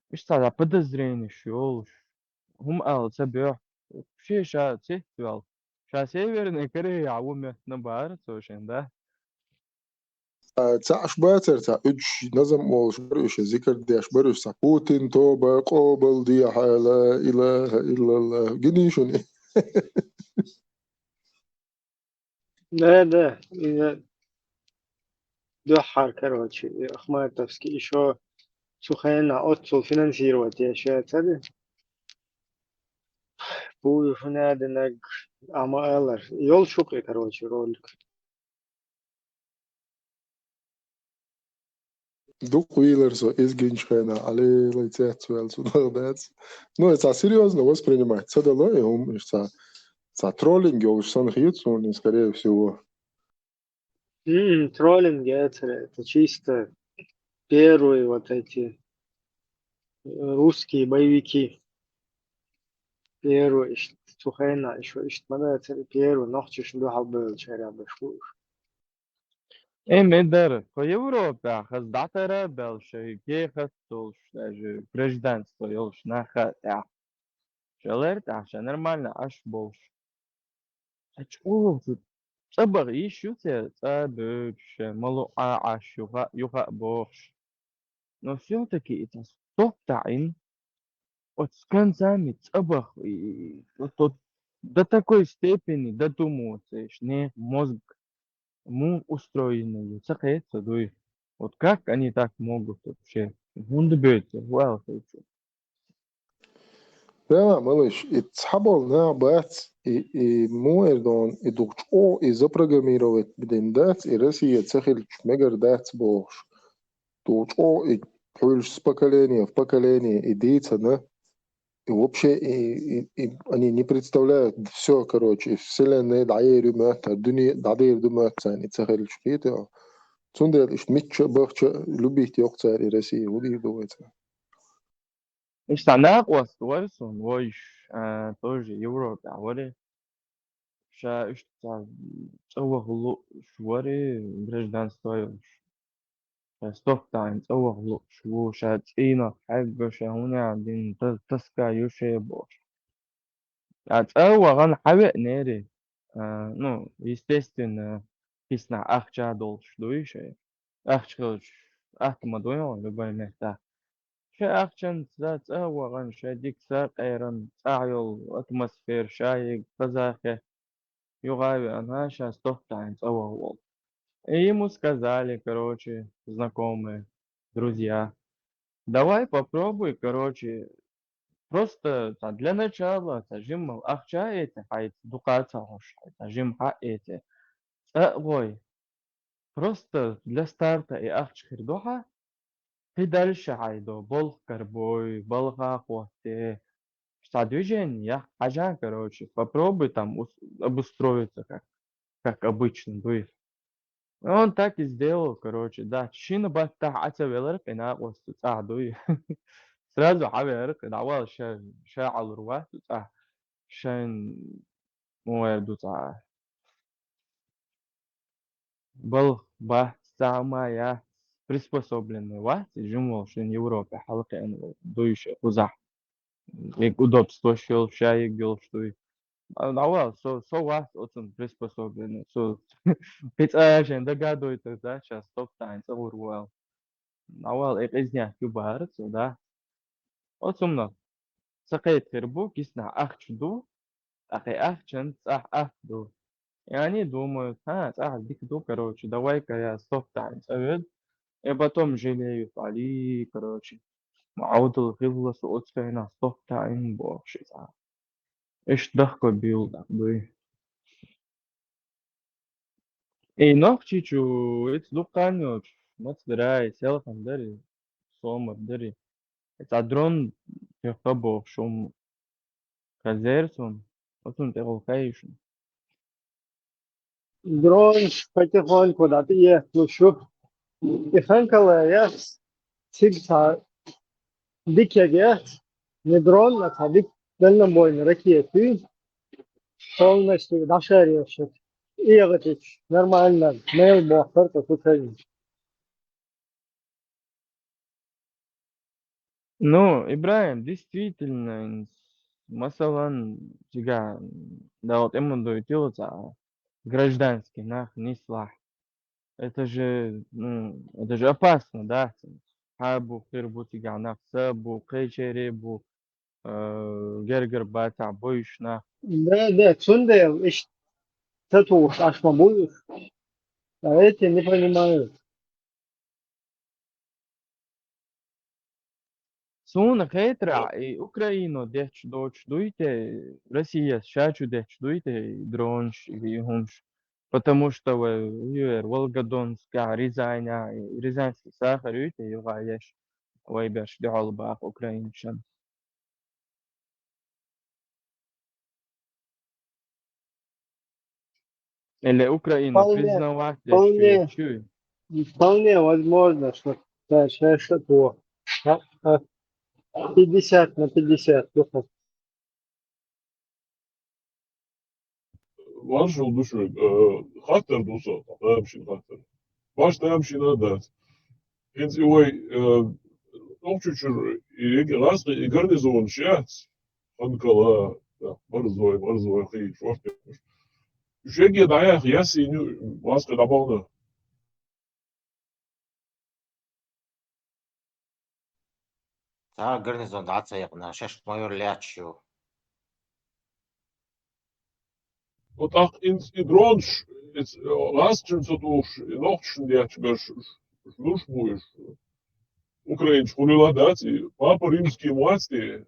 Иштта цхьа подозренеш йолуш. ХӀума ала ца боьху. Шен ша цецваьлла. Ша Северный Кореяхь ву моьттина бахара цо шен, да? А, цхьаъш бацара, цхьа уьдуш назам олуш бара уьш, зикар деш бара уьш, цхьа Путин тоба къобалдехьа, ла илаха иллаллах. Гиний шуна? Да, да, иза дуьххьара, короче, и Ахматовский, ещё цу хенахь оццул финансировать еш яцара. Буй хӀунадинаг, а ма аллара. Йолчу хӀокху, короче, ролик. Дукха вийлар со иза гинчу хенахь, алелай цецваьлла цунах дац. Ну, и цхьа серьёзно воспринимать ца дало и хӀума, и цхьа, цхьа троллинг йолуш санна хета суна, и, скорее всего. М, троллинг яцара, это чисто первые вот эти, э, русские боевики. Первый иш-, цу хенахь иш-, иштта ма дацара, первый нохчашна дуьхьал бевллачарах берш бу уьш. Э, ма дара, кху Европехь хаза дӀатара а баьлла, шайн кехат а долуш, даже гражданство йолуш нах а тӀехь. Шалар тӀехь ша нормально Ӏаш болуш. Ткъа чӀогӀа цу цӀа баха йиш ю церан, цӀа а боьдуш, ша малу а Ӏаш, юха а, юха а бохуш. Но всё-таки и цхьа стоп таӀийна, оцу с концами цӀа баха, и, и, вот, вот до такой степени додумываться, иш нехан мозг муха устроенный ю, ца кхета со дуй. Вот как они так могут вообще? ХӀунда боьду, хӀун ала хир ю? Дела, малыш, и цхьаболу нах бац, и, и муха эр ду хьуна, и дукха чӀогӀа и запрограммировать дина дац, и Россия ца хилча мегар дац бохуш. Дукха чӀогӀа и хьуьлуш с поколения в поколение и дийцина, и вообще и, и, и они не представляют всё, короче, и вселенная дӀаер ю моьтту, дуьне дӀадер ду моьтту царна и ца хилча, кхета. Цундела иштта мичча а бахча а любить йоккху цара и Россия, хӀун дийр ду вай цара? Иштта накъост вара суна вайш, а, тоже Европехь вара. Ша иштта цхьа цӀа ваха лууш вара, гражданство йолуш. Ша стоп таӀийна цӀа ваха лууш ву, ша цӀийнах хьегна, ша хӀунда дина та-, таска ю шен бохуш. А цӀа вахана хьавеанера, а, ну, естественно, киснахь ахча долуш дуй шайн. Ахча хилча, атта ма дуй хьуна любой меттехь. Шайн ахчанца цӀа а вахана, шайн дика са а къеран, цӀахь йолу атмосфера шайиг хазахе, юха а веана, ша стоп таӀийна цӀа ваха волу. И ему сказали, короче, знакомые, друзья: «Давай попробуй, короче, просто цхьа для начала цхьа жимма ахча а эти хьайца, дукха а ца хьош, хьайца жимма хьа а эти, цӀа а гӀой. Просто для старта и ахча хир ду хьан, кхин дальше хьайн до, балха карабой, балха а хӀотте, цхьа движение яхь хьажа, короче, попробуй там ус-, обустроиться как, как обычно дуй». Он так и сделал, короче, да. Шина баттахь Ӏа ца велара, кхин накъост цу цӀахь дуй. Сразу хьавеара, кхин дӀавала ша, ша Ӏалур вац цу цӀахь. Шайн муха эр ду цӀахь. Балха бац, цхьа хӀума яц, приспособленный вац, и жима волу шина Европе хьалакхиъна волу дуй шен кхузахь. И удобствош йолуш, шайиг йолуш дуй. А, дӀавала, со, со вац оцунна приспособленный, со кхин цкъа а шайн дагадойтур дац, ша стоп таӀийна цӀа гӀур ву аьлла. Авал э къизняхь ю бара цо, да. Оцумнах ца кхетар бу, гиснахь ахча ду, тӀаккха ахчан цӀахь ах ду. И они думают: «Ха, цӀахь дика ду, короче, давай-ка я стоп таӀин цӀа вед». И потом жалеют: «Али, короче, ма Ӏовдал хилла со оцу хенахь стоп таӀин», бохуш иза. Иштта дахко билла тӀаккха дуй. И Нохчийчу, ица дуккха а йоцуш, маца дарий, селхан дарий, сомар дарий. Цхьа дрон тӀехка бохуш хӀума хезира суна, оцунна тӀехула хаийша. Дронаш потихоньку дӀатӀаехалуш ю. И ханкала яц, цига цхьа дика яц, не дрон, а цхьа дика дальнобойный ракета ю. Полностью дӀашаръеш ю. И ягӀатич нормально мел бохкар тӀа кучайна. Ну, Ибрахим, действительно, инс-, масалан, цигахь Дала тӀе ма дойтийла цхьа гражданский нах нислахь. Это же, ну, это же опасно, да? Хьа бу, хир бу цигахь нах, са бу, кхечерий бу, э, гергара бацахь буьйш нах. Да, да, цундела иштта ца тухуш Ӏаш ма бу уьш. А эти не понимают. Суна хетарехь, и Украино детташ доцуш дуй те, Россияс ша чу детташ дуй те, и дронаш, и хӀумаш? Потому что вай, юьер, Волгодонскехь, Рязанехь, и Рязанский сахар юй те, юха еш, вай берш дуьхьал баха украинцашна. Или Украина Вполне, признавать деш вполне, чуй? Вполне возможно, что да, сейчас что-то. А, а, пятьдесят на пятьдесят, ну-ка. Ван шул ду шуьга, э, хаттар ду со, тамашийна хаттар. Баш тамашийна дац. ХӀинца и вай, э, Нохчийчуьра и, и гӀазкхий, и гарнизонаш яц, Ханкала, да, Борзой, Борзой хи, шортеш. Уьш эгге дӀаяха ясийна ю, гӀазкхий дӀабахана. Цхьа а гарнизон дӀа ца яьккхина, шаьш майор лаьтташ ю. Ва тӀаккха инц и дронаш, иза, э, гӀазкхашна ца тухуш, и нохчашна детташ берш, уьш луш бу уьш? Украинаш хуьлийла дац, и папа римский ма вац те?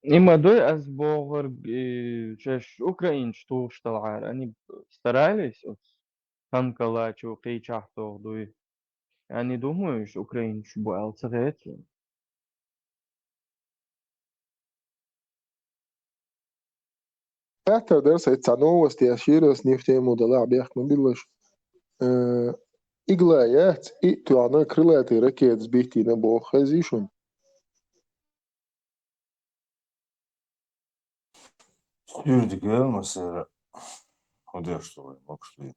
И ма дуй ас бохург, и, шаьш украинаш тухуш талахьара, они старались оцу Ханкалачу кхечахь тоху дуй. Они думаешь, украинаш бу аьлла ца хета? Хаттар дара сан, цхьа новость яшийра ас, нефть тему далахь бехк ма биллаш. Э, игла яц, и тоьхна крылатый ракетас биттийна боху, хезий шуна? Суьрдигел масера. ХӀун деш ду вай, могуш дуй?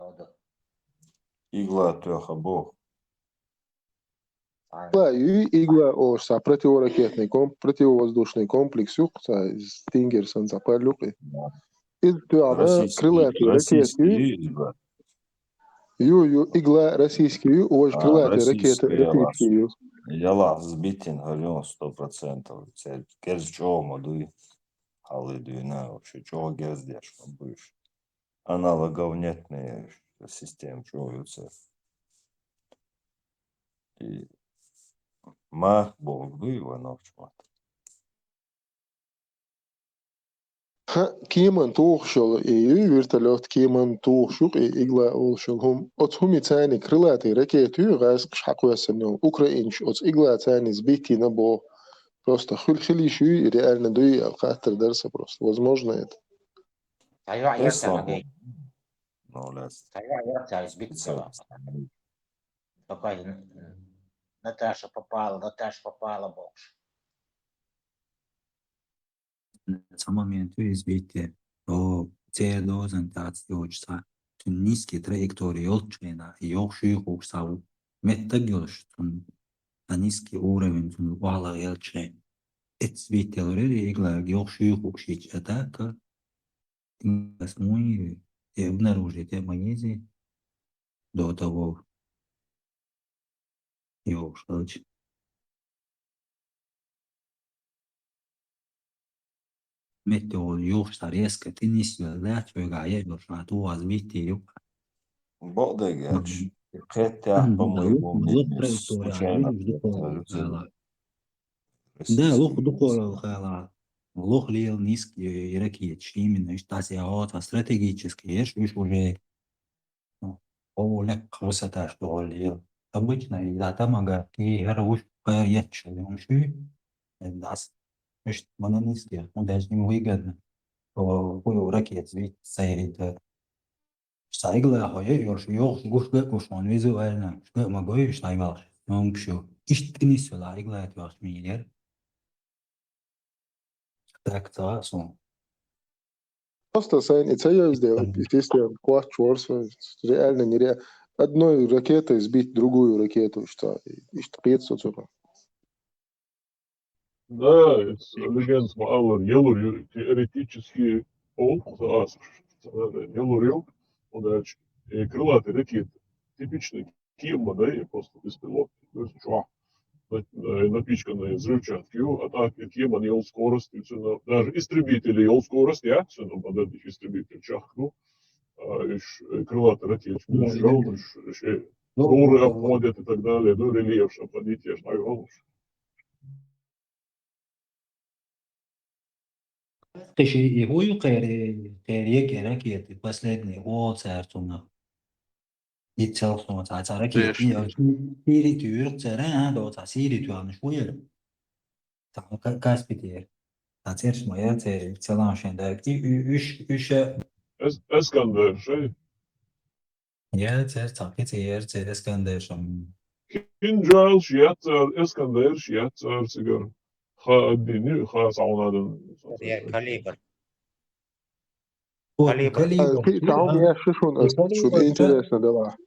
Игла тоьха боху. Игла ю, игла олуш цхьа противоракетный комп-, противовоздушный комплекс ю, цхьа Стингер санна цхьа пал ю кхи. Иза тоьхна крылатый ракета ю. Ю, ю, игла российский ю, вожа крылатый ракета российский ю. Ялахь сбитин хӀара ю, сто процентов. Церан герз чӀогӀа ма дуй. Хьалли дуьйна вообще чӀогӀа герз деш ма буй уьш. Аналогов нет, система чӀогӀа ю церан. И мах боху дуй вай нохча маттахь. ХӀаъ, кеман тухуш йолу и ю, вертолёт кеман тухуш ю, и игла олуш йолу хӀума. Оцу хӀуми царна крылатый ракета ю, гӀазкхаш хьакхоьссина йолу, украинаш оцу игла царна иза биттийна боху. Просто хуьлу хила йиш юй, реально дуй аьлла хаттар дара сан просто. Возможно это? Цхьа йоӀ яра царна. Ну, лес. Цхьа йоӀ яра царна, иза биттийна. Пока Наташа попала, Наташа попала бохуш. Цхьа момент ю иза битте. О, церан дозан тац йоцуш цхьа. Цуьнан низкий траектория йолчу хенахь, йохуш юй хууш цхьа ву. Меттаг йолуш, цуьнан цхьа низкий уровень, цуьнан охьалахь елчу хенахь. Эццахь битте лорери, игла йохуш юй хууш йича атака. Ас муйи, и обнаружить я ма езий. До того. йогӀуш хилча. Метео йогӀуш цхьа резко тӀе нисвелла дац, хьоьгахь яа йолуш, а ту аз витте юкъа. Бакъдерг аьлча, кхетта, по-моему, лох траектория случайно хила. Да, лох дукхо хила. Лох лела ниск и ракеташ, именно иштта дӀасаьхьо, цхьа стратегический ерш уьш уже. О, лекха высоташ догӀур лела. Обычно, и да, там, ага, и хӀара уж кхер етташ хьуна шуьй. Э, дас. Мишт, мана ниске, ну, даже им выгодно. О, ху ракет вить сайрит, да. Сайгла хо е, йош, йош, гуш, гуш, гуш, он визуально, что могу, что я. Ну, что, ишт книс вела, игла, это ваш миллер. Так, ца, сон. Просто сайн, и ца я сделать, естественно, квач ворс, реально нереально. Одной ракетой сбить другую ракету, что, и, и что, пьет, собственно. Да, это легенда ма аллар, ялур ю, теоретически, о, аса, ялур ю, удачи. И крылатый ракет, типичный кема, да, и просто беспилотник. То есть, чувак, на-, э, напичканная взрывчаткой, а так и кема не скорость, и всё, даже истребители, и скорость, я, всё, ну, под этих истребитель чахну, а, ещё, э, крылатый ракет, ну, всё равно, ещё, ещё, ну, горы, ну, обходят и так далее, ну, рельеф, чтобы поднять, я ж так говорю. Кхиши и хӀу ю кхери, кхери еке ракеты, последний, о, цаьрца цунах. Иццалх сон цхьа, цхьа ракеты, Тешна. Сири туьйрах цара, а, до цхьа Сири туьйрнаш ву яра. Цхьа Ка-, Каспи тӀера. Цхьа церш ма яра церан, иццалан шен даг. И, и, уьш, уьш, а, Эс-, Эскандер, шай? Я, церан цхьа кхин цӀе яра, церан Эскандер шам. Кинжалш яцар, Эскандерш яцар цигара. Ха аддини, ха саунадан. Я, калибр. О, калибр. Калибр. А, ти-, там я шишун, и калибр, шун интересно, да.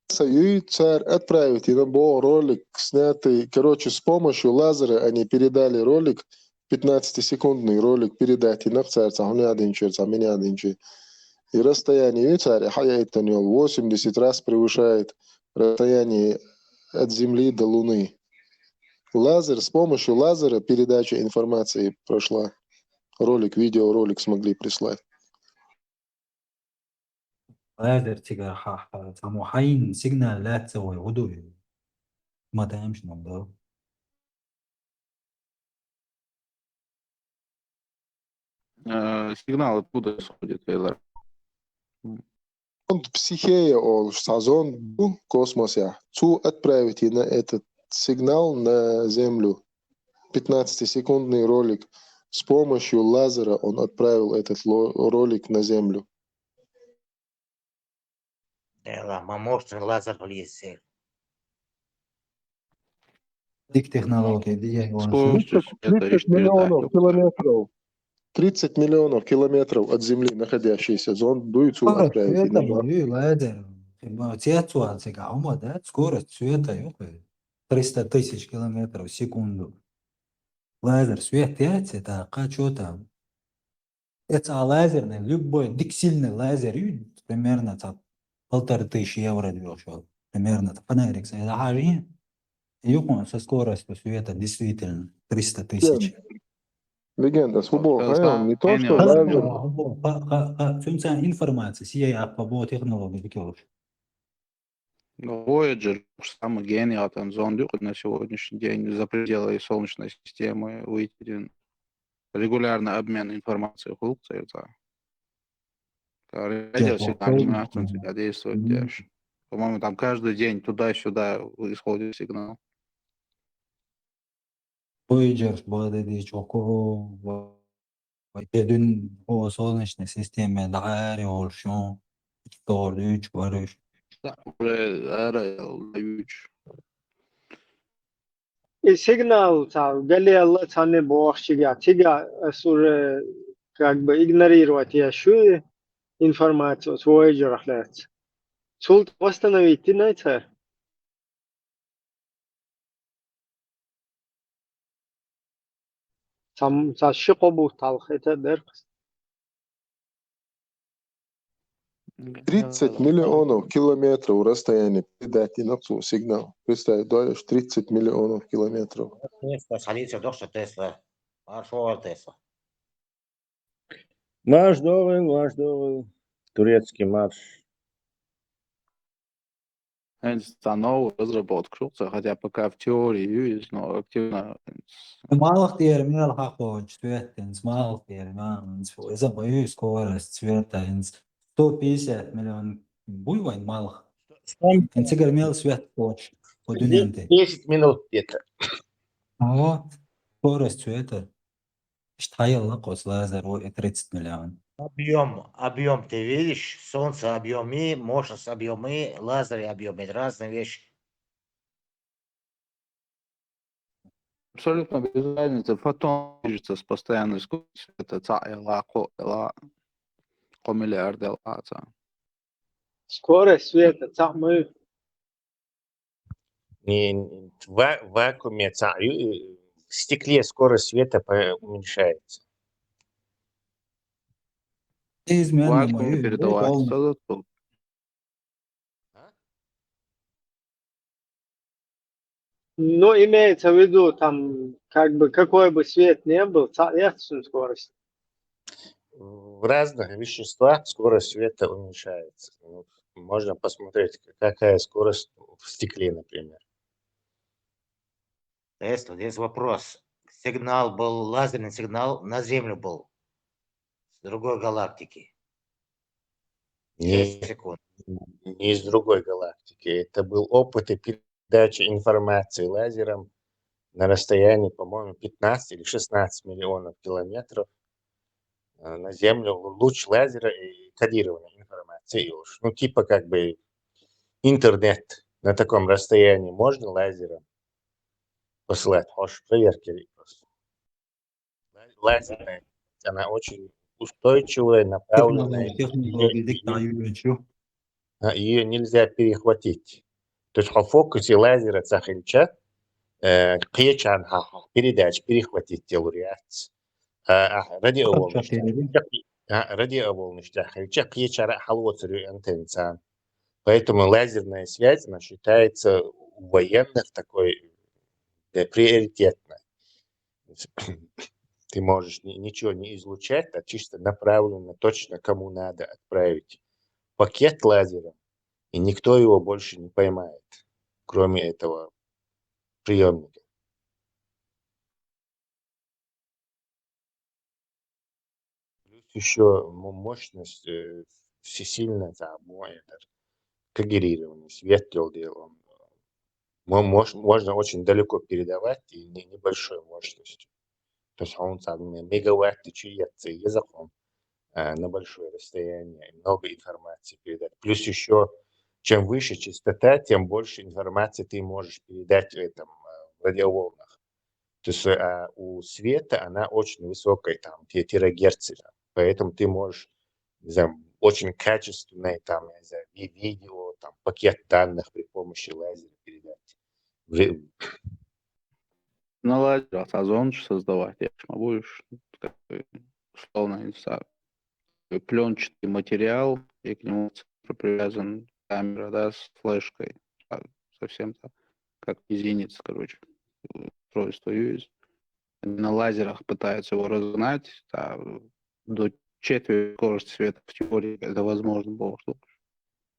Союз царь отправить, и на бо ролик снятый, короче, с помощью лазера они передали ролик, пятнадцатисекундный ролик передать, и нах царь, ца хунядинчер, ца минядинчер. И расстояние ю царь, хаяйтан йол, восемьдесят раз превышает расстояние от Земли до Луны. Лазер, с помощью лазера передача информации прошла. Ролик, видеоролик смогли прислать. Лазер цигара ха-, ха-, цхьаммо хьайна сигнал лаьцна вай хӀу ду? Ма тамаш нах ду. Э, сигнал откуда исходит, Эйлар? Зонд Психея олуш цхьа зонд ду космосехь. Цо отправить на этот сигнал на Землю. Пятнадцатисекундный ролик. С помощью лазера он отправил этот ло-, ролик на Землю. Эла, ма мощный лазер хилийсел. Дика технология, дика. Скорость. Тридцать, это тридцать миллионов километров. Тридцать миллионов километров от Земли находящийся зонд дуй цо отправить. Скорость света, лазер. Цецуан цигахь хӀума дац, скорость света ю кхуьй. Триста тысяч километров в секунду. Лазер свет яц, это кхачо там. Эца лазерный, любой дика сильный лазер ю, примерно цхьа полторы тысячи евро доьхуш йолу. Примерно цхьа фонарик сайн дӀахьажийна. И юкъана со скоростью света действительно триста тысяч. Легенда, свобода, не то, что лазер. Ха, ха, ха, цуьнан царна информация, сияй аппа бо технология дика йолуш. Ну, Voyager, самый гениал, там, зонд ю кхуьй на сегодняшний день за пределы Солнечной системы выйти. Регулярный обмен информацией хуьлу церца. Радио всегда анимация, он всегда действует, дальше. По-моему, там каждый день туда-сюда исходит сигнал. Voyager баде дийчу око, вай дуьнен, о, Солнечная система дӀаари олуш, ю, тор дуьйчу баруш. Да, уже ара дуьйчу. И сигнал цхьа галелла цхьанне бохучигахь, цигахь ас уже как бы игнорировать еш ю и информацию с Voyager-ах лаьцна. Цул восстановить динай цара? Цхьа, цхьа ши-кхо бутт хьалха хета дерг. Тридцать миллионов километров расстояние передать иноксу сигнал. Представь, дальше тридцать миллионов километров. Тесла, садится, докша Тесла. Марш, Тесла. Марш, догӀу, марш, догӀу. Турецкий марш. Хьайна ца новую разработка шу ца, хотя пока в теории юз, но активно. Малх тӀера мел хьакхочу цвет, хӀинца малх тӀера, ма, хӀинца иза ма ю скорость цвета, хӀинца сто пятьдесят миллион буй вайн малх. Сто. ХӀинца цигара мел свет кхочу по дуьненна тӀе. Десять минут где-то. Ага. Скорость цвета. Иштта хьаелла кхо лазер ву и тридцать миллион. Объём, объём, ты видишь, солнце объём и, мощность объём и, лазер объём, это разные вещи. Абсолютно без разницы. Фотон движется с постоянной скоростью света. Цхьаъ яла, кхоъ яла, кхо миллиард яла цхьаъ. Скорость света цхьаъ ма ю. Не, не, в ва-, в вакууме цхьаъ ю, э, в стекле скорость света по-, уменьшается. Измена ма ю, передавать полностью. А? Ну, имеется в виду, там, как бы, какой бы свет не был, цхьаъ яц цун скорость. В разных веществах скорость света уменьшается. Ну, можно посмотреть, какая скорость в стекле, например. Тесла, здесь вопрос. Сигнал был, лазерный сигнал на Землю был. С другой галактики. Не, шесть секунд. Не из другой галактики. Это был опыт и передача информации лазером на расстоянии, по-моему, пятнадцать или шестнадцать миллионов километров, э, на Землю луч лазера и кодирование информации. И уж, ну, типа как бы интернет на таком расстоянии можно лазером посылать? Хочешь, проверь, Кирилл, просто. Ла-, лазерная, она очень устойчивая, направленная. Технология, технология, её, её нельзя перехватить. То есть хьо фокусе лазера ца хилча, э, кхечарна хьа-, хьа передача перехватить делур яц. А, а, радиоволнаш тӀехь хилча, а, радиоволнаш тӀехь хилча, кхечара а хьалоцур ю антенна царна. Поэтому лазерная связь, она считается у военных такой, э, приоритетной. Ты можешь ни-, ничего не излучать, а чисто направленно, точно кому надо отправить пакет лазером, и никто его больше не поймает, кроме этого приемника. Плюс ещё мо-, мощность, э, всесильная, там, мо-, этот, когерирование, свет делал, делал. Мо-, мож-, можно очень далеко передавать и не-, небольшой мощностью. То есть он там ме-, мегаватты чи еза хьуна, э, на большое расстояние, много информации передать. Плюс ещё, чем выше частота, тем больше информации ты можешь передать в этом, э, в радиоволнах. То есть, а, у света она очень высокая, там, те-, терагерцы, да. Поэтому ты можешь, не знаю, очень качественное, там, я не знаю, ви-, видео, там, пакет данных при помощи лазера передать. Вре-, На лазерах цхьа зондаш создавать деш ма бу уж, как бы, условно, я не знаю, плёнчатый материал, и к нему цифра привязан камера, да, с флешкой. А, совсем так, как мизинец, короче, устройство ю из. Они на лазерах пытаются его разогнать, да, до четверти скорости света в теории это возможно было.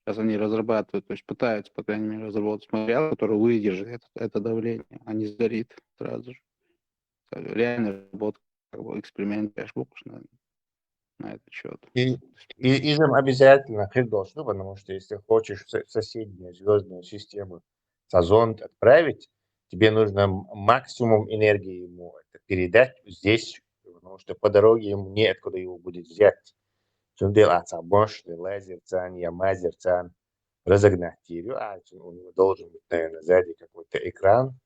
Сейчас они разрабатывают, то есть пытаются, по крайней мере, разработать материал, который выдержит это, это давление, а не сгорит сразу же. Реальная разработка, как бы, эксперимент, конечно, на, на этот счет. И, и, и там обязательно хир должно, потому что если хочешь в со-, соседнюю звездную систему цхьа зонд отправить, тебе нужно м-, максимум энергии ему это передать здесь, потому что по дороге ему неоткуда его будет взять. Цундела а цхьа мощный лазер царна я мазер царна разогнать йийр ю, а у него должен быть, наверное, сзади какой-то экран,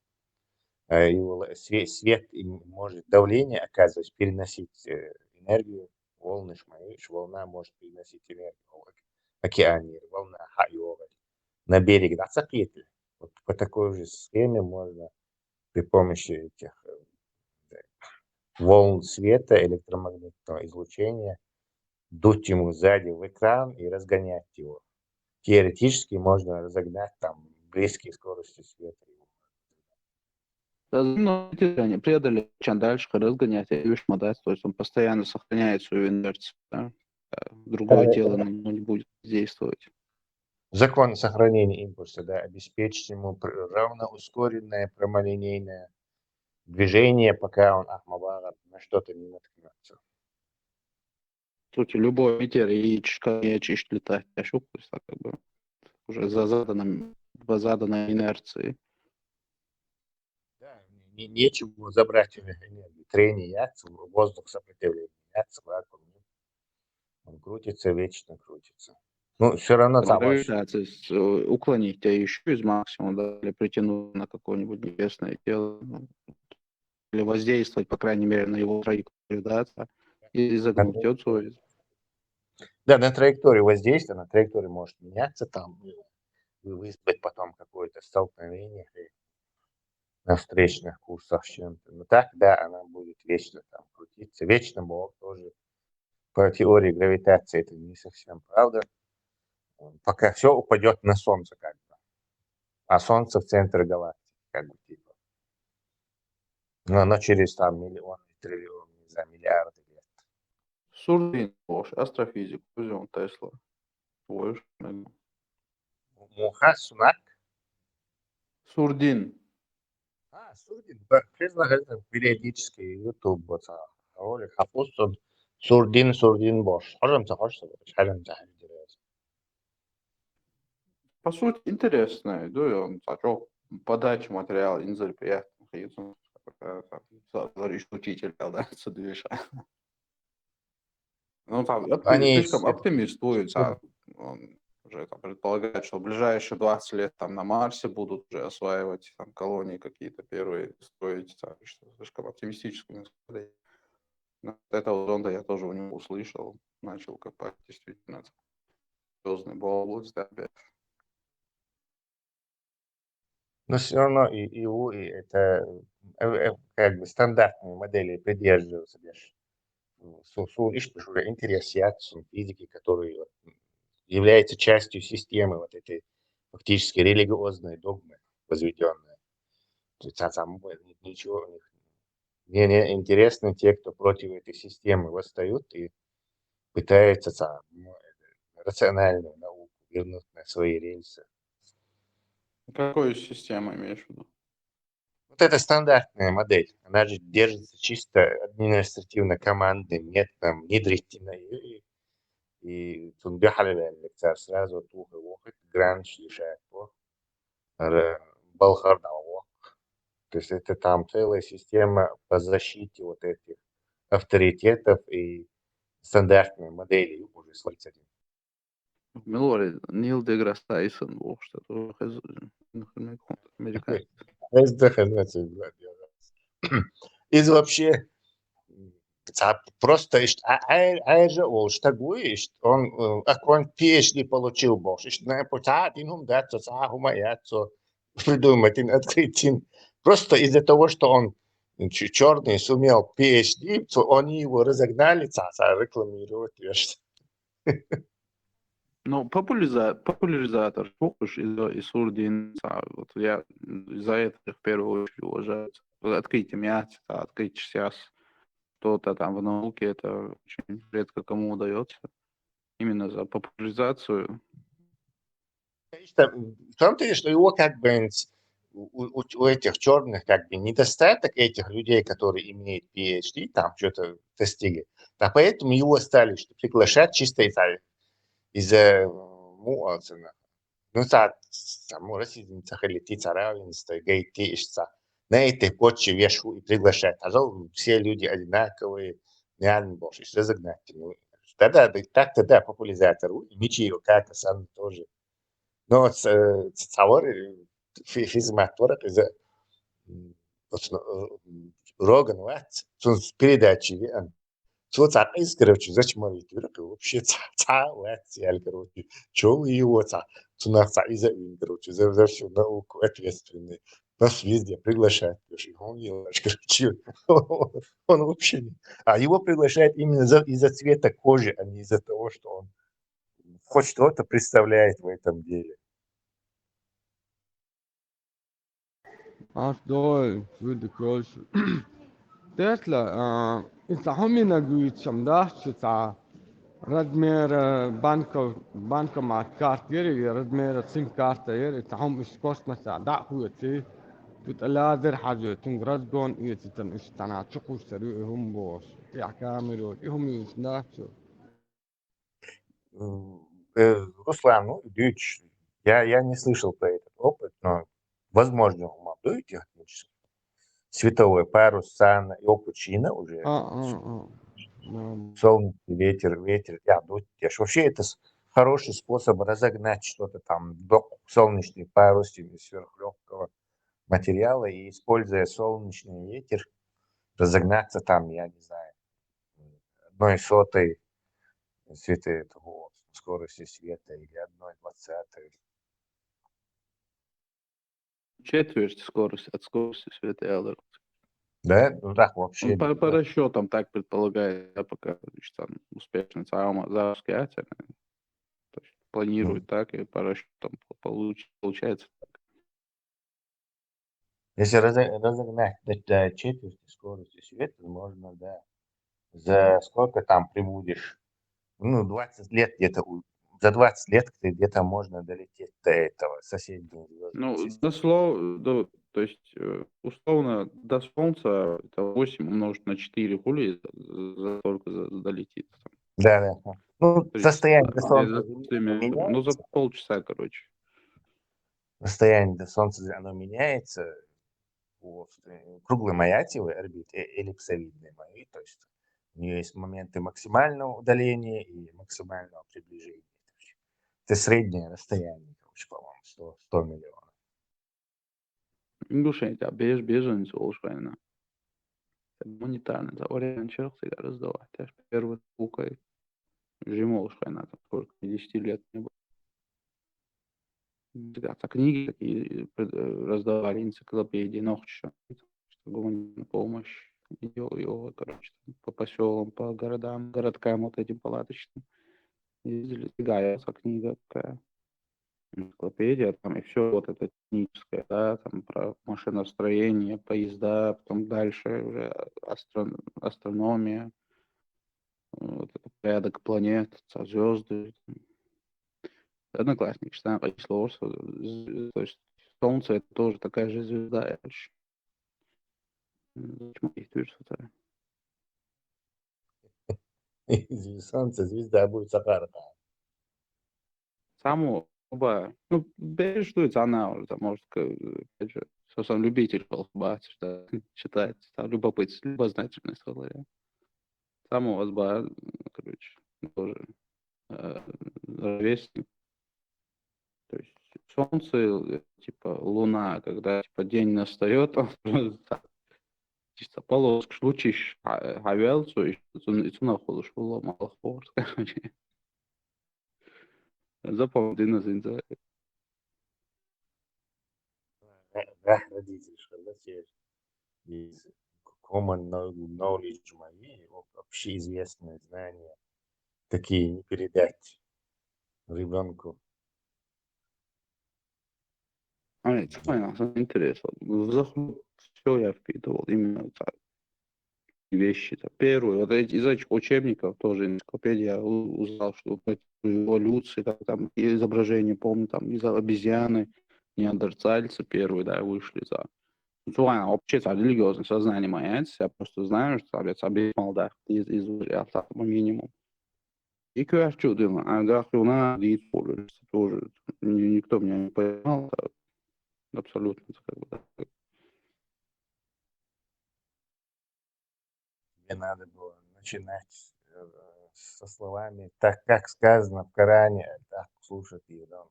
э, его л-, све-, свет им может давление оказывать, переносить, э, энергию, волны шмаиш, волна может переносить энергию, ок-, океанир, волна хьайогӀал на берег дӀа ца кхетале. Вот по такой же схеме можно при помощи этих, э, волн света, электромагнитного излучения дуть ему сзади в экран и разгонять его. Теоретически можно разогнать там близкие скорости света. Да, ну, они преодолеют, чем дальше разгонять, и видишь, мотать, то есть он постоянно сохраняет свою инерцию, да? А другое Да, тело да. на него не будет действовать. Закон сохранения импульса, да, обеспечит ему пр- равноускоренное прямолинейное движение, пока он ахмабагар на что-то не наткнется. По сути, любой метеорит, камень летать, а щука, то есть так как бы уже за заданным, по заданной инерции. Да, не- нечего забрать у них энергию. Трение яйца, воздух сопротивления яйца, вакуум. Он крутится, вечно крутится. Ну, все равно там вообще- Гравитация, то есть, э, уклонить тебя еще из максимума, да, или притянуть на какое-нибудь небесное тело, ну, или воздействовать, по крайней мере, на его траекторию, да, та- и загнуть Конечно. его. Да, на траектории воздействия, на траектории может меняться, там э, вы- вызвать потом какое-то столкновение э, на встречных курсах с чем-то. Но так, да, она будет вечно там крутиться. Вечно Бог тоже по теории гравитации это не совсем правда. Пока все упадет на Солнце как бы. А Солнце в центре галактики как бы типа. Но оно через там миллионы, триллионы, не знаю, миллиарды лет. Сурдин болуш, астрофизик, өзүн Тесла. Ой, Муха Сунак? Сурдин. А, Сурдин. Ба- Хезна, хезна, периодически YouTube вот а, ролик хапустун. Сурдин, Сурдин бош. Хожам ца, хожам ца, хожам ца. По сути, интересно, да, и он так, подача материала, инзер приятно, говоришь, учитель, да, цудвиша. Ну, там, оптим- Они слишком все- оптимистует, а, он уже там предполагает, что в ближайшие двадцать лет там на Марсе будут уже осваивать там колонии какие-то первые, строить, там, что слишком оптимистическими взглядами. Но вот этого зонда я тоже у него услышал, начал копать, действительно, звездный болбут, да, опять. Но все равно и, и, у- и это э, э, как бы стандартные модели придерживаются лишь. Су- су- ишь, уже интерес яд, су физики, который вот является частью системы вот этой фактически религиозной догмы, возведенной. То есть а там э, ничего у них. Мне не интересны те, кто против этой системы восстают и пытаются там, ну, рациональную науку вернуть на свои рельсы. Какую систему имеешь в виду? Вот это стандартная модель. Она же держится чисто административно-командным методом, внедрить на и, и цунби халиляллик цар сразу тухы вохыт, гранч решает по балхар да вох. То есть это там целая система по защите вот этих авторитетов и стандартной модели уже слоится. Милори Нил деграсса Тайсон болуш, тоже хез- ну, американец. Из вообще ца- просто ишт а- ай- айжа ол штагуй ишт он э, окон PhD получил бош ишт на путат инум да цо ца хума я цо придумать ин открыть ин. Просто из-за того, что он черный сумел PhD, то они его разогнали, ца, ца рекламировать. Ишт. Ну, популяриза- популяризатор, слушаешь, и Сурдин, а, вот я за это в первую очередь уважаю. Открытие мяса, открытие сейчас, что-то там в науке, это очень редко кому удается. Именно за популяризацию. Конечно, в том-то и что его как бы у, у- у этих черных как бы недостаток этих людей, которые имеют PhD, там что-то достигли. Да поэтому его стали что приглашать чисто из-за из-за ну, а, цена. Ну, та, саму расизм цахали ти царавинста гайти ишца. На этой почве вешу и приглашать. А жал все люди одинаковые, реально больше разогнать. Ну, да-да, да, так-то да, популяризатор. Мичи его как-то сам тоже. Но вот э, ц- цавар э, фи- физмат ворак из-за м, вот, ну, э, м, Роган Ватс, цун передачи виан. Цо ца из, короче, зачем говорить, вообще ца, ца, Ватс, я, короче, чё вы его ца, цунах ца из-за вин, короче, за, за всю науку ответственный. Нас везде приглашают, короче, он не ваш, короче, он вообще не. А его приглашают именно за, из-за цвета кожи, а не из-за того, что он хоть что-то представляет в этом деле. Аш дой, види кольш. Тесла, а, и цхьа хӀума гуйцам дахча цхьа размер, э, банко-, банкомат карта яр, и размер сим карта яр, и цхьа хӀума иш космоса дӀахоти, тут лазер хьажи, тунг разгон эцитан иш цхьана чукхуш сари, и хӀума бош. Я камеро, и хӀума иш дахча. М, э, Руслан, ну, дуйч, я, я не слышал про этот опыт, но, возможно, у Мабдуй технически. Световой парус, сан и окучина уже. А, а, а. М. Солнечный ветер, ветер, я, дуть, я ж. Вообще, это с- хороший способ разогнать что-то там, док-, солнечный парус или сверхлегкого материала, и, используя солнечный ветер, разогнаться там, я не знаю, одной сотой света этого, скорости света или одной двадцатой. Четверть скорости, от скорости света, я говорю. Да, ну так вообще. Ну, по, по расчетам так предполагает, да, пока, значит, там успешно сама запускается. То есть планирует так, и по расчетам по- получ- получается так. Если разо- разогнать до, до четверти скорости света, можно, да. За сколько там прибудешь? Ну, двадцать лет где-то. У- за двадцать лет ты где-то можно долететь до этого соседней звезды. Ну, дословно, то есть, э, условно, до Солнца это восемь умножить на четыре хули за, за столько за- долетит. Да, да. Ну, Тридцать, состояние до да, Солнца двадцать семь минут. Ну, за полчаса, короче. Расстояние до Солнца, оно меняется. Вот, э, круглые мои, а, тело орбит, э, эллипсовидные мои, то есть у нее есть моменты максимального удаления и максимального приближения. Это среднее расстояние, короче, по-моему, сто, сто миллионов. Ингушетия, беж-, беженцы, олушайна. Гуманитарный, за Орион Черх всегда раздавать. Я ж первый, сука, жим, олушайна, там сколько, десять лет не было. Да, так книги такие, э, пред- э, раздавали, энциклопедии, нохча, что гуманитарная помощь, йо, йо, короче, там, по поселам, по городам, городкам вот этим палаточным. Ездили, Цигая, книга такая, энциклопедия, там и все вот это техническое, да, там про машиностроение, поезда, потом дальше уже астрон- астрономия, вот это порядок планет, звезды. Одноклассники, что число, то есть Солнце — это тоже такая же звезда, короче. Зачем их твердь сюда? Солнце, звезда будет сахарка. Саму ба, ну, бежит, она уже, там, может, к- опять же, что сам любитель колхбас, да, считается, там, любопытство, любознательность в голове. Саму вас ба, короче, тоже э, ровесник. То есть солнце, э, типа луна, когда типа день настает, он просто так, чисто полоск случись, а вел, то есть цунахулуш было мало хворс, короче. Запомни, дина зинза. Да, родители, что да, те из common know- knowledge мои, о- общеизвестные знания, такие не передать ребенку. А, это понятно, интересно. Заход все я впитывал, именно так. Вещи-то. Первый, вот эти, из этих учебников тоже энциклопедия у- узнал, что вот эти эволюции, как там и изображение, помню, там из обезьяны, неандертальцы первые, да, вышли за. Ну, слушай, а вообще, это религиозное сознание моя, я просто знаю, что там, я там без молда, из, из, я там минимум. И кое-что думаю, а да, у нас тоже, ни- никто меня не понимал, а, абсолютно, как бы, да. Мне надо было начинать э, со словами: «Так, как сказано в Коране, так слушать и, да,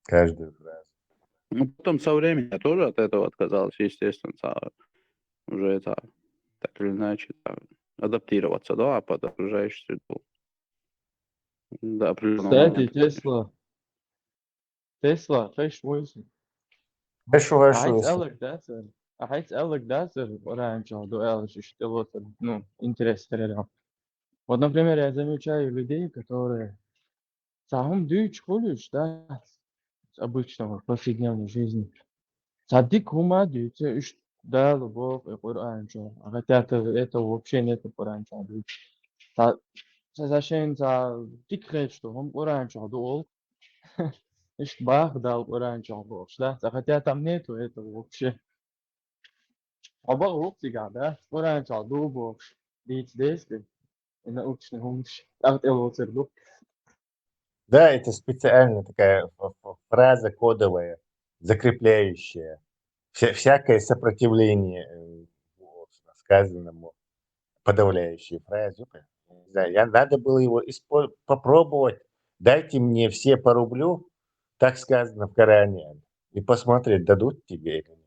каждую фразу». Ну, потом со временем я тоже от этого отказался, естественно, та- уже это, так или иначе, там, адаптироваться, да, под окружающую среду. До определённого Кстати, момента. Тесла. Тесла, чаешь мой? Хорошо, хорошо. Ахьа цӀалаг дацар. Ахьа цӀалаг дацар, Къуръан чохь ду аьлла, иштта тӀелоцар, ну, интерес терера. Вот, например, я замечаю людей, которые цхьа хӀума дуьйцуш хуьлуш, да, обычно, вот, повседневной жизни. Цхьа дика хӀума а дуьйцу, иштта Дала боху и Къуръан чохь. А хотя-то это вообще нету Къуръан чохь дуьйцу. Цхьа, цхьа шайна цхьа дика хеташ ду хӀума Къуръан чохь ду олу. Иштта баха Дала Къуръан чохь бохуш, да? Цхьа хотя там нету этого вообще. Хьо бакъ ву-кх цигахь, да? Къуръан чохь ду бохуш, дийца деза те? И научный хӀуманаш тӀаккха тӀелоцур ду. Да, это специально такая ф-, ф-, фраза кодовая, закрепляющая. Вся-, всякое сопротивление, э, сказанному, подавляющие фразы. Не знаю, я, надо было его испо-, попробовать. Дайте мне все по рублю, так сказано в Коране, и посмотреть, дадут тебе или нет.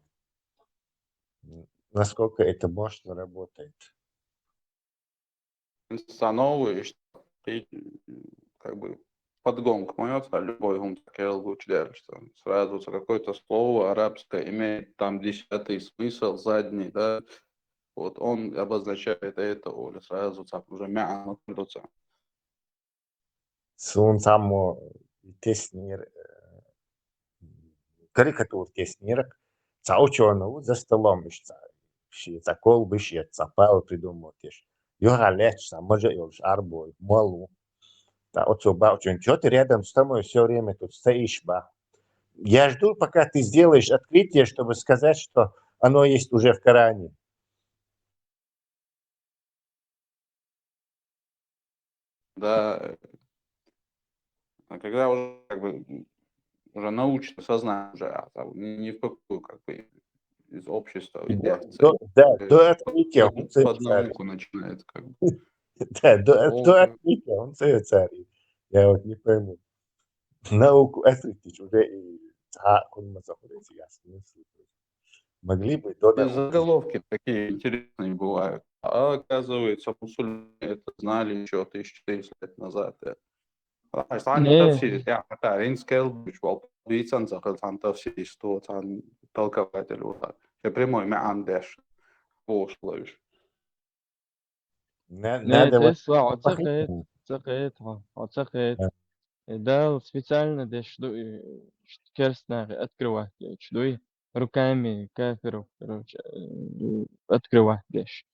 М, насколько это мощно работает. Цхьа новый, и ш-, и, как бы, подгонка моя, цхьа любой хӀума цхьа керлачу дерш, там, сразу цхьа какое-то слово арабское имеет там десятый смысл, задний, да, вот он обозначает это, или сразу цхьа уже маьӀна ма карадо цхьа. Суна цхьаммо теснера, э, карикатура теснера, цхьа учёный ву за столом, иштта цхьа, шен цхьа колбаш я цхьа пала придумать еш. Юьхьа лаьтташ цхьа мажа а йолуш Ӏарбой, мол ву. Ткъа оцо баьхча: «Чё ты рядом с тобой всё время тут стоишь, ба? Я жду, пока ты сделаешь открытие, чтобы сказать, что оно есть уже в Коране». Да, э, а когда уже, как бы, м, уже научное сознание, уже, а, там, ни, ни в какую, как бы, из общества, из До, реакции. До, да, э, до открытия он под, под науку начинает, как бы. Да, до, до О, открытия он царь. Я вот не пойму. Науку открыть уже и, а, он ма захуре, я смысле. Могли бы до И науки. Заголовки такие интересные бывают. А оказывается, мусульмане это знали ещё тысяча четыреста лет назад, э. Ай, цхьана Не. Тафсир, я, хӀара, хӀинца кхел буьйцу, вал, вийцан ца хила цхьана тафсир, сто цхьана толкователь ву. Шен прямой маьӀна деш, бохуш ловиш. На-, Не, надо вот Тесла, хьо ца кхета, ца кхета хьо, хьо ца кхета. Да. И Дала специально деш ду, и ш-, керстанахе открывать деш дуй. Руками кафиров, короче, э, открывать деш.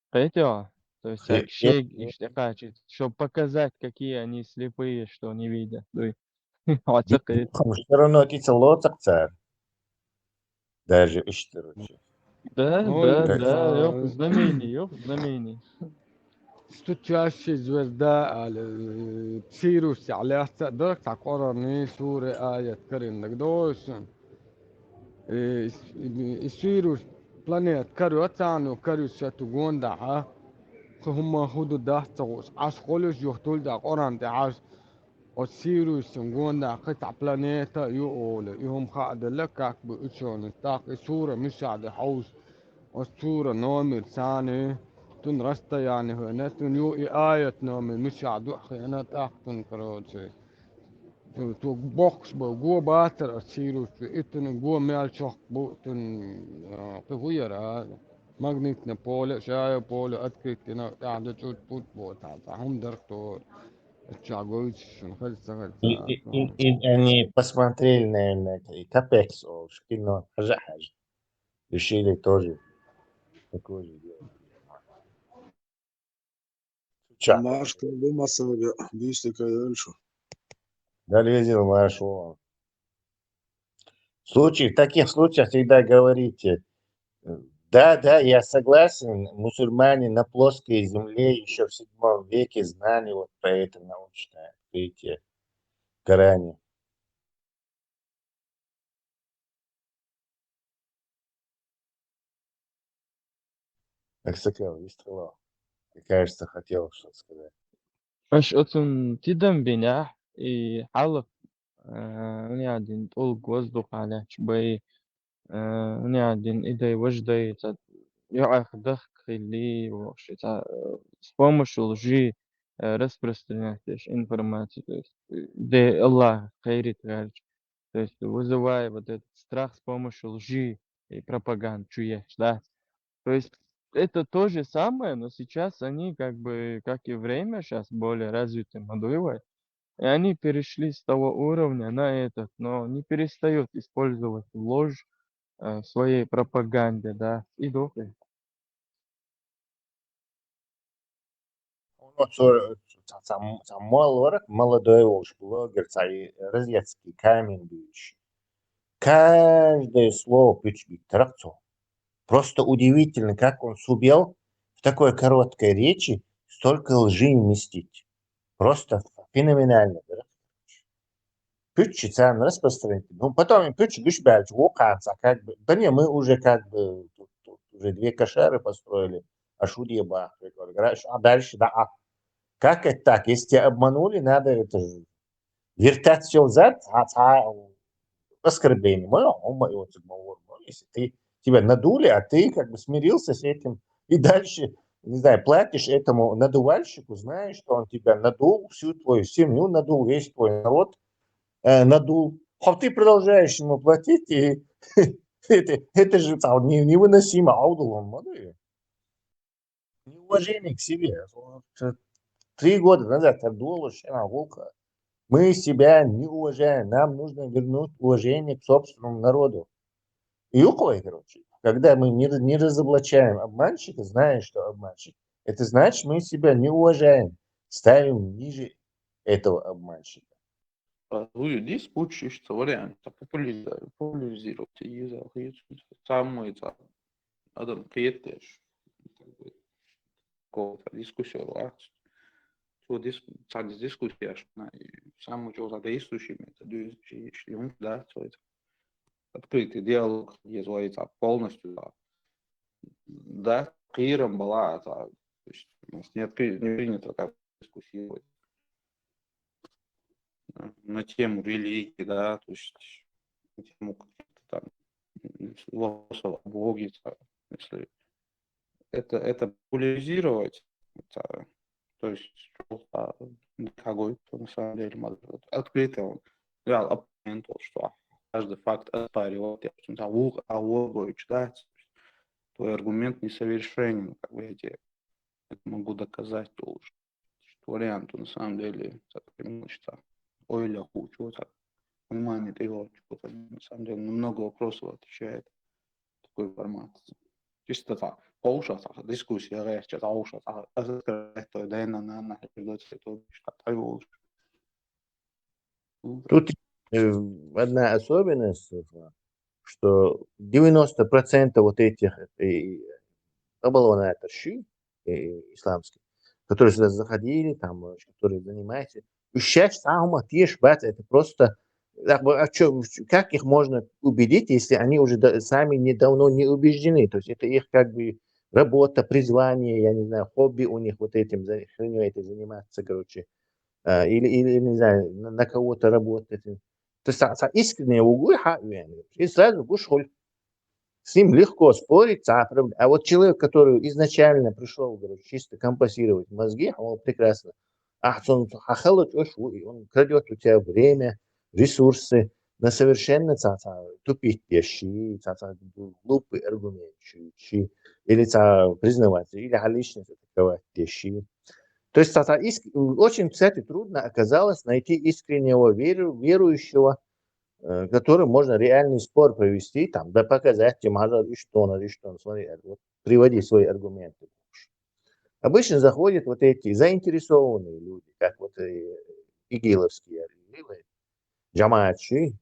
Кхетий хьо? То есть, Хе-, цаьрга шега иштта кхачийта, чтобы показать, какие они слепые, что не видят. Дуй. Хьо ца кхета. Всё равно тӀе ца лоцу-кх цара. Даже иштта, короче. Да, Ой, да, да, да. Ёх, знамение, ёх, знамение. Стучащий звезда, али, э, Сирус, али, аца, дорк, цхьа Къуръанан сура аят карийна дагадогӀий шуна? Э, и, и Сирус планета каро, царна каро шату гондахьа. Кху хӀумма хӀу ду дац ца хууш, Ӏаш хуьлуш юхатулла Къуръан тӀехь Ӏаш. Оцу Сирусна гондахь кхин цхьа планета а ю олу, и хӀума хаа делла, как бы, учёный. ТӀаккха и сура мичахь ду хьовса, оцу сура номер царна, цунна расстояние хиъна, цунна ю и аят номер мичахь ду хиъна, тӀаккха цунна, короче. Цу, цу боккхуш бу, го бацара оцу Сирусчу, и цунна го мел чохка бу, цунна, а, кхин хӀу яра, магнитное поле, шая поле открыть дина, тӀаьхьа дан чӀут-пут боцахь, цхьа хӀума дара тхо. Ча гойтуш шуна хаза ца хаза. И, и, и, и они посмотрели, наверное, это, и капекс олуш кино, хьажа-хьажа. Решили тоже такое же делать. Ча. Марш, кхин бу массо а, дийшика йойла шу. Дала везийла марш ву. Случай, в таких случаях всегда говорите: «Да, да, я согласен, мусульмане на плоской земле ещё в седьмом веке знали вот про это научное открытие в Коране». Аксакал, есть слово? Мне кажется, хотел что-то сказать. Аш оцун тидам бинехь, и хьалха, э, хӀун яа дина, тӀулг воздухьа лаьтташ бай, э, хӀун яа дина, и дай, важа дай, цхьа юьхьех дахка хилли, вообще, цхьа, э, с помощью лжи, э, распространять деш информацию, то есть, э, де Аллах хайрит гӀерташ. То есть вызывая вот этот страх с помощью лжи и пропаганды, чуешь, да. То есть это то же самое, но сейчас они как бы, как и время сейчас более развитым, и они перешли с того уровня на этот, но не перестают использовать ложь э, в своей пропаганде, да, и духе. Ну, цо, цо, цо, цо молодой волча блогер, цо и розетский камень бьющий. Каждое слово пуч битарах цо. Просто удивительно, как он сумел в такой короткой речи столько лжи вместить. Просто феноменально, да? Пуч цо распространить. Ну, потом и пуч гуш бяльч, о, как бы, да не, мы уже как бы тут, тут уже две кошары построили, а шуде бах, а дальше, да, а как это так? Если тебя обманули, надо это же вертать все взад, а, а оскорбление. Мое, он моё, если ты, тебя надули, а ты как бы смирился с этим, и дальше, не знаю, платишь этому надувальщику, знаешь, что он тебя надул, всю твою семью надул, весь твой народ э, надул. А ты продолжаешь ему платить, и это, это же там не, невыносимо. Аудулом, молодые. Неуважение к себе. Вот, э, Три года назад я думал, что она волка. Мы себя не уважаем. Нам нужно вернуть уважение к собственному народу. И уколы, короче. Когда мы не, не разоблачаем обманщика, зная, что обманщик, это значит, мы себя не уважаем, ставим ниже этого обманщика. Луи дискуссия, что вариант, популяризировать, самый адам киетеш. Какого-то дискуссия, цо дискуссия, самый чего-то действующими, это действующий, да, цо это. Открытый диалог, если полностью, да. Да, кирам была, то есть у нас не, откры- не принято так дискуссировать э, на тему религии, да, то есть на тему каких-то там м, вопросов о Боге, там, если это, это популяризировать, это, то есть а, какой-то на самом деле модератор, открытый он, да, оппонент, вот, что каждый факт оспаривать, я, допустим, там, лук, а лук, да, то есть твой аргумент несовершенен, как бы я тебе это могу доказать тоже. Что вариант, на самом деле, так, немножко ойлаху, чего так, понимание ты его, чего так, на самом деле, на много вопросов отвечает такой формат. Чисто так, полша так, дискуссия, речь, полша так, открыто, да, на, на, на, что так, так, Тут э, одна особенность, Руслан, что девяносто процентов вот этих э, оболванатор ши, э, исламских, которые сюда заходили, там, э, которые занимаются, и сейчас самое тешь бац, это просто так, а чё, как их можно убедить, если они уже да- сами недавно не убеждены? То есть это их как бы работа, призвание, я не знаю, хобби у них вот этим за- хернёй этой заниматься, короче. А, или, или, не знаю, на, на кого-то работать. То есть а, а искренне угу, ха, и сразу гуш холь. С ним легко спорить, цо проблема. А вот человек, который изначально пришел, говорю, чисто компасировать мозги, он прекрасно. А он хахалыч, и он крадет у тебя время, ресурсы на совершенно цо, цо, тупить вещи, цо, цо, глупый аргумент, чи, чи, или цо, признаваться, или личность атаковать вещи. То есть цо, цо, иск- очень, кстати, трудно оказалось найти искреннего веру- верующего, э, которым можно реальный спор провести, там, да показать тебе, мазар, и что он, и что он, смотри, вот, приводи свои аргументы. Обычно заходят вот эти заинтересованные люди, как вот и игиловские, или джамаатчи.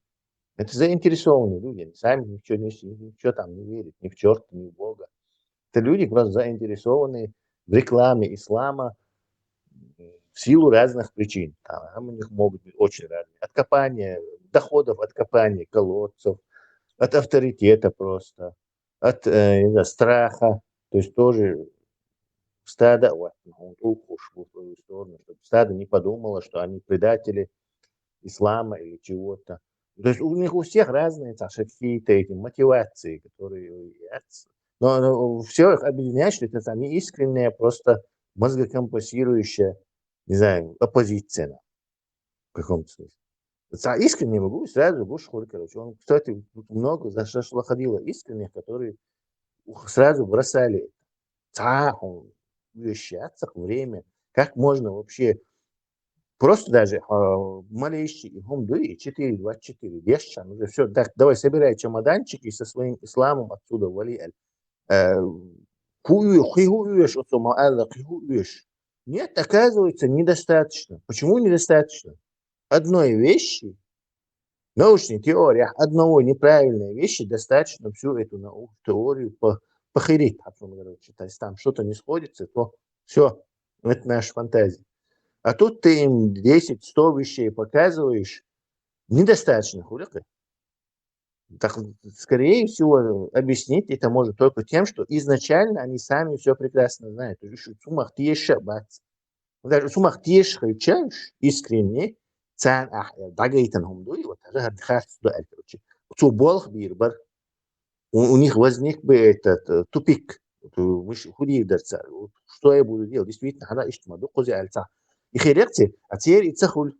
Это заинтересованные люди, они сами ничего, не, ничего там не верят, ни в черта, ни в Бога. Это люди просто заинтересованные в рекламе ислама м, в силу разных причин. Там, там у них могут быть очень разные. От копания, доходов от копания колодцев, от авторитета просто, от э, не знаю, страха. То есть тоже стадо, вот, ну, вот, укуш в твою сторону, чтобы стадо не подумало, что они предатели ислама или чего-то. То есть у них у всех разные, так сказать, какие-то эти мотивации, которые... я ц- Но оно, все их объединяет, что это они искренняя, просто мозгокомпрессирующая, не знаю, оппозиция, да, в каком-то смысле. Ца искренне могу, сразу гуш хур, короче. Он, кстати, тут много за что ходило искренних, которые ух-, сразу бросали это. Ца, он, вещаться время. Как можно вообще просто даже а, малейший и хум дуй, и четыре двадцать четыре, дешчан, уже все, так, давай, собирай чемоданчики со своим исламом отсюда, вали аль. Э, ху ю-, хи ху юш, оцо ма алла, хи ху юш. Нет, оказывается, недостаточно. Почему недостаточно? Одной вещи, научной теории, одного неправильной вещи достаточно всю эту науку, теорию по, похерить, короче. То есть там что-то не сходится, то все, это наша фантазия. А тут ты им десять, сто вещей показываешь, недостаточно, хули. Так, скорее всего, объяснить это может только тем, что изначально они сами все прекрасно знают. То есть, сумах тиеша бац. Даже сумах тиеш хай чанш, искренне, цан ах, дагайтан хум дуй, вот, даже хад хас дуй, короче. Цу болх бир бар. У, у них возник бы этот э, тупик. Вот, э, мыш-, худи дарца. Вот, что я буду делать? Действительно, она ишт ма дукузи альца. И херекте, а цер и цахуль.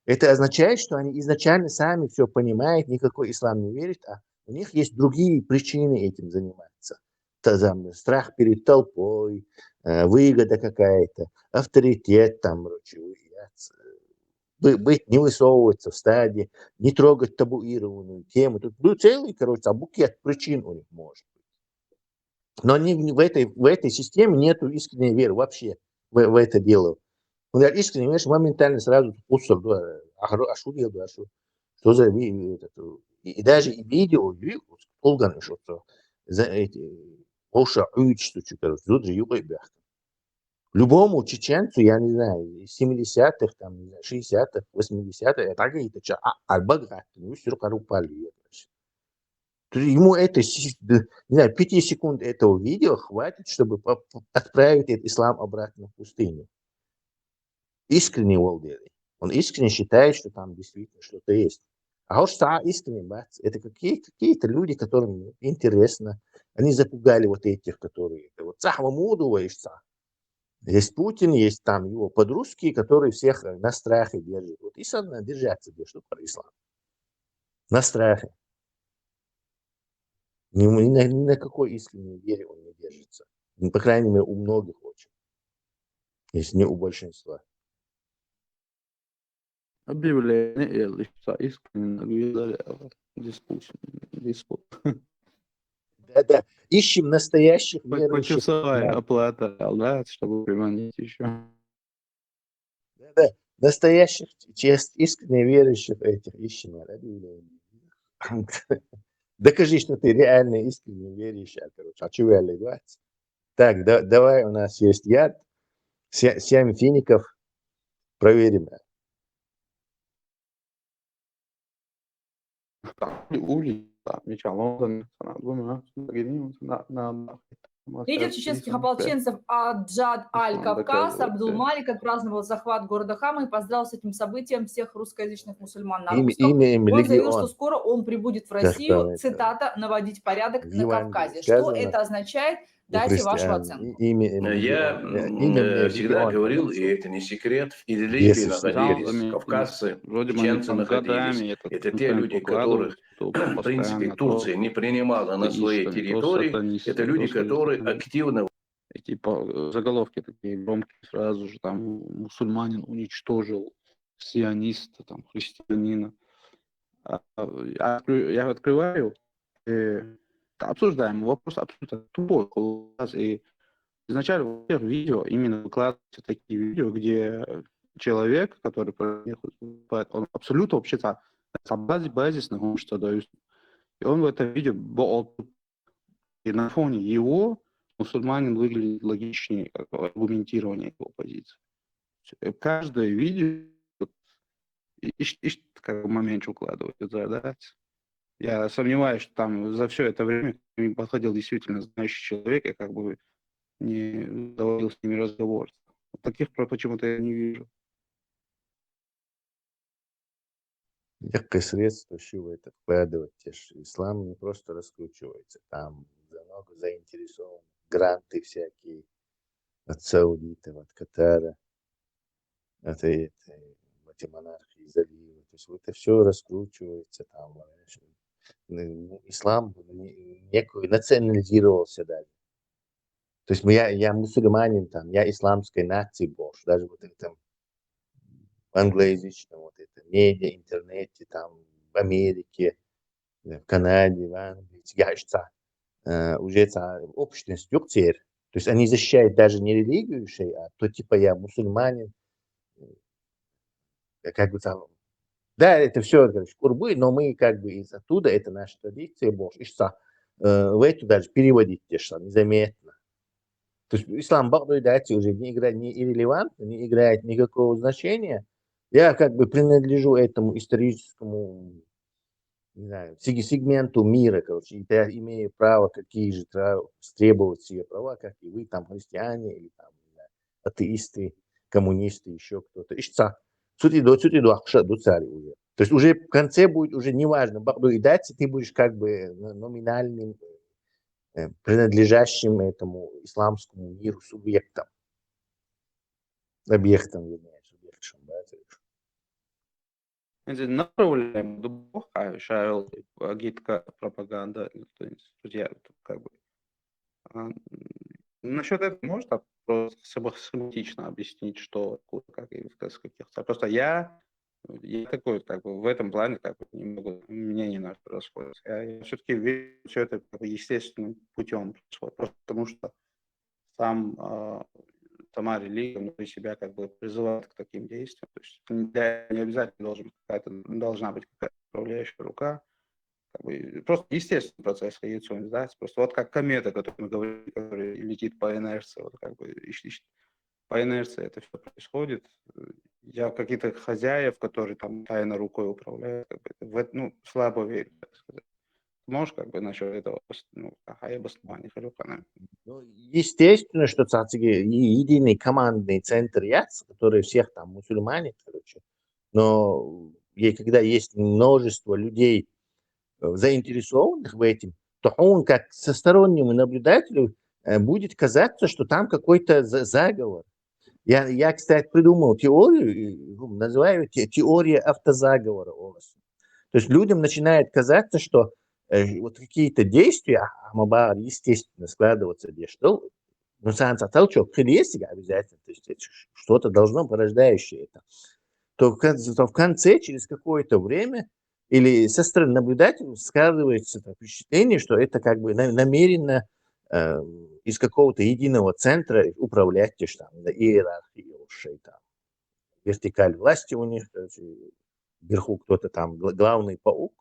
Это означает, что они изначально сами все понимают, никакой ислам не верит, а у них есть другие причины этим заниматься. Та-, там, страх перед толпой, э, выгода какая-то, авторитет там, короче, вы-, я ц-, бы-, быть, не высовываться в стаде, не трогать табуированную тему. Тут ну, целый, короче, а букет причин у них может быть. Но они в этой, в этой системе нету искренней веры вообще в, в это дело. Он говорит, искренне, знаешь, моментально сразу кусок, да, а, а что делал, да, что, что за ви-, этот, и, и даже и видео, и олган, что, что за эти, оша уч, что, что, короче, зудри югой бях. Любому чеченцу, я не знаю, семидесятых, там, не знаю, шестидесятых, восьмидесятых, это гайта ча, а, а, бага, ну, всё равно упали, я, короче. То есть ему это, си-, д-, не знаю, пяти секунд этого видео хватит, чтобы по-, по-, отправить этот ислам обратно в пустыню. Искренне волдели. Он искренне считает, что там действительно что-то есть. А уж са искренне, бац, это какие, какие-то люди, которым интересно. Они запугали вот этих, которые... это Вот сахва муду ваишца. Есть Путин, есть там его подружки, которые всех э, на страхе держат. Вот и надо держаться, где что про ислам. На страхе. Ни, ни на, ни на какой искренней вере он не держится. Ну, по крайней мере, у многих очень. Если не у большинства. Объявление, я лишь искренне говорю, дискуссия, диспут. Да-да, ищем настоящих верующих. Почасовая оплата, да, чтобы приманить еще. Да-да, настоящих, чест, искренне верующих этих ищем. Объявление. Докажи, что ты реально искренне верующий, короче. А чего я легать? Так, да, давай, у нас есть яд. Се- Семь фиников. Проверим. Улица, меча Лондон, она двумя, на, на, Лидер чеченских ополченцев Аджад Аль-Кавказ Абдул Малик отпраздновал захват города Хама и поздравил с этим событием всех русскоязычных мусульман на русском. Он заявил, что скоро он прибудет в Россию, цитата, наводить порядок на Кавказе. Что это означает? Дайте вашу оценку. Имя, Я э, всегда говорил, и это не секрет, в Идлибе находились кавказцы, чеченцы находились. Это те люди, которых, в принципе, Турция не принимала на своей территории. Это люди, которые активно эти заголовки такие громкие сразу же, там, мусульманин уничтожил сиониста, там, христианина. А, а, я открываю, э, обсуждаем вопрос абсолютно тупой. И изначально во всех видео именно выкладываются такие видео, где человек, который про них выступает, он абсолютно вообще-то базис, базис на что дают. И он в это видео бо- и на фоне его мусульманин выглядит логичнее, как аргументирование его позиции. Каждое видео и, и, и как момент укладывается, да. Я сомневаюсь, что там за все это время к ним подходил действительно знающий человек, я как бы не заводил с ними разговор. Таких почему-то я не вижу. Якое средство, чего это вкладывать? Те ж ислам не просто раскручивается, там за много заинтересован, гранты всякие от саудитов, от Катара, от этой, эти монархии залива, То есть вот это все раскручивается там, понимаешь. Ну, ислам не- некую национализировался даже. То есть я, я мусульманин, там, я исламской нации больше, даже вот в этом англоязычном, вот это медиа, интернете, там, в Америке, в Канаде, в Англии, я считаю, э, уже это общность юксер. То есть они защищают даже не религию шей, а то типа я мусульманин, э, как бы там, да, это все, короче, курбы, но мы как бы из оттуда, это наша традиция больше. И что, э, в эту даже переводить те, что незаметно. То есть ислам бакъдой дати уже не играет, не иррелевантно, не играет никакого значения. Я как бы принадлежу этому историческому, не знаю, сег- сегменту мира, короче, и я имею право какие же тра- требовать себе права, как и вы, там, христиане, или там, не знаю, атеисты, коммунисты, еще кто-то. Ишца. Сути до, сути до, акша до цари уже. То есть уже в конце будет уже неважно, бакъдой дати, ты будешь как бы н- номинальным, э, принадлежащим этому исламскому миру субъектом. Объектом, вернее, субъектом, да, то есть. Эндзи направляем дубох, а шайл агитка, пропаганда, ну, то есть, друзья, тут как бы. А, м, насчет этого можно так просто схема- схематично объяснить, что откуда, как и в с каких целях. Просто я, я такой, как бы в этом плане, как бы немного мнения наши расходятся. Я, я все-таки вижу все это как бы естественным путем происходит. Просто потому что сам а, сама религия внутри себя как бы призывает к таким действиям. То есть для не обязательно должен какая-то должна быть какая-то управляющая рука. Как бы, просто естественный процесс хайецуем, да. Просто вот как комета, о которой мы говорили, которая летит по инерции, вот как бы ищ- ищ- по инерции это все происходит. Я какие-то хозяев, которые там тайно рукой управляют, как бы, в это, ну, слабо верю, так сказать. Можешь как бы насчет этого обос- ну, а, обоснование, хочу, наверное. Ну, естественно, что цацыги е- единый командный центр яц, который всех там мусульмане, короче. Но и когда есть множество людей, э, заинтересованных в этом, то он, как со стороннему наблюдателю, э, будет казаться, что там какой-то за- заговор. Я, я, кстати, придумал теорию, э, ну, называю те- теория автозаговора у нас. То есть людям начинает казаться, что э, вот какие-то действия, а, амма бар, естественно, складываться, где что, ну, сан толчок, хилесига обязательно, то есть это ш- что-то должно порождающее это. То в, кон- то в конце, через какое-то время, или со стороны наблюдателя складывается это впечатление, что это как бы на- намеренно э, из какого-то единого центра управлять, те ж там, да, иерархией, шей там, вертикаль власти у них, короче, вверху кто-то там гла- главный паук,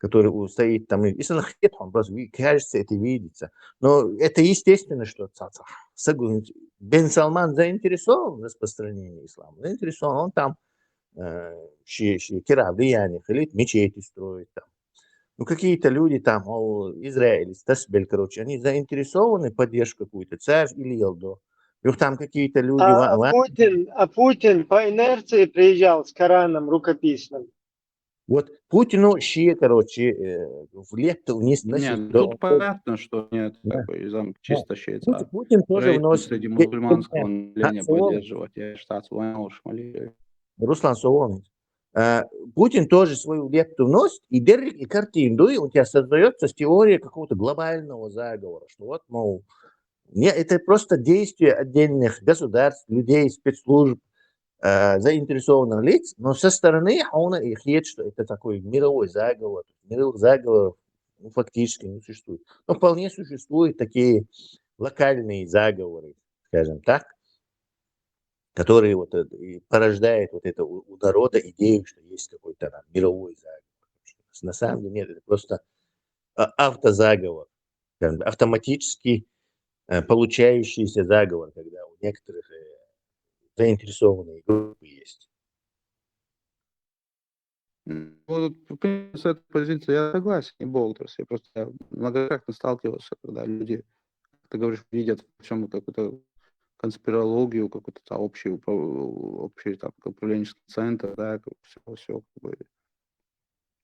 который у- стоит там, и если он хет, он просто ви- кажется, это видится. Но это естественно, что ца- ца- сагу- Бен Салман заинтересован в распространении ислама, заинтересован, он там э, ши- ши- кира влияние хилит, мечети строит там. Ну, какие-то люди там, о, Израиль, Тасбель, короче, они заинтересованы в поддержку какую-то, царь или Елдо. Юх там какие-то люди... А, ва- а ва- Путин, а Путин по инерции приезжал с Кораном рукописным. Вот Путину ши, короче, э, в лепту вниз Нет, носит. ну, Да, тут он- понятно, что нет, Да. как бы, из-, чисто Путин, щица. Путин тоже Рейтинг вносит... среди э, мусульманского э, населения национ- поддерживать. Я штат Шмали. Руслан Соломин. Э, Путин тоже свою лепту вносит, и деррик, и картину, и у тебя создается теория какого-то глобального заговора, что вот, мол, не, это просто действия отдельных государств, людей, спецслужб, э, заинтересованных лиц, но со стороны он и хет, что это такой мировой заговор. Мировых заговоров, ну, фактически не существует. Но вполне существуют такие локальные заговоры, скажем так, которые вот э, и порождают вот это у, у народа идею, что есть какой-то там мировой заговор. На самом деле нет, это просто а, автозаговор, скажем, автоматически э, получающийся заговор, когда у некоторых э, заинтересованные группы есть. Ну, вот, в принципе, с этой позиции я согласен, и Болтерс. Я просто я многократно сталкивался, когда люди, как ты говоришь, видят во всем какую-то конспирологию, какой-то там общий, упра- общий там управленческий центр, да, все, все как бы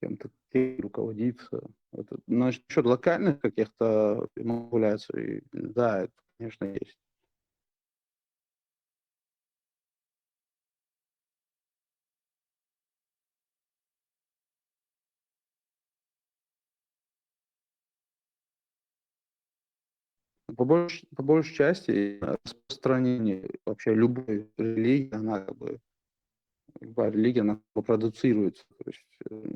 кем-то руководится. Это, насчет локальных каких-то манипуляций, да, это, конечно, есть. По большей, по большей части распространение вообще любой религии, она как бы, любая религия, она продуцируется. То есть э,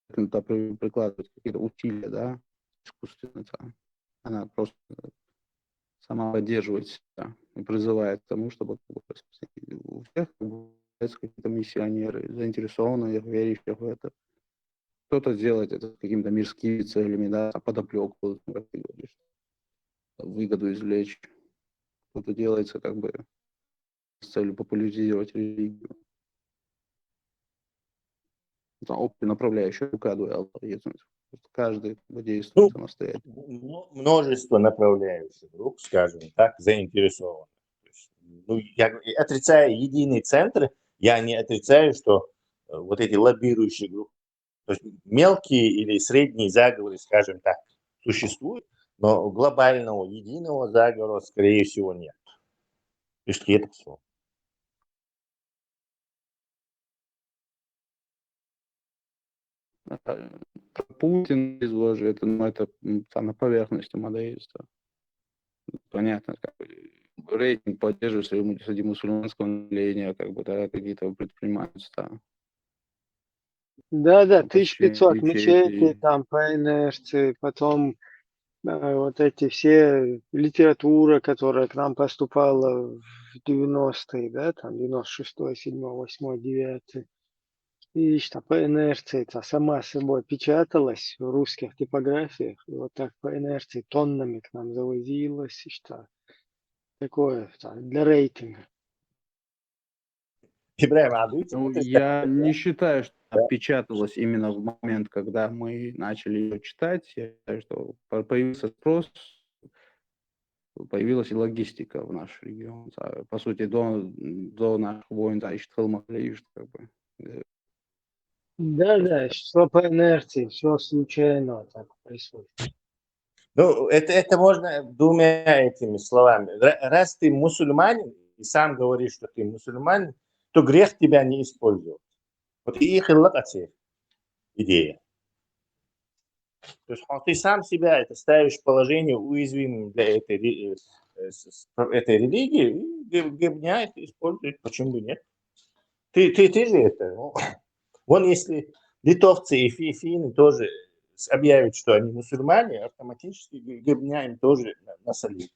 это при- прикладывать какие-то усилия, да, искусственно там. Она просто сама поддерживает себя и призывает к тому, чтобы как бы, у всех как бы, появляются какие-то миссионеры, заинтересованные, верящие в это. Кто-то делает это с какими-то мирскими целями, да, а подоплеку, вот, как ты говоришь, выгоду извлечь. Кто-то делается как бы с целью популяризировать религию. Там общая направляющая рука дуэлла. Каждый как бы действует Ну, самостоятельно. Мно- Множество направляющих групп, скажем так, заинтересованных. То есть, ну, я говорю, отрицая единый центр, я не отрицаю, что э, вот эти лоббирующие группы, то есть мелкие или средние заговоры, скажем так, существуют, но глобального единого заговора, скорее всего, нет. То есть это все. А, про Путина изложили, это, ну, это м, там на поверхности модеиста. Понятно, как бы, рейтинг поддерживаемости среди мусульманского населения, как бы, да, какие-то предпринимаются там. Да-да, Там почти тысяча пятьсот мечетей, мечети. Там по инерции, потом э, вот эти все литература, которая к нам поступала в девяностые, да, там девяносто шестой, седьмой, восьмой, девятый. И что по инерции это сама собой печаталась в русских типографиях, и вот так по инерции тоннами к нам завозилось, и что такое там, для рейтинга. Ибрагим, а вы Ну, смотрите, я не да? считаю, что она печаталась именно в момент, когда мы начали ее читать. Я считаю, что по- появился спрос, появилась и логистика в наш регион. А, По сути, до, до наших войн, да, ещё Хелмахлист, как бы. э, Да-да, что по инерции, все случайно так происходит. Ну, это, это можно двумя этими словами. Ра- Раз ты мусульманин и сам говоришь, что ты мусульманин, то грех тебя не использовать. Вот и их идея. То есть а ты сам себя это ставишь в положение уязвимым для этой, ре- э, э, с- с- этой религии, и г- г- меня это используют, почему бы нет? Ты, ты, ты же это, ну, вон если литовцы и фи- финны тоже с- объявят, что они мусульмане, автоматически г- г- меня им тоже на- насолит.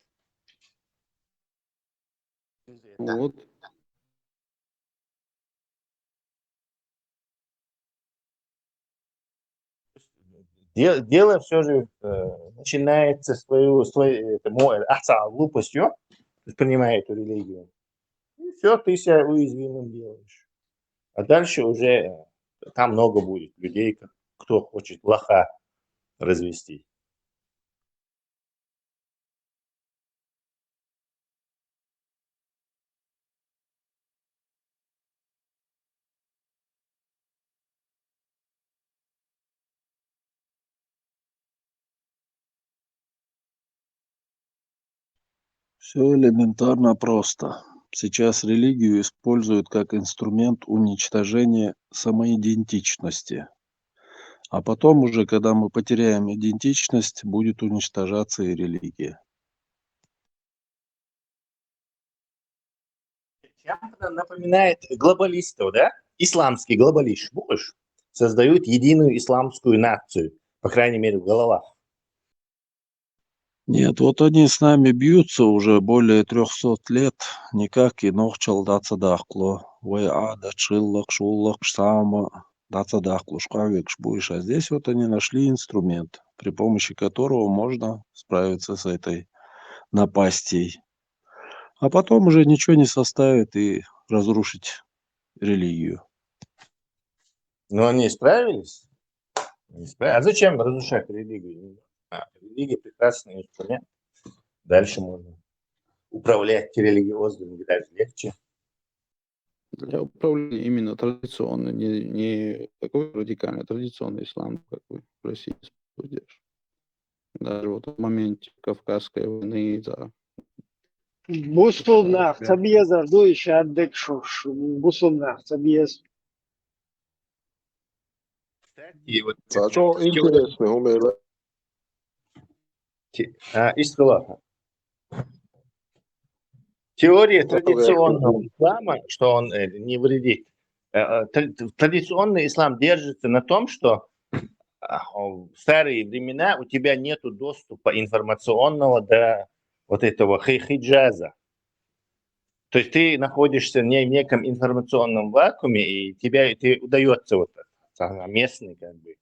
Да. Вот. Де- Дело все же э, начинается с твоего, с твоей это, мо- ахца глупостью, принимая эту религию. И все, ты себя уязвимым делаешь. А дальше уже э, там много будет людей, ко- кто хочет лоха развести. Все элементарно просто. Сейчас религию используют как инструмент уничтожения самоидентичности. А потом уже, когда мы потеряем идентичность, будет уничтожаться и религия. Чем-то напоминает глобалистов, да? Исламский глобалист, будешь? Создают единую исламскую нацию, по крайней мере, в головах. Нет, вот они с нами бьются уже более трёхсот лет, никак и нохчал дацадахкло. Вай ада чиллак, шуллак, шсама дацадахкло, шкавик, шбуйш. А здесь вот они нашли инструмент, при помощи которого можно справиться с этой напастей. А потом уже ничего не составит и разрушить религию. Но они справились. Не справились. А зачем разрушать религию? А, религия прекрасный инструмент. Дальше можно управлять религиозными даже легче. Для управления именно традиционный, не, не такой радикальный, а традиционный ислам, как бы в России используешь. Даже вот в моменте Кавказской войны, да. Бусулнах, цабьезар, дуйш, аддек шуш, бусулнах, цабьез. И вот Сачо интересный, умейле. А, из Аллаха. Теория традиционного ислама, что он э, не вредит. Э, э, тр- Традиционный ислам держится на том, что а, в старые времена у тебя нету доступа информационного до вот этого хи- хиджаза. То есть ты находишься в не- неком информационном вакууме, и тебя, тебе удается вот это, а, местный как бы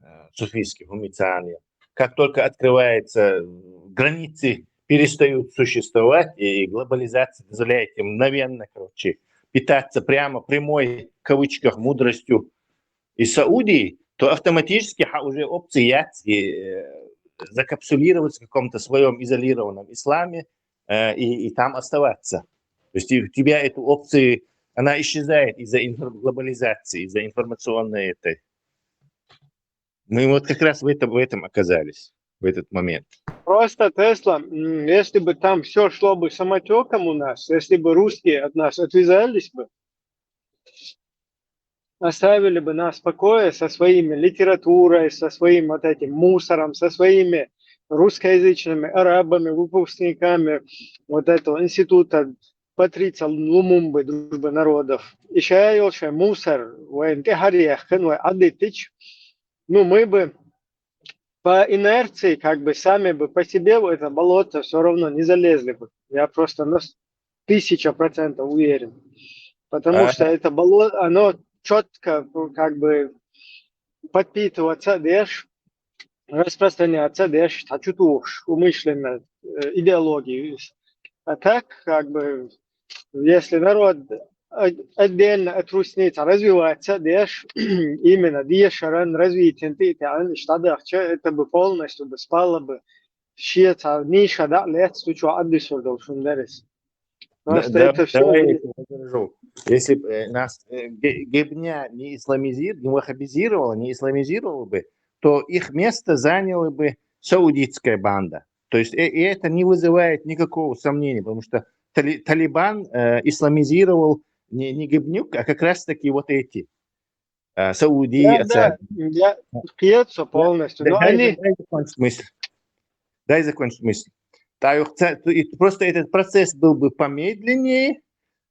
э, суфийский, гумицания. Как только открывается, э, границы перестают существовать, и глобализация позволяет им мгновенно, короче, питаться прямо прямой, в кавычках, мудростью из Саудии, то автоматически ха, уже опции яц и э, закапсулироваться в каком-то своем изолированном исламе э, и, и там оставаться. То есть у тебя эту опцию, она исчезает из-за инфор- глобализации, из-за информационной этой. Мы вот как раз в этом, в этом оказались, в этот момент. Просто, Тесла, м, если бы там все шло бы самотеком у нас, если бы русские от нас отвязались бы, оставили бы нас в покое со своими литературой, со своим вот этим мусором, со своими русскоязычными арабами, выпускниками вот этого института Патриция Лумумбы, дружбы народов. И сейчас вообще мусор, вайн тихария, хен вай адытич. Ну, мы бы по инерции, как бы сами бы по себе в это болото все равно не залезли бы. Я просто на с- тысяча процентов уверен. Потому Ага. Что это болото, оно четко, ну, как бы подпитываться деш, распространяться деш, хочу туш, умышленно, э, идеологию. А так, как бы, если народ от- отдельно от русниц развивается деш, именно дешаран развитием ты это бы полностью бы спало бы. Щец, а ниша да лет стучу аддисур должен дарес. Да- Просто да- это все Давай я тебя поддержу. Если бы э, нас э, Ге- Гебня не исламизировал, не ваххабизировала, не исламизировала бы, то их место заняла бы саудитская банда. То есть э, и это не вызывает никакого сомнения, потому что Тали- Талибан э, исламизировал не, не Гебнюк, а как раз-таки вот эти э, Сауди, Да, отца- да, я кьецо полностью. Дай, Но дай- они, дай закончить мысль. Дай закончить мысль. Та ёх ца- то- и Просто этот процесс был бы помедленнее,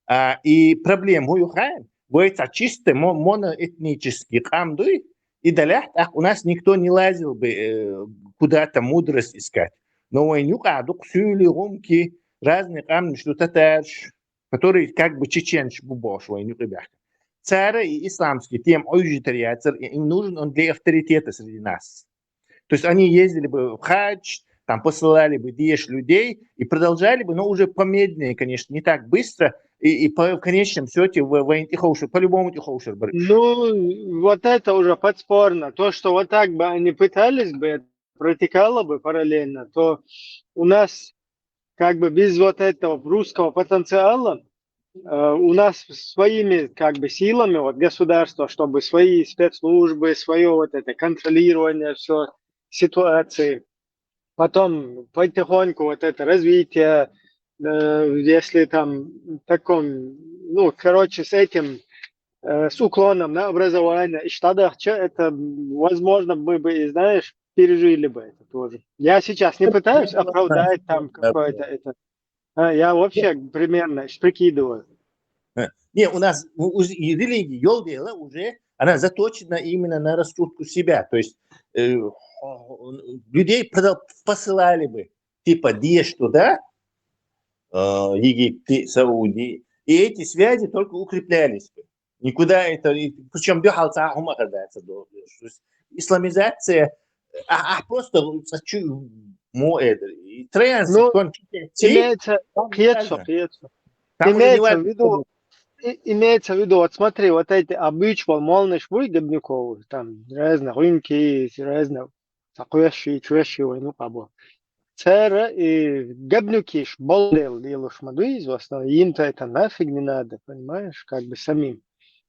а, и проблема у юхайн, войца чисто мо- моноэтнический камдуй, и далях, так у нас никто не лазил бы э, куда-то мудрость искать. Но войнюк адук сюли, гумки, разные камни, что татарш, который как бы чеченш бубош войнюк и бяхка. Цара и исламский тем ойжитарьяцар, и им нужен он для авторитета среди нас. То есть они ездили бы в хадж, там посылали бы деш людей и продолжали бы, но уже помедленнее, конечно, не так быстро, и, и по, в конечном счете в войне тихоушер, по-любому тихоушер. Ну, вот это уже подспорно. То, что вот так бы они пытались бы, это протекало бы параллельно, то у нас как бы без вот этого русского потенциала э, у нас своими как бы силами вот государство, чтобы свои спецслужбы, свое вот это контролирование все ситуации, потом потихоньку вот это развитие, э, если там в таком, ну, короче, с этим, э, с уклоном на образование, и штадах, чё, это, возможно, мы бы, и знаешь, пережили бы это тоже. Я сейчас не пытаюсь оправдать там какое-то это. А, я вообще примерно прикидываю. Не, у нас у- у- и религия, ёл дела уже, она заточена именно на раскрутку себя. То есть э, людей продал- посылали бы, типа, деш туда, э, Египте, Сауди, и эти связи только укреплялись бы. Никуда это, причем дюхал цахума. То есть исламизация, а, а просто хочу мо это, и транс, Ну, тон- Имеется, там кьецо, неважно. кьецо. Там уже Имеется в неважно, виду, и- имеется в виду, вот смотри, вот эти обычно молниш буй гебнюковы, там разные рынки, разные такуящие, чуящие войну кабо. Цера и гебнюкиш болдел делуш мадуиз, в основном им-то это нафиг не надо, понимаешь, как бы самим.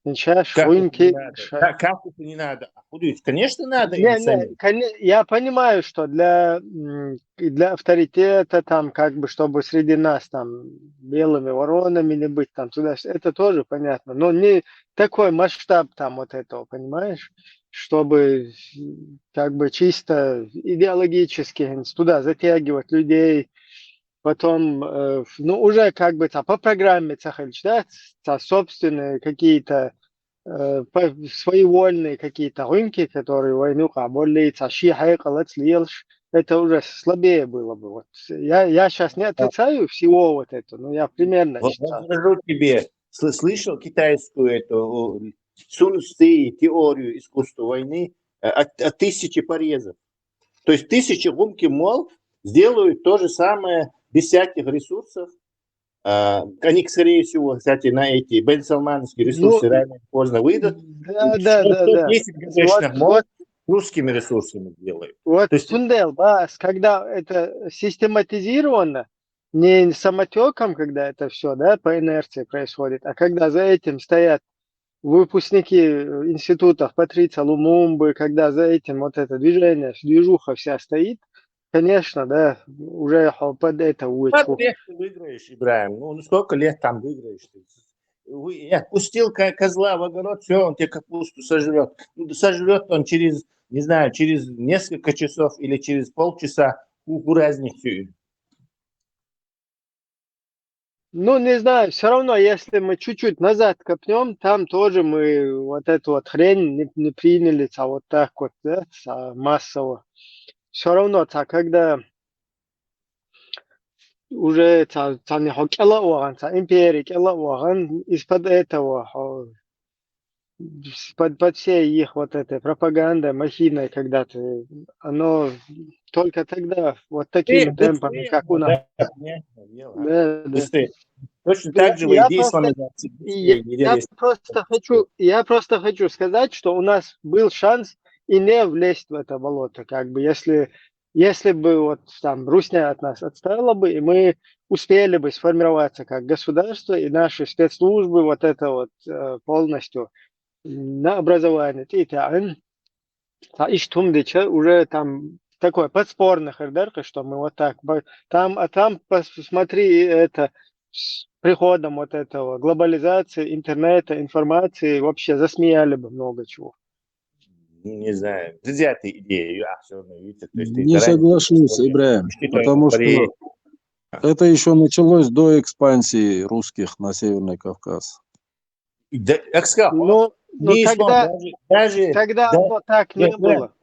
Сейчас Как это рынки не надо? Как, как это не надо? А куда это? Конечно, надо. Не, Им не, самим. коне- я понимаю, что для, м, и для авторитета, там, как бы, чтобы среди нас, там, белыми воронами не быть, там, туда, это тоже понятно. Но не такой масштаб, там, вот этого, понимаешь? Чтобы, м, как бы, чисто идеологически туда затягивать людей. Потом, э, ну, уже как бы ца по программе ца хилча, да, ца собственные какие-то, э, по-, своевольные какие-то гӀунки, которые вайна юкъа болли, ца ший хьекъалца лелаш, это уже слабее было бы. Вот я, я щас не отрицаю всего вот это, но я примерно Вот, считаю. Возражу тебе. Сл- Слышал китайскую эту Сунь Цзы, теорию искусства войны, э, от, от тысячи порезов. То есть тысячи гӀунки мол сделают то же самое без всяких ресурсов. А, они, скорее всего, кстати, на эти бен салмановские ресурсы Ну, рано или поздно выйдут. Да, да, да, да. Десять ГБшных Вот, мол вот, русскими ресурсами сделают. Вот То есть цундел, бас, когда это систематизировано, не самотеком, когда это все, да, по инерции происходит, а когда за этим стоят выпускники, э, институтов Патрица Лумумбы, когда за этим вот это движение, движуха вся стоит, конечно, да, уже хо-, под это Как учу. лет ты выиграешь, Ибраим? Ну, ну сколько лет там выиграешь ты? Вы- Я пустил ко- козла в огород, все, он тебе капусту сожрет. Ну, да сожрет он через, не знаю, через несколько часов или через полчаса. Какую разницу? Ну, не знаю, все равно, если мы чуть-чуть назад копнем, там тоже мы вот эту вот хрень не, не приняли, ца вот так вот, да, ца массово. Все равно, ца, когда уже ца, ца не хо кӀела ваган, ца империя кӀела ваган, из-под этого, хо, под, под всей их вот этой пропагандой, махиной, когда ты, оно только тогда вот такими Быстрее, темпами, быстрее, как у нас. Да, понятное дело. Да, да. Быстрее. Точно Я, так же вы я и просто, исламизация. я, Быстрее, я резко. просто хочу, я просто хочу сказать, что у нас был шанс и не влезть в это болото, как бы, если, если бы вот там русня от нас отстала бы, и мы успели бы сформироваться как государство, и наши спецслужбы вот это вот, э, полностью на образование, и та-, ин, та иш тумдича уже там такой подспорный хердер, что мы вот так, ба-, там, а там, пос-, смотри, это, с приходом вот этого глобализации, интернета, информации вообще засмеяли бы много чего. Не знаю, взятые идеи, а, все равно, видите, то есть ты Не заранее соглашусь, смотришь, Ибраим, что это потому Корея. Что это еще началось до экспансии русских на Северный Кавказ. Да, как сказал, Ну, ну не ислам, тогда, даже, даже, тогда да, оно так не нет, Ибраим, было.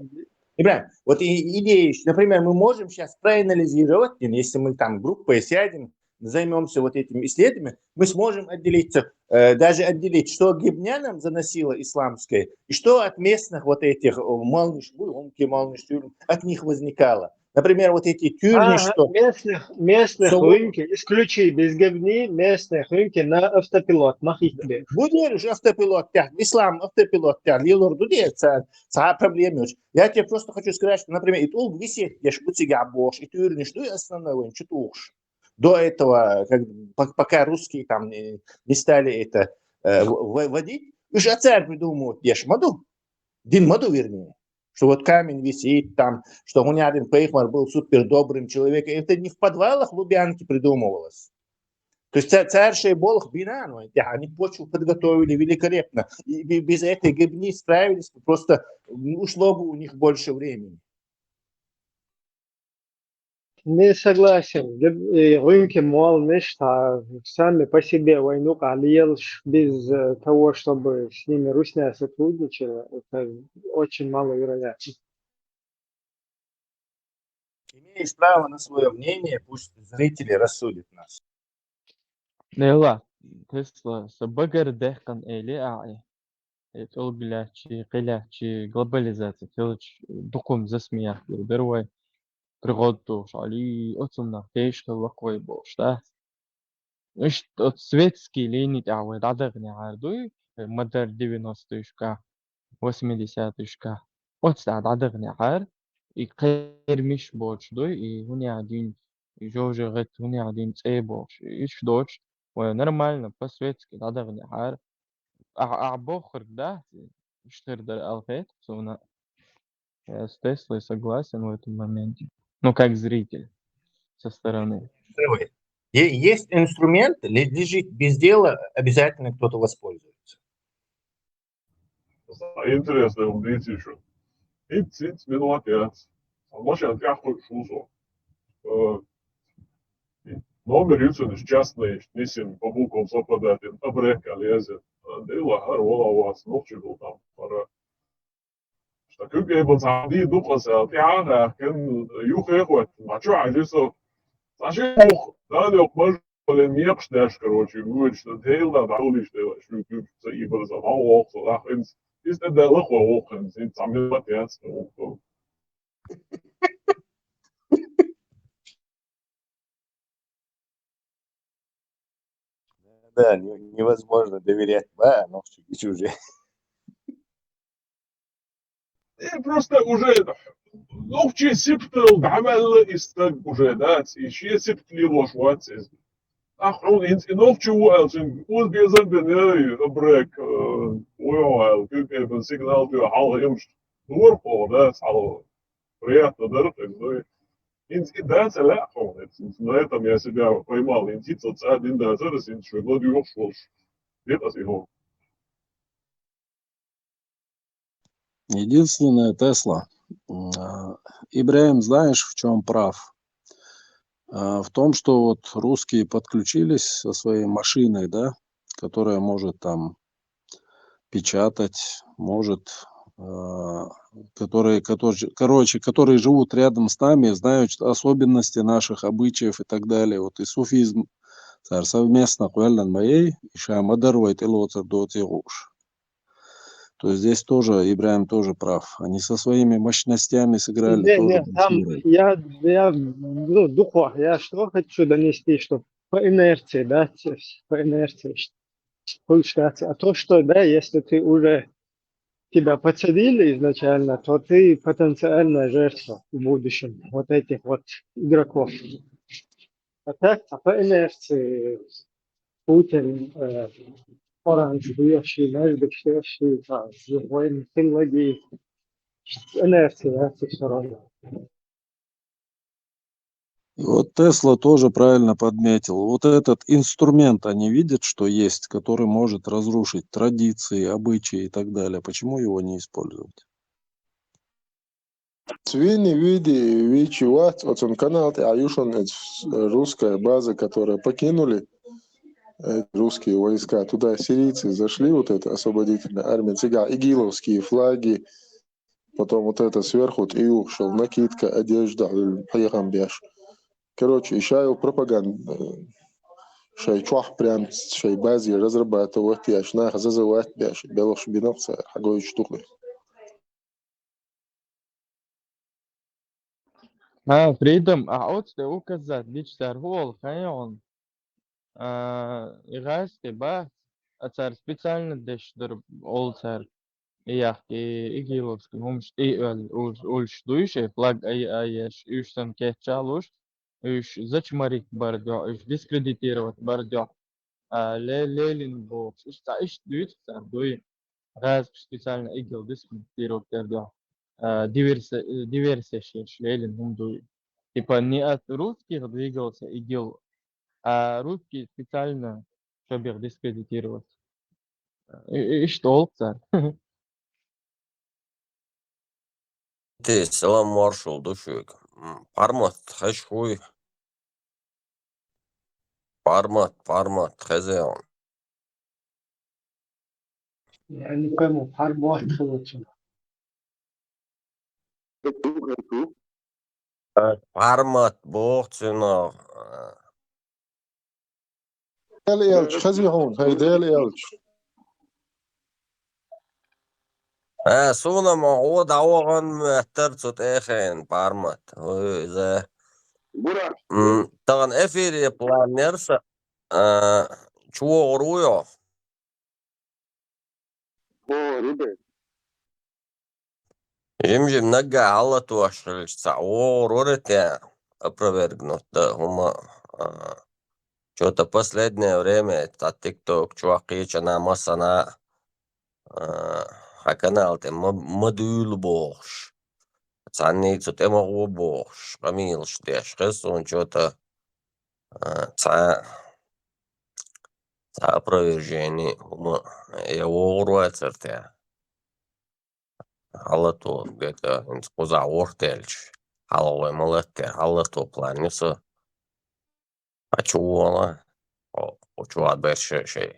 Ибраим, вот и, идеи, например, мы можем сейчас проанализировать, если мы там группой сядем, займемся вот этим исследованием, мы сможем отделиться, э, даже отделить, что гибня нам заносило исламское, и что от местных вот этих, э, малныш, гӀунки малныш, от них возникало. Например, вот эти тюрьмы, Ага, что местных, местных Соло- гӀунки, исключи безгибни, местных гӀунки на автопилот, махикбе. Будешь автопилот, да, ислам автопилот, да, лилур дуде, ца, ца проблемы. Я тебе просто хочу сказать, что, например, и тулг висит, я ж буцига бош, и тюрьмы, что и основной, что туш. До этого, как, по- пока русские там не, не стали это, э, в- вводить, уж а царь придумывать, я ж маду, дин маду, вернее, что вот камень висит там, что Гунярин Пейхмар был супер добрым человеком. Это не в подвалах Лубянки придумывалось. То есть ца- царь Шейболах бина, ну, это они почву подготовили великолепно. И бе- без этой гибни справились, просто, ну, ушло бы у них больше времени. Не согласен. Гиб-, э, гӀунки малныш, та, сами по себе вайна юкъа лелаш без, э, того, чтобы с ними русня сотрудничала, это очень маловероятно. Имеешь право на свое мнение, пусть зрители рассудят нас. Нела, Тесла, са багара дехкан эли аи. Э, тӀулг лаьччи, кхы лаьччи, глобализация, телач дукхум засмеяхь дир вай. Пригод тухуш али, оцунах теш хила вакхой болуш, да? Иштта оцу светский линий тӀехь вай дӀадаханехьара дуй, э, мадар девяностые шка, восьмидесятые шка. Оцу тӀехь дӀадаханехьара, и кхермиш боцуш дуй, и хӀунеха дин, и жовжа гӀетта хӀунеха дин цӀе бохуш. Иштта доцуш, вай нормально, по-светски дӀадаханехьара. Ахьа, ахьа бохург дац, иштта хир дара алхет, суна. Я с Теслой согласен в этом моменте. Ну, как зритель со стороны. Первое. Е- Есть инструмент, ле- лежит без дела, обязательно кто-то воспользуется. Интересный убийца еще. И птиц минут пять. А может, я хочу шузу. Э, и номер ю цуьнан, частный, нисина, по буквам совпадать, абрек аьлла язйина. Дела, хӀара вала вац, нохчий ву там, хӀара. Ша куьг эбан цхьа ди ду-кх аса, тӀаьхьа а хаьхкина, юххе а хоьттина, дӀа чу хьажи со. Цхьа ши вух, Дала йоккха маж-, Олен мекхаш деш, короче, вуьйцуш дан тейла дӀа улиш тӀе шу куьг ца ибар ца ма воккху со лахинца. Иза тӀе Дала хо воккхинца, иза цхьа милла яц воккху. Да, не-, невозможно доверять, ба, нохчий гича уже. Э, просто уже нохчий сибтал дӀаваьлла и стаг уже, да, и шен сибт лелош вац иза. Ах, хьуна хӀинца и нохчий ву аьлча, уза безам бен, эй, абрек, э, вуй хьо аьлла, куьг эбан сигнал тоьхна хьалха ямаш дора хьо, да, хьалха. Приятно дара, так, ну, и хӀинца и дац а лаьа хьуна, хӀинца на этом я себя поймал, хӀинца и цо цӀа дин дацара, хӀинца шоай ладуьйгӀуш волуш. Декъаза и хьуна. Единственное, Тесла, м, а, Ибрахим, знаешь, в чем прав? А, в том, что вот русские подключились со своей машиной, да, которая может там печатать, может, а, которые, которые, короче, которые живут рядом с нами, знают особенности наших обычаев и так далее. Вот и суфизм, цара совместно кхоьллина ма яй, и ша ма дарра вай тӀелоцур доций гуш. То есть здесь тоже Ибрахим тоже прав. Они со своими мощностями сыграли Не, тоже не, там большую роль. я, я, ну, дукха, я что хочу донести, что по инерции, да, ц-, по инерции, ш-, хуй штат. А то, что, да, если ты уже тебя подсадили изначально, то ты потенциальная жертва в будущем вот этих вот игроков. А так, а по инерции Путин, э, оранж бьёшь, между бьёшь, там, военные технологии, инерция, да, всё равно. И вот Тесла тоже правильно подметил. Вот этот инструмент они видят, что есть, который может разрушить традиции, обычаи и так далее. Почему его не использовать? Цвини види вичи вац, оцун канал тӀехь ю шуна эца русская база, которая покинули, э, русские войска. Туда сирийцы зашли, вот это освободительная армия, цигахь игиловские флаги, потом вот это сверху тӀеюхуш йолу накидка, одежда, хьехам беш. Короче, и ша йолу пропаганда, э, шайн чохь прям шайн базе разрабатывать еш, нах зазывать беш, белхаш бина цара, хьагойтуш ду-кх. А, Freedom, а оцу тӀе указать дича цара хӀун олу хаьий хьуна? А, и гӀазкхи бац, а цара специально деш дара олу цара. И яхки, и игиловский хӀумаш тӀе а оьлла, уьш, уьш дуй шайн флаг а, а еш, уьш санна кечъян луш, уьш зачмарить бар дуьхьа, уьш дискредитировать бар дуьхьа. А, ле-, Ленин бохуш, иштта, иштта дуьйцу цара дуй. ГӀазкхи специально игил дискредитировать дер дуьхьа. А, диверси-, диверсия еш, Ленин хӀума дуй. Типа, не от русских двигался игил, а русские специально, чтобы их дискредитировать. И, и, иштта олу цара. Ти салам маршалла ду шуьга. М, Пармат, хезаш хуй? Пармат, Пармат, хезий хьуна? Я не пойму, Пармат хезий хьуна. Э, Пармат боху цунах, э, Дела элча, хезий хьуна, хӀай Дела элча. Э, суна ма гӀо дӀавахана моьттара цу тӀе а хиъна Пармат. ХӀу иза. М, тахана эфире план яра сан, э, чу вогӀур вуй хьо? О, ребят. Жим-жим наггахь хьалатош хилча, цхьаъ вогӀур вара те опровергнуть дан хӀума, а, чё-то последнее время цхьа TikTok чохь кхечанхьа массанхьа, а, хьан канал тӀе ма, ма дуьйла бохуш. Цхьанний цу тӀе ма гӀо бохуш, къамелаш деш. Хеза суна чё-то, а, цхьа, цхьа опровержение хӀума, я вогӀур вацара те. Хьалато, где-то хӀинца кхузахь ворхӀ даьлча, хьалха вай ма латтара, хьалато план ю со. А чё она? О, о, чё отберешь, шей?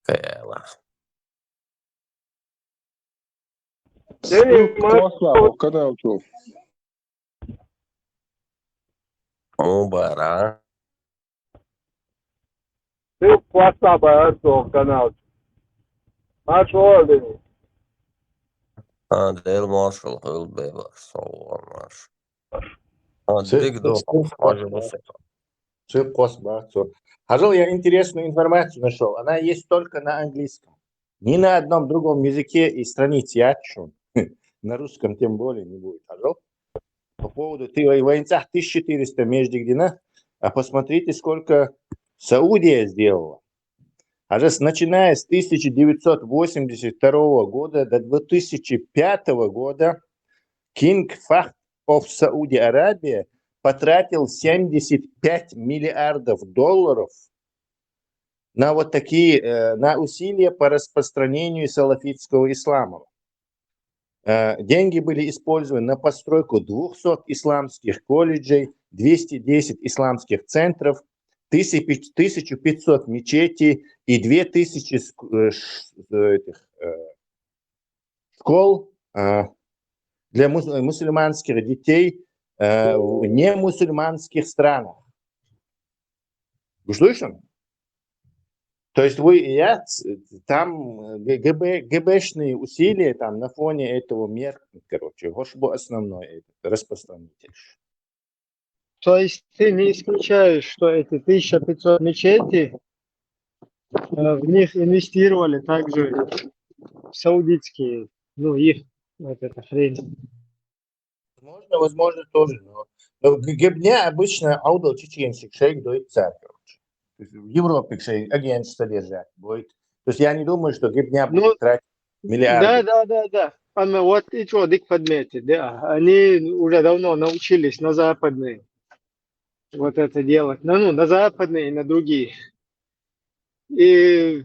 Кэла. Эй, Марк, Слава, канал чё? Мубара. Ты класса баэр зон канал. Марш олдин. А, дэл маршал, хыл бэла, солон марш. А, Сэ- диг до, сэ- хажа бусэ. Циркос, да, цо. Хажал, я интересную информацию нашел. Она есть только на английском. Ни на одном другом языке и странице я чу. На русском тем более не будет. Хажал. По поводу ты вой- военцах тысяча четыреста между где, а посмотрите, сколько Саудия сделала. А же с- начиная с тысяча девятьсот восемьдесят второго года до две тысячи пятого года King Fahd of Saudi Arabia потратил семьдесят пять миллиардов долларов на вот такие, э, на усилия по распространению салафитского ислама. Э, Деньги были использованы на постройку двухсот исламских колледжей, двести десять исламских центров, тысячи- тысяча пятьсот мечетей и две тысячи ск- э, ш- э, этих, э, школ э, для мус- мусульманских детей э, в немусульманских странах. Вы слышите? То есть вы, я, ц- там э, ГБ, ГБшные усилия там на фоне этого меркнут, короче, вот что основной этот распространитель. То есть ты не исключаешь, что эти тысяча пятьсот мечетей, э, в них инвестировали также саудитские, ну, их, вот эта хрень. Возможно, возможно, тоже, но, но г- гибня обычно аудал чеченщик шейк доит царь, короче. То есть в Европе шейк агент содержать будет. То есть я не думаю, что гибня будет Ну, тратить миллиарды. Да, да, да, да. Она вот и что, дик подметит, да. Они уже давно научились на западные вот это делать. На, ну, на западные и на другие. И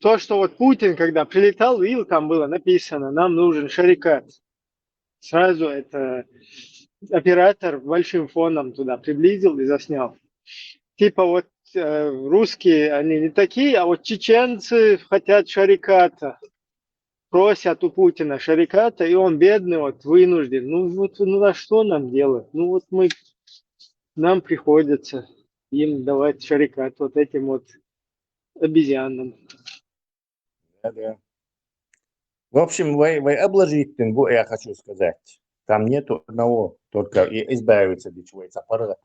то, что вот Путин, когда прилетал, видел, там было написано, нам нужен шарикат. Сразу это оператор большим фоном туда приблизил и заснял. Типа вот э, русские, они не такие, а вот чеченцы хотят шариката. Просят у Путина шариката, и он бедный, вот вынужден. Ну вот, ну а что нам делать? Ну вот мы, нам приходится им давать шарикат, вот этим вот обезьянам. Да, да. В общем, вы, вы обложите, я хочу сказать. Там нету одного, только и избавиться от чего это аппарат.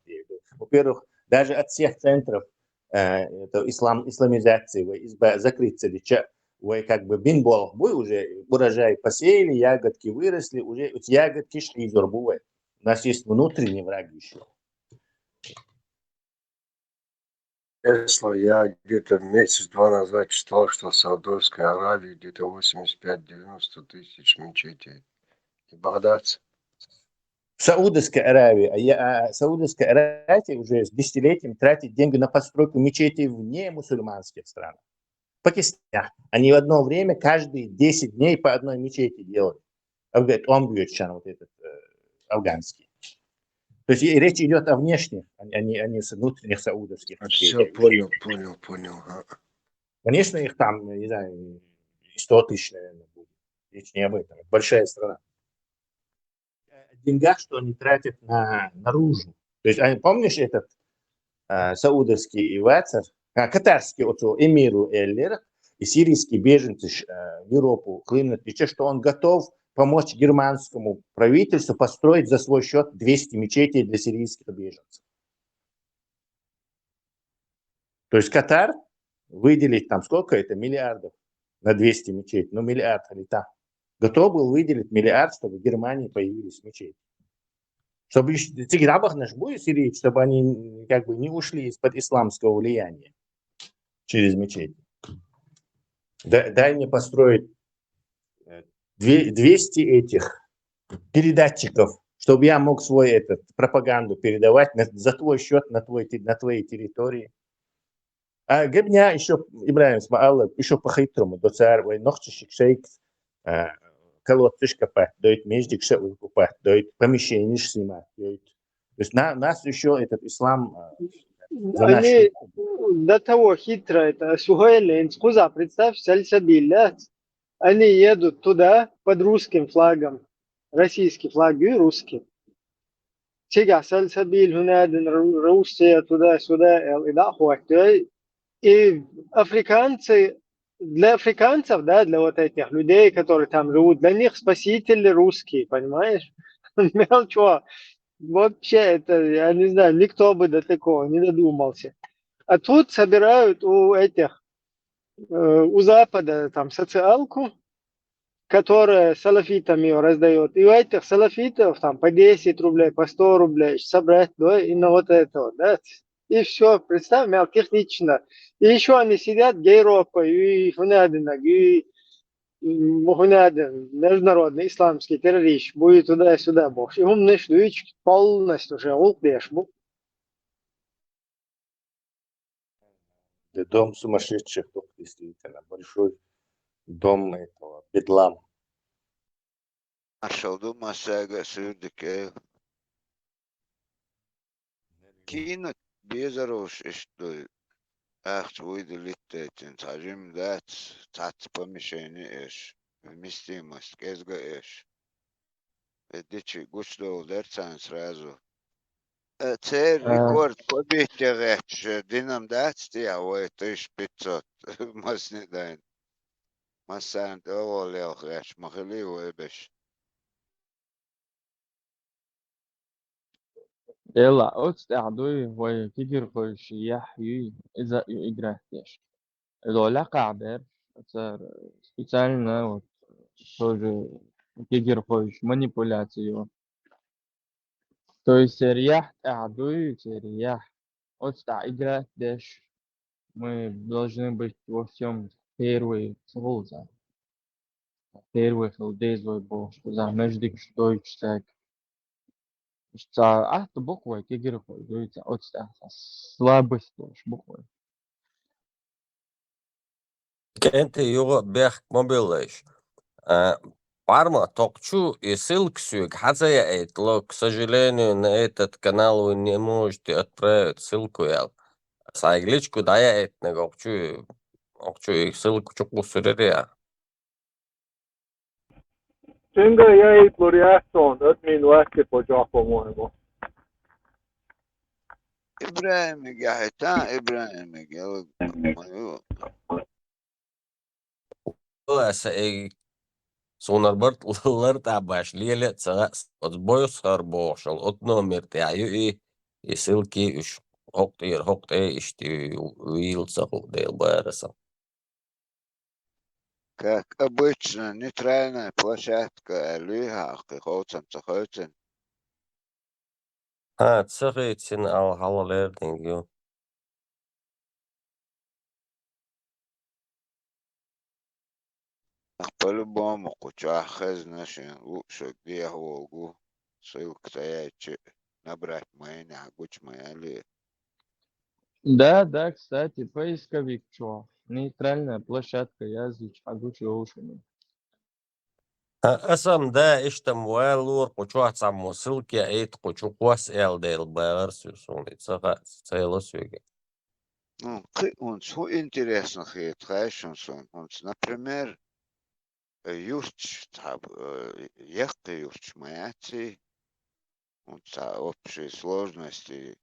Во-первых, даже от всех центров э, это ислам, исламизации, вы изба, закрыться дича, вы как бы бин бол, вы уже урожай посеяли, ягодки выросли, уже эти ягодки шли из орбувы. У нас есть внутренний враг еще. Если я где-то месяц-два назад читал, что в Саудовской Аравии где-то восемьдесят пять-девяносто тысяч мечетей. И Багдад. В Саудовской Аравии, а я, а Саудовская Аравия уже с десятилетиями тратит деньги на постройку мечетей в немусульманских странах. Пакистан. Они в одно время каждые десять дней по одной мечети делали. А говорит, он будет сейчас вот этот э, афганский. То есть и речь идет о внешних, а не, а не о внутренних саудовских. Все, понял, понял, понял. Ага. Конечно, их там, не знаю, сто тысяч, наверное, будет. Речь не об этом. Это большая страна. О деньгах, что они тратят на наружу. То есть, они, помнишь этот э, саудовский ивацер, а, катарский оцо эмиру эллер, и сирийские беженцы э, в Европу хлынут, и что он готов помочь германскому правительству построить за свой счет двести мечетей для сирийских беженцев. То есть Катар выделить там сколько это миллиардов на двести мечетей, ну миллиард лита. Готов был выделить миллиард, чтобы в Германии появились мечети. Чтобы ещё- циграбах наш будет сирийцы, чтобы они как бы не ушли из-под исламского влияния через мечети. Да- дай мне построить э, две- двести этих передатчиков, чтобы я мог свой этот пропаганду передавать на- за твой счет на твой те- на твоей территории. А гибня еще Ибрагим Смаалов еще по хитрому до царь вой ногчишик шейк колодцыш копать, доит междик шейк копать, доит помещение снимать, доит То есть на, нас еще этот ислам э, за наши... Они до того хитро это, Сухейлинц, куза, представь, Сальсабилля. Они едут туда под русским флагом. Российский флаг и русский. Цигахь Сальсабиль, Хунадин, Ру-, Русия, туда-сюда, эл, и да, хватит. И африканцы, для африканцев, да, для вот этих людей, которые там живут, для них спасители русские, понимаешь? Мелчо. Вообще, это, я не знаю, никто бы до такого не додумался. А тут собирают у этих, э, у Запада там социалку, которая салафитам её раздаёт. И у этих салафитов там по десять рублей, по сто рублей собрать, да, и на вот это вот, да. И всё, представь, мел технично. И ещё они сидят, Гейропа, и Хунадина, и, м, Хунадин, международный исламский террорист, будет туда-сюда, бог. И умный, что полностью уже, улк деш, бу. Да, дом сумасшедших, тут действительно большой дом этого, бедлам. Маршал ду массаьга а суьрдиг. Кийна безараш иштта ду, ахча вуй ду литтайцина, цхьа жима дац, цхьацца помещени еш, вместимость кӀезга еш. Э, дичи гучудовла дара царна сразу. Э, церан А. Рекорд побить гӀерташ, э, дина-м дац те вай тысяча пятьсот масне дайна. Массарна тӀе гӀо лелха гӀерташ ма хилий вай беш. Эла, оцу тӀехь дуй вай кегирхойш яхь юй, иза а ю играть деш. Иза лаьккхахь берш, цара специально вот тоже кегирхойш манипуляцию. То есть церан яхь тӀехь дуй, церан яхь. Оцу тӀехь играть деш, мы должны быть во всём первые, ца хул цара. Первый хила деза вай бохуш, кхузахь междигаш дойтуш цаьрга. Иштта цхьа атта бу-кх вай кегирхой, дуй цхьа оцу тӀехь цхьа слабость долуш бу-кх вай. КӀентий, юха а бехк ма билла аш. А, Парма, тхо кху чу и ссылка соьга хьан ца яийта, к сожалению, на этот канал вы не можете отправить ссылку, аьлла. Сайга личку дӀаяийтинарг кху чу, кху чу и ссылка чу кхуссур яра. Цуьнга яийталур яц суна, админ вац тхо чохь, по-моему. ИбрахӀимига яхьийтахьа, ИбрахӀимига, ялаг ма ю. Аса эй, суна барт лар тӀе баш леле а ца хаьа, оцу Бойсхар бохуш йолу оцу номер тӀехь ю и, и ссылки уьш хӀокху тӀера, хӀокху тӀе иштта вийла ца хуу Делан барасал. Как обычно, нейтральная площадка аьлла ю хьан кхин ховсам ца хоьцина? ХӀан, ца хийцина, ала хьала лерниг ю. По-любому кху чохь хезна шен луъушург дехьавогӀу, ссылка ца яьлча, набрать ма йина, хьан гучу ма яьлла. Да, да, кстати, поисковик чохь нейтральная площадка яздича хьан гучу йолуш ву. Аса-м, да, иштта-м валора, кху чохь цхьаммо ссылка яийта, кху чу кхосса аьлла дела бахара соьга, суна и ца хаьа, ца йила соьга. Ну, кхин а хӀунца хӀун интересно хета хаьий шуна суна? ХӀунца, например, юрташ цхьа, э, яккхий юрташ ма яций, хӀунца цхьа общие сложности,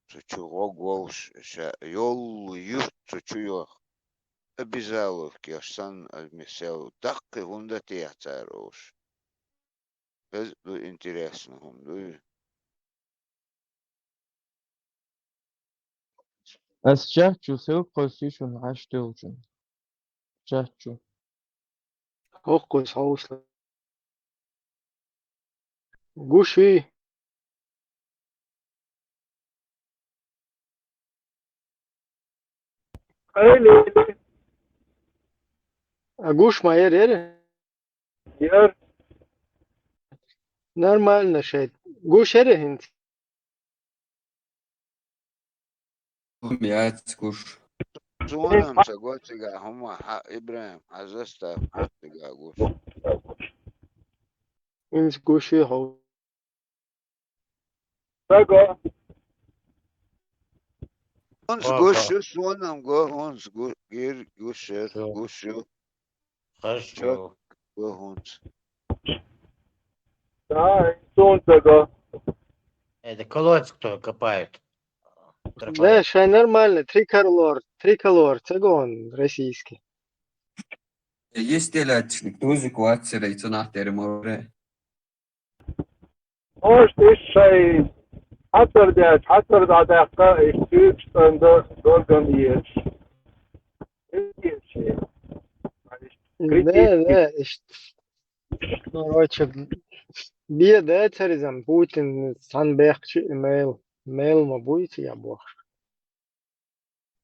цу чу гӀог волуш, ша йолу юрт цу чу йоху, обязаловка еш санна, аса мисел даккхий хӀунда техьа цара олуш. Иза ду интересно хӀума дуй. Ас чат чу ссылка кхоьссий шуна хьаштелчун. Чат чу. ХӀокхуьнца хьовсал. Гуш ю. Айли. А гуш ма яра, яра? Яр. Нормально шайт. Гуш яра хӀинца? Яц гуш. Суна-м ца го цигахь хӀума, хьан, ИбрахӀим, хьан застав го цигахь гуш. ХӀинца гуш ю хьо. Ца го. ХӀунца гуш ю, сонам го, хӀунца гу-, гир, гуш яр, гуш ю. Хорошо. Го хӀунца. Да, и сонца го. Это колодец кто копает. Да, шай нормально, триколор, триколор, ца го он российский. Есть ли отчник, тоже квартира, и цена терморе. Может, иштта шай хьацар даьлча, хьацар дӀадаккха, иштта цуьйкаш цӀанда дорган еш. Да, да, иштта. Короче, бе да царизам Путин цхьана бехкачу и мел, мел ма буй ца я бохуш.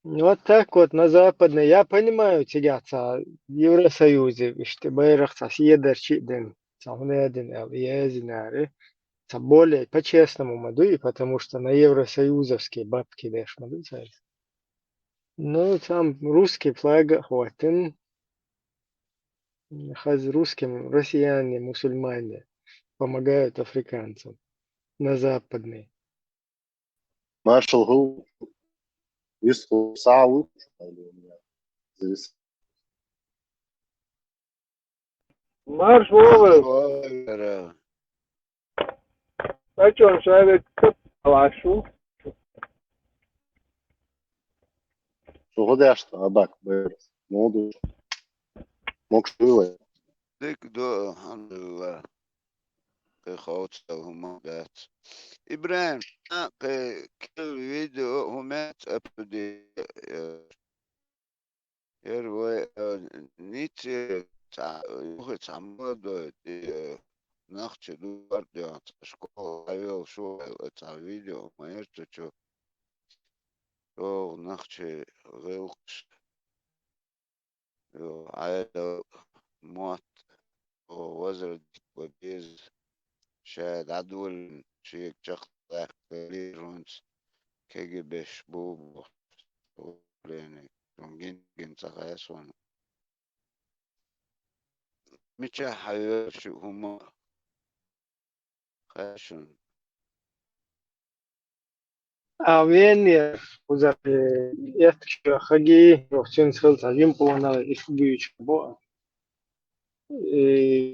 Вот так вот на западный. Я понимаю, цигахь ца Евросоюзе иштта байрах ца седарчи а дина, ца хӀунедина аьлла, езинари, ца более по-честному ма дуй, потому что на евросоюзовские бабки деш ма ду цаьрца. Ну, там русский флаг а хӀоттина. Хаза русским, россияне, мусульмане помогают африканцам на западный. Маршал хӀу вистху сагӀа ву? Марш вогӀу! Ачон шайвек капалаш ву. Шу хӀу деш ду, Абак, бер? Муду. Мокшуйлай. Дик ду, алхьамдулиллах. Кхин ховцал хӀума дац. ИбрахӀим, а, кхин кхин видео хӀумац апуди, э, яр вай, э, ницци цхьа, юхи цхьа молодой, э, нах чу дугӀар доьгӀна цхьа школа хьавел шу аьлла цхьа видео ма яр цу чу. ЧӀогӀа нах чу гӀиллакхаш. Ю, Ӏаьдал, мотт, о, возродить бан беза, ша дӀадолийна, шега чекхдаккха лерхӀунца кегий беш бу бохуш, управление, шун гин-гин ца хаьа суна. Мичахь хьайоьлу ши хӀума? Хаьа шуна. А вене, кхуза, э, эттачу хаги, цуьнца хила цхьа жимпонал иш буьйчу бо. Э,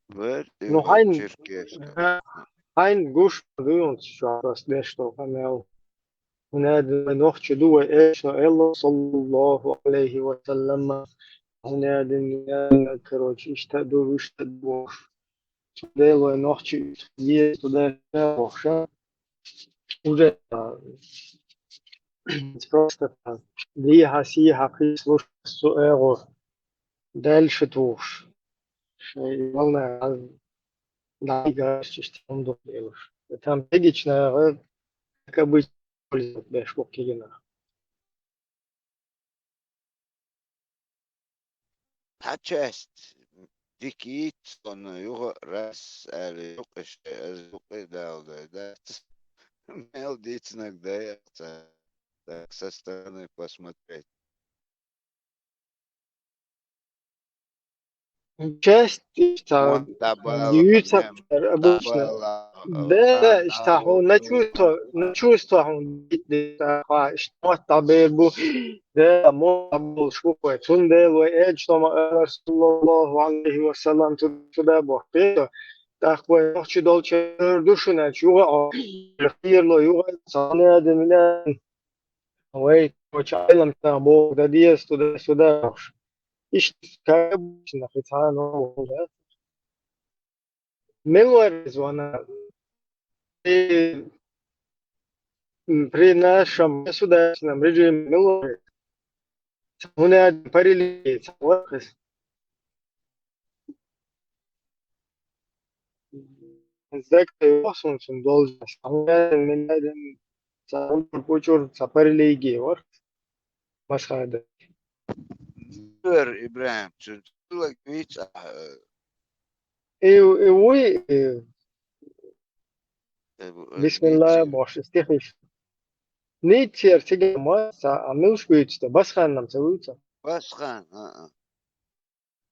Вер, Ну, вер, хьайн, черкес. хьайн гуш дуй, он чохь просто деш долу къамел. ХӀунда аьлча вай нохчий ду, вай элчано аьлла, саллаллаху алейхи ва саллам. ХӀунда аьлча, короче, иштта ду, иштта ду бохуш. Цундела вай нохчий иштта еза туда бохуш. Уже, а, просто, а, дехьа, сехьа, кхин слушать цу эгӀо. Дальше тухуш. Шайн волна, а, дӀайигаш, чисто хӀума ду делуш. Там тегична, а, как обычно, пользовать беш бу кегина. Цхьа часть дика йийца, но юха раз аьлла юкъа шайн, аз юкъа а далла дай дац. Мел дийцинарг дай а ца, так со стороны посмотреть. Часть иштта, дӀабала, юьйцар обычно. Да, да, иштта хьуна на чувство, на чувство хьуна дийца, иштта мотт дӀабер бу. Да, мотт дӀаболуш бу вай. Цундела вай элчано ма аьллера, саллаллаху алейхи ва саллам, цу, цу да боху. ТӀаккха вай нохчий долчу эр ду шуна, аьлча, юха а кхерало, юха а ца надо, Вай, короче, Ӏеламнаха боху, дан деза туда-сюда бохуш. Иштта как обычно, кхин цхьа а нову хӀума дац. Мила вара иза ван? При, м, при нашем государственном режиме мила вара иза? ХӀунда аьлча по религии цхьа вара иза. Дагахь йоху суна цуьнан должность. Хьан цхьа учур-пучур, цхьа по религии вара. Масхада. Муьллер ИбрахӀим, цуьнан тилаг вийца ахьа. И, и вуй, и. Э, бу-, э, Бисмилла, ниццер. Бохуш, стихиш. Ниццер цига ма, цхьа, а муьлш буьйцу те, Басханна-м ца вуьйцу? Басхан, а, а.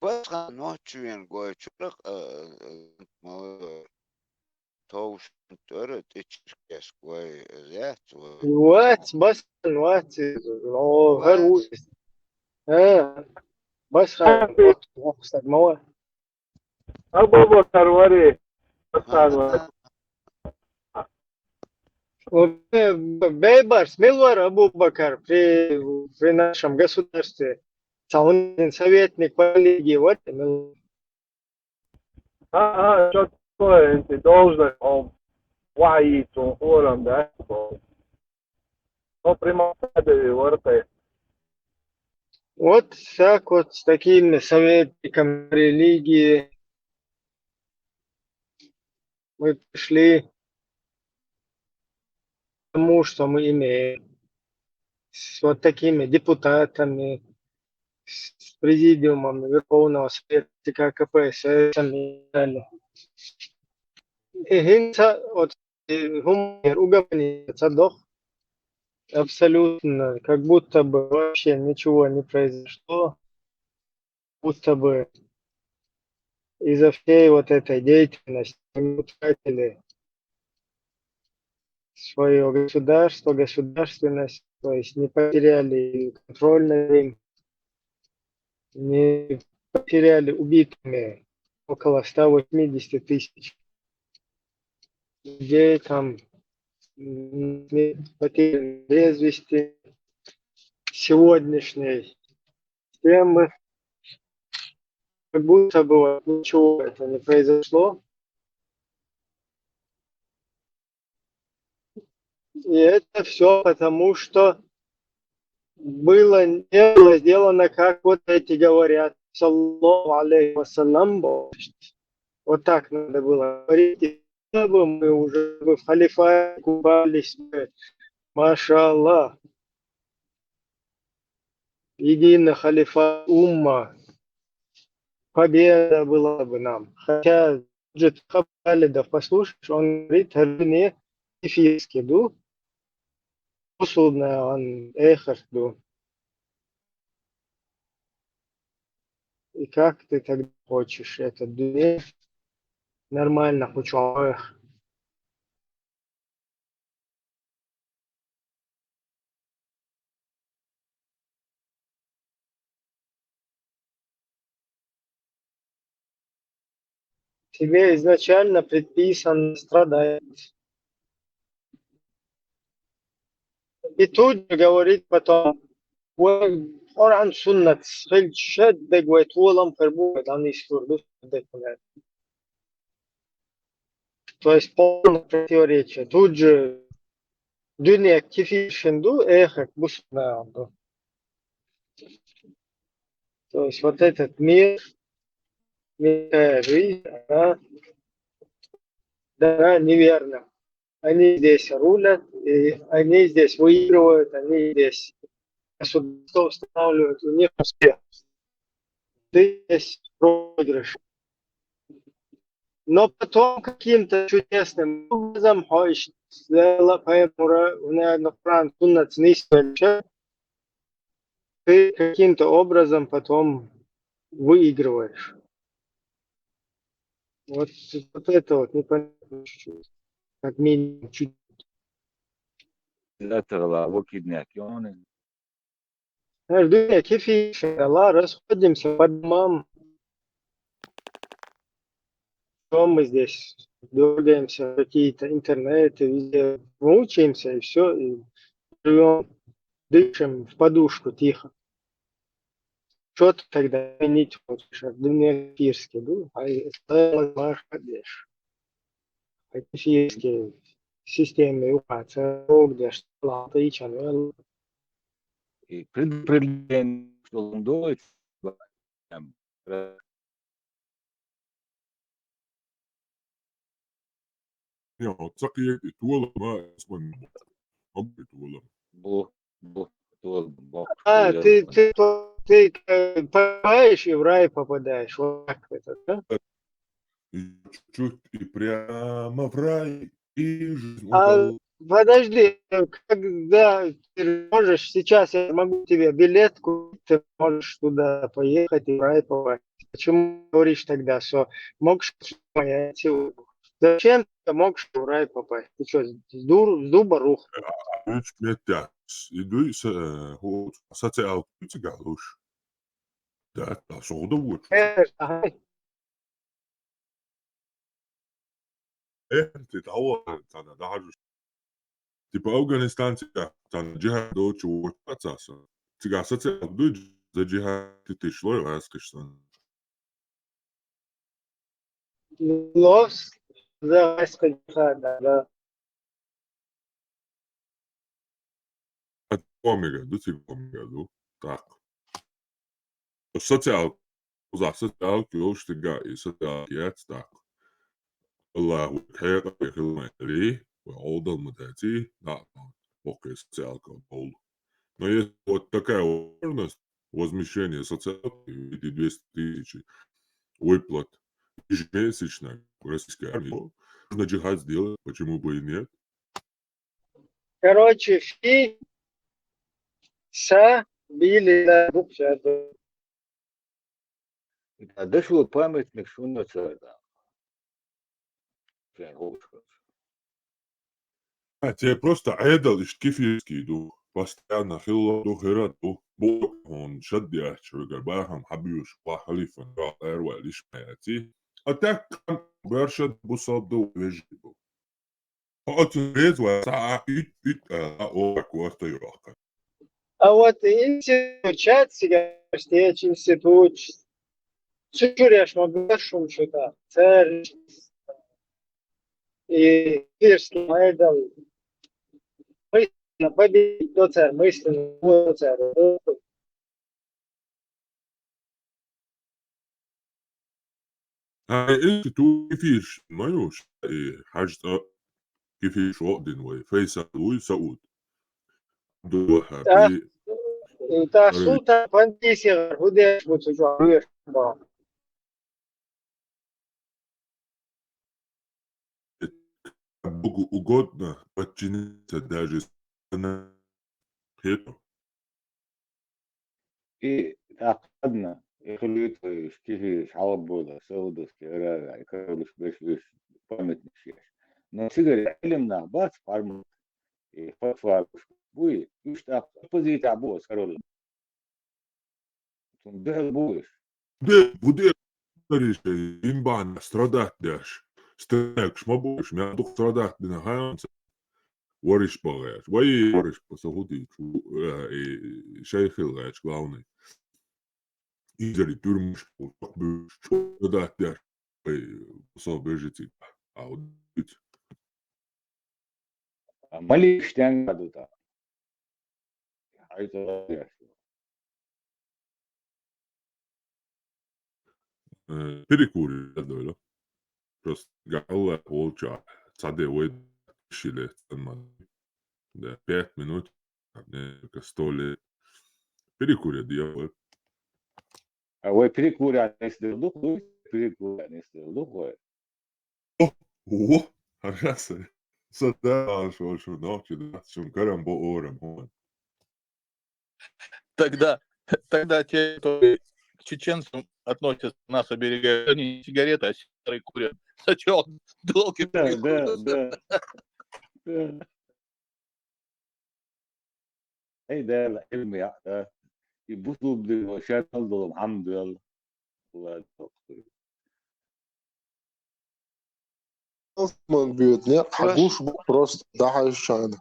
Басхан нохчи вен гой чуракъ, а, а, молодой. товш тӀера тӀе черкесск вай зяц вай. Вац, басан вац, о, гьар у. Э, басан, вот, вот, кстати, мало. Абу-Бакар вари, басан вари. О, бе-, бе-, Бейбарс, мел вар Абу-Бакар при, при нашем государстве? Цалун советник по религии, вот, мел- А, а, что такое, эти должность, он ваит, он хором, да? Ну, при Махмадове, в Р П. Вот так вот, с такими советниками религии мы пришли к тому, что мы имеем. С вот такими депутатами, с президиумом Верховного Совета К П С С и так далее. И гьинца, вот, и гьум угомни цадох. Абсолютно, как будто бы вообще ничего не произошло. Будто бы из-за всей вот этой деятельности мы утратили свое государство, государственность, то есть не потеряли контроль над ним, не потеряли убитыми около ста восьмидесяти тысяч людей, там, м, потеряны без вести. Сегодняшней темы, как будто бы вот ничего это не произошло. И это все потому, что было, не было сделано, как вот эти говорят, саллаллаху алейхи ва саллям, вот так надо было говорить, и бы мы уже бы в халифате купались бы, машаллах, единый халифат, умма, победа была бы нам. Хотя же Халидов послушаешь, он говорит, гьар дуьне кефирски ду, бусулбанай эхарт ду. И как ты тогда хочешь это дуьне нормально хучух? Тебе изначально предписано страдать. И тут же говорит потом, вай Къуръан суннат хилча шаддаг вай толам хир бу, вай даниш хир ду шаддаг хир. То есть полное противоречие. Тут же дуьне кефиршин ду, эхарт бусулбанай ду. То есть вот этот мир, мирская жизнь, она дана неверно. Они здесь рулят, и они здесь выигрывают, они здесь государство устанавливают, у них успех. Ты здесь проигрыш. Но потом каким-то чудесным образом, хо иш Далла пайхамара, уна Къуръан суннат нийсвелча, ты каким-то образом потом выигрываешь. Вот, вот это вот непонятно чуть-чуть. Как минимум чуть. Латарла вакидняк ёны. Знаешь, дуьне кефиршин, расходимся по домам. Что мы здесь дёргаемся, какие-то интернеты, везде мучаемся, и все, и живем, дышим в подушку тихо. Что ты тогда изменить хочешь? Дуьне кефирски ду, а ислам марха деш. А кефирски система юкъа царог деш, латичан, И предупреждение, что он дует, Я, вот так я и толам, а, ислам. Об и толам. Бу, бу, толам, бу. А, ты, ты, ты, э, понимаешь, и в рай попадаешь. Вот так это, да? И чуть-чуть и прямо в рай, и жизнь А, удалась. Подожди, когда ты можешь, сейчас я могу тебе билет купить, ты можешь туда поехать и в рай попасть. Почему говоришь тогда, что можешь моя Зачем тебе мог шурай попасть? Ты что, с, дур, с дуба рухнул? Уьш меттехь, и дуй са-, э, хӀу, социалка дуй цигахь луш? Да, да, со хӀу дан вочу. Э, ага. Э, ты того, цана, да, хьажуш. Типа Афганистан цигахь, цана джихад доцу вочу цаса. Цигахь социалка дуй, за джихад титиш лой, васкаш сан. Ловс за васкаш сан, да. Омега ду, цига омега ду. Так. Социал, уза социал, киош тига и социал яц, так. Аллаху хьекъа, хилмайли, ва олдал мадати, да, окей, социалка, бол. Но есть вот такая возможность возмещения социалки в виде двести тысяч выплат ежемесячно в российской армии. Можно джихад сделать, почему бы и нет? Короче, фи са били на букве. Да, дошел памятник шуна царда. Прям гуф. А, тебе просто Эдал ишт кефирский дух. Постоянно хилла дух, хера дух. Бу он шад яхчу, гар бахам хабюш, ва халифан, ва эрва лиш маяти. А так, берша бусал ду вежи бу. Оцу резва са ит, ит, а, о, куарта йоха. А вот институт, чат сигарштеч институт, чучуреш ма бешум чута, цер, и фирский майдал, мысленно победить, то цер, мысленно, то цер. А институт кефирш, маюш, и хьажта кефирш один вай, Фейсал уй Сауд. Духа, Да. и И та султан пантисер, худеш, вот, уже, ба. Богу угодно подчиниться даже с-, хето. И так, ладно, и хулит, и шкихи, шалбода, Саудовский Аравия, и король беш, беш, памятник шеш. Но сигари илим на бац, пармут, и фатва буй, уж так, оппозиция бу, король. Тун дехал буйш. Де, буде, стариш, имбан, страдать деш. Стенекш, ма буш, мя дух страдать дина ханца. Вариш багаеш. Вай, вариш, посохуди, чу, э, и шайхил гаеш, главный. Изери тюрмуш, страдать деш. Вай, со бежит, а вот. А малиш тянга дута. Хай то яш. Э, перекури, да, да. Просто галла волча, цаде вой шиле, цанма. Да, пять минут, а мне только сто лет. Перекури, дьявол. А вай перекури, а не сдерду, хуй, перекури, а не сдерду, хуй. О, хорошо. Сада, шо, шо, ночи, да, шум, карам, бо, орам, хо. Тогда, тогда те, которые к чеченцам относятся, нас оберегают, они сигареты, а сигареты курят. Зачем? Долго Да, да, перекуриваются. Да. Да. Эй, да, ла, علم يا، да. И бусулб дин ва шайтан долум, хьамдулилла. Аллах акбар. Ман бьют, не, хьагуш бу просто дахьаш шана.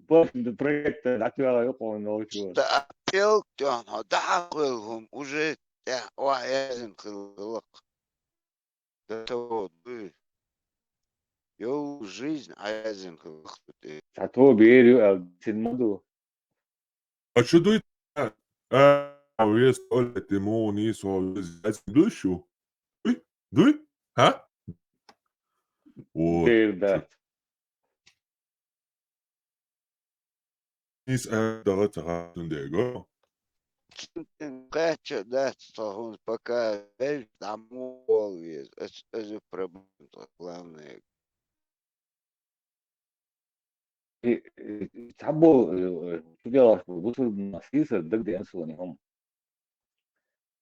После проекта датвала юкъон ночу. Да, пел тён, да, хьакъвел хӀума, уже, да, ва, язин хилгӀлакх. Да, то, дуй. Йо, жизнь, а язин хилгӀлакх, дуй. Сато берю, а син маду. А чу дуй? А, а, вес, Оля, ты му, не со, вес, дуй шу? Дуй? Дуй? А? Вот. Дер, да. Ис, а, дала цагатун дего. Цинтин кхача дац тхо хӀунда, пока вежа дӀа муха вол веза. Эс, эзу проблема тхо, главное. И, и, цхьаболу, э, э, чуделахь бу бусурбанаш сийсара дагадеана суна хӀума.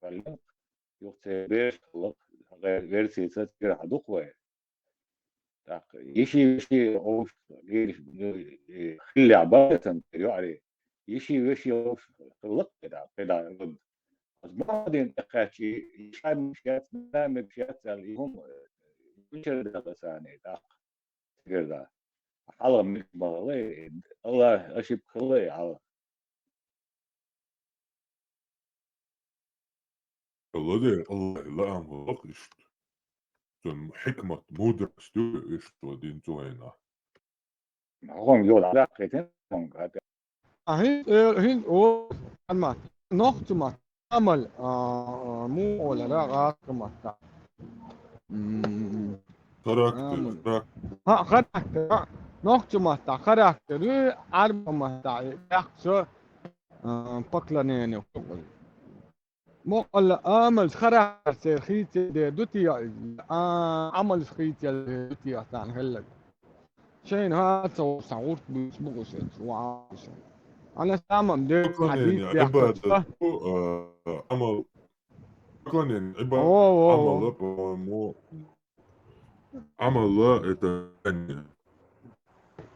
хьалха, юха церан бераш хилла-кх, версица цигара хьадукха вай. ТӀаккха йиши-веши олуш, э, хиллехь бакъ сан церан юкъара. Йиши-веши олуш хилла-кх кхидӀа, кхидӀа род. Оцу Мухьаммадина тӀекхаьчча, йиша мегаш яц, нана мегаш яц аьлла, и хӀума, э, мичара даьлла царна и тӀаккха? Цигара да. Хьалха мегаш ма хилла, Аллах ошибка хилла и хьалха. Аллах, Аллах, лаам хӀокху иштта. Цуьнан хьикмат, мудрость ду иштта дин цу хенахь. Хьо хӀума йолу даккхийтина хӀума гӀатта. А хӀинца, э, хӀинца, о, ма, нохча ма, амал, а, а, муха олара, гӀазкхи маттахь. М. Характер, амал. Характер. ХӀа, характер, хӀа. Нохча маттахь характер ю, Ӏаьрба маттахь яьккхича, а, поклонение. Мукъалла амалш характер церан хийцаде ду те иза? А, амалш хийцаде ду те царна хилларг? Шайна хӀанз ца вуссахь гӀурт буьйцуш бу-кх уьш, ву Ӏалашо. Ана самам де хьадис Поклонение дехкача. عبادة, а, عمل. Поклонение عبادة, О, о, о. عمل, по-моему, عمل это деяние.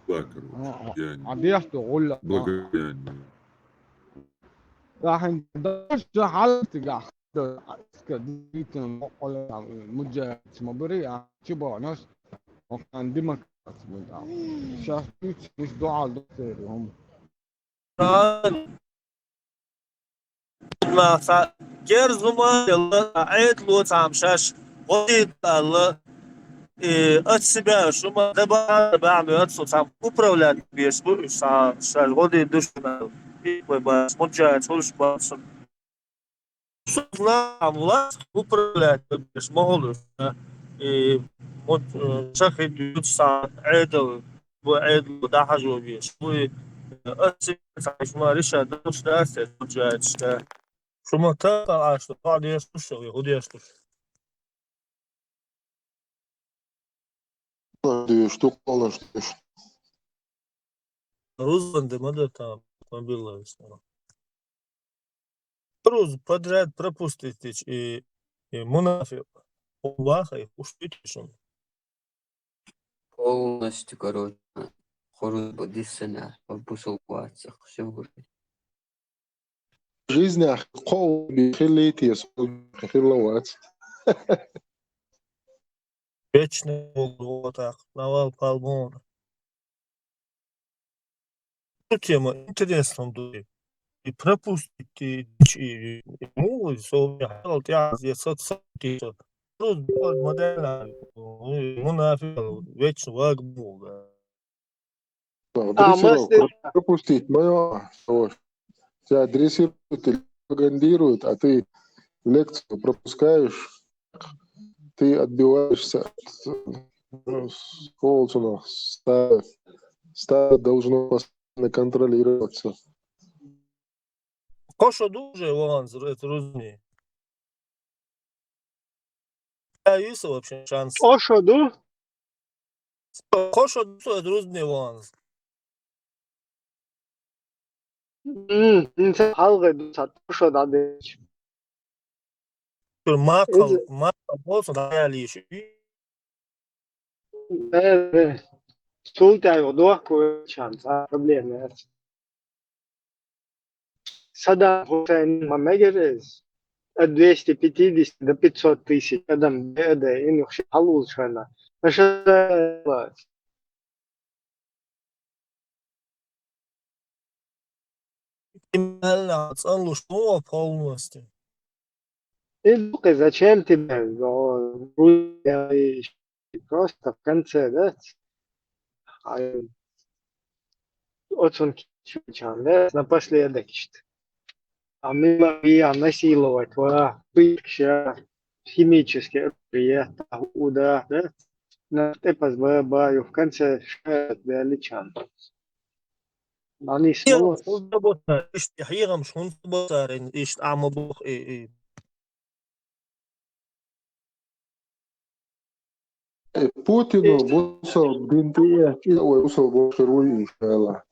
Да, короче, А, а, деяние. а дехто гӀулла. Благодеяние. Дахьан даш хьалтигахь иска дитан мукъала муджахидаш ма барий, а чу бохнаш, окхан демократ ма да. Шаьш дуьйцуш дуьхьал ду церан хӀума. Ма ца герз хӀума делла, Ӏедало цхьа шаьш гӀо дийта аьлла, и от себя шума дабахьа баьхьа моьтту цхьа управлять беш бу уьш цхьа шаьш гӀо дийта ду шуна. И вай бац, муджахидаш хуьлуш бац шуна. Сузна власть управлять беш ма хуьлу шуна. И мут, э, шахид юц цхьа Ӏедал бу, Ӏедало дӀахьажо беш бу, и, э, от себя цхьа шума риша далуш дац те муджахидашка. Шума тахана Ӏаш ду, хьо деш ду шо, хӀу деш ду шо? Деш ду, кхолаш деш ду. Рузбан де ма дар там, мобилла висна. Руз подряд пропустить и, и мунафикъ. Ваха, и уж пичишин. Полностью, короче, хуруз бу диссана, бусулба вацах, всё уже. Жизнях кхо хилли те, хилла вац. Вечно волу вот так, навал палмон. Ну, тема интересная, ду. И пропустить, и, и, и, ну, и со, я хотел тебя здесь отсадить. Просто вот модельно, ну, и мунафикъ, вечно ваг был, да. А, дрессировка. Мастер. Пропустить, моё, вот. Тебя дрессируют или пропагандируют, а ты лекцию пропускаешь, ты отбиваешься от, э, с-, колцунов, стадо, стадо должно постоянно контролироваться. Кхо шо ду уже ваханза, это рузни. Да, есть вообще шанс. Кхо шо ду? Кхо шо ду со рузни ваханза. М, м, ца хьалгӀе ду, ца кхо шо дӀадеча. Маккхал, иза маккхал боху со дӀаяьлла йиш. Э, э. Цул тӀаьхьа дохку вайчан, цхьа проблема яц. Саддам Хусейн ма мегар иза. От двести пятидесяти до пятьсот тысяч адам беа де, ин юхши хьалулчхьана. Аша лац. Криминальная цӀанлуш ма ву полностью. И дукхе, зачем тебе, о, просто в конце, да? Ай, оцун кичвичан, да, напоследок ишта. А мы могли насиловать, ва, пыткша, химическое оружие, та, уда, да? На тепас ба, ба, и в конце шаят величан. Ани хӀунда боцара, иштта хьехамаш хӀунда боцара, иштта Ӏама боху и, и. Э, Путину бусалба дин тӀеэцча, вай бусалба хир вуй, иншалла.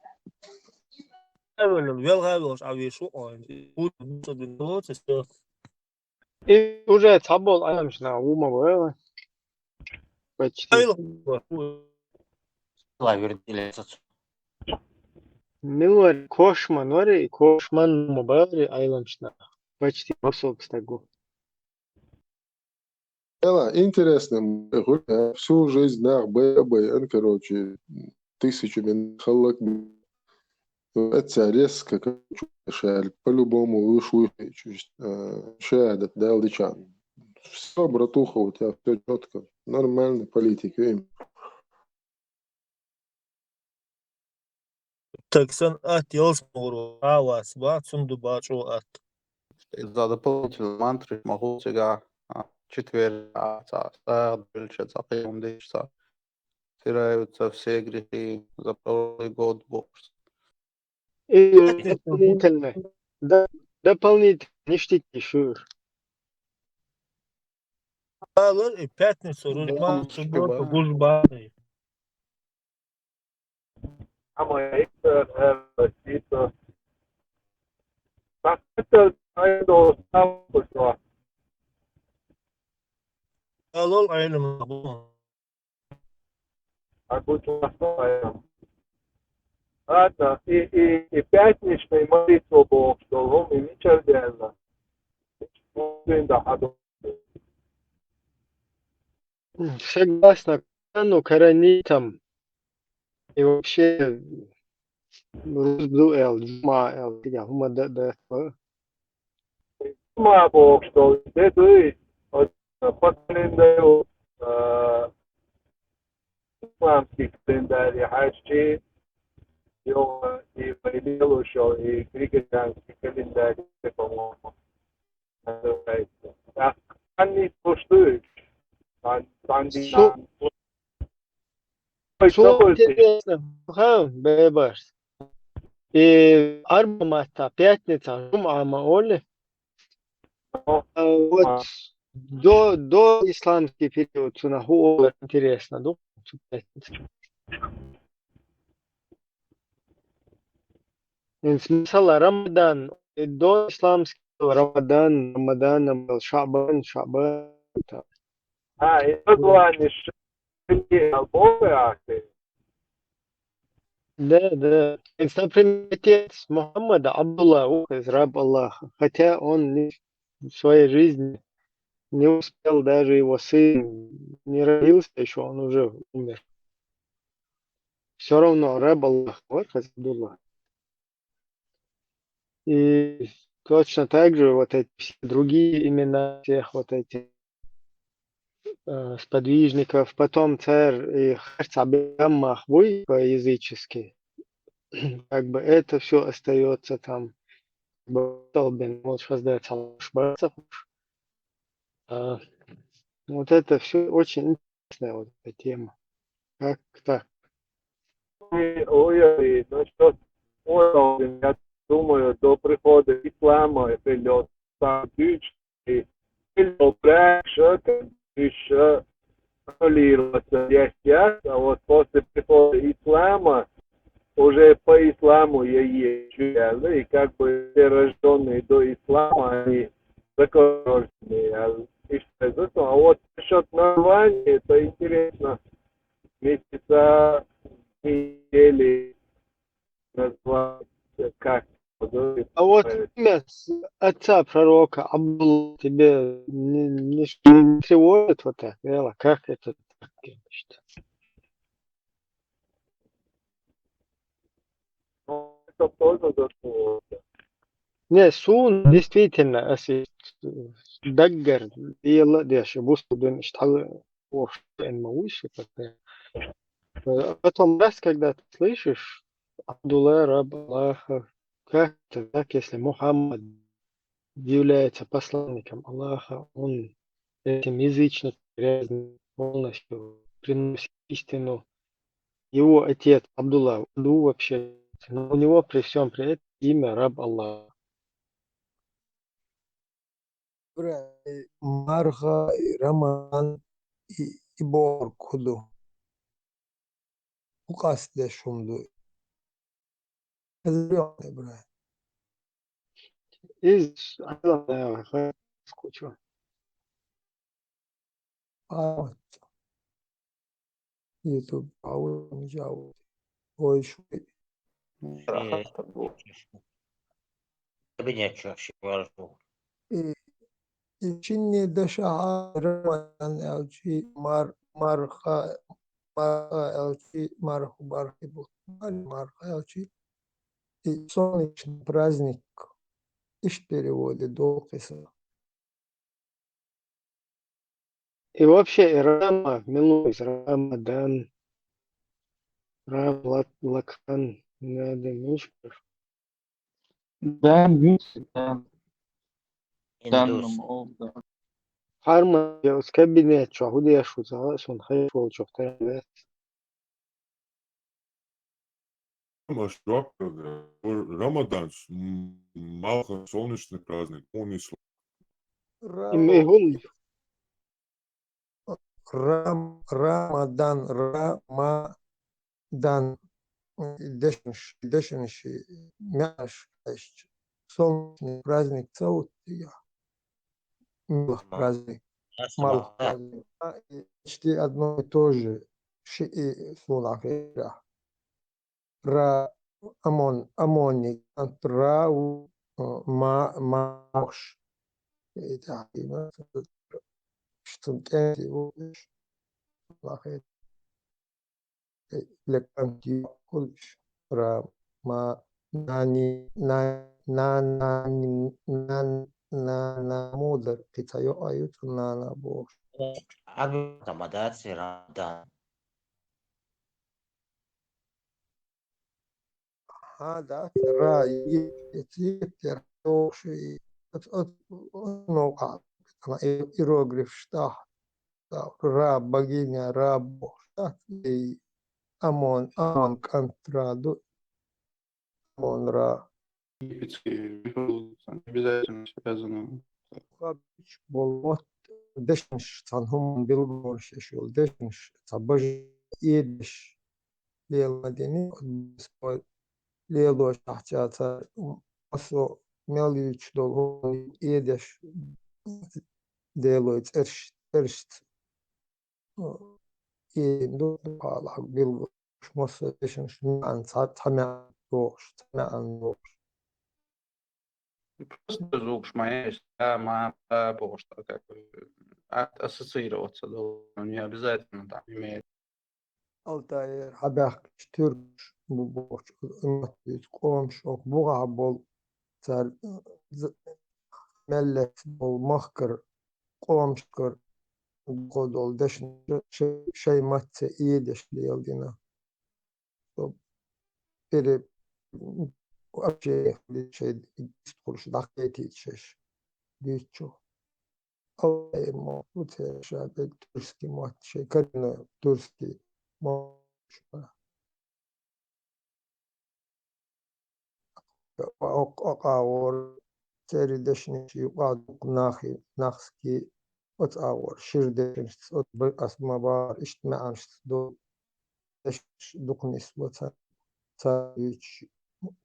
Эвелла, велха а велаш Ӏавеш ву, ой, Путин бусалба дин тӀелоцу, всё. И уже цхьаболу адамаш нах ву ма вара. Почти. Милвар кошман вари, кошман ма бари айланчна. Почти бусалба стаг ву. Эла, интересно, всю жизнь нах бай-, бай-, ан, короче, тысячами халлак. Эца резко, короче, шаьлга по-любому вуьш вуьш, э, шаьдат дал дичан. Всё, братуха, у тебя всё чётко. Нормальный политик, видим. Так сан ат ялсмугӀур вац, ва цунна ду бачӀо ат. Иза дополнительно мантраш ма хуьлу цигахь, а, четверг, а, цхьа сагӀа дуьллича, цхьа кхин хӀума дича, цхьа стираются все грехи за прошлый год бохуш. И дополнительно, да, дополнительно ништики шуьйра. Алар и пятницу, рузба, субботу, гуж бахьий. Ама итар, эр, ситар. Сакъатар айдо сам кусва. Алол айрым. Абу Чуасо айрым. Ладно, и, и, и пятничный молитва боксдолум, и мичарденна. Согласна, ну, коронитам. И вообще, рузбу эл, джума эл, я, хума да, да, да. Джума боксдол, дедуй, вот, по календарю, э, исламский календарь, хачи, и Вавилонский, и григорианский календарь, по-моему, называется. А они пустуют. Ан-, ан-, Су-, ан-, Ой, су-, какой ты? Интересно. Ха, бебаш. И арба матта, пятница, джума ма оли. Ну, а вот а. До, до исламский период, су на ху, интересно, ду? Инс-, масала, Рамадан, и до исламского Рамадан, Рамадан, Рамадан, Шабан, Шабан, там. А, и название ш-, албове ахи. Да, да. Инс, например, отец Мухаммада, Абдулла, ух, из раб Аллаха. Хотя он не, в своей жизни не успел даже его сын, не родился еще, он уже умер. Всё равно раб Аллаха, вот Абдулла. И точно так же вот эти все другие имена всех вот этих, э, сподвижников, потом царь и харца бяммах буй по-язычески. Как бы это всё остаётся там. Бен, вот щас дается, а, вот это всё очень интересная вот эта тема. Как так? Ой, ой, ой, ну что, ой, я думаю, до прихода ислама это лёд, там, дичь, и, и лёд, прям, что-то ещё контролироваться, есть, есть, а вот после прихода ислама уже по исламу я есть, и как бы все рождённые до ислама, они законорожденные, а, и что это, а вот насчёт названия, это интересно. Месяца, недели, назвать, как. А вот, э, имя с-, отца пророка Абдулла тебе не, не ш-, не тревожит вот так, Вела? Как это так, значит? Ну, это тоже заслуга. Не, сун, действительно, если даггар, и ладно, я щас бусту дын, что вообще не могу, что такое. Э, потом раз, когда ты слышишь, Абдулла, раб Аллаха, как это так, если Мухаммад является посланником Аллаха, он этим язычникам грязным полностью приносит истину. Его отец Абдулла, ну, вообще, но у него при всём при этом имя раб Аллаха. Бра, э, Марха, и Рамадан, и, и Борг худу. Ху къастдеш хьун ду. Хазарён, бра. Из, ай, ладно, я скучу. А, вот. YouTube, а вот, а вот. Ой, шуй. Э, кабинет чё, вообще, вообще. И, и чинни дашаха Рамадан элчи, Мар-, Марха, Марха элчи, Марху Бархи бу. Марха элчи. И солнечный праздник. Иш переводе долхиса. И вообще, и Рама, милуй, Рамадан, Рам, Лак-, Лакан, надо, мишпер. Дан, Юсуф, дан. Индус. Дан, о, да. Харма, я с кабинет, чё, худи я шуца, сон хай шуол, чё, второй раз. Маш, Рамадан, м, Малха, солнечный праздник, он ислам. Ра-, Им-, и гун. Рам-, Рамадан, Рамадан. дешнаш, дешнаш, маьӀаш, солнечный праздник ца оттаю. Малх праздник. Малх праздник. А, и почти одно и то же. Ши и сунахира. Ра, амон, амони, ра, у, ма, махш. И так, и ма, что там, кенти, у, лахе. Леканти, кулш. Ра, ма, нани, на, на, нани, на, на, на, мудар, кицайо, ают, на, на, бохш. Абу тамадат, Рамадан. Ха, да, ра, и, и, и, и, от, от, от, ну, а, она и-, иероглиф штах, да, ра, богиня, ра, бог штах, и Амон, Амон контраду, Амон ра. Египетский ритуал, не обязательно связано. Болот, дешнш, цан хуман билгорш, эшул дешнш, ца баж, и деш. Лела дени, лелош ахча ца, асо мел юч дол, и деш, делой церш, церш, и ду, пала, билгу, шмосо, эшен, шмян, ца, цамян, дош, цамян, дош. И просто звук шма есть, да, ма, да, потому что как бы ат-, ассоциироваться должен, не обязательно там имеет. Алтайер хьабаьхкача туьркаш бу бохуча, уммат бийца къомаш, оха бугӀа бол цар, з-, меллаца бол махкара, къомашкара, дукха дола дешна шай, шай матца и деш леладина. Со пере-, вообще шай дистхулаш дӀакхетийта шайш дуьйцучух. Аллай мо, уце ша бе тюркский мотт, шей коренной тюркский мотт. Ок-, окъа гӀор церий дешнаш юкъа дукха нахи, нахски, оцу агӀор шира дешнашца, оцу б-, ас ма бахара, иштта маьӀанашца ду, дешнаш дукха нисло ца, ца дуьйцуш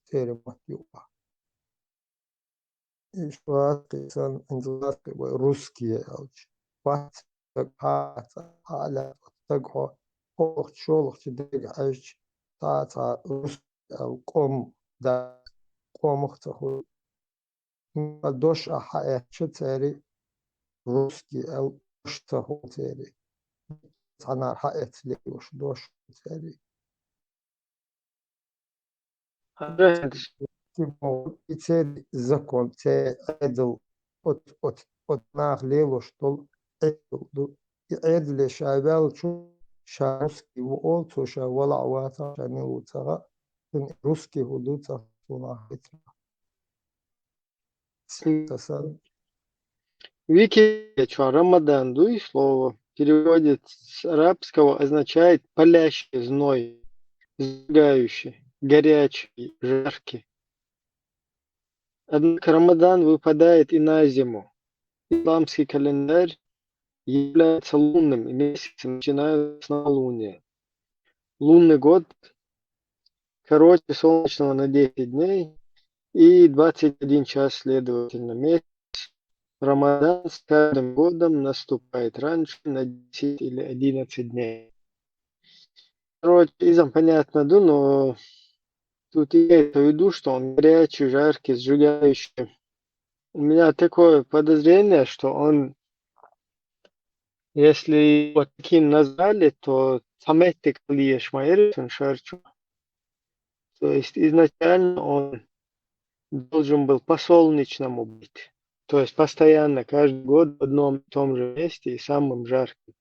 церий мотт юкъа. Иш вац кхин санна, хӀинца вац кхин вай русские аьлча. Вац стаг хьаца, хьа а лаьцна стаг хьо, хӀокху шолгӀачу дерг хьаьжча, цхьа а цхьа русский аьлла къом дац, къомах а ца хуьлу. Ма дош а хьаэцча церий, русский аьлла дош ца хуьлу церий. Цхьанара хьаэцна лелош дош хуьлу церий. Хьажа, и церан закон, церан Ӏедал, оц, оц, оц наха лелош долу Ӏедал ду. И Ӏедале ша ваьллачу, ша русский ву олу, цо ша валахь вацахь, ша мила ву ца хаьа, цуьнан русский хӀун ду ца хаьа, цунах хетарехь. Сийтасан. Википедия чохь Рамадан дуй слово, переводит с арабского, означает палящий зной, сжигающий, горячий, жаркий. Однако Рамадан выпадает и на зиму. Исламский календарь является лунным, и месяцы начинаются с новолуния. Лунный год короче солнечного на десять дней и двадцать один час, следовательно, месяц. Рамадан с каждым годом наступает раньше на десять или одиннадцать дней. Короче, изам понятно, да, но тут имеется в виду, что он горячий, жаркий, сжигающий. У меня такое подозрение, что он, если его таким назвали, то цхьа меттиг хила езаш ма яра цуьнан шарчо. То есть изначально он должен был по-солнечному быть. То есть постоянно, каждый год в одном и том же месте и самым жарким.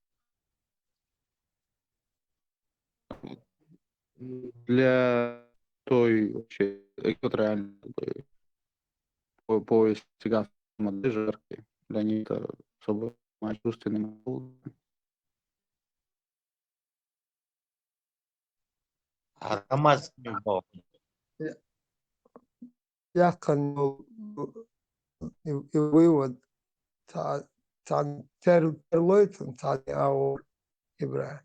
Для той вообще экваториальной, как бы, по-, пояс цыганской модели жаркий. Для них это особо чувственный. Рамаз. Я-, яккханна йолу и, и вывод ца-, цхьаьна тер-, терлой цунна цхьаьна агӀор ИбрахӀим.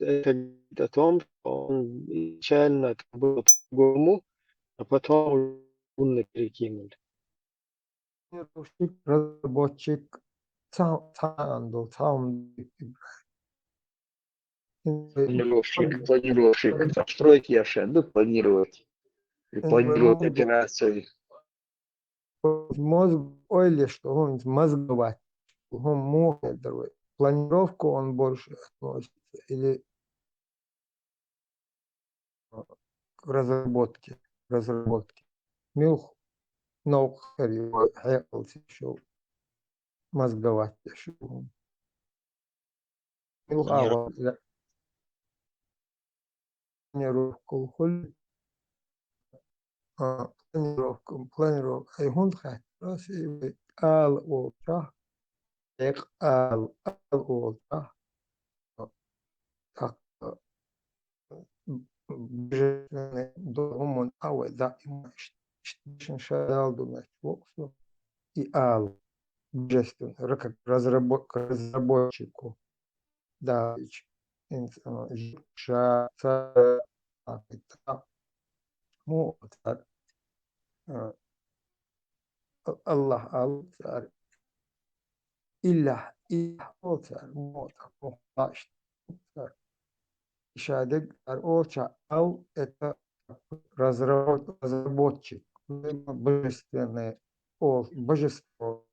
это говорит о том, что он изначально там было по-другому, а потом уже умно перекинули. Планировщик, разработчик, сам, сам, сам. Планировщик, планировщик. Строить яшен, да, планировать. И планировать операции. Мозг, ойле, что он мозговать, он мозг, планировку он больше относится, или к разработке, разработке. Мух, наука, его хьекъал шу мозговать шу. Мух агъо, планировка хул. А, планировка, планировка. Ай хӀунда хаьттара, ала олча, хьекъал, ала олча. Так, божественный дух хӀуман а вай даима иш-, ишта ша Дала ду меч воксу. И ала божественный, ра-, как разрабо-, разработчику. Да, ич-, инсан, ша, ца, а, та. Ну, вот так. А, Аллах, Аллах, цар. Илля, илля, о, цар, мо, так, мо, баш, цар. Ишадег, цар, о, ча, ал, это разработ-, разработчик, божественное, о, божество,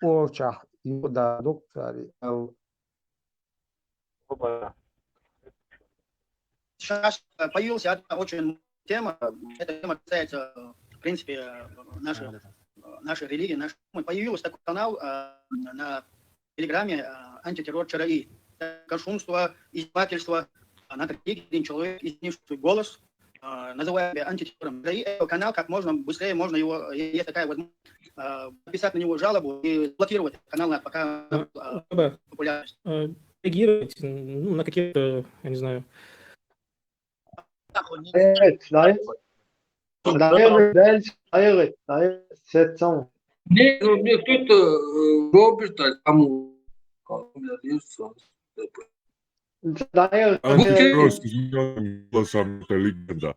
о, ча, ю, да, дук, цар, ал. Опа. Сейчас, э, появилась одна очень тема. Эта тема касается, э, в принципе, э, нашей, э, нашей религии, нашей. Появился такой канал, э, на Телеграме, э, «Антитеррор ЧРИ». Это кощунство, издевательство, а, над религией, один человек, изменивший свой голос, а, называя себя антитеррором ЧРИ. Это канал, как можно быстрее, можно его, э, есть такая возможность, а, написать на него жалобу и заблокировать этот канал, на, пока, а, популярность. Э, реагировать, ну, на каких-то, я не знаю. Даьгӏат, даьгӏат. Даьгӏат, даьгӏат, даьгӏат, даьгӏат, сецам. Не, ну, мне кто-то, э, Роберт, а там у-, а у меня есть, э, даьгӏат. А вот просто голосом, это легенда.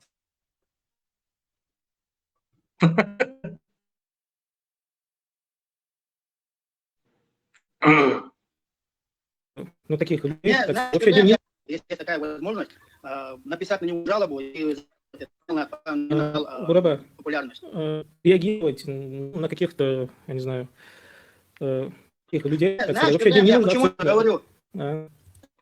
Ну, таких людей, не, так, знаешь, вообще, нет, если есть такая возможность, а, написать на него жалобу и, а, Бурабай, популярность. Э, реагировать, м, на каких-то, я не знаю, э, таких людей, не, так знаешь, сказать, вообще, Илья, не нужно, я почему это говорю? А.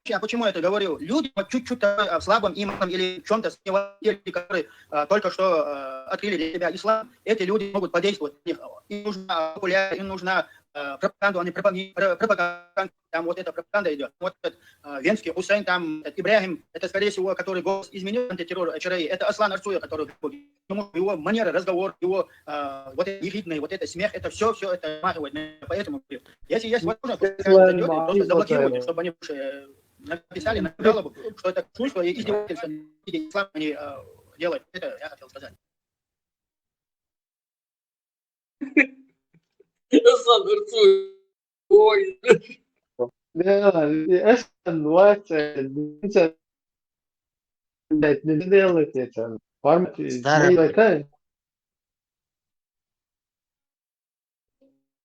Я почему это говорю? Люди вот чуть-чуть, а, в слабом иманом или в чём-то сомневались, которые, а, только что, а, открыли для себя ислам, эти люди могут подействовать на них. Им нужна популярность, им нужна, а, пропаганда, они пропаги-, про-, пропаганда, там вот эта пропаганда идёт. Вот этот, а, венский Хусейн, там этот Ибрахим, это, скорее всего, который голос изменил антитеррор ЧРИ, это Аслан Арцуев, который в Гамбурге. Потому что его манера разговора, его, а, вот это ехидное, вот это смех, это всё, всё это смахивает на, поэтому говорю, если есть возможность, вот, зайдёте, просто заблокируйте, чтобы они больше, э, написали на жалобу, что это кощунство и издевательство над религией ислам они, а, делают. Это я хотел сказать. Аслан Арцуев. Ой. Да, это, это, это, это, это, это, это, это, это,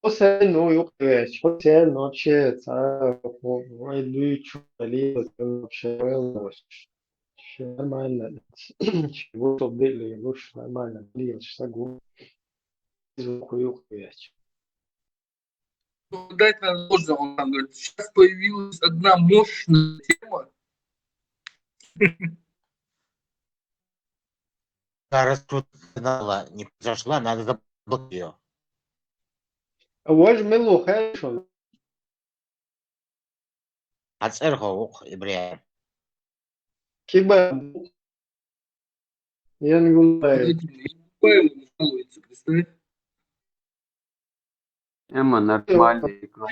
Хусейн, ну, юкъе веч, Хусейн вообще, ца, вай дуьйцу, вообще, нормально. Чего тут были, лучше нормально, блин, что гу-, звук юкъе веч. Ну, дайте нам должное, он там говорит, сейчас появилась одна мощная тема. Зараз тут канала не произошла, надо заблокировать её. Вож милу хешо. Ацерхо ух Ибрахим. Киба. Янгулбаев. Янгулбаев жалуется, представь. Эмма, нормальный экран.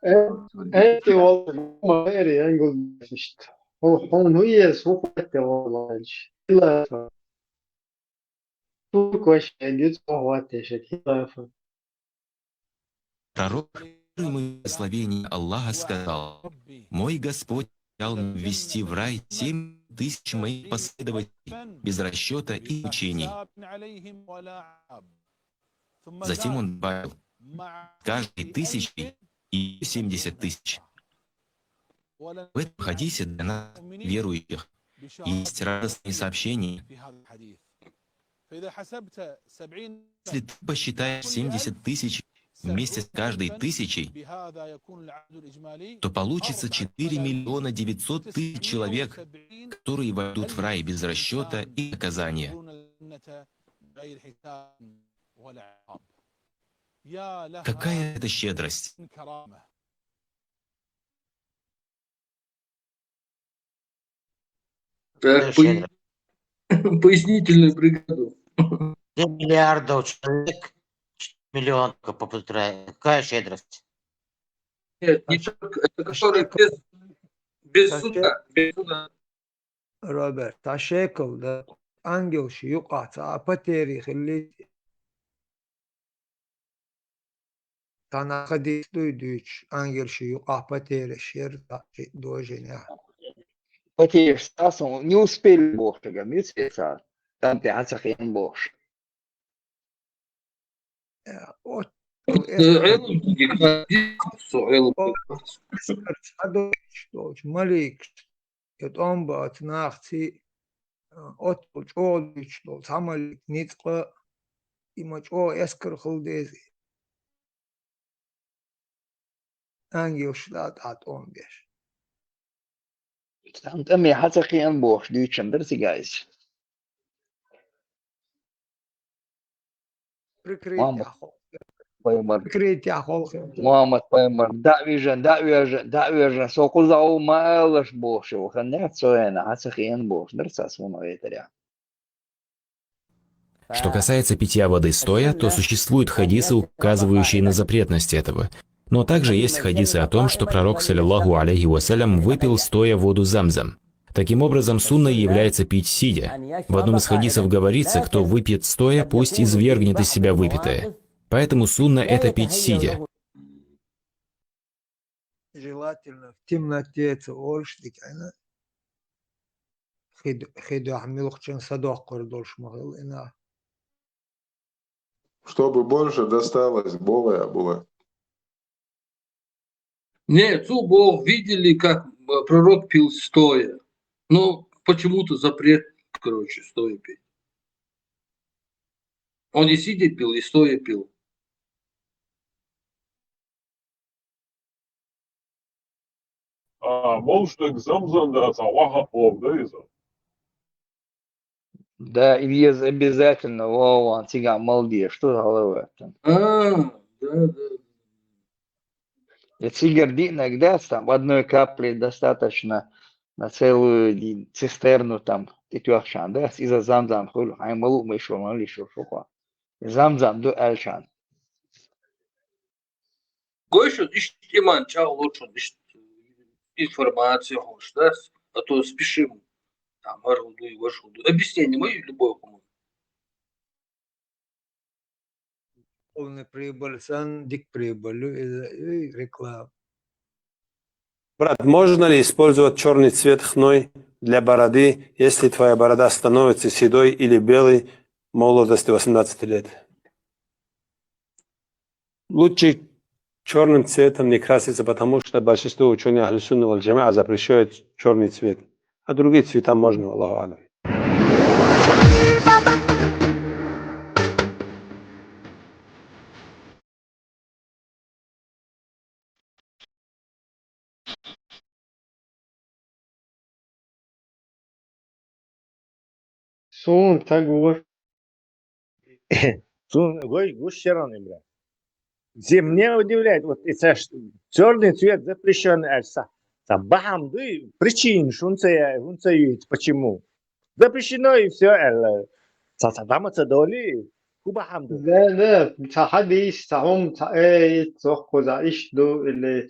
Э, эти вот, ма, эри, янгулбаев, ишт. Хо-, хо-, ну, ес, хо-, хо-, хо-, хо-, хо-, Турк вообще, гид, хо-, хо-, хо-, хо-, хо-, Пророк, мир ему и благословение Аллаха, сказал: «Мой Господь, обещал мне ввести в рай семь тысяч моих последователей, без расчета и мучений. Затем он добавил: «Каждой тысячей и семьдесят тысяч». В этом хадисе для нас, верующих, есть радостные сообщения. Если ты посчитаешь семьдесят тысяч вместе с каждой тысячей, то получится четыре миллиона девятьсот тысяч человек, которые войдут в рай без расчета и наказания. Какая это щедрость! Так, пой- пояснительную бригаду. Миллиардов человек, миллион, как по Путра. Какая щедрость? Нет, не только. Это который без, без суда, без суда. Роберт, цхьа шекел да, ангелаш юкъахь цхьа а патери хилли. Цхьана хадис дуй дуьйцуш, ангелаш юкъахь патераш яра цхьа ши доженехь. Потеряшь сасун не успели бохуш, муьцӀе ца, там тӀе хьан ца хиъна бохуш. От Э, Ӏилма дика, со Ӏилма. Эскар цхьа доцуш долчу маликаш, я тӀом бац нахций, оццул чӀогӀа дуьйцуш долу цхьа малик ницкъа, и ма чӀогӀа эскар хила деза. Ангелаш да тӀе тӀом беш. Цхьана тӀаме хьан ца кхиъна бохуш дуьйцуш дара цига иза. Прикрытие хьо. Пайхамар, Прикрытие хьо. Мухаммад пайхамар, дӀа а вижна, дӀа а вежна, дӀа а вежна, со кхузахь ву ма алалаш бохуш ву, хан нах цо яна, хьан ца кхиъна бохуш дара цас вуна гӀетарехь. Что касается питья воды стоя, то существуют хадисы, указывающие на запретность этого. Но также есть хадисы о том, что пророк, саллиллаху алейхи вассалям, выпил стоя воду Замзам. Таким образом, сунной является пить сидя. В одном из хадисов говорится: «Кто выпьет стоя, пусть извергнет из себя выпитое». Поэтому сунна — это пить сидя. Желательно в темноте ца олуш дика, ана. Хид-, хидуьхь муьлххачун садоккхур долуш ма хилла, ана. Чтобы больше досталось, болая была. Нет, цу бог видели, как э, пророк пил стоя. Но почему-то запрет, короче, стоя пить. Он и сидя пил, и стоя пил. А, молча к замзам да, ца ваха плов да иза. Да, и без обязательно вован цига мал деш, что головой там. А, да, да, да. И цигар диънаг дац, там одной капли достаточно на целую ди-, цистерну там тӀетоьхчан дац, иза замзам хуьлу, хьайн малу ма ишо, ма лишо шуха. Замзам ду аьлчан. Гой шуна, иштта иман чӀагӀло шуна, иштта информация хьош дац, а то спешим. Там, марху дуй, вашу дуй. Объяснение мой любой кому. Полный прибыль сан, дик прибыль, и, и реклама. Брат, можно ли использовать черный цвет хной для бороды, если твоя борода становится седой или белой в молодости восемнадцати лет? Лучше черным цветом не краситься, потому что большинство ученых Ахлю Сунна валь Джамаа запрещают черный цвет. А другие цвета можно, Аллаху алям. Суна стаг ву. Суна гой гуш шерон имра. Зе мне удивляет, вот и цаш черный цвет запрещен, ар са. Са бахам дуй, причин, шунца я, шунца юит, почему? Запрещено и все, ар. Са, са дама ца доли, ку бахам дуй. Да, да, ца хадис, ца хум, ца э, цох куза иш ду, или,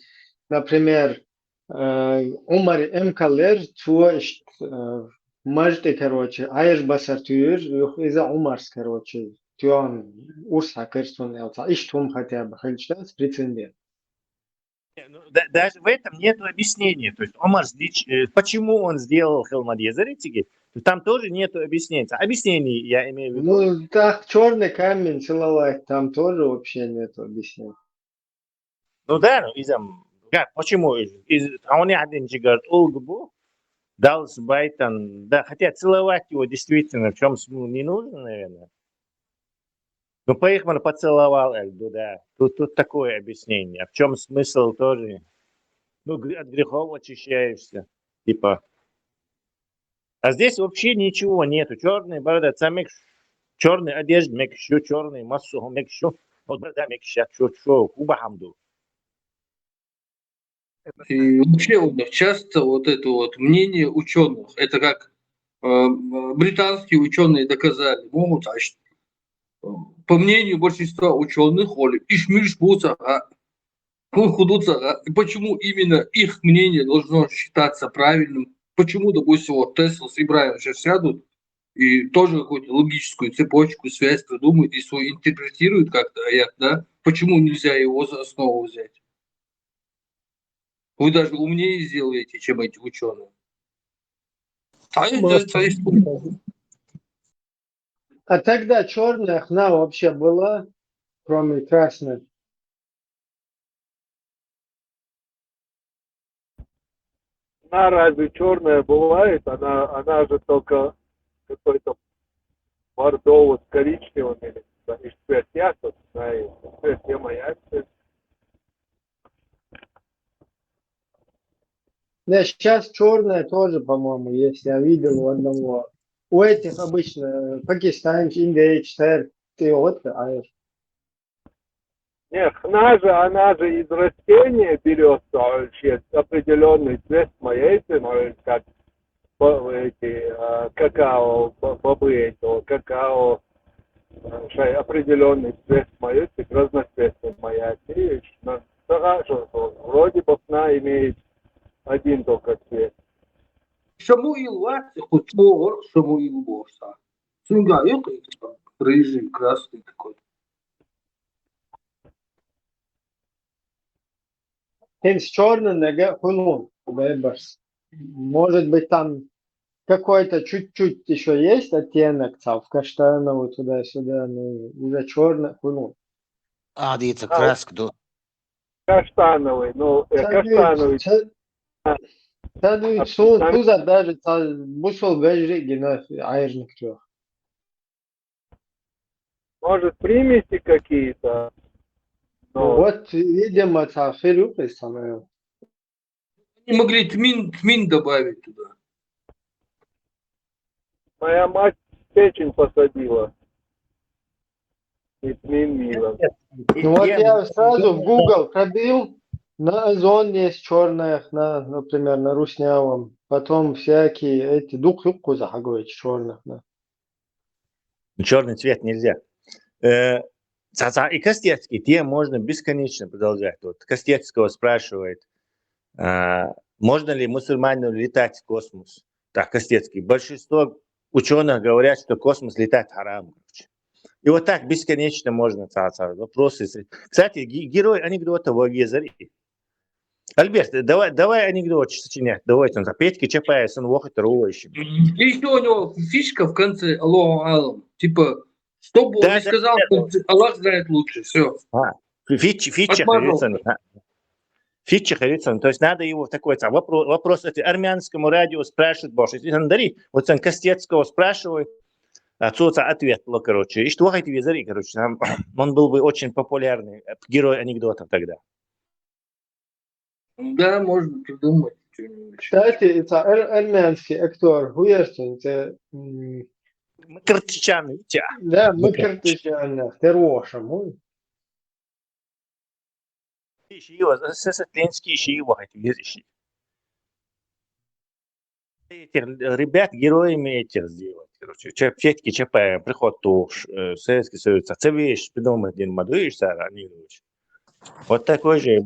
например, э, Умар эмкалер, цо иш, э, мажти, короче, айж басар туйр, юх иза Умарс, короче, тюан урс хакерсун, ца иш тум хотя бы хилчтас прецедент. Не, ну, да- даже в этом нет объяснения. То есть Омар Злич, э, почему он сделал Хилмадезер итиги, то там тоже нет объяснения. Объяснений, я имею в виду. Ну, так черный камень целовать, там тоже вообще нет объяснения. Ну да, ну, изам, как, почему? Из, а он один жигард олгбу, дал сбайтан, да, хотя целовать его действительно в чем не нужно, наверное. Ну, поехали, поцеловал Эльду, да. Тут, тут такое объяснение. А в чем смысл тоже? Ну, гр- от грехов очищаешься. Типа. А здесь вообще ничего нету. Черный борода, цамик, черный одежда, мекшу, черный массу, мекшу. Вот борода, мекшу, что, что, убахамду. И вообще у них часто вот это вот мнение ученых, это как э, британские ученые доказали, могут, значит, э, по мнению большинства ученых, Оля, ишмиш буца, а худуца, а почему именно их мнение должно считаться правильным? Почему, допустим, вот Тесла с Ибраем сейчас сядут и тоже какую-то логическую цепочку, связь придумают и свою интерпретируют как-то аят, да? Почему нельзя его за основу взять? Вы даже умнее сделаете, чем эти ученые. А тогда черная хна вообще была, кроме красной? Она разве черная бывает? Она, она же только какой-то бордово с коричневым или цвет ясов, знаете, цвет тема ясный. Да, сейчас черная тоже, по-моему, есть. Я видел у одного. У этих обычно пакистанец, индеец, ты вот, а Нет, хна же, она же из растения берется, определенный цвет моей, как эти, э, какао, бобы этого, какао, э, определенный цвет моей, разноцветный моя. Вроде бы она имеет один только цвет. Шамуил ватсиху чогор, Шамуил борса. Сунга юк, рыжий, красный такой. Тем с черным нога хунун, выборс. Может быть, там какой-то чуть-чуть еще есть оттенок, там, в каштановую туда-сюда, но уже черный хунун. А, дивіться, краск до. Каштановый, ну, э, каштановый. Тадуй сун туза даже бусул бежри гина айрник чух. Может, примеси какие-то? Ну, вот, видимо, та хирюк и самое. Они могли тмин, тмин добавить туда. Моя мать печень посадила. И тмин мила. Ну вот я сразу в Google пробил, на озон есть черная, на, например, на руснявом. Потом всякие эти дух юкку захагует черных, да. Черный цвет нельзя. Э, и Костецкий, те можно бесконечно продолжать. Вот Костецкого спрашивает, а, можно ли мусульманину летать в космос? Так, Костецкий. Большинство ученых говорят, что космос летать харам. И вот так бесконечно можно ца- ца- вопросы. с- Кстати, ге- герой анекдота в Вагезаре. Альберт, давай, давай анекдот сочинять. Давай там за Петьки Чапаев, он вохит рулающим. И еще у него фишка в конце, Аллаху алам. Типа, что бы он Да, ни да, сказал, да, Аллах знает лучше. Все. Фич, фича Отмазал. Харицын, а? Фича Харицын. То есть надо его в такой ца- вопрос, вопрос это армянскому радио спрашивать больше. Если он дари, вот он Костецкого спрашивает, а цуца ответ, ну, короче. И что хотите везари, короче, там, он был бы очень популярный э, герой анекдотов тогда. Да, можно придумать что-нибудь. Кстати, это ар- армянский актер Хуерсин, это, м, Мыкыртычан, Витя. Да, мы киртычан, да, хорошим. Сесетленский ши его хотите везари. Этих ребят героями этих сделать. Короче, Ча- Петьки Чапаева, приход туш, э, Советский Союз, а ты видишь, придумать один мадуиш, Сара Нилович. Вот такой же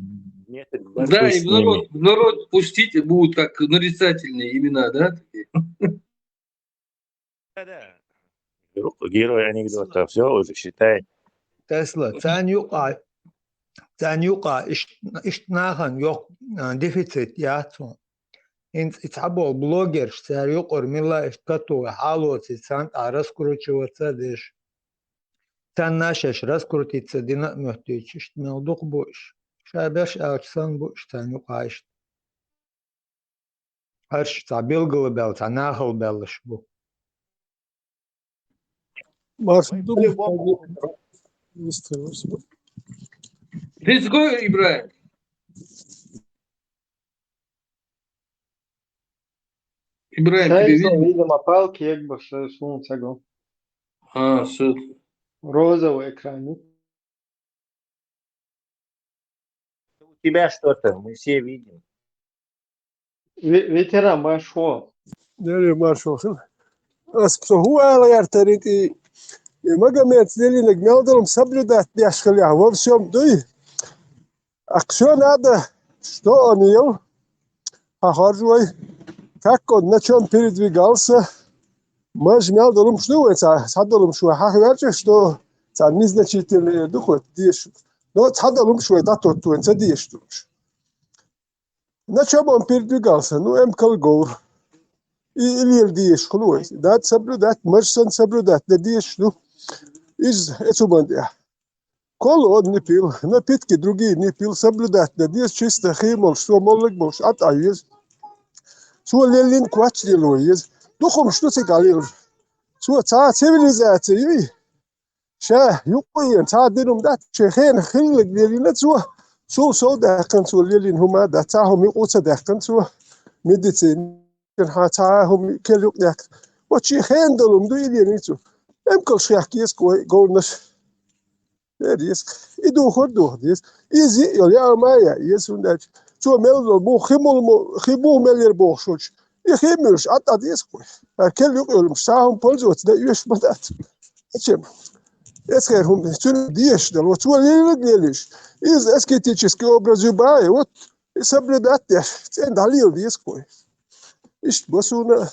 метод борьбы Да, и с в народ, ними. в народ пустить будут как нарицательные имена, да? Такие? Да, да. Герой анекдота, все уже считай. Тесла, цан юкъа, Царна юкъа иш-, иштта нахана йоккха, а, дефицит яц хьуна. ХӀинца и цхьаболу блогерш, цара юкъара милла иштта катуй хьалоций, царна тӀехь раскручиваться а деш. Царна шаьш раскрутиться дина а моьттуьйтуш, иштта мел дукха бу уьш. Ша беш аьлча санна бу уьш царна юкъа иштта. Ӏарш цхьа билгалбаьлла, цхьа нахала баьллаш бу. Марш ду. Let's go, Ибрагим. Ибрагим, Ша тебе ещё, видно? Видимо, палки, як бы, что, что он сагал. А, всё. Розовый экран. У тебя что-то, мы все видим. Ве-, ветеран маршо. Дели маршо. Ас псо ху ала яртарит и, и Магомед Зелинаг мелдалом соблюдать деш хилях во всём дуй. А всё надо, что он ел, хьан хоржу вай, как он, на чём передвигался. Маж мел долумаш ду вай, ца, ца долумаш вай хьахваьрча, что ца незначительные ду хӀотту деш. Но ца долумаш вай дӀатотту вайн ца деш долуш. На чём он передвигался, ну, эмкал говр. И, и лела дезаш хуьлу вай. Надо соблюдать, маж санна соблюдать дан дезаш ду. Иза эцу бан тӀехь. Колу он не пил, напитки другие не пил, соблюдать дан деза, чисто хи молуш, со моллаг болуш, а тӀа веза. Цо леллин кочдело еза. Духумаш ду цига лела. Цо цхьа цивилизация юй. Ша юкъа ен цхьа динум дац, шен хенах хиллаг леллина цо. Цул сов даьккхина цо леллин хӀума дац, цхьа хӀума юкъа ца даьккхина цо. Медицина. Хьан цхьа а хӀума кел юкъ дехка. Вот шен хенан долу ду и дийна цу. Эмкалш хехка еза вай говрнаш. Дер еза. И духар духа деза. Иза йиъ йолу яа ма а яа еза, хӀунда аьлча цо мел долу бу хи мула мо-, хи бу мел яр бохуш волчу. И хи муьлш а тӀа деза вай. А кел юкъ йолуш цхьа хӀума пользоваться дан оьшуш ма дац. Зачем? Эцхер хӀума цуьнан дезаш дала. Вот цо леллиг лелиш. Иза аскетический образ ю баьхьа, вот. И соблюдать деш, цӀена дӀалела деза вай. Иштта бо суна.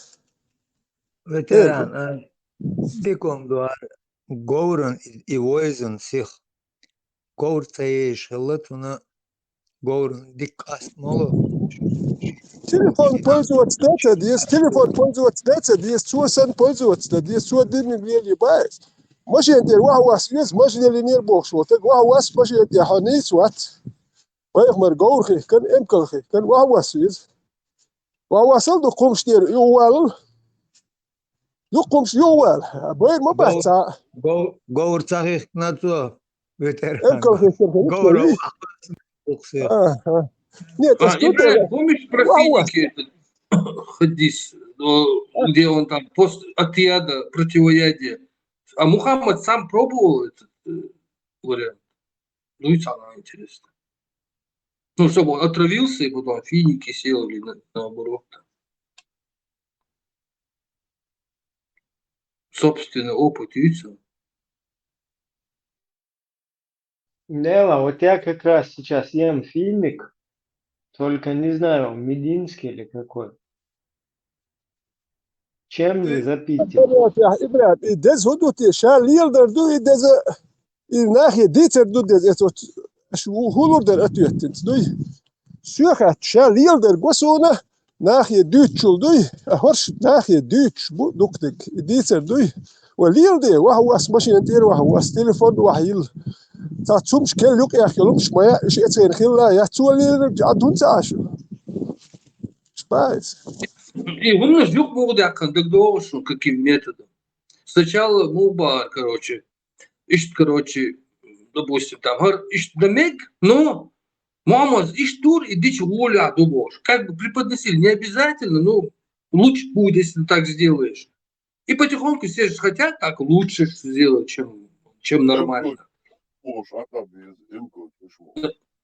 Ветеран, а, диканга говран и, и вайзан сих. Говр ца езаш хилла цунна, говран дика къаст ма ло. Телефон пользоваться дан ца деза, телефон пользоваться дан ца деза, цо санна пользоваться дан деза, цо диниг лелий баьхьа. Машен тӀера ваха вас веза, мажа лелийнера бохуш волу стаг ваха вас машен тӀера хьо нийса вац. Пайхамар говр хихкан, эмкал хихкан, ваха вас веза. Ваха васал дукха хӀумаш тӀера юхавалал. Дукха хӀумаш юхавала. Байр ма бац Гов-, цхьа. Гов-, говр ца хихкина цо, ветеран. Эмкал хихкан хӀумаш Говр тӀера. Аха. Нет, а, что Ибрагим, ты помнишь про ваха вас. Финики этот хадис, ну, где он там пост от яда, противоядие? А Мухаммад сам пробовал этот, э, вариант? Ну и самое интересное. Ну, чтобы он отравился, и потом финики съел или на-, наоборот. Там. Собственный опыт, и всё. Нела, вот я как раз сейчас ем финик, только не знаю, мединский или какой. Чем же запить его? Ибрагим, и деза хӀун ду те? Ша леладар ду и деза, и нахе дийцар ду деза? Эцо аша хӀу-, хӀулур дара ответ дуй? Соьхаьтту ша леладар го суна, нахе дуьйцучул дуй? А хӀорш нахе дуьйцуш бу дукха дерг, и дийцар дуй? Ва леладе, ваха вас машина тӀера, ваха вас телефон, ваха йилла. Цхьа цумаш кел юкъ яхкалумаш ма яа, иша эцеран хилла, я цо леладар а дун ца ашу. Шпайс. И хӀуманаш юкъа боху даьккхина дагадогӀуш шуна, каким методом. Сначала муха бахара, короче, иштта, короче, допустим, там, хӀара иштта дан мег, но Мухаммад иштта дура, и дича гӀолехь ду бохуш. Как бы преподносили, не обязательно, но лучше будет, если ты так сделаешь. И потихоньку все же хотят так лучше сделать, чем, чем нормально.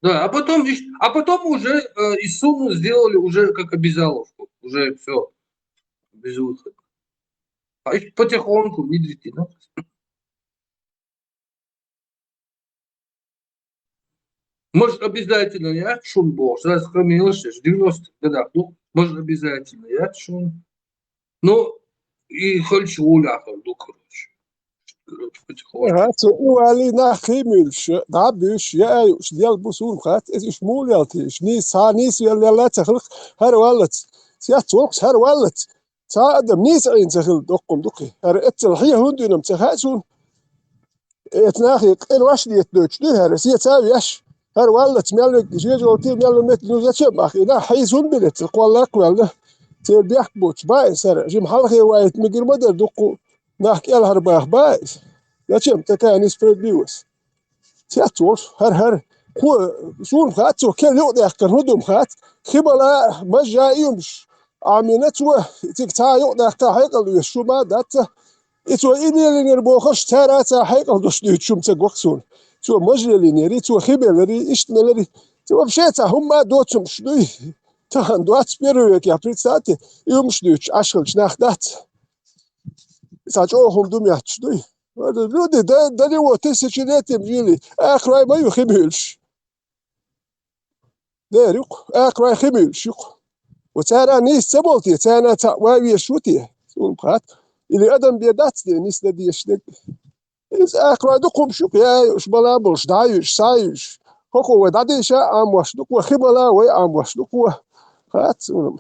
Да, а потом, ещ-, а потом уже, э, из суммы сделали уже как обязаловку. Уже всё. Без выхода. А их потихоньку внедрите, ну. Может, обязательно я шун боху, сразу кормилась, в девяностых годах, ну, может, обязательно я шун. Ну, и хальчу уля, ну, короче. Ага, цо и валий нах химуьйлуш, дӀа а буьйш, я а юуш, лел бу суна хац, иза уьш муха лел тийша. Нийса, цхьа нийса велла, лелла а ца хилха, хӀара валлалц. Цец волкхаш, хӀара валлалц. Цхьа адам нийса Ӏийна ца хилла доккхун дукхи. ХӀара эццал хье хӀунда дуьнам ца хаьа суна. Эца нахе къинош летадойтуш дуй хӀара, сеца а веш. ХӀара валлалц мел вег, жежалти мел метта, ну зачем ах? И нах хьийса хӀунда бира эццал, кхоллакх ваьлла. Церан бехк боцуш, баиса хӀара, жима хьалхе вайта мегар ма дара дуккху. Нах кӀелхьарбаха баиса. Зачем такая несправедливость? Цец волуш, хӀара-хӀара. Кхо, суна хац, цо кел юкъадаьккхина, хӀун ду-м хац. Хи бала, мажжа а юмаш. Амина цо, цига цхьа юкъадаккха хьекъал оьшу ма дац. И цо и лелийнера бохуш, цара а цхьа хьекъал дош дуьйцуш шу-м ца гоху суна. Цо мажа лелийнера, цо хи белара, иштта мелара. Цо вообще цхьа хӀумма а доцурш дуй. Тахана двадцать первый векехь, представьте, и хӀумаш дуьйцуш Ӏаш хилча нах дац. Цхьа чӀогӀа хӀума ду моьттуш дуй. Люди, да, да него тысячелетием жили. Акхарой ма ю хи буьйлуш. Дера ю-кх, акхарой хи буьйлуш ю-кх. Ва цара нийса ца болу те, царна цхьаъ ван везаш ву те? Суна хац. Или адам бен дац те, нийса дан дезаш дерг? Иза акхарой дукха хӀумаш ю-кх, я а юуш, бала а болуш, дӀа а юьйш, схьа а юьйш. ХӀокхо вай дӀадийша а Ӏамош ду-кх, хи бала а вай Ӏамош ду-кх. Хац суна-м.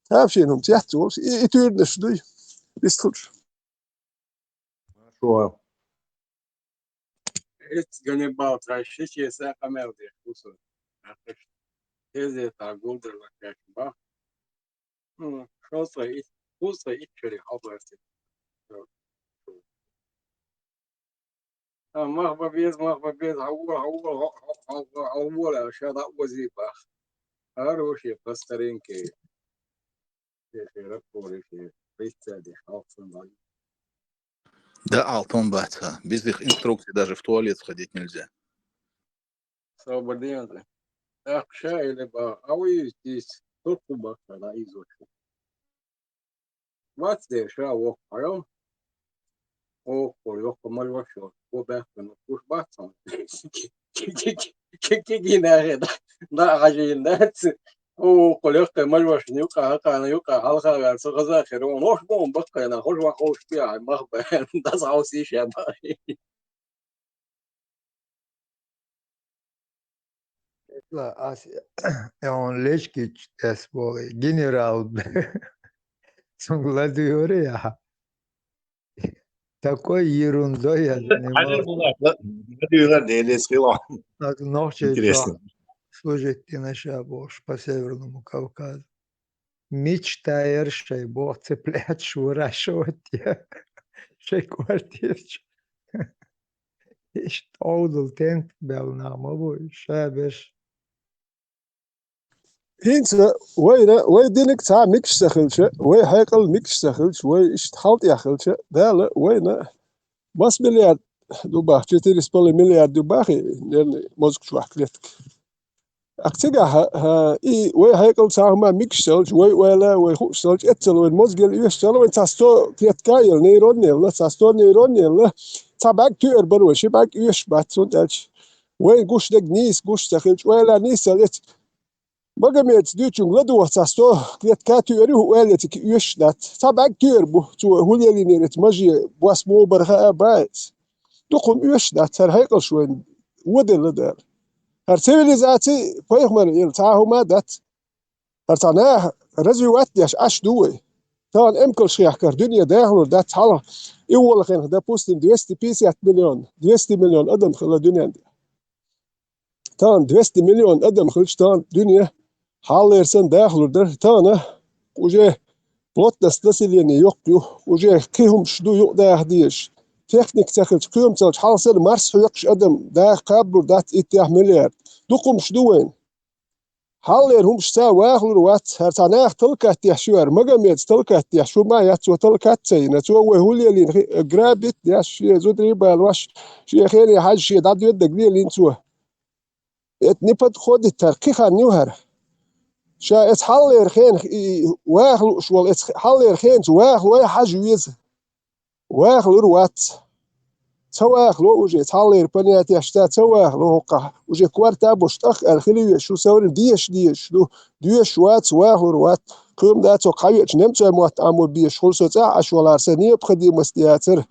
Цхьа а шена хӀума цец волуш, и, и туьйранаш дуй. Вистхуьлуш. Маршо. Эц Ганнибал тхьа шиче са къамел деш ву со. Ахаш. Тезе та гулдер лакаш ба. Хм, шо со и, ху со и чури хабарти. А, мах ба без, мах ба без, хьавула, хьавула, хьавула, ша да вози бах. Хороший по старинке. Эши раккори, эши риццади, хьалхсан бай. Да, алтон баца. Без их инструкций даже в туалет сходить нельзя. Собардианзе. Так, ша или ба, а вы здесь, тут кубак, да, изучил. Вац де ша воккхайо. Оккхо йоккха май вашо. Во баьхкана куш бац сан. Кигинахе да. Да хажин дац. Оккхо йоккха май вашо. Юка хакана юка халха вар со хаза хер. Он хош бон баккана. Хош ва хош биа мах бен. Да сауси ша ба. Ла ас, э, он лечкич эс боли, генерал. Цунга ладуьйгӀура яхьа. Такой ерундой я занимался. Хьажа була, ладуьйгӀура, делес хила. Так, нохчий чохь служить дина ша бохуш по Северному Кавказу. Мечтаеш шай боху, цепляет шура шо вот я. Шай квартирчу. Иштта Ӏовдал тент баьлла нах ма бу, ша берш. ХӀинца вайна, вай диниг цхьа микаш ца хилча, вай хьекъал микаш ца хилча, вай иштта хьалтӀехь хилча, Дала вайна мас миллиард ду бах, четыре с половиной миллиард ду бахи, наверное, мозгаш вахь клетка. Ах цигахь, а, и вай хьекъал цхьа хӀума микаш ца хилча, вай ойла, вай хууш ца хилча, эццал вайн мозгал оьшуш ца хилча, вайн цхьа сто клетка а елла, нейрон а елла, цхьа сто нейрон а елла, цхьа бӀаьрг туьар бара вай, ши бӀаьрг оьшуш бац, цунна аьлча. Вайн гуш дерг нийса гуш ца хилча, ойла нийса ца хилча, Магомедаца дуьйцучуьнга ладогӀа цхьа сто клетка а туьар ю, хӀу аьлла цига оьшуш дац. Цхьа бӀаьрг туьар бу, цо хӀу лелийнера эца мажа бос муха бара хаа бац. Дукха хӀума оьшуш дац, хӀара хьекъалш вайн вон делла Дала. ХӀара цивилизаци пайхамар елла цхьа хӀума а дац. ХӀара цхьа наха развивать деш Ӏаш ду вай. Тахана эмкалш хехкар дуьне дахалур дац хьалха. И волла хенах, допустим, двести пятьдесят миллион, двести миллион адам хилла дуьнен тӀе. Тахана двести миллион адам хилча, тахана дуьне хьаллера санна дахалур дара. Тахана уже плотность населения йоккха ю, уже кхин хӀумаш ду юкъадаха дезаш. Техника ца хилча, кхин хӀума ца хилча, хьалха санна Марс хьоькхуш адам даха кхабалур дац иттех миллиард. Дукха хӀумаш ду вайна. Хьаллера хӀумаш ца вахалур вац, хӀара цхьа наха талкат деш ю, хӀара Магомедаца талкат деш ю, ма яц цо талкат ца йина, цо вай хӀу лелийна хи-, грабить деш, шен зударий балош, шен хене хьажа, шен дӀадоьддаг лелийна цо. Это не подходит, хӀара кхин хан ю хӀара. Ша эца хьаллера хенах и ваха лууш волу, эца хьаллера хенца вахалой хьажа веза. Вахалур вац. Ца вахало уже, цхьаллера понятешца ца вахало хӀокхахь. Уже корта а беш, тӀаккха аьлла хила везаш шу, со вара деша дезаш ду. Доьшуш вац, вахалур вац. Кхин-м дац, хӀокху хьавеача немцойн мотт Ӏамо безаш хуьлу со цӀахь Ӏаш валахь, сан непо-, необходимость яцара.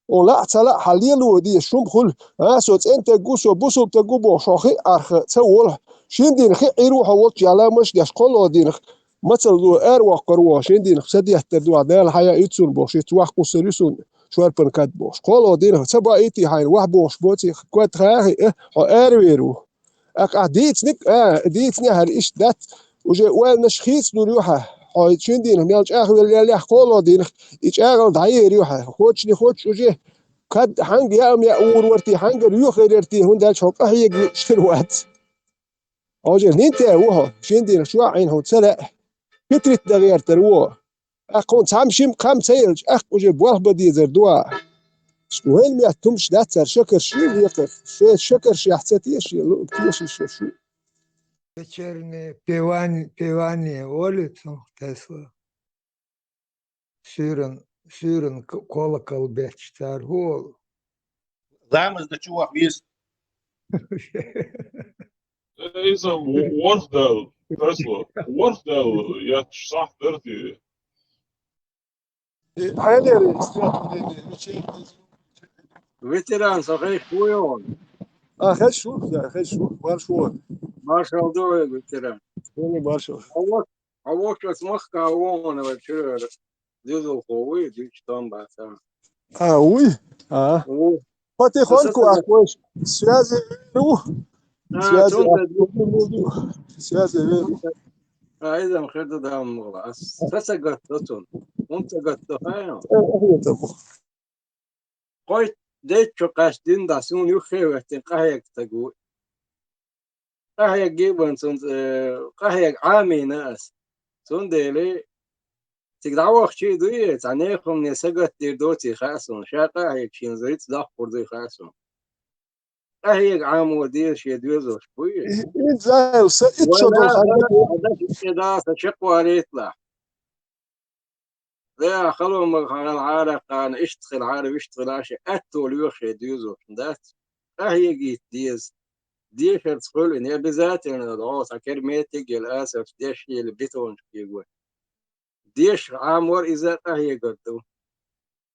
Хьуна лаьа ца лаьа, хьан лело дезаш хӀума хуьлу. А, со цӀена стаг ву, со бусалба стаг ву бохуш, хьо хи а Ӏарха ца волу, шина дийнахь хи а Ӏийр ву хьо волчу ялла машдеш, кхоалгӀа дийнахь мацалла аравоккхур ву хьо, шина дийнахь ца деттар ду хьан, Дала хьан яа ицунна бохуш, ицца вахкхуссур ю суна шорпан кад бохуш. КхоалгӀа дийнахь ца баийтий хьайна, вахь бохуш боций, кад хьахий, э, хьо аравер ву. Ахь, ахь дийциниг, а, дийцинехьара иштта дац, уже ойланаш хийцалур ю хьан, хьо шина дийнахь мел чӀагӀвелла леллехь, кхоалгӀа дийнахь и чӀагӀалла дӀаер ю хьан, хоча-не хоча уже кад хьанга яа ма яа вур вара те, хьангара юхар яра те, хӀунда аьлча хьо къахьега лууш хир вац. Хьо уже нинтер ву хьо, шина дийнахь чохь Ӏийна хьуна ца лаьа, хитрит дан гӀертар ву. Ахь кхунна цхьамма шимма кхам ца елча, ахь уже болх бан дезар ду ахь. Вайн метта хӀумаш дац цара шакарш лекхар, шайн шакарш яхь ца теша, луъург тешаш шу. Вечернее певание, певание олу цунах Тесла. Суьйран, суьйран к-, колокол бетташ цара хӀун олу? Ламаз дан чу ваха веза. Иза ворхӀ даьлла, Тесла, ворхӀ даьлла, етташ сахьт дара те. Хьенера, ветеран, со хезаш ву йогӀун. А, хезаш ву, да, хезаш ву, марша вогӀу. Маршалла ду вай, ветеран. Маршалла. Хьо воккхачу махкахь вогӀу вайн чуьра доьзалхо вуй, дуьйцуш тӀом бац. А, вуй? А. Ву. Потихоньку аса ас вайша связи вер ву. А, связи цунца ас вер ву. Связи вер ву. А, иза-м хир ду, Дала мукъ лахь. Ас са ца гатдо цунна. ХӀунда ца гатдо хаьий хьуна? Э, э, э, э. Кхойтта деччо кхаьчна дина дӀа суна юххе а хӀоьттина къахьега стаг ву. Къахьегна а ван цунна, э, къахьега Ӏамийна ас. Цундела цига дӀавахча а дуй, цхьа нехан хӀумане сагатдийр доций хаьа суна, ша къахьегча шена зуьйца доккхур дуй хаьа суна. Къахьега Ӏамо деза шен доьзалш буй. И, и, Зайла, са итт шо долу хьан дагахь. Аса чекхвалийта лахь. Дера, хало ма хьала Ӏараккхана, иштта хила Ӏара, вуьшта хила аша, аьтто лоьху шайн доьзалшна дац. Къахьегийта деза. Дешарца хуьлу, не обязательно, дӀо, цхьа кара метиг а елла, асарш деш а елла, бетонаш кего. Деш Ӏамор иза къахьегар ду.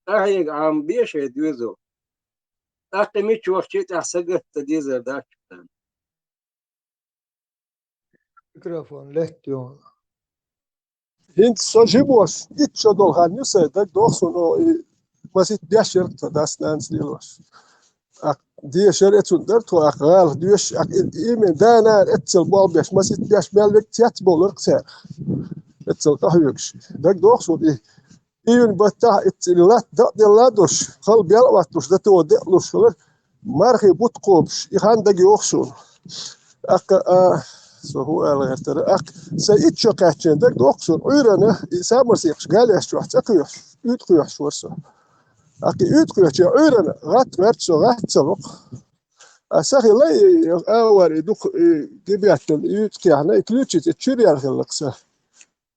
Къахьега Ӏамабе шайн доьзал. ТӀаккха мича вахча а тӀехь сагатдан дезар дац царна. Микрофон летта ю хьуна. ХӀинца со жимош, итт шо долу хан ю сайн, дагадогӀу суна, и масийтта деш яра тхан дас-нанас лелош. Аккха дешар а цунна дара тхо, аккха гӀала доьшуш, аккха и, именно да-нана эццал болх беш, масийтта деш мел верг цецбовлура-кх царах. Эццал къахьоьгуш. ДагадогӀу суна и. Июнь баттахь а итт цӀили латта дакъаделла а долуш, хала бел а отталуш, датоха деалуш хилар, мархи бутт кхобуш, и хан дагайогӀу суна. Аккха, а, со хӀун ала гӀертара, аккха, сайн итт шо кхаьччина дагадогӀу суна, Ӏуьйранна, и самарсекхаш галеш чохь цӀа кхоьхьуш, уьйтӀа кхоьхьуш вара со. Аккха и уьйтӀа кхоьхьучу Ӏуьйранна гӀатта гӀерташ со гӀатта ца ло-кх. А са хилла и авар, и дукха, и гибеттал, и уьйтӀа кхехьна, и ключица, и чуьра яьлла хилла-кх сан.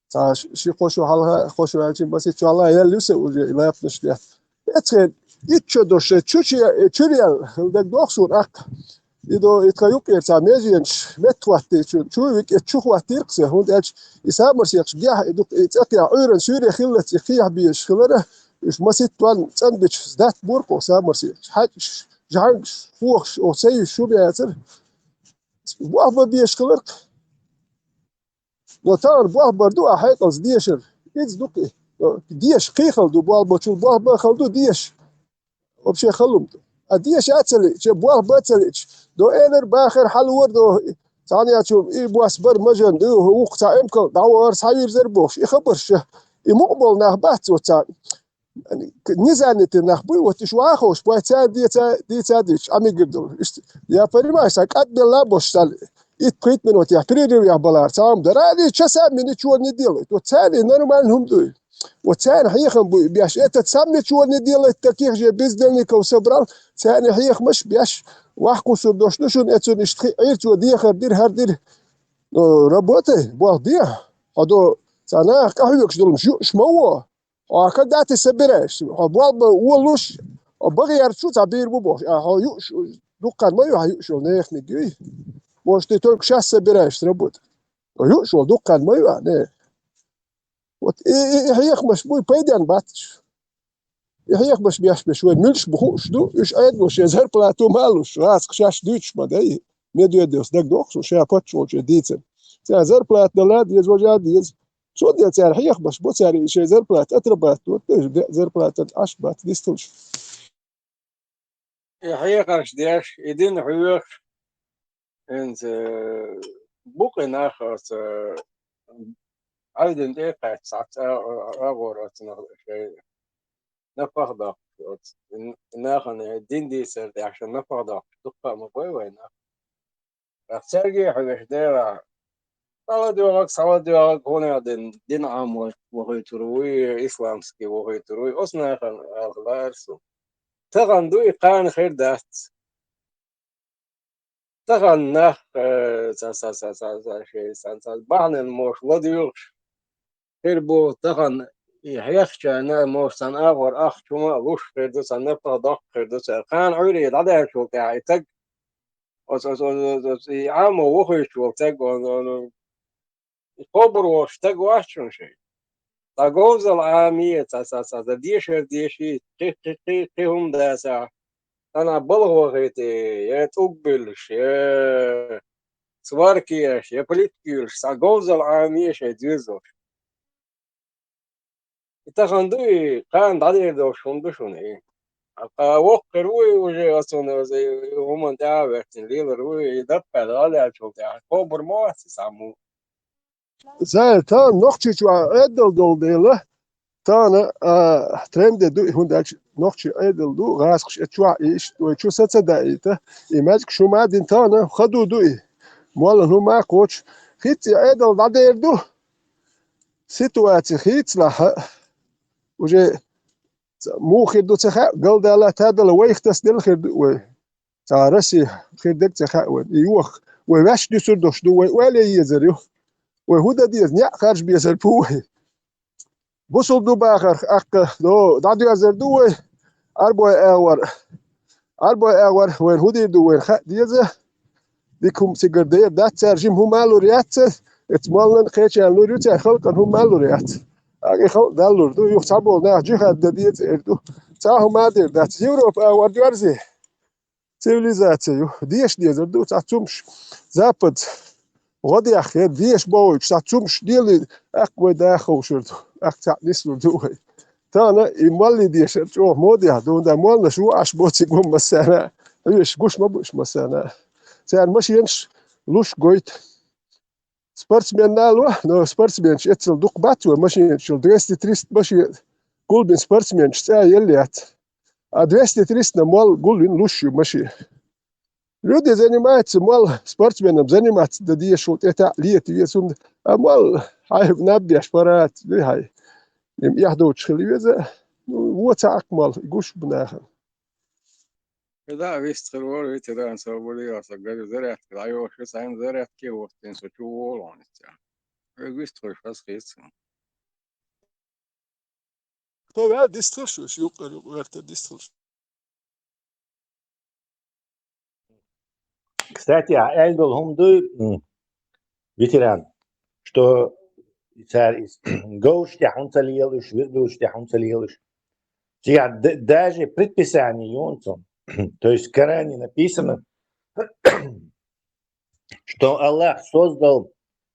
Цхьа ши-, ши-кхо шо хьалха, кхо шо аьлча, масийтта чохь яьлла ю сан уже и лапанаш тӀе. Эцхье итт шо долуш шайн чу-, чу-, чуьра яьлла хилла дагадогӀу суна аккха. И до, и тхан юккъера цхьа меженаш метта хӀоттийчу, чу вика, и чу хӀоттийра-кх сан, хӀунда аьлча и самарсекхаш гехь, и дукха, и цӀа кхехь Ӏуьйранна суьйре хиллалц и кхехьа безаш хилара, уьш масийтта ван цӀанбича сдат бора-кх оха самарсекхаш. ХьаьжкӀаш, жӀаьнгаш, хохаш, оха ца юьсуш хӀума яцара. Болх бан безаш хилар-кх. Но тахана болх бар ду ахь хьекъалца дешар. Иза ду-кх и. Но деша кхин хала ду, болх бочул болх бан хала ду деша. Вообще хала хӀума ду. А деша а ца лиъча, болх бан а ца лиъча, до элар бахар хьалора до, цхьаьна яцу и бос бар мажан ду, вукху цхьа эмкал дӀавахар, схьавирзар бохуш, и хабарш ша. И мукъа болу нах бац оцу цхьа. Низанитий нах буй, вот уьш вахош, бой цара деца, дийца дийцча, Ӏамигар долу. Иштта, я понимаю, сан кӀадбелла а босуш, сан итт-пхийтта минотехь перерывехь балара, цхьа хӀума дара, они часами ничего не делают. Вот царний нормально хӀума дуй. Вот царна хьехам буй беш, этот сам ничего не делает, таких же бездельников собрал, царний хьехамаш беш, вахкхуссур дош ду шуна, эцунна иштта хи Ӏийра цо дехар дира, хӀара дира. Ну, работай, болх бе. Хьо до, цхьа наха къахьоьгуш долуш юуш ма во. Хьо когда ты собираешься? Хьо болх бан волуш, хьо бахъярчу цхьа бийр бу бохуш. А хьо юуш, дуккха ма ю хьан юуш йолу неханиг юй. Может, ты только щас собираешься работать. Хьо юуш волу дуккха ма ю хьан, не. Вот и, и, и хьехамаш буй пайденна бац. И хьехамаш беш-беш вай муьлш бу хууш ду, уьш Ӏедало шайн зарплату ма луш, гӀазкхий шаьш дуьйцуш ма дай. Медведевс дагадоху шуна ша паччахьалкхе дийцина. Цара зарплата дала деза, важа деза. Цундела цара хьехамаш бо, цара и шайн зарплата отрабатывать до, де-, зарплата Ӏаш бац дисталаш. И хьехарш деш, и дин хьоьхуш, хӀинца, э, бу-кх и нах оцу, э, Ӏаьвдина тӀе а кхаьчча, цхьацца а-, а-, агӀор оцу нах-, шайн напагӀа доккхуш оцу, и н-, и нахана дин дийцар тӀехь шайн напагӀа доккхуш дуккха а ма бой вай нах. Ткъа цаьрга а хьоьжуш дера, схьаладоьгӀург, схьаладоьгӀург, хӀунда аьлча дин, дин Ӏамо вохуьйтур вуй, исламский вохуьйтур вуй, оцу нахана ала лаьара суна. Тахана ду и, кхана хир дац. Тахана нах, э, ца, ца, ца, ца, ца, шайн, ца, ца, бахьанан мош ладуьйгӀуш хир бу, тахана и хьехначарна мош цхьана агӀор ахча хӀума а луш хир ду, цхьана напагӀа доккхуш хир ду цара. Кхана Ӏуьйре дӀадаьллачул тӀаьхьа и таг, оцу, оцу, оцу, оцу, и Ӏамо вохуьйтуш волу таг, он, он, и кхобур волуш стаг вац шуна шайн. Цхьа говзалла Ӏамий, цхьа, цхьа, цхьа, цхьа дешар деший, кхин, кхин, кхин, кхин хӀума дацахь, цхьанхьа балха вахийта, я тӀулг буьллуш, я сварка еш, я плитка юьллуш, цхьа говзалла Ӏамий шайн доьзалш. И тахана ду и, кхана дӀадер долуш хӀума ду шуна и. Ткъа воккха хир ву и уже, оцунна оцу хӀуманна тӀаьхьа а ваьхкина лелар ву и, даккхал дӀалаьллачул тӀаьхьа кхобур ма вац и цхьаммо. Зай, тахана нохчий чохь Ӏедал долу дела, тахана, а, тренде ду и, хӀунда аьлча нохчий Ӏедал ду, гӀазкхаш эцу чохь и иштта вай чу са ца даийта, и маьждиг шу ма дина, тахана хаду ду и. Молла хӀума а кхочу, хӀинцца и Ӏедал дӀадер ду. Ситуаци хийцалахь, уже ца-, муха хир ду ца хаьа, галдала, тадала вайх тасаделла хир ду вай. Цхьа Россия хир дерг ца хаьа вайн. И йоха вай ваьш дуьсур долуш ду, вай ойла е езар ю. Вай хӀун дан деза, неӀ харжа безар бу вай. Бусул ду бахарх аккха, до, дӀадоьрзар ду вай, Ӏарбой агӀор. Ӏарбой агӀор вайна хӀун дийр ду, вайна хаа деза. Дика хӀума цигара дер дац цара, жима хӀума а лур яц цара, эцу моллан а кхечарна лур ю цара, халкъана хӀума а лур яц. ТӀаккха и халкъ даллур ду, юха цхьаболу нах жихад дан деза эр ду. Цхьа хӀума а дер дац. Европа агӀор доьрзе. Цивилизаци ю. Деша дезар ду, цхьа цумаш. Запад. ГӀо деххе, деша бохуьйтуш, цхьа цумаш дели, аккха вай даха ховшур ду. Аккха цхьаъ нислур ду вай. Тахана и молли дешар чӀогӀа модехь ду, хӀунда моллаш ву Ӏаш боций гу массарна а, хьоьжуш гуш ма бу уьш массарна а. Цара машенаш луш гойту. Спортсменна а ло, но спортсменаш эццал дукха бац вай машенаш, двести-триста машен гулбина спортсменаш цӀа елла яц. А двести-триста молла гулвина луш ю машен. Люди занимаются, молла спортсменам заниматься дан дезаш ву, тӀе таӀ лета веза хӀума, а молла хьайга наб беш парац, дуй хьай. Им эхь доцуш хила веза, ну, во ца Ӏаккха молла, и гуш бу нахана. Да, вистхир вара ветеран, со были, я со говорю, зарядка, да, я вообще сам зарядки, вот, тем, со чего волонец. Вистхир, сейчас хица. Хто ваьлла дистхилш уьш, юккъера юкъ гӀерта дистхилш. Кстати, а аьлла долу хӀума дуй, м, ветеран, что цара из говраш тӀехь хӀунда ца лелаш, вирдуш тӀехь хӀунда ца лелаш. Цигахь д-, даже предписание ю цунна. То есть в Коране написано, что Аллах создал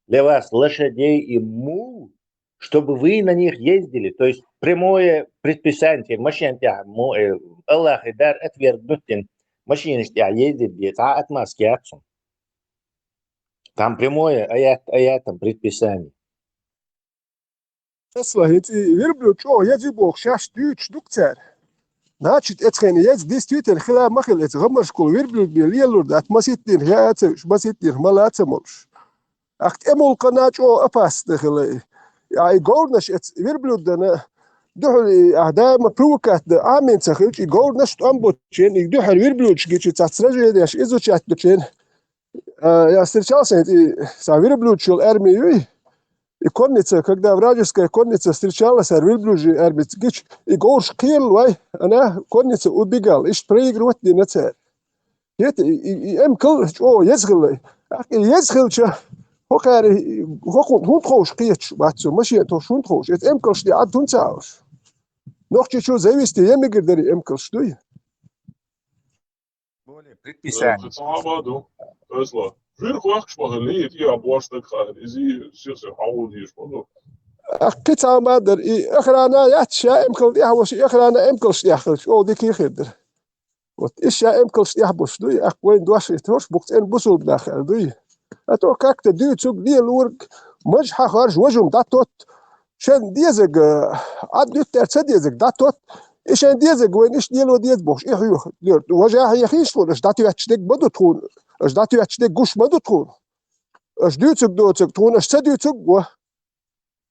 для вас лошадей и мул, чтобы вы на них ездили. То есть прямое предписание, машен тӀехь мо-, э, Аллахе дар отвергнуть дина, машинаш тӀехь ездить де, цхьа а отмазка яц цунна. Там прямое аят, аятом предписание. Тесла хӀинца и верблюд чӀогӀа еза ю боху шаьш дуьйцуш ду-кх цара. Значит, эцу хенахь еза действительно хила а ма хила, эцу гӀамаршкахула верблюд бен лелур дац, масийтта дийнахь яа а ца вуьш, масийтта дийнахь мала а ца молуш. Ахь тӀемулкхана чӀогӀа опасно хила и. Ахь и говрнаш эцу верблюдана дуьхьал и ахь даима привыкать дан Ӏамийна ца хилча, и говрнаш тӀом боцучийн, и дуьхьал верблюдаш гича цхьа сраженеш изучать доцучийн. А, я встречался, и цхьа верблюдаш йолу арми юй, и конница, когда вражеская конница встречалась, а верблюдаш арми гича, и говраш кхерла вай, она, конница убегала, иштта проигрывать дина цара. ХӀета и, и, и эмкал чӀогӀа еза хилла. ТӀаккха и еза хилча, хӀокхаьрий, хӀокхунна хӀунда ховш кхеташ бац цо, машен тосуш хӀунда ховш? Эцу эмкалш де Ӏад хӀунда ца Ӏалуш? Нохчийчу зависти я мегар дари эмкалш дуй. Более предписание. Цхьа хӀама ду. Тесла. Вир хӀоахкаш бахьан ле, тӀе а бош стаг хаьр. Иза сих-сих хьалху деш ма ду. Ахкхи цхьа хӀама дар. И охрана яц ша эмкал тӀехь вош, и охрана эмкалш тӀехь хилча, о, дика хир дар. Вот, и ша эмкалш тӀехь бош дуй, ахк вайн дош и тхош букъ цӀен бусулб нах аьл дуй. А то как-то дуьйцуг, лелург, маж хьахарж, важум дӀатот, шен дезаг, э, Ӏад дуьттар ца дезаг дӀатот, и шен дезаг вайн иш лело деза бохуш, и хьоьху. Важа хьехийш тхуна, аш дӀатоьтташ дерг ма ду тхуна, аш дӀатоьтташ дерг гуш ма ду тхуна. Аш дуьйцуг доцуг тхуна, аш ца дуьйцуг го.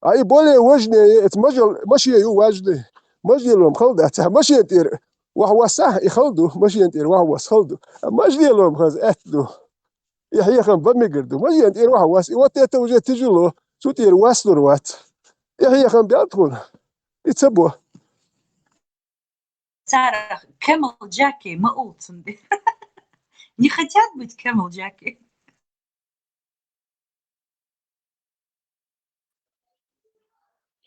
А и более важнее, эц мажал, машен ю важный. Машен лом хала дац, а машен тӀера вахь вассахь, и хала ду, машен тӀера вахь васс хала ду. А машен лом хаза аьтта ду. И хьехам ба мегар ду. Машен тӀера вахь васс, и вот это уже тяжело. Цу тӀера васлур вац. И хьехам бел тхуна. И ца бо. Царах Camel Jack ма улцун де. Не хотят быть Camel Jack.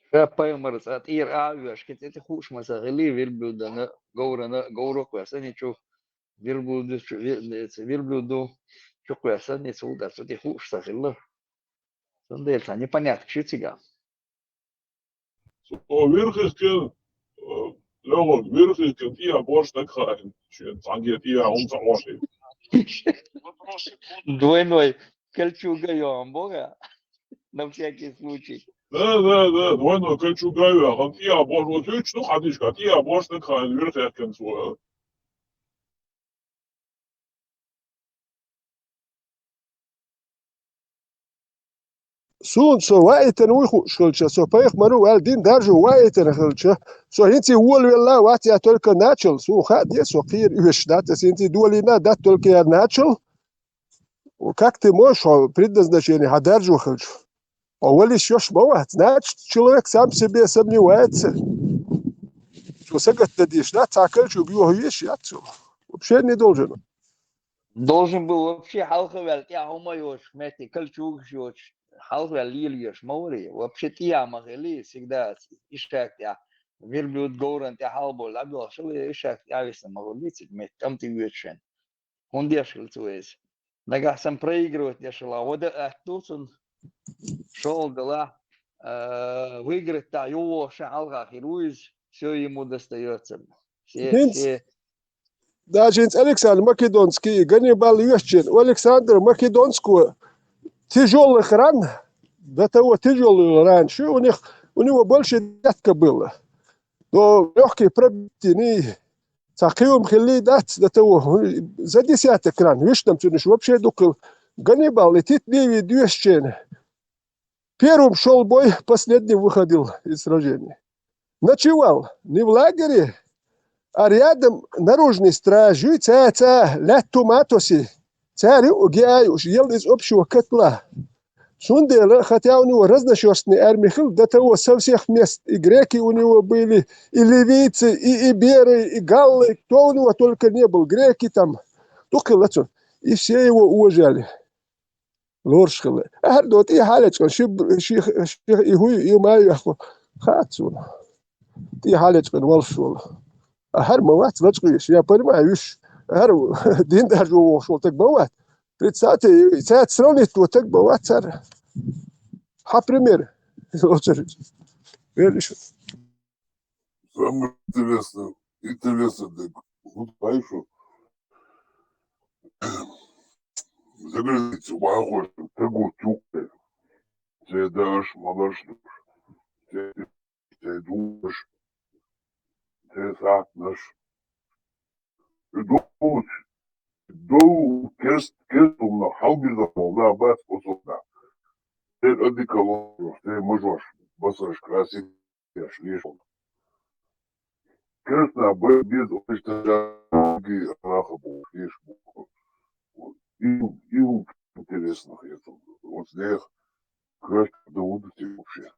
Ша пайхамар цӀа тӀера а веш, кхин цӀе тӀе хууш ма ца хили, вирблюдана, говрана, говрах веш санна чу, вирблюду чу, ви-, вирблюду чу веш санна, цу да цӀе тӀе хууш ца хилла. Цундела цхьа непонятка ши цига. Со вирхих кен, э, лёгок, вирхих кен, тӀе а бош стаг хаьр, шен цхьанге тӀе а хӀума ца хьоший. Двойной кольчуга йоам бога. На всякий случай. Да, да, да, двойной кольчуга йоам, тӀе а бош, вот хьуьйчу ду хьадишка, тӀе а бош стаг хаьр, вирхих кен цо. Суна со ваийтина вуй хууш хилча, со пайхамар ву аьлла дин даржо ваийтина хилча, со хӀинца волавелла вац я только начал, суна хаа де, со кхера оьшуш дац, аса хӀинца долийна дац только я начал. Как ты можешь, хьо предназначение хьан даржо хилча? Хьо валиш йош ма вац. Значит, человек сам в себе сомневается. Цо сагатдан дийш дац, цхьа кольчуга йохавеш яц цо. Вообще не должен. Должен был вообще хьалха ваьлла тӀехь хӀума йоцуш, метте кольчугаш йоцуш, хьалха ваьлла лелаеш ма варий. Вообще тӀе а ма хили, всегда ишак тӀехь. Вирблюд говран тӀехь хьалболла дӀабоьлхуш хила, ишак тӀехь висна ма хили, цига метте тӀам тӀе воьду шен. ХӀунда деш хила цо иза? Нагахь санна проигрывать деш хила, гӀо дан атта ду цунна, шолгӀа делахь, а, выиграть дӀа юхавогӀуш хьалха хир ву иза, всё ему достаётся. Все, ХӀинца, все. Даже хӀинца Александр Македонский и Ганнибал вешчен. У Александра Македонского тяжёлых ран, до того тяжёлых ран, что у них, у него больше десятка было. Но лёгкие пробития, цхьа кхиум хилли дац до того, за десяток ран, вишнам цунаш вообще дукхил. Ганнибал и Тит Ливий доьшчен. Первым шёл бой, последним выходил из сражения. Ночевал не в лагере, а рядом наружный стражи, цаьца лаьтту матоси, цаьрю геай уж ел из общего котла. Цундела, хотя у него разношёрстный армия хил, до того со всех мест и греки у него были, и ливийцы, и иберы, и галлы, кто у него только не был, греки там, дукхила цун. И все его уважали. Лораш хила. Ахьар до тӀе хьалечкъан, ши, ши, ши, и хӀуй, и ма яху. Хац цуна. ТӀе хьалечкъан валш волу. Ахьар ма вац лачкъеш, я понимаю, виш. Ахьар дин даржо вохуш волу таг ма вац. Представьте, цаьца сравнить во таг ма вац цара. Хьа пример. Лоцар. Веришь? Самое интересное, интересное, так, вот, знаешь, что за границу вахуш, тагу чукхе, цей даш, малаш, цей, цей душ, цей сатнаш. И долуш, дол кест, кестумна халбиза волна бац осовна. Цей одеколон, цей мажош, басаш красит. Еш леш. Конечно, б-, без уничтожения араха бу, леш бу. Вот. И, и интересных это. Вот здесь краще доводите вообще.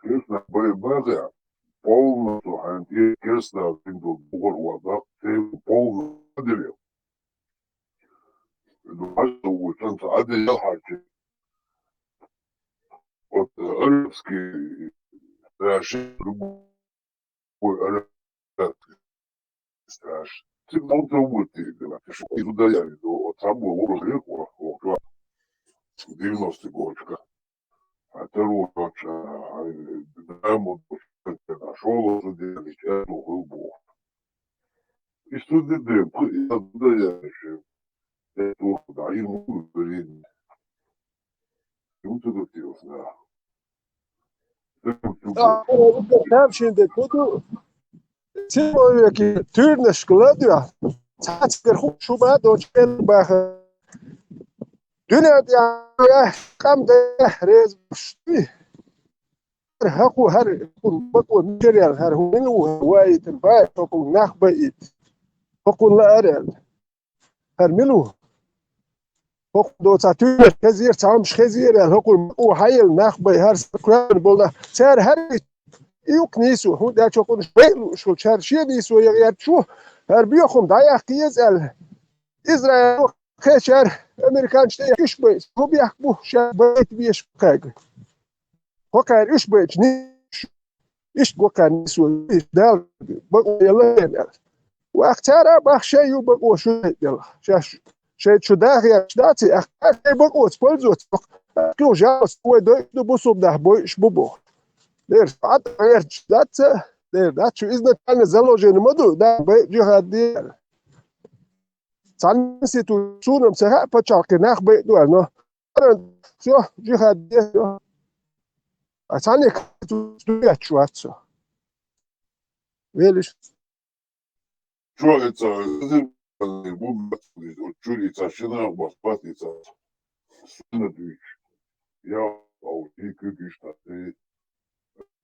Конечно, б-, б-, полностью, а, и, конечно, бугор вода, ты полностью отделил. Ну, а что вы там, а, да, я хочу. Вот, э, арабский, э, страшный, любой арабский страшный. Ты, ну, ты вот ты, да, ты что, ты туда я иду, вот там был, вот, вот, вот, вот, девяностый годика. А ты вот, а, да, вот, нашёл уже девять, это был Бог. И что ты, ты, и туда я ещё, это вот, да, ему, блин. Ему туда хотелось, да. Ам шин де куду символики тюрнеш гладуа. Цацгар ху шуба дочен баха. Дюнят я кам де рез шти. Хакъу хар кун бакъу мишерял хар ху милу ваитен бай токун нах баит. Хакъу ла арял. ХӀара мила ву? ХӀокху доцахь туьйнаш хезира, цхьаммаш хезира аьлла, хӀокхуьнан бакъо хьайелла нах бай, хӀара са кхоьллина болу нах. Цара хӀара и юкъ нийсо, хӀунда аьлча хӀокхуьнаш бай лууш волчара шен нийсо ян гӀерташ ву, хӀара боьхам дӀаяккха еза аьлла. Израило кхечара американчу тӀе уьш бай, хӀун бехк бу, ша байта беш кхаьга. ХӀокхара уьш байчу нийсо, иштта гокхара нийсо, иштта Дала бакъо елла аьлла. Ваха цара а бахча шайн ю бакъо шу делла. Шаьш шайн чу даха гӀерташ дац и, ахьа шайн бакъоца пользоваться боккху. Кхин жалость вай дойуш ду, бусулба нах бойуш бу боху. Дера, хьан гӀерташ дац ца, дера, дац шу изначально заложено ма ду, да, бай, джихад де. Цхьана ситу суна-м ца хаьа пачхьалкхе нах байа ду аьлла, но всё, джихад де, всё. А цхьанне дуьйцуш вац со. Велиш. Чо и ца, бу бац, чуьра и ца, шина бац, бац и ца. Суна дуьйцуш. Я, ау, и куьг иштта, и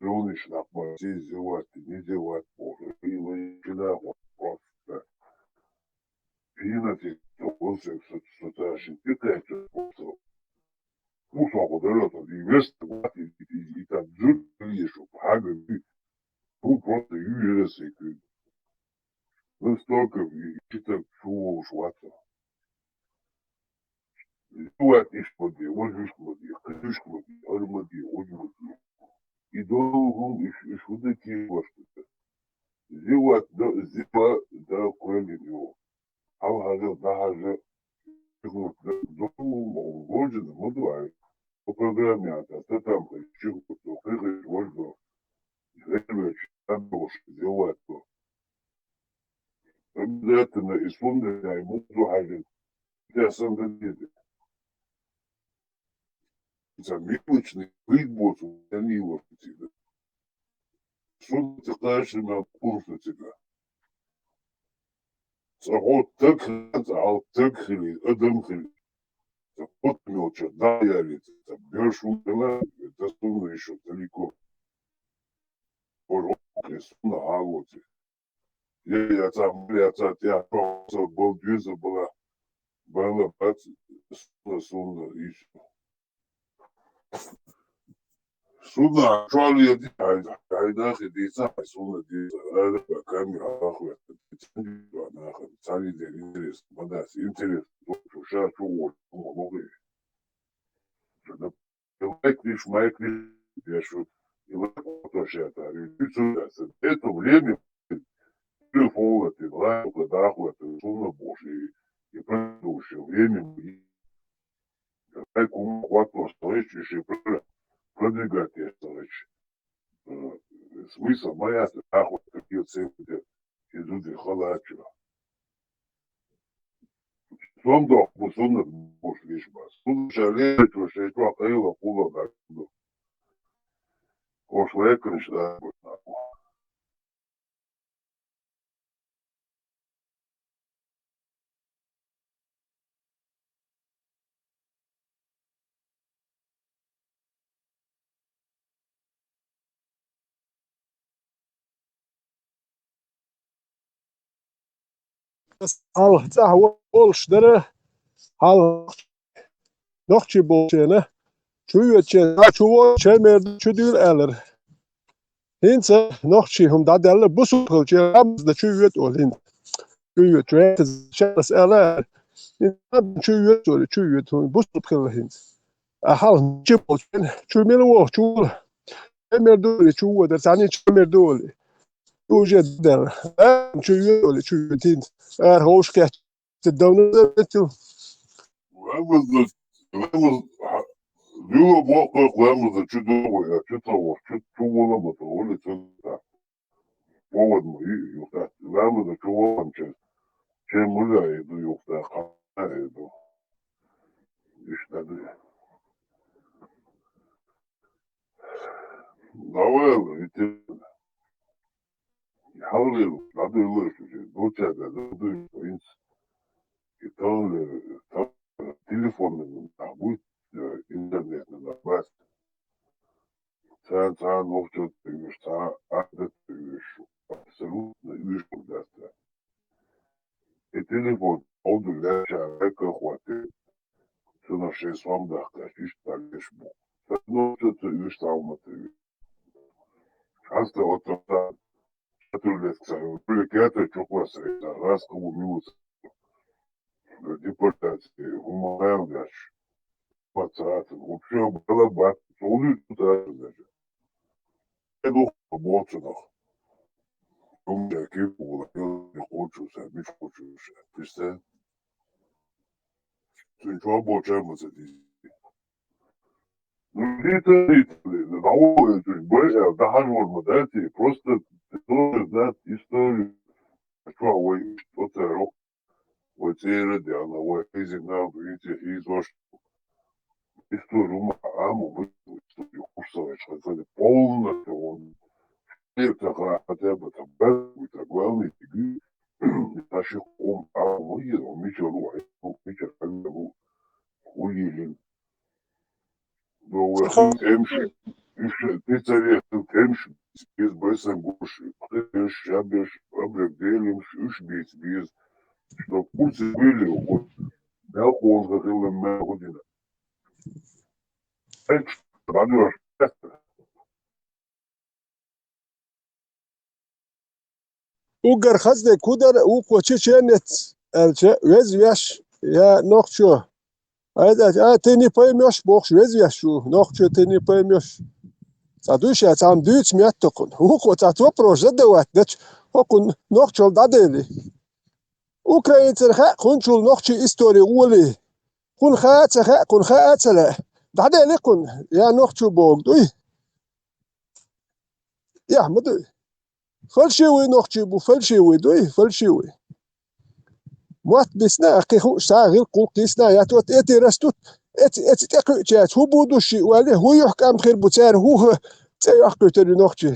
Жониш нах ма зи зеват, не зеват, боху, и вай шина просто. Пина ти тохол се су-, су ташин, и кайчу просто. Пусть он подорвёт, и вест, и, и, и, и там дзюр, и ещё, хага, и, ну, просто южерес и куьг. Настолько, и, и так чего уж ватса. Зеват ишмаде, вожишмаде, кхуьшмаде, армаде, вожмаде. И долгум иш, иш худа кийваштута. Зеват да, зима да кхоьллина ю. Хьалхажа, дахьажа, долгум вожина ма дуай. По программе ата, та там хай, чиху, хай, хай, вождо. Хай, хай, хай, зеват. Обязательно и сунда, и музу хьажи. Я сам дадиди. Ца милочный быть боцу, я не его шутида. Сунда ты каши на курсу тебя. Ца хо так, ца хо так хили, адам хили. Ца хо мелча, да, я ведь, ца бешун была, это сунда ещё далеко. Боже, сунда халоти. Я, я ца, я ца, я просто был дверь забыла. Была бац, суна, суна, и всё. Суна, что ли, я ди-, ай, ай, нахуй, ди, ца, суна, ди, ца, ай, да, камера, нахуй, это, ди, ца, нахуй, ца, не, не, интересно, подать, интересно, что, что, сейчас, что, вот, ну, ну, и, что, да, Лайк виш, майк виш, я шу, и лайк то, что это, это время телефон, это лайк, да, это сумма больше, и, и предыдущее время, и лайк ум хватало, что ещё, ещё про-, продвигать, я, что ещё. Э, смысл моя, что нахуй, какие целые, и люди халачу. Сон дохку, сон буш лиш бац. Сон ша лечу, ша чу хила кула бац. Кош лекриш да. Хьалха цӀахь волуш дара, хьалха нохчий болчеран, чу йоьдучеран, чу во, чемер чу дуьйла аьллера. ХӀинца нохчий хӀума дӀадаьлла, бусулба хилча, Рамазна чу йоьду олу хӀинца. Чу йоьду, чу йоьду, чарас аьлла, хӀинца чу йоьду олу, чу йоьду, хӀума бусулба хилла хӀинца. А хьалха чу болчу, чу мила воху, чу волу. Чу мер ду ли, чу водар, цхьанне чу мер ду ли. Уже дер. А, чу йоли, чу ютин. Ар ховш кет. Давно забетил. Ламаз, ламаз, дюла бохъ, ламаз чу ду, я чу того, чу, чу вола бата, оли чу да. Повод ма, и, юхта. Ламаз чу вола чу. Чем мула иду, юхта, ка иду. Ишта ду. Давай, ити. Хавлил, дадуйлу, дуча, дадуйлу, инс. И тон, тон, телефон, а будет, э, интернет, на бас. Ца, ца, нохчо, ты, ца, а, ты, абсолютно, вижу, да, да. И телефон, он, да, ча, это хватит. Цуна шесть вам дахкаш, иш тагеш бу. Цадно цу цу иш салма цу. Хаста отота, шатурлес кса, плекята чуквас, раз кубу минус. Депортация, гуманитарный. Пацан, вообще, была бат, солнце туда даже. Я думал, вот сюда. У меня кипу, не хочу, сам, не хочу, представь. Ты чё, обучаем вот эти? Ну, это, это, это, это, это, да, хар норма, да, ты просто, ты должен знать историю. Что, ой, что ты, рок, ой, церы, да, она, ой, ты знал, видите, и то, что историю, ма, а, мы, историю, курсовая, что это полностью, он, это, хотя бы, там, да, это главный фигура, наших, он, а, мы, он, Мича, ну, а, ну, Мича, как бы, ну, хули, Цӏаха. Темш, уьш, пиццерия, темш, без бэсэн гуш, пхыш, шабеш, абрек делимш, уьш биц биз, чтоб курсы были, вот, да, хон хылын мэ худина. Эк, бадуш. Уггар хаза дерг хӀун дара, вукхо чеченец аьлча, веза веш, я нохчо. Айда, а, ты не поймёшь, бохуш, веза веш ву, нохчо, ты не поймёшь. Цхьа дуьйш я, цхьамма дуьйцу метта кхунна. Вукхо цхьацца вопрос задавать дечу, хӀокхунна нохчалла дӀадели. Украинцара хаьа кхунчул нохчийн истори гӀоли. Кхунна хаа а ца хаьа, кхунна хаа а ца лаьа. ДӀадели кхунна, я нохчо боху дуй? Эхь ма дуй. Фальшивый нохчий бу, фальшивый дуй, фальшивый. Мотт бисна, а кхин хууш цхьа а гӀиллакх-гӀуллакх йисна, я тот эти растут, эци, эци тӀекхуьучаьрца хӀун будущий вали, хӀун юьхькӀам хир бу цара, хӀун хӀа цӀе йоккхуьйтур ю нохчий.